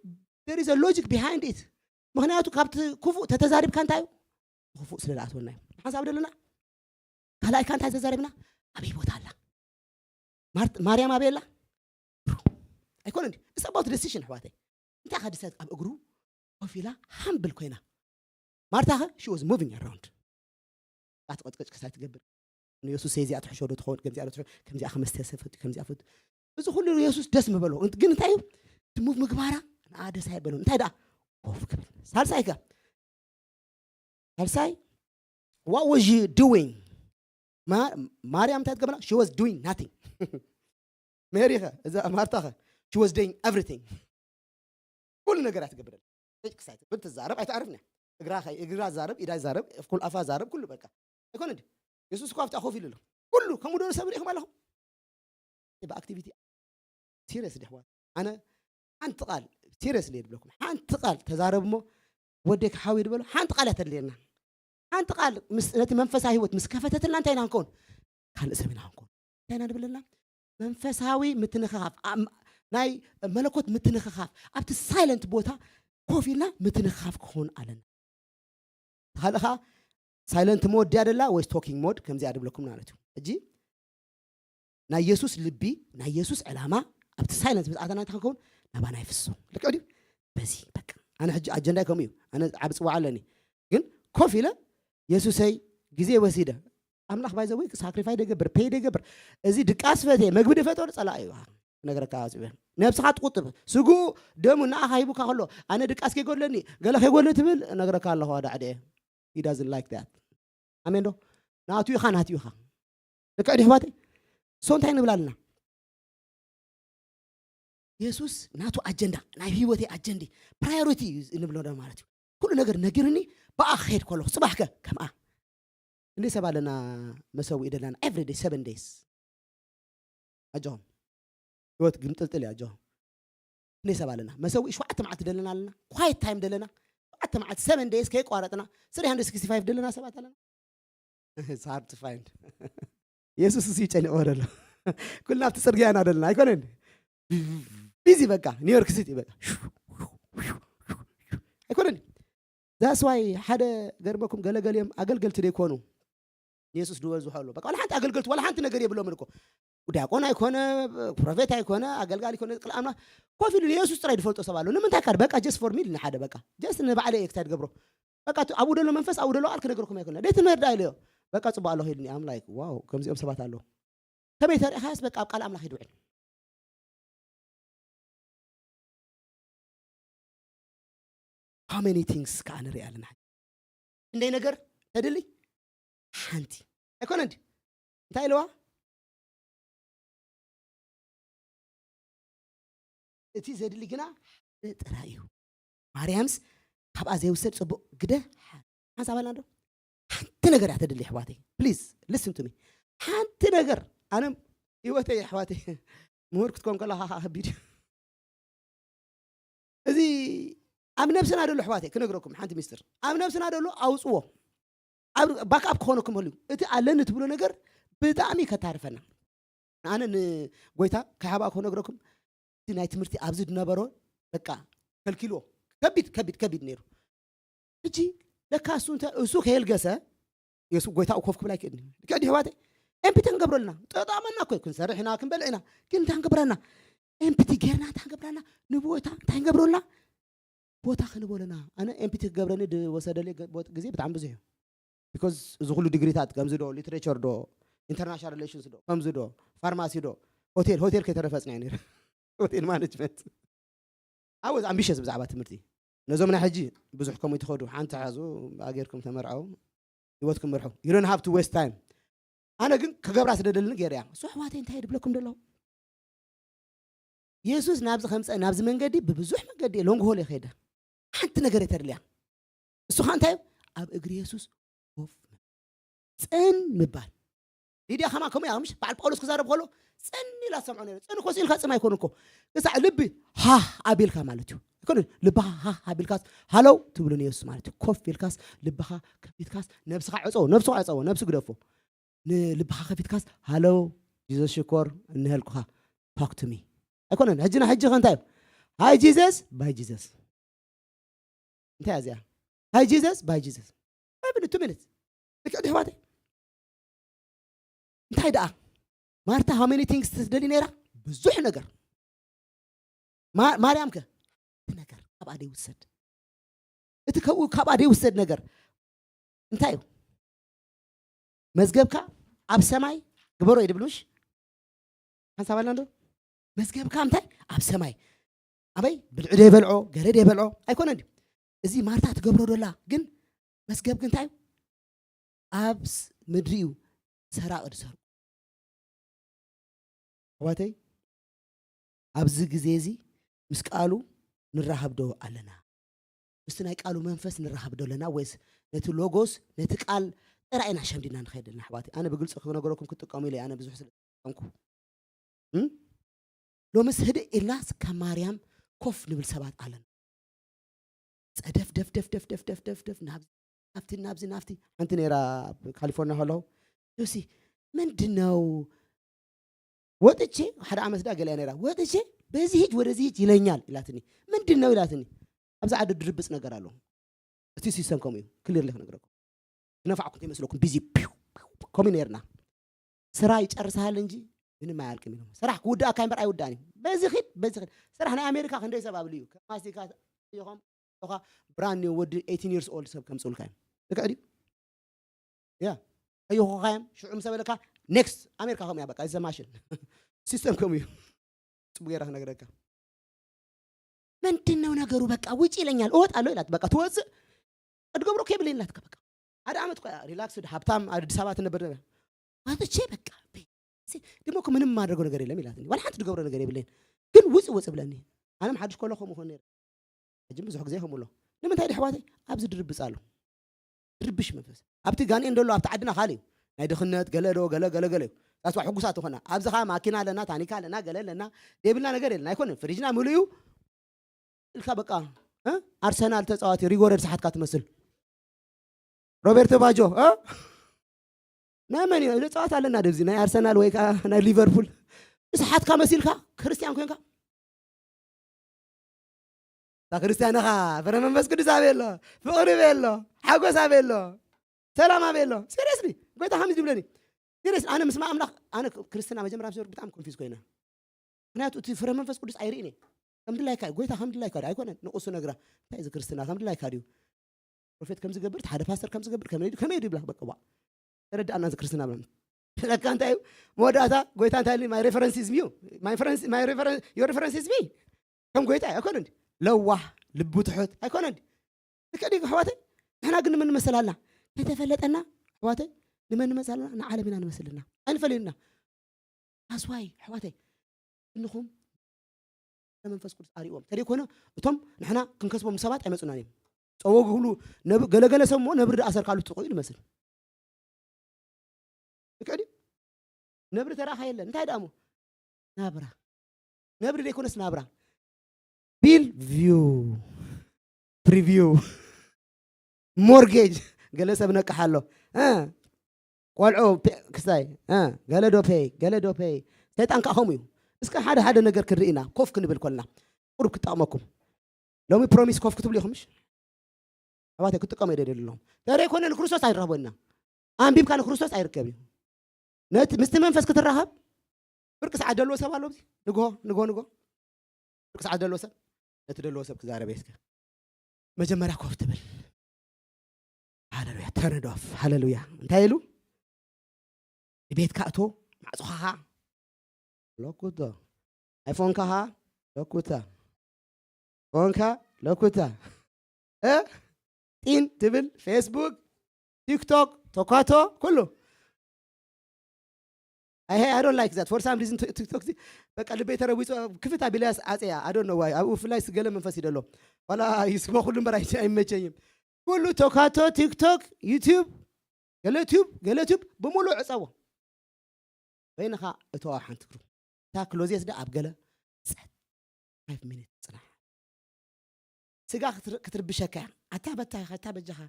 There is a logic behind it። ምኽንያቱ ካብቲ ክፉእ ተተዛሪብካ እንታይ እዩ? ክፉእ ስለ ዝኣትወና እዩ። ሓንሳብ ደለና ካልኣይካ እንታይ ተዛሪብና? ኣበይ ቦታ ኣላ? ማርት- ማርያም ኣበይ ኣላ? ኣይኮነ እንዲ it's about decision ኣሕዋተይ። እንታይ ካ ዲሳይድ ኣብ እግሩ ኮፍ ኢላ ሃምብል ኮይና። ማርታ ኸ she was moving around። ኣትቐጭቀጭ ክሳይ ትገብር ንየሱስ እዚኣ ትሕሾ ዶ ትኸውን? ከምዚኣ ዶ ትሕሾ? ከምዚኣ ከመስተ ሰፈቱ ከምዚኣ ፈቱ። እዚ ኩሉ የሱስ ደስ ምበሎ። ግን እንታይ እዩ? እቲ ሙቭ ምግባራ ንኣ ደስ ኣይበሎ። እንታይ ደኣ ኮፍ ክብል። ሳልሳይ ከ ሳልሳይ what was you doing? ማ- ማርያም እንታይ ትገብራ? She was doing nothing። ሜሪ ኸ እዛ ማርታ ኸ she was doing everything። ኩሉ ነገር እያ ትገብር። ጭጭ ክሳይ ትብል ትዛረብ ኣይትዓርፍን እያ። እግራ ኸይ- እግራ ዛረብ፣ ኢዳ ዛረብ፣ ኩል ኣፋ ዛረብ፣ ኩሉ በቃ ኣይኮነ እንዲ የሱስ እኮ ኣብታ ኮፍ ኢሉ ኣሎ። ኩሉ ከምኡ ዶ ሰብ ርኢኹም ኣለኹም? ብኣክቲቪቲ ሲሪየስ ዲ ኣሕዋት ኣነ ሓንቲ ቃል ሲሪየስ ለ ድብለኩም ሓንቲ ቃል ተዛረብ እሞ ወደይ ክሓዊ ድበሎ ሓንቲ ቃል እያ ተድልየና። ሓንቲ ቃል ምስ- ነቲ መንፈሳዊ ህይወት ምስ ከፈተትና እንታይ ኢና ክንከውን? ካልእ ሰብ ኢና ክንከውን። እንታይ ኢና ንብለና? መንፈሳዊ ምትንኽኻፍ ኣም- ናይ መለኮት ምትንኽኻፍ ኣብቲ ሳይለንት ቦታ ኮፍ ኢልና ምትንኽኻፍ ክኸውን ኣለና። ካልእ ከዓ ሳይለንት ሞድ ድያ ደላ ወይስ ቶኪንግ ሞድ ከምዚኣ ድብለኩም ማለት እዩ። ሕጂ ናይ የሱስ ልቢ ናይ የሱስ ዕላማ ኣብቲ ሳይለንት ምስ ኣተና እንታይ ክንከውን? ናባና ይፍሶ። ልክዕ ድዩ? በዚ በቃ ኣነ ሕጂ ኣጀንዳይ ከምኡ እዩ። ኣነ ዓብ ፅዋዕ ኣለኒ ግን ኮፍ ኢለ የሱሰይ ግዜ ወሲደ ኣምላኽ ባይዘ ወይ ሳክሪፋይ ደገብር ፔይ ደገብር እዚ ድቃስ ፈትየ መግቢ ድፈጠሩ ፀላእ እዩ። ክነግረካ ኣፅበ ነብስኻ ትቁጥብ ስጉ ደሙ ንኣኻ ሂቡካ ከሎ ኣነ ድቃስ ከይጎድለኒ ገለ ከይጎድለ ትብል እነግረካ ኣለኹ ዳዕደ he doesn't like that። ኣሜን ዶ? ናቱ ኢኻ ናቱ ኢኻ። ልክዕ ዲ ኣሕዋተይ? ሶ እንታይ ንብል ኣለና? የሱስ ናቱ ኣጀንዳ ናይ ህይወተይ ኣጀንዲ ፕራዮሪቲ እዩ እንብሎ ዶ ማለት እዩ። ኩሉ ነገር ነጊርኒ ብኣ ክኸድ ከለኹ ፅባሕ ከ ከምኣ እንደ ሰብ ኣለና መሰውኢ ደለና every day seven days ኣጆኹም ህይወት ግምጥልጥል እያ ኣጆኹም እንደ ሰብ ኣለና መሰውኢ ሸውዓተ መዓልቲ ደለና ኣለና ኳይት ታይም ደለና ሸውዓተ መዓልቲ seven days ከይቋረጥና three hundred sixty five ደለና ሰባት ኣለና it's hard to find የሱስ እሱ ይጨንቆ ደሎ ኩልና ኣብቲ ፅርግያ ኢና ደለና ኣይኮነን ቢዚ በቃ ኒውዮርክ ሲቲ በቃ ኣይኮነን that's why ሓደ ገርመኩም ገለገሊኦም ኣገልገልቲ ዘይኮኑ ንየሱስ ድወል ዝኸሉ በቃ ዋላ ሓንቲ ኣገልገልቲ ዋላ ሓንቲ ነገር የብሎምን እኮ ዲያቆን ኣይኮነ ፕሮፌት ኣይኮነ ኣገልጋሊ ኣይኮነ ቅል ኣምላኽ ኮፍ ኢሉ ንየሱስ ጥራይ ዝፈልጦ ሰብ ኣሎ ንምንታይ ካድ በቃ just for me ንሓደ በቃ just ንባዕለ እየ ክታይ ትገብሮ በቃ ኣብኡ ደሎ መንፈስ ኣብኡ ደሎ ቃል ክነግርኩም ኣይኮነ ደይ ትምህር ዳ ኢለዮ በቃ ፅቡቅ ኣለኹ ኢልኒ I'm like wow ከምዚኦም ሰባት ኣለዉ ከመይ ተሪእኻስ በቃ ኣብ ቃል ኣምላኽ ይድውዕል how many things ከዓ ንርኢ ኣለና ክንደይ ነገር ተድሊ ሓንቲ ኣይኮነ እንዲ እንታይ ኢለዋ እቲ ዘድሊ ግና ሓደ ጥራይ እዩ ማርያምስ ካብኣ ዘይውሰድ ፅቡቅ ግደ ሓደ ሓንሳብ ኣላ ዶ ሓንቲ ነገር እያ ተደሊ ኣሕዋተይ። Please listen to me። ሓንቲ ነገር ኣነ ህይወተይ ኣሕዋተይ ምሁር ክትኮን ከለኻ ከቢድ እዩ። እዚ ኣብ ነብስና ደሎ ኣሕዋተይ ክነግረኩም ሓንቲ ሚስጥር ኣብ ነብስና ደሎ ኣውፅዎ። ኣብ ባክኣፕ ክኾነኩም ህልዩ እቲ ኣለኒ ትብሎ ነገር ብጣዕሚ ከታርፈና። ኣነ ንጎይታ ከይሃባእኩ ክነግረኩም እቲ ናይ ትምህርቲ ኣብዚ ዝነበሮ በቃ ከልኪልዎ ከቢድ ከቢድ ከቢድ ነይሩ። ሕጂ ለካ እሱ እንተ እሱ ከየልገሰ የሱ ጎይታኡ ኮፍ ክብል ኣይክእልን እዩ። ልክዕ ድዩ ኣሕዋተይ? ኤምፒቲ ክንገብረልና ጠጣመና እኮ እዩ። ክንሰርሕ ኢና ክንበልዕ ኢና። ግን እንታይ ክንገብረና? ኤምፒቲ ጌርና እንታይ ክንገብረና? ንቦታ እንታይ ክንገብረልና? ቦታ ክንበለና ኣነ ኤምፒቲ ክገብረኒ ዝወሰደለይ ግዜ ብጣዕሚ ብዙሕ እዩ። ቢኮዝ እዚ ኩሉ ዲግሪታት ከምዚ ዶ ሊትሬቸር ዶ ኢንተርናሽናል ሪሌሽንስ ዶ ከምዚ ዶ ፋርማሲ ዶ ሆቴል ሆቴል ከይተረፈ ፅና ነይረ። ሆቴል ማኔጅመንት ኣወዝ ኣምቢሽስ ብዛዕባ ትምህርቲ ነዞም ናይ ሕጂ ብዙሕ ከምኡ ትኸዱ ሓንቲ ሓዙ ኣጌርኩም ተመርዓው ህይወትኩም መርሑ። You don't have to waste time። ኣነ ግን ክገብራ ስደደልኒ ገይረ እያ። እሱ ኣሕዋተይ እንታይ ድብለኩም ደለኹ? የሱስ ናብዚ ከምፀ ናብዚ መንገዲ ብብዙሕ መንገዲ ሎንግ ሆል ከይደ ሓንቲ ነገር የተድልያ። እሱ ከዓ እንታይ ኣብ እግሪ የሱስ ኮፍ ጽን ምባል። ሊድያ ከማ ከምኡ እያ ምሽ በዓል ጳውሎስ ክዛረብ ከሎ ጽን ኢላ ትሰምዖ ነረ። ጽን ኮስ ኢልካ ጽም ኣይኮን እኮ ክሳዕ ልቢ ሃ ኣቢልካ ማለት እዩ። ኣይኮነ ልብኻ ሃ ኣቢልካስ ሃለው ትብሉ ንየሱስ ማለት እዩ። ኮፍ ኢልካስ ልብኻ ከፊትካስ ነብስኻ ዕፀው ነብስኻ ዕፀው ነብሱ ግደፎ ንልብኻ ከፊትካስ ሃለው ጂዘስ ሽኮር እንሀልኩኻ talk to me ኣይኮነን። ሕጂ ና ሕጂ ከ እንታይ እዩ? ሃይ ጂዘስ ባይ ጂዘስ እንታይ እያ እዚኣ? ሃይ ጂዘስ ባይ ጂዘስ ምን ቱ ሚኒት ልክዕ ድሕዋተይ እንታይ ደኣ ማርታ how many things ትደሊ ነይራ? ብዙሕ ነገር። ማርያም ከ እቲ ነገር ካብኣ ደይውሰድ እቲ ከብኡ ካብኣ ደይውሰድ ነገር እንታይ እዩ? መዝገብካ ኣብ ሰማይ ግበሮ እዩ ድብል ምሽ ሓንሳብ ኣልና ዶ መዝገብካ እንታይ ኣብ ሰማይ ኣበይ ብልዑ ደይበልዖ ገለ ደይበልዖ ኣይኮነን ድዩ? እዚ ማርታ ትገብሮ ዶላ ግን መዝገብክ እንታይ እዩ? ኣብ ምድሪ እዩ ሰራቂ ዝሰርቁ። ኣሕዋተይ ኣብዚ ግዜ እዚ ምስ ቃሉ ንራኸብ ዶ ኣለና? ምስቲ ናይ ቃሉ መንፈስ ንራኸብ ዶ ኣለና? ወይስ ነቲ ሎጎስ ነቲ ቃል ጥራይ ኢና ሸምዲና ንኸይድ ኣለና? ኣሕዋተይ ኣነ ብግልፂ ክነገረኩም ክጥቀሙ ኢለ ኣነ ብዙሕ ስለ ዝጠቀምኩ ሎምስ ህድእ ኢልናስ ካብ ማርያም ኮፍ ንብል ሰባት ኣለና። ጸደፍ ደፍ ደፍ ደፍ ደፍ ደፍ ደፍ ደፍ ናብዚ ናብቲ ናብዚ ናብቲ ሓንቲ ነይራ ኣብ ካሊፎርኒያ ከለኹ ጆሲ ምንድን ነው ወጥቼ ሓደ ዓመት ዳ ገሊያ ነይራ ወጥቼ በዚ ሂጅ ወደዚ ሂጅ ይለኛል ኢላትኒ ምንድን ነው ኢላትኒ ኣብዚ ዓዲ ድርብጽ ነገር ኣሎ እቲ ሲስተም ከምኡ እዩ ክሊርሊ ክነግረኩም ዝነፋዕኩም ከይመስለኩም ቢዚ ከምኡ ነርና ስራ ይጨርሳል እንጂ ምንም አያልቅም ይሉ ስራሕ ክውዳእ ካይ በር ኣይውዳእን እዩ በዚ ኺድ በዚ ኺድ ስራሕ ናይ ኣሜሪካ ክንደይ ሰብ ኣብሉ እዩ ከማስቲካ ይኾም ኻ ብራን ወዲ eighteen years old ሰብ ከምፅኡልካ እዮም ልክዕ ድዩ ያ ቀይኹኻዮም ሽዑ ምስ በለካ ኔክስት ኣሜሪካ ከምኡ እያ በቃ ዘማሽን ሲስተም ከምኡ እዩ ፅቡቅ ገይራ ክነግረካ ምንድን ነው ነገሩ በቃ ውጭ ይለኛል እወጣለሁ ይላት በቃ ትወፅእ እድገብሮ ከይብለኝ ይላት በቃ ሓደ ዓመት እኮ ሪላክስድ ሃብታም ኣዲስ ኣበባ ትነብር ነበር ወጥቼ በቃ ድማ እኮ ምንም ማድረገው ነገር የለም ይላት ዋላ ሓንቲ ትገብሮ ነገር የብለኝ ግን ውፅ ውፅ ብለኒ ኣነ ሓድሽ ከሎ ከምኡ ኾን ነይረ ሕጂ ብዙሕ ግዜ ከምኡ ኣሎ ንምንታይ ድሕዋተይ ኣብዚ ድርብፅ ኣሎ ድርብሽ መንፈስ ኣብቲ ጋንኤን ደሎ ኣብቲ ዓድና ካልእ እዩ ናይ ድኽነት ገለ ዶ ገለ ገለ ገለ እዩ ታስዋ ሕጉሳት ትኾና ኣብዚ ኸዓ ማኪና ኣለና ታኒካ ኣለና ገለ ኣለና ዘይብልና ነገር የለና ኣይኮነን ፍሪጅና ምሉእ እዩ ኢልካ በቃ ኣርሰናል ተፃዋቲ ሪጎረድ ሰሓትካ ትመስል ሮቤርቶ ባጆ ናይ መን እዩ ጸዋታ ኣለና ደብዚ ናይ ኣርሰናል ወይ ከዓ ናይ ሊቨርፑል ሰሓትካ መሲልካ ክርስቲያን ኮንካ እታ ክርስቲያን ኢኻ ፍረ መንፈስ ቅዱስ ኣበይ ኣሎ ፍቕሪ ኣበይ ኣሎ ሓጎስ ኣበይ ኣሎ ሰላም ኣበይ ኣሎ ሲሪየስሊ ጎይታ ከምዚ ይብለኒ ሲሪየስ ኣነ ምስማ ኣምላኽ ኣነ ክርስትና መጀመርያ ምስ ብጣዕሚ ኮንፊዝ ኮይና ምክንያቱ እቲ ፍረ መንፈስ ቅዱስ ኣይርእን እየ ከም ድላይካ እዩ ጎይታ ከም ድላይካ ድዩ ኣይኮነን ንቑሱ ነግራ እንታይ እዚ ክርስትና ከም ድላይካ ድዩ ፕሮፌት ከም ዝገብር ሓደ ፓስተር ከም ዝገብር ከመይ ከመይ ይብላ በቃ ዋ ተረዳእና እዚ ክርስትና ብለን ለካ እንታይ እዩ መወዳእታ ጎይታ እንታይ ኢሉ my reference is you my reference my reference your reference is me ከም ጎይታ ኣይኮነ እንዲ ለዋህ ልቡ ትሑት ኣይኮነ እንዲ ልክዕ ዲግ ኣሕዋተይ ንሕና ግን ንመን ንመስል ኣልና ተተፈለጠና ኣሕዋተይ ንመን ንመስል ኣልና ንዓለም ኢና ንመስልና ኣይንፈልዩና ኣስዋይ ኣሕዋተይ እንኹም መንፈስ ቅዱስ ኣርእዎም ተደይኮነ እቶም ንሕና ክንከስቦም ሰባት ኣይመፁናን እዮም ጸወጉ ክብሉ ነብ-፣ ገለገለ ሰብ እሞ ነብሪ ዝኣሰርካሉ ጥቑ እዩ ዝመስል። ልክዕ ድዩ? ነብሪ ተራኻ የለን። እንታይ ደኣ እሞ? ናብራ። ነብሪ ዘይኮነስ ናብራ። ቢል ቪው፣ ፕሪቪው፣ ሞርጌጅ፣ ገለ ሰብ ነቅሓ ኣሎ። እ፣ ቆልዑ ፔ-፣ ክስታይ፣ እ፣ ገለ ዶ ፔይ፣ ገለ ዶ ፔይ። ሰይጣን ከኣ ከምኡ እዩ። እስከ ሓደ ሓደ ነገር ክንርኢ ኢና፣ ኮፍ ክንብል ኮልና። ቁሩብ ክጠቕመኩም። ሎሚ ፕሮሚስ ኮፍ ክትብሉ ኢኹም፣ ምሽ? ኣባቴ ክጥቀሙ እየ ደልየሎም። ተደይ ኮነ ንክርስቶስ ኣይረኸቦና። ኣንቢብካ ንክርስቶስ ኣይርከብ እዩ። ነቲ ምስቲ መንፈስ ክትራኸብ ፍርቂ ሰዓት ደልዎ ሰብ ኣሎ ኣብዚ? ንግሆ፣ ንግሆ፣ ንግሆ። ፍርቂ ሰዓት ደልዎ ሰብ? ነቲ ደልዎ ሰብ ክዛረብ እየ እስከ። መጀመርያ ኮፍ ትብል። ሃሌሉያ፣ ተርንድ ኦፍ። ሃሌሉያ። እንታይ ኢሉ? ቤትካ እቶ፣ ማዕጾኻ ኸዓ ለኩቶ። ኣይፎንካ ኸዓ ለኩታ። ፎንካ ለኩታ። እ? ጢን ትብል፣ ፌስቡክ፣ ቲክቶክ፣ ቶካቶ፣ ኩሉ። I, I don't like that. For some reason, ቲ-፣ ቲክቶክ እዚ በቃ ልበይ ተረዊጹ፣ ክፍት ኣቢለያስ ኣጽያ። I don't know why። ኣብኡ ብፍላይ ስገለ መንፈስ ይደሎ። ዋላ ይስቦ ኩሉ እምበር ኣይ-፣ ኣይመቸኝም። ኩሉ ቶካቶ፣ ቲክቶክ፣ ዩቲዩብ፣ ገለ ዩቲዩብ፣ ገለ ዩቲዩብ ብምሉእ ዕጸዎ። በይንኻ እተዋ ሓንቲ ግሩ። እታ ክሎዜት ደኣ ኣብ ገለ ጸጥ፣ ፋይቭ ሚኒት ጽናሕ። ስጋ ክትር-፣ ክትርብሸካ እያ። ኣታ በታ ኢኻ፣ ኣታ በጃኻ።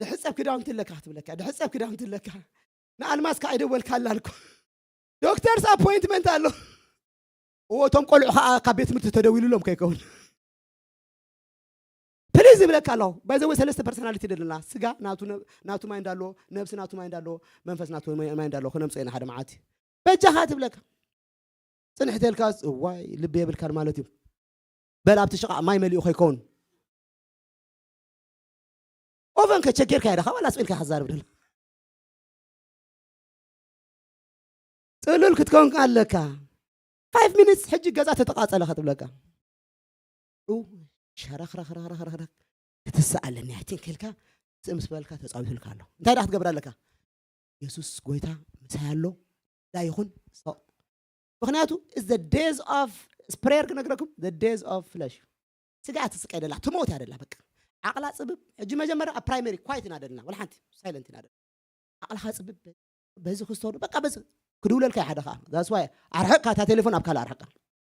ድሕጸብ ክዳውንቲ ኣለካ ክትብለካ፣ ድሕጸብ ክዳውንቲ ኣለካ። ንኣልማዝ ከኣ ኣይደወልካላን እኮ። ዶክተርስ ኣፖይንትመንት ኣሎ። እዎ፣ እቶም ቆልዑ ከኣ ካብ ቤት ትምህርቲ ተደዊሉሎም ከይከውን። ፕሊዝ ይብለካ ኣለኹ። ባይ ዘ ወይ ሰለስተ ፐርሰናሊቲ ደለና። ስጋ ናቱ ነ-፣ ናቱ ማይንድ ኣለዎ፣ ነብሲ ናቱ ማይንድ ኣለዎ፣ መንፈስ ናቱ ማይ-፣ ማይንድ ኣለዎ። ክነምጽኦ ኢና ሓደ መዓልቲ። በጃኻ ትብለካ። ጽንሕ ተልካስ፣ እዋይ፣ ልቢ የብልካን ማለት እዩ። በል ኣብቲ ሽቓቕ ማይ መሊኡ ከይከውን። ኦቨን ከቸጌርካ ኢኻ፣ ዋላ ስቕ ኢልካ ክትዛረብ ደሎ። ጽሉል ክትከውን ኣለካ። ፋይቭ ሚኒትስ ሕጂ ገዛ ተተቓጸለ ከትብለካ። ኡ፣ ሸረኽረኽረኽረኽረኽ ክትስእ ኣለኒ፣ ኣይ ቲንክ ኢልካ ስእ ምስ በልካ ተጻዊቱልካ ኣሎ። እንታይ ደኣ ክትገብር ኣለካ? የሱስ ጎይታ ምሳይ ኣሎ፣ እንታይ ይኹን፣ so፣ ምኽንያቱ፣ is the days of prayer ክነግረኩም፣ the days of flesh። ስጋ እያ ትስቀይ ደላ፣ ትሞት እያ ደላ፣ በቃ። ዓቕላ ጽብብ፣ ሕጂ መጀመርያ ኣብ ፕራይመሪ ኳይት ኢና ደልና፣ ወላ ሓንቲ ሳይለንት ኢና ደልና። ዓቕልኻ ጽብብ፣ በዚ ክስቶ ዶ፣ በቃ በዚ ክድውለልካ እዩ ሓደ ኸኣ። That's why ኣርሕቕካ፣ እታ ቴሌፎን ኣብ ካልእ ኣርሕቕካ።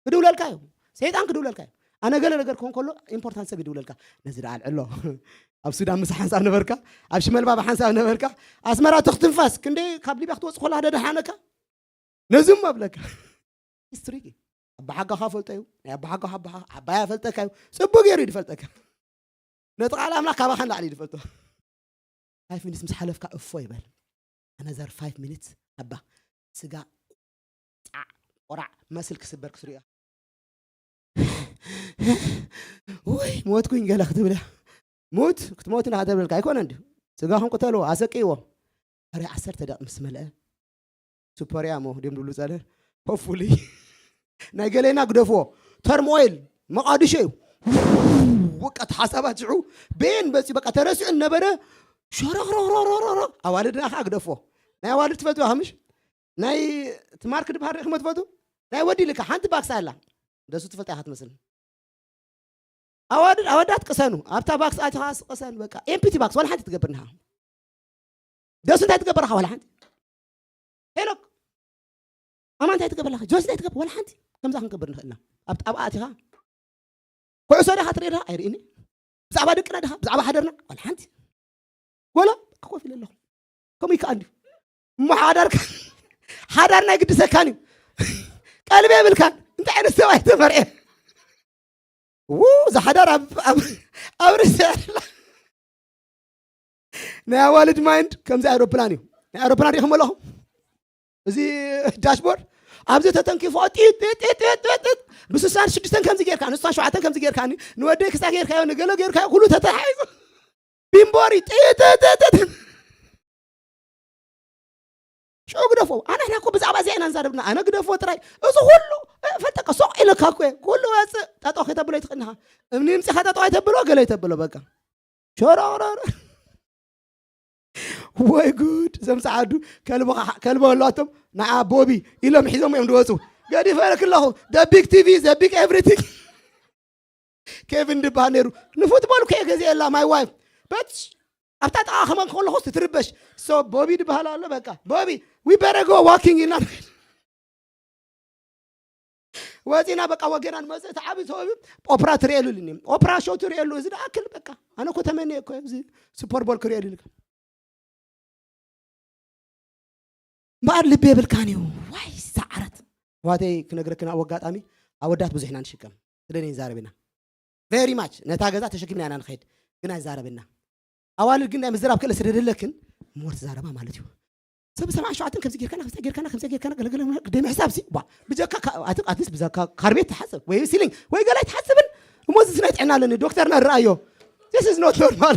ክድውለልካ እዩ። ሰይጣን ክድውለልካ እዩ። ኣነ ገለ ነገር ክኾን ከሎ ኢምፖርታንት ሰብ ይድውለልካ። ነዚ ደኣ ኣልዕሎ። ኣብ ሱዳን ምሳሕ ሓንሳብ ነበርካ፣ ኣብ ሽመልባ ብሓንሳብ ነበርካ። ኣስመራ ትኽ ትንፋስ፣ ክንደይ ካብ ሊብያ ክትወጽእ ከላ ደደሓነካ። ነዚ እሞ እብለካ። ሂስትሪ እዩ። ኣባሓጋኻ ፈልጦ እዩ። ናይ ኣባሓጋኻ ኣባኻ፣ ዓባይ ኣፈልጠካ እዩ። ጽቡቕ ገይሩ እዩ ዝፈልጠካ። ነቲ ቃል ኣምላኽ ካባኻ ንላዕሊ እዩ ዝፈልጦ። ፋይቭ ሚኒትስ ምስ ሓለፍካ እፎ ይበል። ኣነዘር ፋይቭ ሚኒትስ ኣባ ስጋ ጣዕ ቆራዕ መስል ክስበር ክትሪኦ። ወይ ሞትኩኝ ገለ ክትብል እያ። ሙት ክትሞት ኢና ከተብለልካ ኣይኮነን ድዩ? ስጋኹም ቅተልዎ፣ ኣሰቅይዎ። ሕራይ ዓሰርተ ደቂቕ ምስ መልአ ሱፐርያ እሞ ድዮም ድብሉ ጸለል። ሆፕፉሊ ናይ ገሌና ግደፍዎ። ተርሞይል መቓድሾ እዩ። ወቃ እቲ ሓሳባት ሽዑ ቤን በፂ በቃ ተረሲዑ ነበረ። ሸረኽረኽረኽረኽ ኣዋልድና ከዓ ግደፍዎ። ናይ ኣዋልድ ትፈልጥዋ ከምሽ ናይ ትማርክ ድበሃል ርኢኹሞ ትፈልጡ? ናይ ወዲ ልካ ሓንቲ ባክስ ኣላ። ደሱ ትፈልጣ ኢኻ ትመስል። ኣዋድድ ኣወዳት ቅሰኑ። ኣብታ ባክስ ኣቲኻ ቅሰን በቃ። ኤምፒቲ ባክስ ዋላ ሓንቲ ትገብር ንሃ። ደሱ እንታይ ትገብር ኣኻ ዋላ ሓንቲ? ሄኖክ ማማ እንታይ ትገብር ኣለኻ? ጆሲ እንታይ ትገብር? ዋላ ሓንቲ። ከምዛ ክንገብር ንኽእል ኢና። ኣብ ጣብኣ ኣቲኻ ኩዕሶ ዲኻ ትርኢ ዲኻ? ኣይርእኒ። ብዛዕባ ደቅና ዲኻ? ብዛዕባ ሓደርና? ዋላ ሓንቲ። ጎሎ ኮፍ ኢለ ኣለኹ። ከምኡ ይከኣል ድዩ? እሞ ሓዳርካ፣ ሓዳር ናይ ግዲ ሰካን እዩ። ቀልቢ የብልካን። እንታይ ዓይነት ሰብኣይ ተመርኤ? ው፣ እዛ ሓዳር ኣብ፣ ኣብ፣ ኣብ ርእሲ ኣላ። ናይ ኣዋልድ ማይንድ ከምዚ ኣውሮፕላን እዩ። ናይ ኣውሮፕላን ሪኢኹም ኣለኹም? እዚ ዳሽቦርድ ኣብዚ ተተንኪፎ ጢጥ፣ ጢጥ፣ ጢጥ፣ ጢጥ፣ ጢጥ፣ ጢጥ፣ ብስሳን ሽዱሽተን ከምዚ ጌርካ፣ ንስሳን ሸውዓተን ከምዚ ጌርካ፣ ንወደይ ክሳ ጌርካዮ፣ ንገለ ጌርካዮ፣ ኩሉ ተተሓሒዙ። ቢምቦሪ፣ ጢጥ፣ ጢጥ፣ ጢጥ፣ ጢጥ። ሽዑ ግደፎ። ኣንሕና እኮ ብዛዕባ እዚኣ ኢና ንዛረብና። ኣነ ግደፎ ጥራይ። እዚ ኩሉ፣ እ፣ ፈልጠካ፣ ሶቕ ኢለካ እኮ እየ። ኩሉ ወፅእ፣ ጠጠው ከተብሎ ኣይትኽእልን ኢኻ። እምኒ ምፂኻ ጠጠው ኣይተብሎ፣ ገለ ኣይተብሎ፣ በቃ። ሸሮሮሮ። ወይ ጉድ፣ እዞም ጸዓዱ ከልቢ፣ ከልቢ ኣለዋቶም፣ ንዓ ቦቢ ኢሎም ሒዞም እዮም ዝወፁ። ገዲፈለክ ኣለኹ። The big ቲቪ፣ the big everything። ኬቪን ድበሃል ነይሩ። ንፉትቦል እኮ እየ ገዚኤላ፣ my wife። but ኣብታ ጥቓ ከማን ከለኹስ ትትርበሽ። So ቦቢ ዝበሃል ኣሎ። በቃ ቦቢ we better go walking ኢልና ንኸይድ። ወፂና በቃ ወገና ንመፅእ። እቲ ዓብዪ ሰው ኦፕራ ትርእየሉ ኢሉኒ። ኦፕራ ሾው ትርእየሉ፣ እዚ ደኣክል በቃ። ኣነ እኮ ተመንየ እኮ እዚ ሱፐር ቦል ክርእየሉ ኢልካ። እምበኣር ልቢ የብልካን እዩ። ዋይ ሰዓረት። ኣሕዋተይ ክነግረክን ኣብ ኣጋጣሚ ኣወዳት ብዙሕ ኢና ንሽከም። ስለ እኔ ይዛረብና። Very much ነታ ገዛ ተሸኪምና ኢና ንኸይድ። ግን ኣይዛረብና። ኣዋልድ ግን ናይ ምዝራብ ክእለት ስለ ደለክን ሞር ትዛረባ ማለት እዩ። ሰብ ሰብዓ ሸውዓተን ከምዚ ጌርካና፣ ከምዚ ጌርካና፣ ከምዚ ጌርካና፣ ገለገለ ደም ሕሳብ ሲ ባ ብጀካ ካ- ኣት- ኣትሊስት ብዛካ ካርቤት ትሓስብ ወይ ሲሊንግ ወይ ገላይ ትሓስብን። እሞ እዚ ናይ ጥዕና ኣለኒ ዶክተርና ርኣዮ። This is not normal።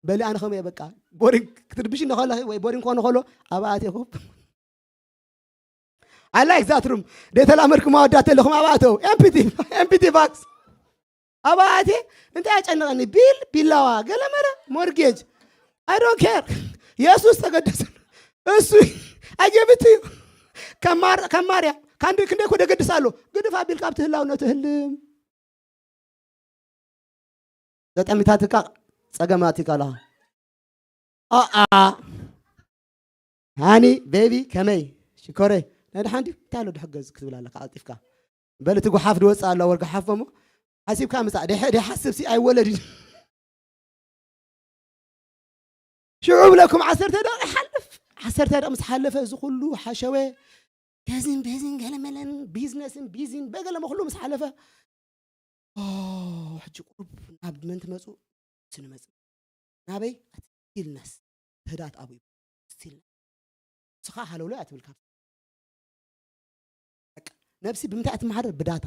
በሊ ኣነ ከምኡ እየ በቃ። ቦሪንግ ክትርብሽ እንከለኺ ወይ ቦሪንግ ክኾን ከሎ ኣብ ኣትኹ። I like that room። ደተላመድኩም ኣወዳት ኣለኹም ኣብ ኣተው። ኤምፒቲ ኤምፒቲ ባክስ ኣብ ኣቴ። እንታይ ኣጨነቐኒ? ቢል ቢላዋ ገለመለ ሞርጌጅ። I don't care። የሱስ ተገደሰ። እሱ ኣየብት እዩ። ከማር ከማርያ ካንዲ ክንደይ ኮ ደገድስ ኣሎ። ግድፍ ኣቢልካ ኣብቲ ህላውነቱ ህልም። ተጠሚታትካ ጸገም ኣቲካ ኣለኻ። ኣኣ ሃኒ ቤቢ ከመይ ሽኮረይ ናይ ደሓን ድዩ? እንታይ ኣሎ ድሕገዝ ክትብል ኣለካ ቀልጢፍካ። በል እቲ ጉሓፍ ድወፅእ ኣሎ ወር ጉሓፍ እሞ ሓሲብካ ምፃእ። ደይ- ደይሓስብ ሲ ኣይወለድን። ሽዑ ብለኩም ዓሰርተ ደቂቕ ይሓልፍ። ዓሰርተ ደቂቕ ምስ ሓለፈ እዚ ኩሉ ሓሸወ ከዚን በዚን ገለመለን ቢዝነስን ቢዚን በገለመ ኩሉ ምስ ሓለፈ ኦ፣ ሕጂ ቁሩብ ናብ መን ትመፁ? ስንመፅ ናበይ? ስቲልነስ ህዳት ኣብኡ ስቲልነስ ስኻ ሃለውለ ኣትብል ካብ በቃ። ነብሲ ብምንታይ እትመሓደር? ብዳታ።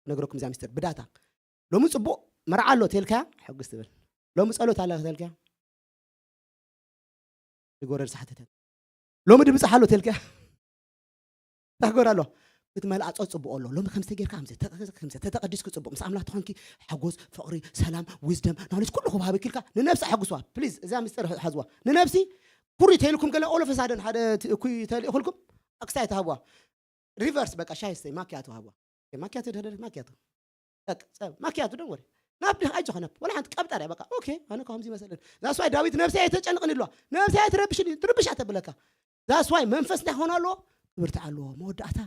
ነግረኩም እዛ ሚስጥር ብዳታ። ሎሚ ፅቡቅ መርዓ ኣሎ ተልካ ሕጉስ ትብል። ሎሚ ጸሎት ኣላ ተልካ ይጎረድ ሳሕተተ። ሎሚ ድምፅ ሓሎ ተልካ ታጎር ኣሎ። ክትመልኣ ጾት ጽቡቅ ኣሎ። ሎሚ ከምዚ ተጌርካ ከምዚ ተተ- ከምዚ ተተቀዲስኩ ጽቡቅ ምስ ኣምላኽ ተኾንኪ ሓጎስ፣ ፍቕሪ፣ ሰላም፣ ዊዝደም፣ ናውሌጅ ኩሉ ክባሃበኪ ኢልካ ንነብሲ ኣሐጉስዋ። ፕሊዝ እዛ ምስጢር ሓዝዋ። ንነብሲ ኩሪ ተይልኩም ገለ ኦል ኦፍ ሳደን ሓደ እቲ እኩይ ተልእኹልኩም ኣክሳይ ተሃብዋ። ሪቨርስ በቃ ሻይ ስተይ ማኪያቶ ሃብዋ። ማኪያቶ ደደደ ማኪያቶ በቃ ጸብ ማኪያቶ ደን ወሪ ናብ ድህ ኣይጆኸነብ ወላ ሓንቲ ቀብጠር እያ በቃ ኦኬ ኣነ ከምዚ ይመስልን that's why ዳዊት ነብሰይ ኣይተጨንቕን ይብለዋ ነብሰይ ኣይትረብሽን እዩ ትርብሽ ኣተብለካ that's why መንፈስ እንታይ ኾን ኣለዎ ክብርቲ ኣለዎ መወዳእታ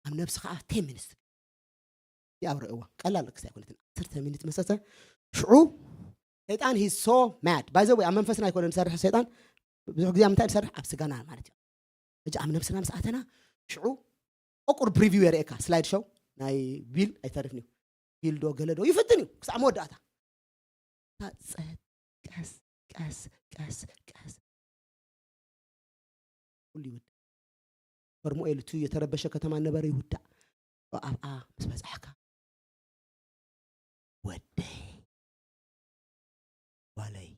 ኣብ ነብሲ ከዓ ten minutes ይኣብረእዋ ቀላል ክስ ኣይኮነትን ዓሰርተ ሚኒት መሰሰ ሽዑ ሰይጣን he's so mad by the way ኣብ መንፈስና ኣይኮነ ንሰርሕ ሰይጣን ብዙሕ ግዜ ኣብ ምንታይ ንሰርሕ ኣብ ስጋና ማለት እዩ ሕጂ ኣብ ነብስና ምስ ኣተና ሽዑ ቁር ፕሪቪው የርእየካ ስላይድ ሾው ናይ ቢል ኣይተርፍን እዩ ቢል ዶ ገለ ዶ ይፍትን እዩ ክሳዕ መወዳእታ ጸጥ ቀስ ቀስ ቀስ ቀስ ኩሉ ይውዳእ ፈርሙኤል እቲ የተረበሸ ከተማ ነበረ ይውዳእ ኣብኣ ምስ በጻሕካ ወደይ ጓለይ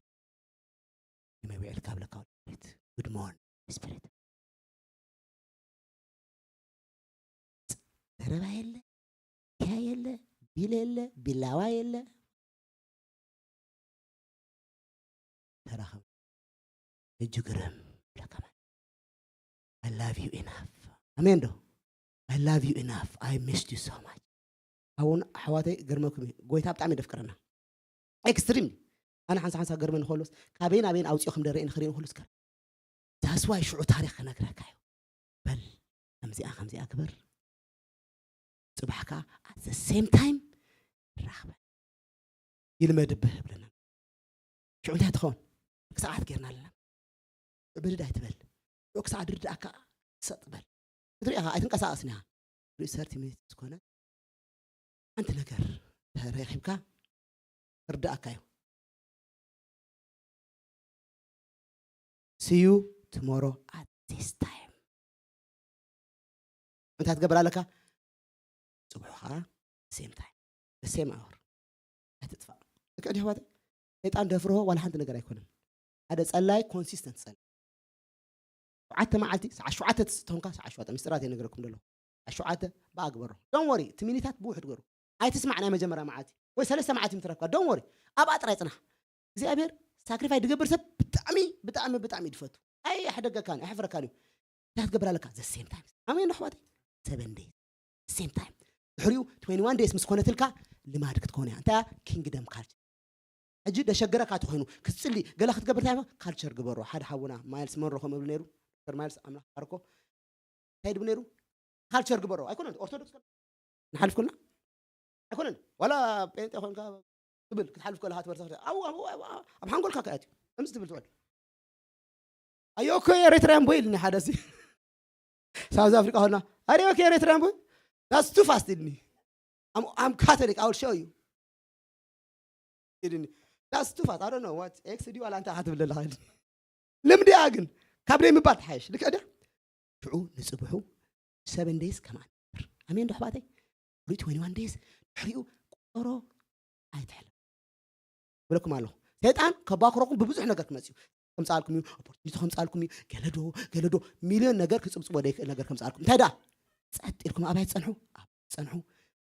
ከመይ ውዒልካ ብለካ ስፒሪት ጉድ ሞርኒንግ ስፒሪት ዘረባ የለ ያ የለ ቢል የለ ቢላዋ የለ ተራኸብ ሕጂ ግርም ብለካ ማለት I love you enough ኣሜን ዶ I love you enough I missed you so much ኣቡን ኣሕዋተይ ገርመኩም እዩ ጎይታ ብጣዕሚ ደፍቅረና ኤክስትሪም ኣነ ሓንሳ ሓንሳ ገርመ ንኸሎስ ካበይን ኣበይን ኣውፅኦ ከም ደረእን ክሪእን ክሉስ ገር that's why ሽዑ ታሪክ ክነግረካ እዩ በል ከምዚኣ ከምዚኣ ግበር ፅባሕ ከዓ at the same time ራኽበ ይልመድብህ ብለና ሽዑ እንታይ ትኸውን ክሰዓት ጌርና ኣለና ብድድ ኣይትበል ሽዑ ክሰዓት ድርድኣካ ሰጥ በል ክትሪእኻ ኣይትንቀሳቀስን ኢኻ ሪሰርች ሚኒት ዝኾነ ሓንቲ ነገር ተረኺብካ ክርዳእካ እዩ see you tomorrow at this time እንታይ ትገብር ኣለካ ፅቡሑ ከዓ same time same hour ኣይትጥፋእ ልክዕ ዲሕዋተ ሰይጣን ደፍርሆ ዋላ ሓንቲ ነገር ኣይኮነን ሓደ ጸላይ ኮንሲስተንት ጸላይ ሸውዓተ መዓልቲ ሰዓ ሸውዓተ ትስቶንካ ሰዓ ሸውዓተ ምስጢራት የነግረኩም ደሎ ሰዓ ሸውዓተ ብኣግበሮ don't worry እቲ ሚኒታት ብውሕድ ገሩ ኣይትስማዕ ናይ መጀመርያ መዓልቲ ወይ ሰለስተ መዓልቲ ምትረፍካ don't worry ኣብኣ ጥራይ ፅናሕ እግዚኣብሔር ሳክሪፋይ ድገብር ሰብ ብጣዕሚ ብጣዕሚ ብጣዕሚ ድፈቱ ኣይ ኣሕደገካን ኣሕፍረካን እዩ እንታይ ትገብር ኣለካ the same time ኣሜን ኣሕዋተይ seven days same time ድሕሪኡ twenty one days ምስ ኮነትልካ ልማድ ክትኮነ እያ እንታይ kingdom culture ሕጂ ደሸገረካ ተኾይኑ ክትጽሊ ገለ ክትገብር እንታይ ካልቸር ግበሮ። ሓደ ሓውና ማይልስ መንሮ ከም እብል ነይሩ፣ ዶክተር ማይልስ ኣምላኽ ባርኮ፣ እንታይ ድብል ነይሩ? ካልቸር ግበሮ። ኣይኮነን ኦርቶዶክስ ንሓልፍ ኮና ኣይኮነን ዋላ ጴንጤ ኮንካ ትብል ክትሓልፍ ከለካ ትበርታ ኣብ ኣብ ኣብ ኣብ ሓንጎልካ ከኣትዩ ከምዚ ትብል ትውዕል ኣዮኮ ኤሪትራያን ቦይ ኢልኒ ሓደ ሲ ሳውዝ ኣፍሪካ ሆና ኣሪዮኮ ኤሪትራያን ቦይ that's too fast ኢልኒ I'm Catholic I will show you ኢልኒ that's too fast I don't know what ኤክስ ድዩ ዋላ እንታይ ክትብል ኣለካ ኢልኒ ልምድያ ግን ካብ ደይ ምባል ትሓይሽ ልክዕ ድያ ሽዑ ንጽብሑ seven days ከማን ኣሜን ዶ ኣሕዋተይ ድሕሪኡ twenty one days ድሕሪኡ ቆሮ ኣይትሕለፍ ብለኩም ኣለኹ ሰይጣን ከባክረኩም ብብዙሕ ነገር ክመጽእ እዩ ከምጻልኩም እዩ ኦፖርቹኒቲ ከምጻልኩም እዩ ገለዶ ገለዶ ሚልዮን ነገር ክጽብጽቦ ዘይክእል ነገር ከምጻልኩም እንታይ ደኣ ጸጥ ኢልኩም ኣባይ ትጸንሑ ኣብ ትጸንሑ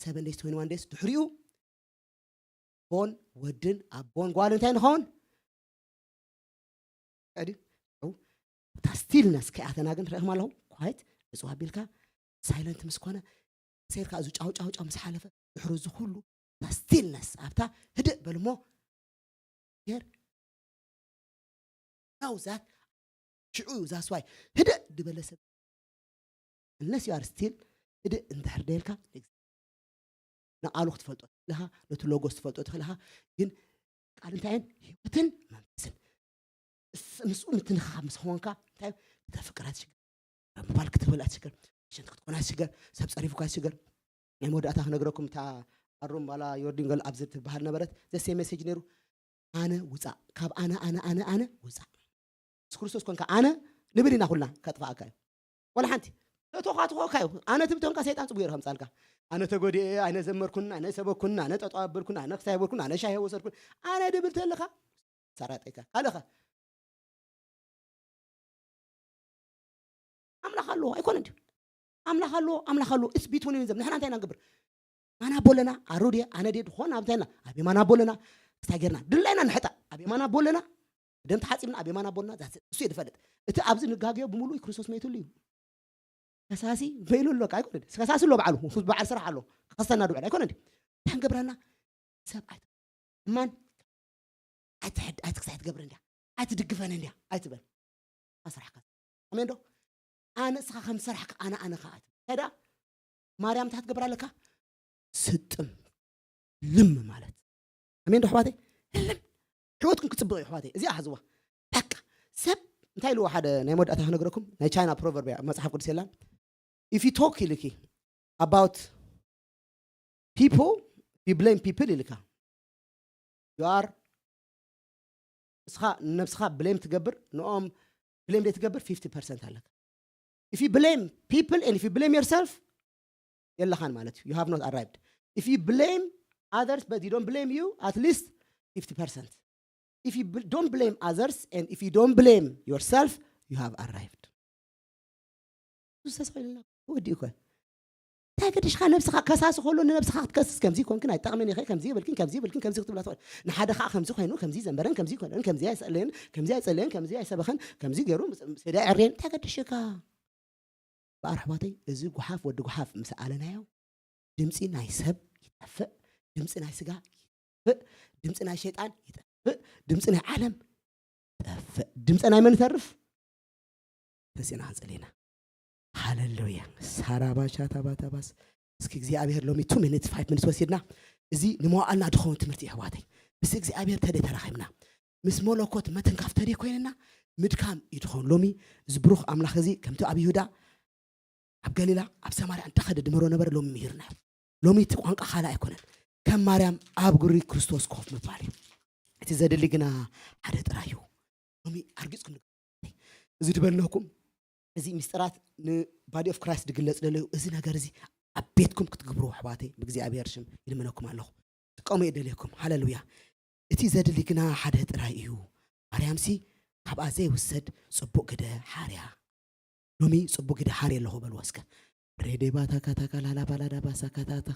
seven days twenty one days ድሕሪኡ ቦን ወድን ኣቦን ጓል እንታይ ንኸውን ቀዲ እታ ስቲልነስ ከይኣተና ግን ርኢኹም ኣለኹም ኳይት ዕፅዋ ኣቢልካ ሳይለንት ምስ ኮነ ሰይርካ እዚ ጫው ጫው ጫው ምስ ሓለፈ ድሕሪ እዚ ኩሉ እታ ስቲልነስ ኣብታ ህድእ በልሞ ር ናው ዛት ሽዑ እዩ ዛስዋይ ህድእ ዝበለ ሰብ unless you are still ህድእ እንድሕር ደልካ ንቃሉ ክትፈልጦ ትኽእልኻ ነቲ ሎጎስ ትፈልጦ ትኽእልኻ ግን ቃል እንታይን ህይወትን መንፈስን ምስኡ ምትንኻፍ ምስ ኾንካ እንታይ ክተፍቅር ኣትሽገር ምባል ክትብል ኣትሽገር ሽንቲ ክትኮን ኣትሽገር ሰብ ፀሪፉካ ኣትሽገር ናይ መወዳእታ ክነግረኩም እታ ኣሩም ባላ ዮርዲንገል ኣብዚ ትበሃል ነበረት ዘሴ ሜሴጅ ነይሩ ኣነ ውፃእ ካብ ኣነ ኣነ ኣነ ኣነ ውፃእ የሱስ ክርስቶስ ኮንካ ኣነ ንብል ኢና ኩልና ከጥፋኣካ እዩ ወላ ሓንቲ ተተኳትኮካ እዩ ኣነ ትብተንካ ሰይጣን ፅቡቅ ይረ ከምፃልካ ኣነ ተጎዲኤ ኣነ ዘመርኩን ኣነ ሰበኩን ኣነ ጠጠው ኣበልኩን ኣነ ክሳይ በልኩን ኣነ ሻሂ ወሰድኩን ኣነ ድብል ተለካ ሰራጠይካ ካልእኸ ኣምላኽ ኣለዎ ኣይኮነ እንዲ ኣምላኽ ኣለዎ ኣምላኽ ኣለዎ እስ ቢትውን ዘብ ንሕና እንታይ ኢና ንገብር ማና ቦለና ኣሮድየ ኣነ ድየ ድኾን ኣብታይና ኣብ የማና ቦለና እንታይ ጌርና ድላይና ንሕጣ ኣብ የማና ቦለና ደም ተሓፂብና ኣብ የማና ቦለና እሱ እየ ዝፈልጥ እቲ ኣብዚ ንጋግዮ ብምሉእ ክርስቶስ መይትሉ እዩ ከሳሲ በይኑ ኣሎ ኣይኮነ ከሳሲ ኣሎ በዓሉ በዓል ስራሕ ኣሎ ክኸሰና ድውዕል ኣይኮነ እንዲ እንታይ ንገብረና ሰብ ኣይተ እማን ኣይትሕድ ኣይትክሳይ ትገብር እንዲያ ኣይትድግፈን እንዲያ ኣይትበል ኣስራሕካ ኣሜን ዶ ኣነ እስኻ ከም ሰራሕካ ኣነ ኣነ ከኣ እንታይ ደኣ ማርያም እንታይ ትገብር ኣለካ ስጥም ልም ማለት ኣሜን ዶ ኣሕዋተይ ልም ህይወትኩም ክፅብቕ እዩ ኣሕዋተይ እዚኣ ሓዝዋ በቃ ሰብ እንታይ ኢልዎ ሓደ ናይ መወዳእታ ክነግረኩም ናይ ቻይና ፕሮቨርብ እያ መፅሓፍ ቅዱስ የላን if you talk ኢልኪ about people you blame people ኢልካ you are እስኻ ነብስኻ blame ትገብር ንኦም blame ደይ ትገብር fifty percent ኣለካ if you blame people and if you blame yourself የለኻን ማለት እዩ you have not arrived if you blame others but you don't blame you at least fifty percent if you bl- don't blame others and if you don't blame yourself you have arrived ተስፋ ኢልና ወዲኡ ኮ እንታይ ገዲሽካ ነብስኻ ከሳሲ ከሎ ንነብስኻ ክትከስስ ከምዚ ኮንክን ኣይጠቕምን ኢኸ ከምዚ ይብልክን ከምዚ ይብልክን ከምዚ ክትብላ ትኽእል ንሓደ ከዓ ከምዚ ኮይኑ ከምዚ ዘንበረን ከምዚ ኮይነን ከምዚ ኣይሰእለየን ከምዚ ኣይጸለየን ከምዚ ኣይሰበኸን ከምዚ ገይሩ ስደ ዕሬን እንታይ ገዲሽካ በኣር ኣሕዋተይ እዚ ጉሓፍ ወዲ ጉሓፍ ምስ ኣለናዮ ድምፂ ናይ ሰብ ይጠፍእ ድምፂ ናይ ስጋ ይጠፍእ ድምፂ ናይ ሸይጣን ይጠፍእ ድምፂ ናይ ዓለም ይጠፍእ ድምፂ ናይ መን ይተርፍ ተሲእና ክንፅሊ ኢና ሃሌሉያ ሳራባሻ ታባታባስ እስኪ እግዚኣብሔር ሎሚ two minutes five minutes ወሲድና እዚ ንመዋኣልና ድኸውን ትምህርቲ የሕዋተይ ምስ እግዚኣብሔር ተደይ ተራኺብና ምስ መለኮት መትንካፍ ተደይ ኮይንና ምድካም እዩ ድኸውን ሎሚ እዚ ብሩኽ ኣምላኽ እዚ ከምቲ ኣብ ይሁዳ ኣብ ገሊላ ኣብ ሰማርያ እንተኸደ ድመሮ ነበረ ሎሚ ምሂርና እዩ ሎሚ እቲ ቋንቋ ካልእ ኣይኮነን ከም ማርያም ኣብ ግሪ ክርስቶስ ኮፍ ምባል እዩ እቲ ዘድሊ ግና ሓደ ጥራይ እዩ ሎሚ ኣርጊፅኩም እዚ ድበልነኩም እዚ ምስጢራት ን body of Christ ድግለፅ ደለዩ እዚ ነገር እዚ ኣብ ቤትኩም ክትግብሩ ኣሕዋተይ ብእግዚኣብሔር ሽም ይልምነኩም ኣለኹ ጥቀሙ እየ ደልየኩም ሃሌሉያ እቲ ዘድሊ ግና ሓደ ጥራይ እዩ ማርያምሲ ካብኣ ዘይውሰድ ፅቡቅ ግደ ሓርያ ሎሚ ፅቡቅ ግደ ሓርየ ኣለኹ በልዎ እስከ ሬዴባ ታካ ታካ ላላ ባላዳ ባሳ ካታታ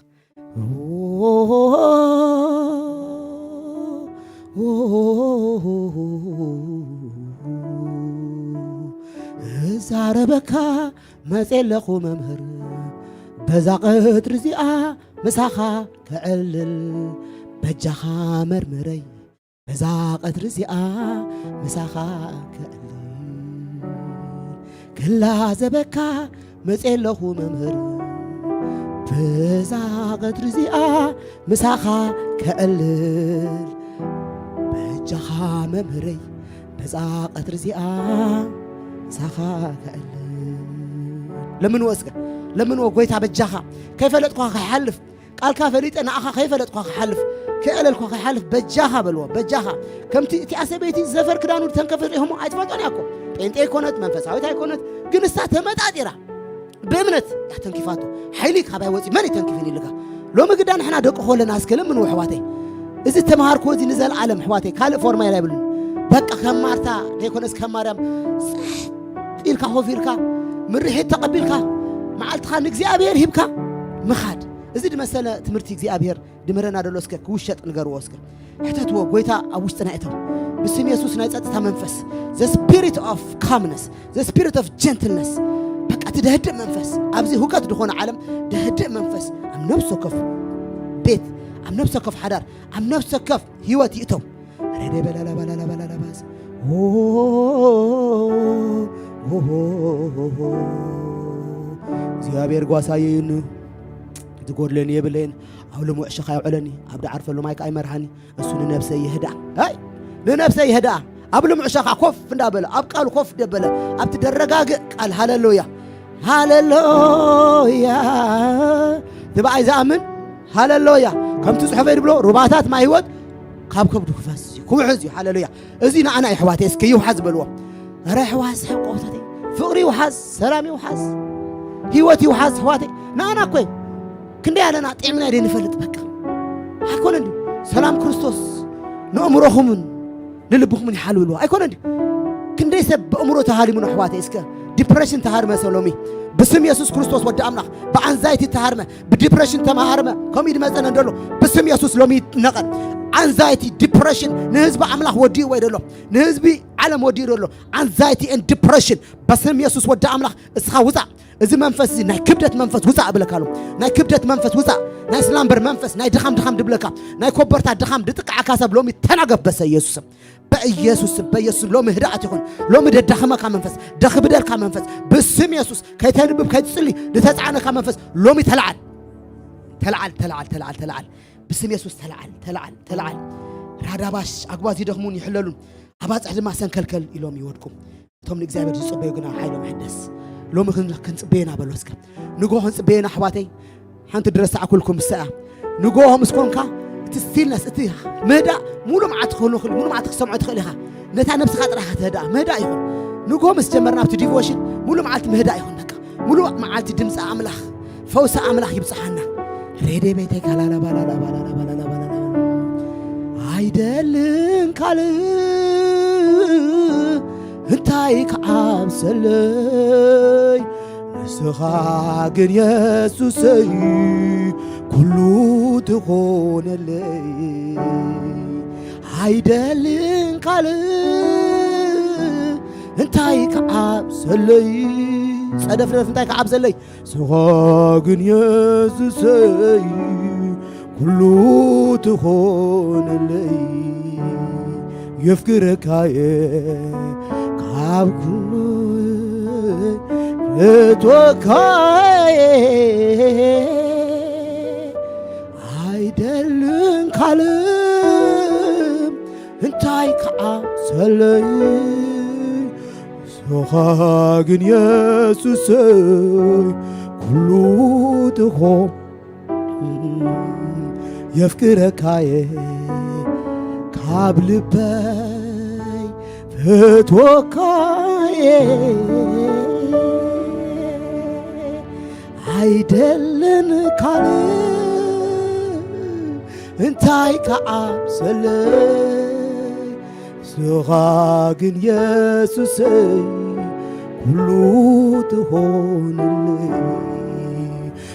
እዛረበካ መጼ ኣለኹ መምህር በዛ ቀትሪ እዚኣ ምሳኻ ክዕልል በጃኻ መርምረይ በዛ ቀትሪ እዚኣ ምሳኻ ክዕልል ክላዘበካ መጽየ ኣለኹ መምህር። በዛ ቀትሪ እዚኣ ምሳኻ ክዕልል በጃኻ መምህረይ። በዛ ቀትሪ እዚኣ ምሳኻ ክዕልል። ለምንዎ እስከ፣ ለምንዎ ጎይታ በጃኻ። ከይፈለጥኳ ከይሓልፍ፣ ቃልካ ፈሊጠ ንኣኻ ከይፈለጥኳ ክሓልፍ፣ ከየዕለልኳ ከይሓልፍ በጃኻ በልዎ፣ በጃኻ። ከምቲ እቲኣ ሰበይቲ ዘፈር ክዳኑ ዝተንከፈት ኢኹም ኣይትፈልጦን እያ እኮ። ጴንጤ ኣይኮነት፣ መንፈሳዊት ኣይኮነት፣ ግን እሳ ተመጣጢራ ብእምነት እያ ተንኪፋቶ። ሓይሊ ካባይ ወፂ፣ መን እዩ ተንኪፍን ኢልካ? ሎሚ ግዳ ንሕና ደቂ ኮለና እስከ ለምንዎ ኣሕዋተይ። እዚ ተምሃርኮ እዚ ንዘለዓለም ኣሕዋተይ፣ ካልእ ፎርማይላ የብሉን። በቃ ከም ማርታ ከይኮነስ ከም ማርያም ጸጥ ኢልካ ኮፍ ኢልካ ምርሒት ተቐቢልካ መዓልትኻ ንእግዚኣብሔር ሂብካ ምኻድ። እዚ ድመሰለ ትምህርቲ እግዚኣብሔር ድምህረና ደሎ እስከ ክውሸጥ ንገርዎ እስከ። ሕተትዎ፣ ጎይታ ኣብ ውሽጥና እተው። ብስም የሱስ ናይ ጸጥታ መንፈስ፣ the spirit of calmness, the spirit of gentleness፣ በቃ እቲ ደህድእ መንፈስ፣ ኣብዚ ሁከት ዝኾነ ዓለም ደህድእ መንፈስ ኣብ ነፍሲ ወከፍ ቤት፣ ኣብ ነፍሲ ወከፍ ሓዳር፣ ኣብ ነፍሲ ወከፍ ህይወት ይእተው። ረደ በላላ ባላላ ባላላ ባስ። ኦ፣ ኦ፣ ኦ፣ ኦ፣ ኦ። እግዚኣብሔር ጓሳየ እዩ። ዝጎድለኒ የብለይን። ኣብ ልሙዕ ሸኻ የውዕለኒ፣ ኣብ ዳዓር ፈሎ ማይ ከኣ ይመርሃኒ። እሱ ንነብሰይ ይህዳ። ኣይ፣ ንነብሰይ ይህዳ። ኣብ ልሙዕ ሸኻ ኮፍ እንዳበለ፣ ኣብ ቃሉ ኮፍ ደበለ፣ ኣብቲ ደረጋግእ ቃል፣ ሃሌሉያ፣ ሃሌሉያ። ትብዓይ ዝኣምን፣ ሃሌሉያ። ከምቲ ጽሑፈይ ዝብሎ፣ ሩባታት ማይ ህይወት ካብ ከብዱ ክፈስ እዩ፣ ክውሕዝ እዩ። ሃሌሉያ። እዚ ንኣና እዩ፣ ኣሕዋተይ፣ እስከ ይውሓዝ በልዎ። ኧረ ሕዋስ ሓቆታተይ፣ ፍቕሪ ይውሓዝ፣ ሰላም ይውሓዝ፣ ህይወት ይውሓዝ፣ ኣሕዋተይ። ንኣና እኮ እዩ። ክንደይ ኣለና፣ ጥዕምና ደይ ንፈልጥ፣ በቃ። ኣይኮነን ድዩ? ሰላም ክርስቶስ ንእምሮኹምን ንልብኹምን ይሓልው፣ ኣይኮነን ድዩ? ክንደይ ሰብ ብእምሮ ተሃሪሙ ነው፣ ኣሕዋተይ፣ እስከ ዲፕሬሽን ተሃርመ ሰሎሚ። ብስም የሱስ ክርስቶስ ወዲ ኣምላኽ፣ ብኣንዛይቲ ተሃርመ፣ ብዲፕሬሽን ተመሃርመ፣ ከምኡ እዩ ድመጸነ እንደሎ። ብስም የሱስ ሎሚ ይነቐል። ኣንዛይቲ፣ ዲፕሬሽን ንህዝቢ ኣምላኽ ወዲእዎ እዩ ደሎ። ንህዝቢ ዓለም ወዲኡ ደሎ። ኣንዛይቲ ኤንድ ዲፕሬሽን በስም የሱስ ወዲ ኣምላኽ እስኻ ውጻእ። እዚ መንፈስ እዚ ናይ ክብደት መንፈስ ውጻእ እብለካ ኣለኹ። ናይ ክብደት መንፈስ ውጻእ። ናይ ስላምበር መንፈስ፣ ናይ ድኻም ድኻም ድብለካ፣ ናይ ኮበርታ ድኻም ድጥቅዓካ ሰብ ሎሚ ተናገፍ በሰ ኢየሱስ ስም። በኢየሱስ ስም፣ በኢየሱስ ስም ሎሚ ህድኣት ይኹን። ሎሚ ደዳኽመካ መንፈስ፣ ደኽብደልካ መንፈስ፣ ብስም የሱስ ከይተንብብ ከይትጽሊ ዝተጻዕነካ መንፈስ ሎሚ ተለዓል። ተለዓል፣ ተለዓል፣ ተለዓል፣ ተለዓል። ብስም የሱስ ተለዓል፣ ተለዓል፣ ተለዓል። ራዳባሽ ኣግባዝ ይደኽሙን ይሕለሉን፣ ኣባጽሕ ድማ ሰንከልከል ኢሎም ይወድቁ። እቶም ንእግዚኣብሔር ዝጽበዩ ግና ሓይሎም ይሕደስ። ሎሚ ክን-፣ ክንጽበየና በሎ እስከ። ንግሆ ክንጽበየና ኣሕዋተይ፣ ሓንቲ ድረሳዕኩልኩም ምሳኣ። ንግሆ ምስ ኮንካ፣ እቲ ስቲልነስ፣ እቲ ምህዳእ፣ ሙሉ መዓልቲ ክህሉ ይኽእል፣ ሙሉ መዓልቲ ክትሰምዖ ትኽእል ኢኻ። ነታ ነብስኻ ጥራይ ኢኻ ተህድኣ፣ ምህዳእ ይኹን። ንግሆ ምስ ጀመርና ኣብቲ ዲቮሽን፣ ሙሉ መዓልቲ ምህዳእ ይኹን በቃ። ሙሉ መዓልቲ ድምፂ ኣምላኽ፣ ፈውሲ ኣምላኽ ይብፅሓና። ሬዴ ቤተይ ካላላ ባላላ ባላላ ባላላ ባላላ። ኣይደልን ካልእ እንታይ ክዓብሰለይ፣ ንስኻ ግን የሱሰይ ኩሉ ትኾነለይ። ኣይደልን ካልእ እንታይ ክዓብሰለይ፣ ጸደፍደፍ እንታይ ክዓብሰለይ፣ ንስኻ ግን የሱሰይ ኩሉ ትኾነለይ። የፍቅረካየ ካብ ኩሉ ርቶካየ ኣይደልን ካልእ እንታይ ክዓብሰለይ፣ ንስኻ ግን የሱሰይ ኩሉ ትኾን። የፍቅረካየ ካብ ልበይ ፍትወካየ ኣይደልን ካልእ እንታይ ክዓብሰለይ፣ ንስኻ ግን የሱሰይ ኩሉ ትኾንለይ።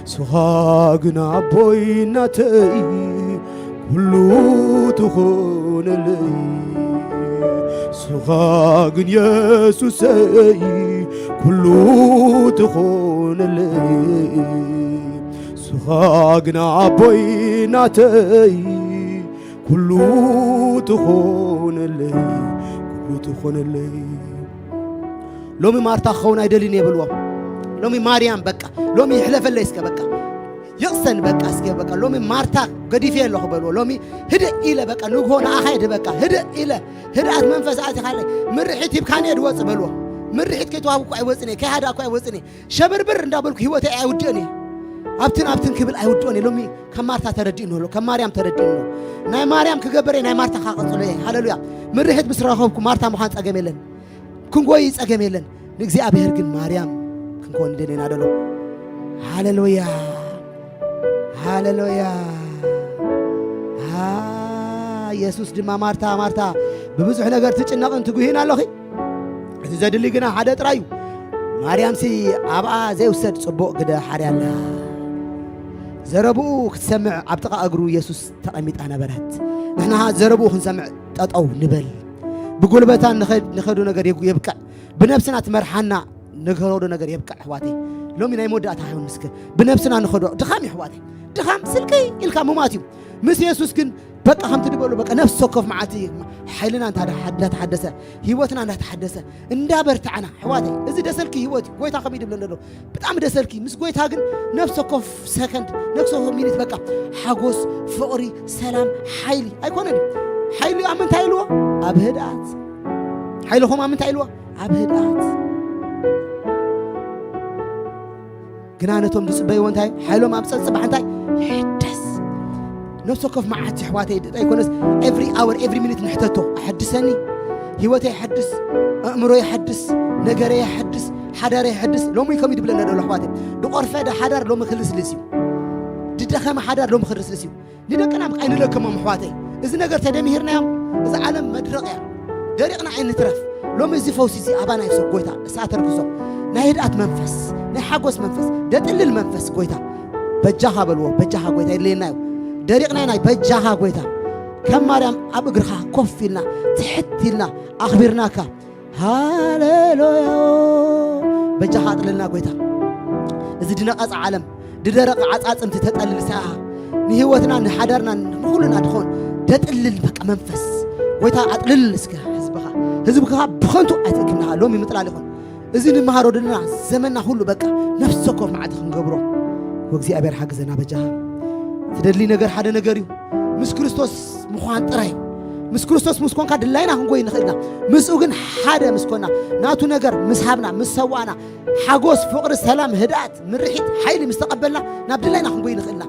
ንስኻ ግን ኣቦይ ናተይ ኩሉ ትኾነለይ። ንስኻ ግን የሱሰይ ኩሉ ትኾነለይ። ንስኻ ግን ኣቦይ ናተይ ኩሉ ትኾነለይ፣ ኩሉ ትኾነለይ። ሎሚ ማርታ ክኸውን ኣይደልን እየ በልዎ። ሎሚ ማርያም በቃ፣ ሎሚ ይሕለፈለይ እስከ በቃ፣ ይቕሰን በቃ እስከ በቃ። ሎሚ ማርታ ገዲፈ ኣለኹ በልዎ። ሎሚ ህድእ ኢለ በቃ፣ ንግሆ ንኣኻ እየ በቃ፣ ህድእ ኢለ፣ ህድኣት መንፈስ ኣእቲኻለይ። ምርሒት ሂብካኒ እየ ድወጽእ በልዎ። ምርሒት ከይተዋህብኩ ኣይወጽን እየ፣ ከይሃዳእኩ ኣይወጽን እየ። ሸብርብር እንዳበልኩ ህይወተይ ኣይውድእን እየ። ኣብትን ኣብትን ክብል ኣይውድእን እየ። ሎሚ ከም ማርታ ተረዲእኒ ኣሎ፣ ከም ማርያም ተረዲእኒ ኣሎ። ናይ ማርያም ክገብር እየ፣ ናይ ማርታ ካቐጽሎ እየ። ሃሌሉያ። ምርሒት ምስ ረኸብኩ ማርታ ምዃን ጸገም የለን። ክንጎይ ጸገም የለን። ንእግዚኣብሔር ግን ማርያም ክንኮን ደሌና ደሎ። ሃሌሉያ። ሃሌሉያ። ሃ፣ ኢየሱስ ድማ ማርታ፣ ማርታ፣ ብብዙሕ ነገር ትጭነቕን ትጉህን ኣለኺ። እቲ ዘድሊ ግና ሓደ ጥራይ እዩ። ማርያምሲ ኣብኣ ዘይውሰድ ጽቡቕ ግደ ሓርያ ኣላ። ዘረብኡ ክትሰምዕ ኣብ ጥቓ እግሩ ኢየሱስ ተቐሚጣ ነበረት። ንሕና ዘረብኡ ክንሰምዕ ጠጠው ንበል። ብጉልበታ ንኸ-፣ ንኸዶ ነገር የብ-፣ የብቅዕ። ብነብስና ትመርሓና ንኸዶ ነገር የብቅዕ፣ ኣሕዋተይ። ሎሚ ናይ መወዳእታ ይኹን ምስክ ብነብስና ንኸዶ ድኻም እዩ፣ ኣሕዋተይ። ድኻም ስልኪ ኢልካ ምማት እዩ። ምስ የሱስ ግን በቃ ከምቲ ድበሉ በቃ ነፍሲ ወከፍ መዓልቲ ሓይልና እንዳ ተሓደሰ፣ ህይወትና እንዳ ተሓደሰ፣ እንዳ በርታዕና፣ ኣሕዋተይ፣ እዚ ደሰልኪ ህይወት እዩ። ጎይታ ከመይ ድብለና ኣሎ? ብጣዕሚ ደሰልኪ። ምስ ጎይታ ግን ነፍሲ ወከፍ ሰከንድ፣ ነፍሲ ወከፍ ሚኒት በቃ ሓጎስ፣ ፍቕሪ፣ ሰላም፣ ሓይሊ ኣይኮነን እዩ። ሓይሊ ኣብ ምንታይ ኢልዎ? ኣብ ህድኣት። ሓይልኹም ኣብ ምንታይ ኢልዎ? ኣብ ህድኣት። ግና ነቶም ዝጽበይዎ እንታይ? ሓይሎም ኣብ ጸጽባሕ እንታይ? ይሕደስ። ነፍሲ ወከፍ መዓልቲ ኣሕዋተይ፣ ድጣ ይኮነስ፣ every hour, every minute ንሕተቶ። ኣሐድሰኒ፣ ህይወተይ ይሐድስ፣ ኣእምሮ ይሐድስ፣ ነገረይ ይሐድስ፣ ሓዳረይ ይሐድስ። ሎሚ ከምኡ ድብለና ደሎ ኣሕዋተይ። ድቆርፈደ ሓዳር ሎሚ ክልስልስ እዩ። ድደኸመ ሓዳር ሎሚ ክልስልስ እዩ። ንደቅና በቃ ኣይንለክሞም ኣሕዋተይ። እዚ ነገር ተደሚሂርናዮም፣ እዚ ዓለም መድረቕ እያ። ደሪቕና ኣይንትረፍ። ሎሚ እዚ ፈውሲ እዚ ኣባና ይፍሰስ ጎይታ፣ እሳ ተርክሶ። ናይ ህድኣት መንፈስ፣ ናይ ሓጎስ መንፈስ፣ ደጥልል መንፈስ ጎይታ። በጃኻ በልዎ፣ በጃኻ ጎይታ የድልየና እዩ። ደሪቕና ኢና፣ በጃኻ ጎይታ። ከም ማርያም ኣብ እግርኻ ኮፍ ኢልና፣ ትሕት ኢልና፣ ኣኽቢርናካ። ሃሌሉያ። በጃኻ ኣጥልልና ጎይታ። እዚ ድነቐጸ ዓለም፣ ድደረቐ ዓጻጽምቲ ተጠልል ሰኣ፣ ንህይወትና፣ ንሓዳርና፣ ንኹልና ድኾን ደጥልል በቃ መንፈስ። ጎይታ ኣጥልል እስከ ህዝብኻ። ህዝብኻ ብኸንቱ ኣይትእክብናኻ። ሎሚ ምጥላል ይኹን። እዚ ንመሃሮ ዘለና ዘመንና ኩሉ በቃ ነፍሲ ወከፍ መዓልቲ ክንገብሮ። ወእግዚኣብሔር ሓግዘና በጃኻ። ትደሊ ነገር ሓደ ነገር እዩ። ምስ ክርስቶስ ምዃን ጥራይ። ምስ ክርስቶስ ምስ ኮንካ ድላይና ክንጎይ ንኽእልና። ምስኡ ግን ሓደ ምስ ኮና፣ ናቱ ነገር ምስ ሃብና፣ ምስ ሰዋእና፣ ሓጎስ፣ ፍቕሪ፣ ሰላም፣ ህድኣት፣ ምርሒት፣ ሓይሊ ምስ ተቐበልና፣ ናብ ድላይና ክንጎይ ንኽእልና።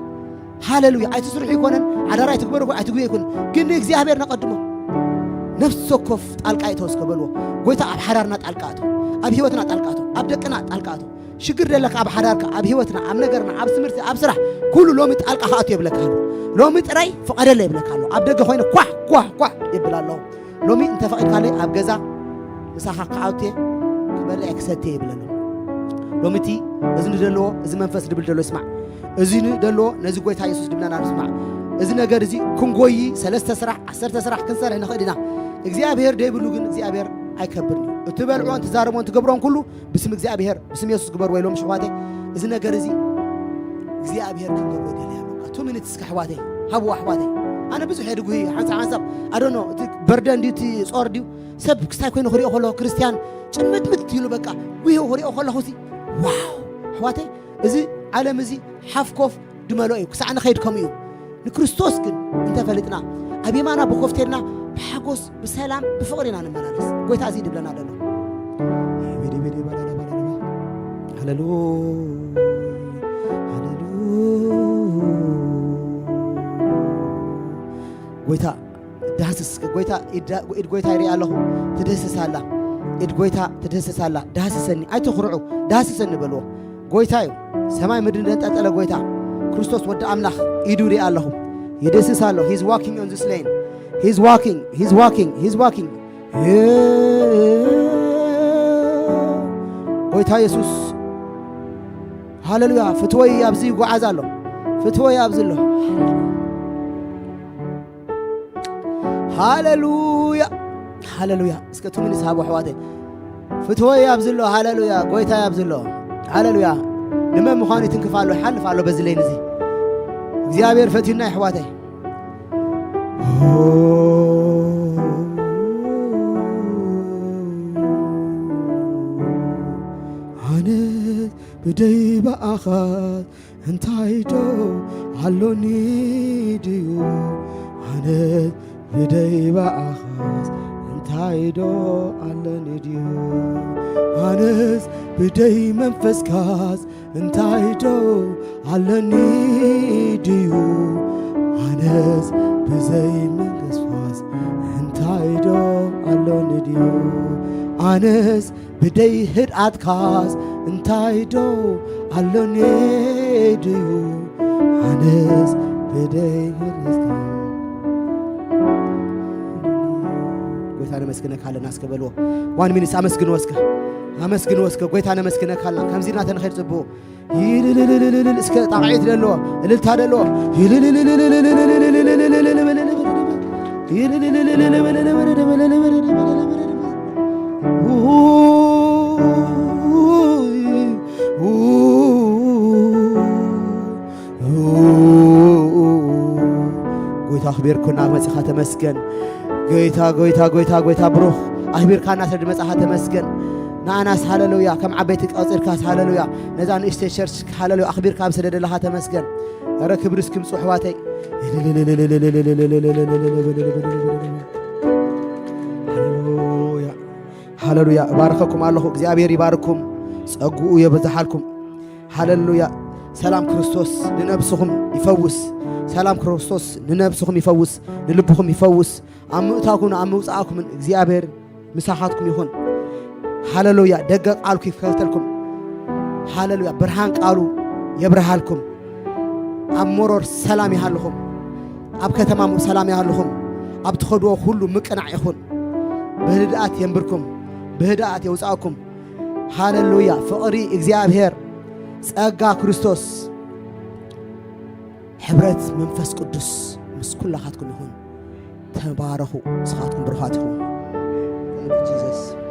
ሃሌሉያ። ኣይትስርሑ ይኮነን፣ ሓዳር ኣይትግበሩ፣ ኣይትጉዩ ይኮነን። ግን ንእግዚኣብሔር ነቐድሞ። ነፍሲ ወከፍ ጣልቃ ይእተው እስከ በልዎ። ጎይታ ኣብ ሓዳርና ጣልቃ ኣቶ፣ ኣብ ህይወትና ጣልቃ ኣቶ፣ ኣብ ደቅና ጣልቃ ኣቶ። ሽግር ደለካ ኣብ ሓዳርካ፣ ኣብ ህይወትና፣ ኣብ ነገርና፣ ኣብ ትምህርቲ፣ ኣብ ስራሕ፣ ኩሉ ሎሚ ጣልቃ ክኣቱ የብለካ ኣሎ። ሎሚ ጥራይ ፍቐደለ የብለካ ኣሎ። ኣብ ደገ ኮይነ ኳሕ፣ ኳሕ፣ ኳሕ የብል ኣሎ። ሎሚ እንተፈቒድካለይ ኣብ ገዛ ምሳኻ ክኣቱ እየ፣ ክበልዕ እየ፣ ክሰቲ እየ ይብል ኣሎ። ሎሚ እቲ እዚ ንደለዎ፣ እዚ መንፈስ ድብል ደሎ ይስማዕ። እዚ ንደለዎ፣ ነዚ ጎይታ የሱስ ድብለና ንስማዕ። እዚ ነገር እዚ ክንጎይ ሰለስተ ስራሕ፣ ዓሰርተ ስራሕ ክንሰርሕ ንኽእል ኢና። እግዚኣብሔር ደይብሉ ግን እግዚኣብሔር ኣይከብርን እዩ። እትበልዕዎን ትዛረብዎን ትገብሮን ኩሉ ብስም እግዚኣብሔር፣ ብስም የሱስ ግበርዎ ኢሎም ኣሕዋተይ። እዚ ነገር እዚ እግዚኣብሔር ክንገብሮ ደልያ ኣለካ። ቱ ሚኒትስ ኣሕዋተይ፣ ሃብዎ ኣሕዋተይ። ኣነ ብዙሕ እየ ድጉሂ፣ ሓንሳብ ሓንሳብ፣ ኣዶኖ፣ እቲ በርደን ድዩ፣ እቲ ጾር ድዩ፣ ሰብ ክስታይ ኮይኑ ክሪኦ ከለኹ፣ ክርስትያን ጭምትምት ኢሉ በቃ፣ ጉሂ ክሪኦ ከለኹ፣ እዚ ዋው፣ ኣሕዋተይ፣ እዚ ዓለም እዚ ሓፍ ኮፍ ድመሎ እዩ፣ ክሳዕ ንኸይድ ከምኡ እዩ። ንክርስቶስ ግን እንተፈሊጥና፣ ኣብ የማና ብኮፍ ተይልና፣ ብሓጎስ፣ ብሰላም፣ ብፍቕሪ ኢና ንመላለስ። ጎይታ እዚ ድብለና ደሎ። ሃሌሉያ፣ ሃሌሉያ። ጎይታ ዳህስስ፣ ጎይታ፣ ኢድ፣ ኢድ ጎይታ ይርኢ ኣለኹ። ትድህስስ ኣላ። ኢድ ጎይታ ትድህስስ ኣላ። ዳህስሰኒ፣ ኣይትኹርዑ፣ ዳህስሰኒ በልዎ። ጎይታ እዩ። ሰማይ ምድሪ ዘንጠልጠለ ጎይታ። ክርስቶስ ወዲ ኣምላኽ ኢዱ ይርኢ ኣለኹ። ይድህስስ ኣሎ። He's walking on this lane. He's walking, he's walking, he's walking. ጎይታ የሱስ። ሃሌሉያ። ፍትወይ ኣብዚ ይጓዓዝ ኣሎ። ፍትወይ ኣብዚ ኣሎ። ሃሌሉያ፣ ሃሌሉያ። እስከ ቱ ሚኒትስ ሃቡ ኣሕዋተይ። ፍትወይ ኣብዚ ኣሎ። ሃሌሉያ። ጎይታይ ኣብዚ ኣሎ። ሃሌሉያ። ንመን ምዃኑ ይትንክፍ ኣሎ፣ ይሓልፍ ኣሎ በዚ ሌን እዚ። እግዚኣብሔር ፈትዩና ኣሕዋተይ። ኣነ ብደይ ብኣኻስ እንታይ ዶ ኣሎኒ ድዩ? ኣነ ብደይ ብኣኻስ እንታይ ዶ ኣለኒ ድዩ? ኣነስ ብደይ መንፈስካስ እንታይ ዶ ኣለኒ ድዩ? ኣነስ ብዘይ መንፈስካስ እንታይ ዶ ኣሎኒ ድዩ? ኣነስ ብደይ ህድኣትካስ እንታይ ዶ ኣሎኒ ድዩ? ኣነስ ብደይ ህድኣትካ። ጎይታ ነመስግነካ ኣለና። እስከ በልዎ። ዋን ሚኒት ኣመስግንዎ እስከ። ኣመስግንዎ እስከ። ጎይታ ነመስግነካ ኣለና። ከምዚ ኢልና ተንኸይድ ጽቡቕ። ይልልልልልልል እስከ ጣቕዒት ደሎ፣ እልልታ ደሎ። ጎይታ ኣኽቢርኩና መጺኻ ተመስገን። ጎይታ፣ ጎይታ፣ ጎይታ፣ ጎይታ ብሩኽ ኣኽቢርካና ስለ ዝመጻኻ ተመስገን። ንኣናስ ሃለሉያ፣ ከም ዓበይቲ ቀጺርካስ ሃለሉያ፣ ነዛ ንእሽተይ ቸርች ሃለሉያ ኣኽቢርካ ኣብ ስለ ደለኻ ተመስገን። ኧረ ክብሪ እስኪ ምጹ ኣሕዋተይ። ሃለሉያ፣ ሃለሉያ። እባርኸኩም ኣለኹ። እግዚኣብሔር ይባርኩም፣ ጸጉኡ የብዝሓልኩም። ሃለሉያ። ሰላም ክርስቶስ ንነብስኹም ይፈውስ። ሰላም ክርስቶስ ንነብስኹም ይፈውስ፣ ንልብኹም ይፈውስ። ኣብ ምእታኩምን ኣብ ምውጻእኩምን እግዚኣብሔር ምሳኻትኩም ይኹን። ሃለሉያ። ደገ ቃልኩ ይክፈተልኩም። ሃለሉያ። ብርሃን ቃሉ የብርሃልኩም። ኣብ መሮር ሰላም ይሃልኹም። ኣብ ከተማ ሰላም ይሃልኹም። ኣብ ትኸድዎ ኩሉ ምቅናዕ ይኹን። ብህድኣት የንብርኩም፣ ብህድኣት የውጻእኩም። ሃለሉያ። ፍቕሪ እግዚኣብሔር፣ ጸጋ ክርስቶስ፣ ሕብረት መንፈስ ቅዱስ ምስ ኩላኻትኩም ይኹን። ተባረኹ። ንስኻትኩም ብሩኻት ኢኹም። Thank you, Jesus.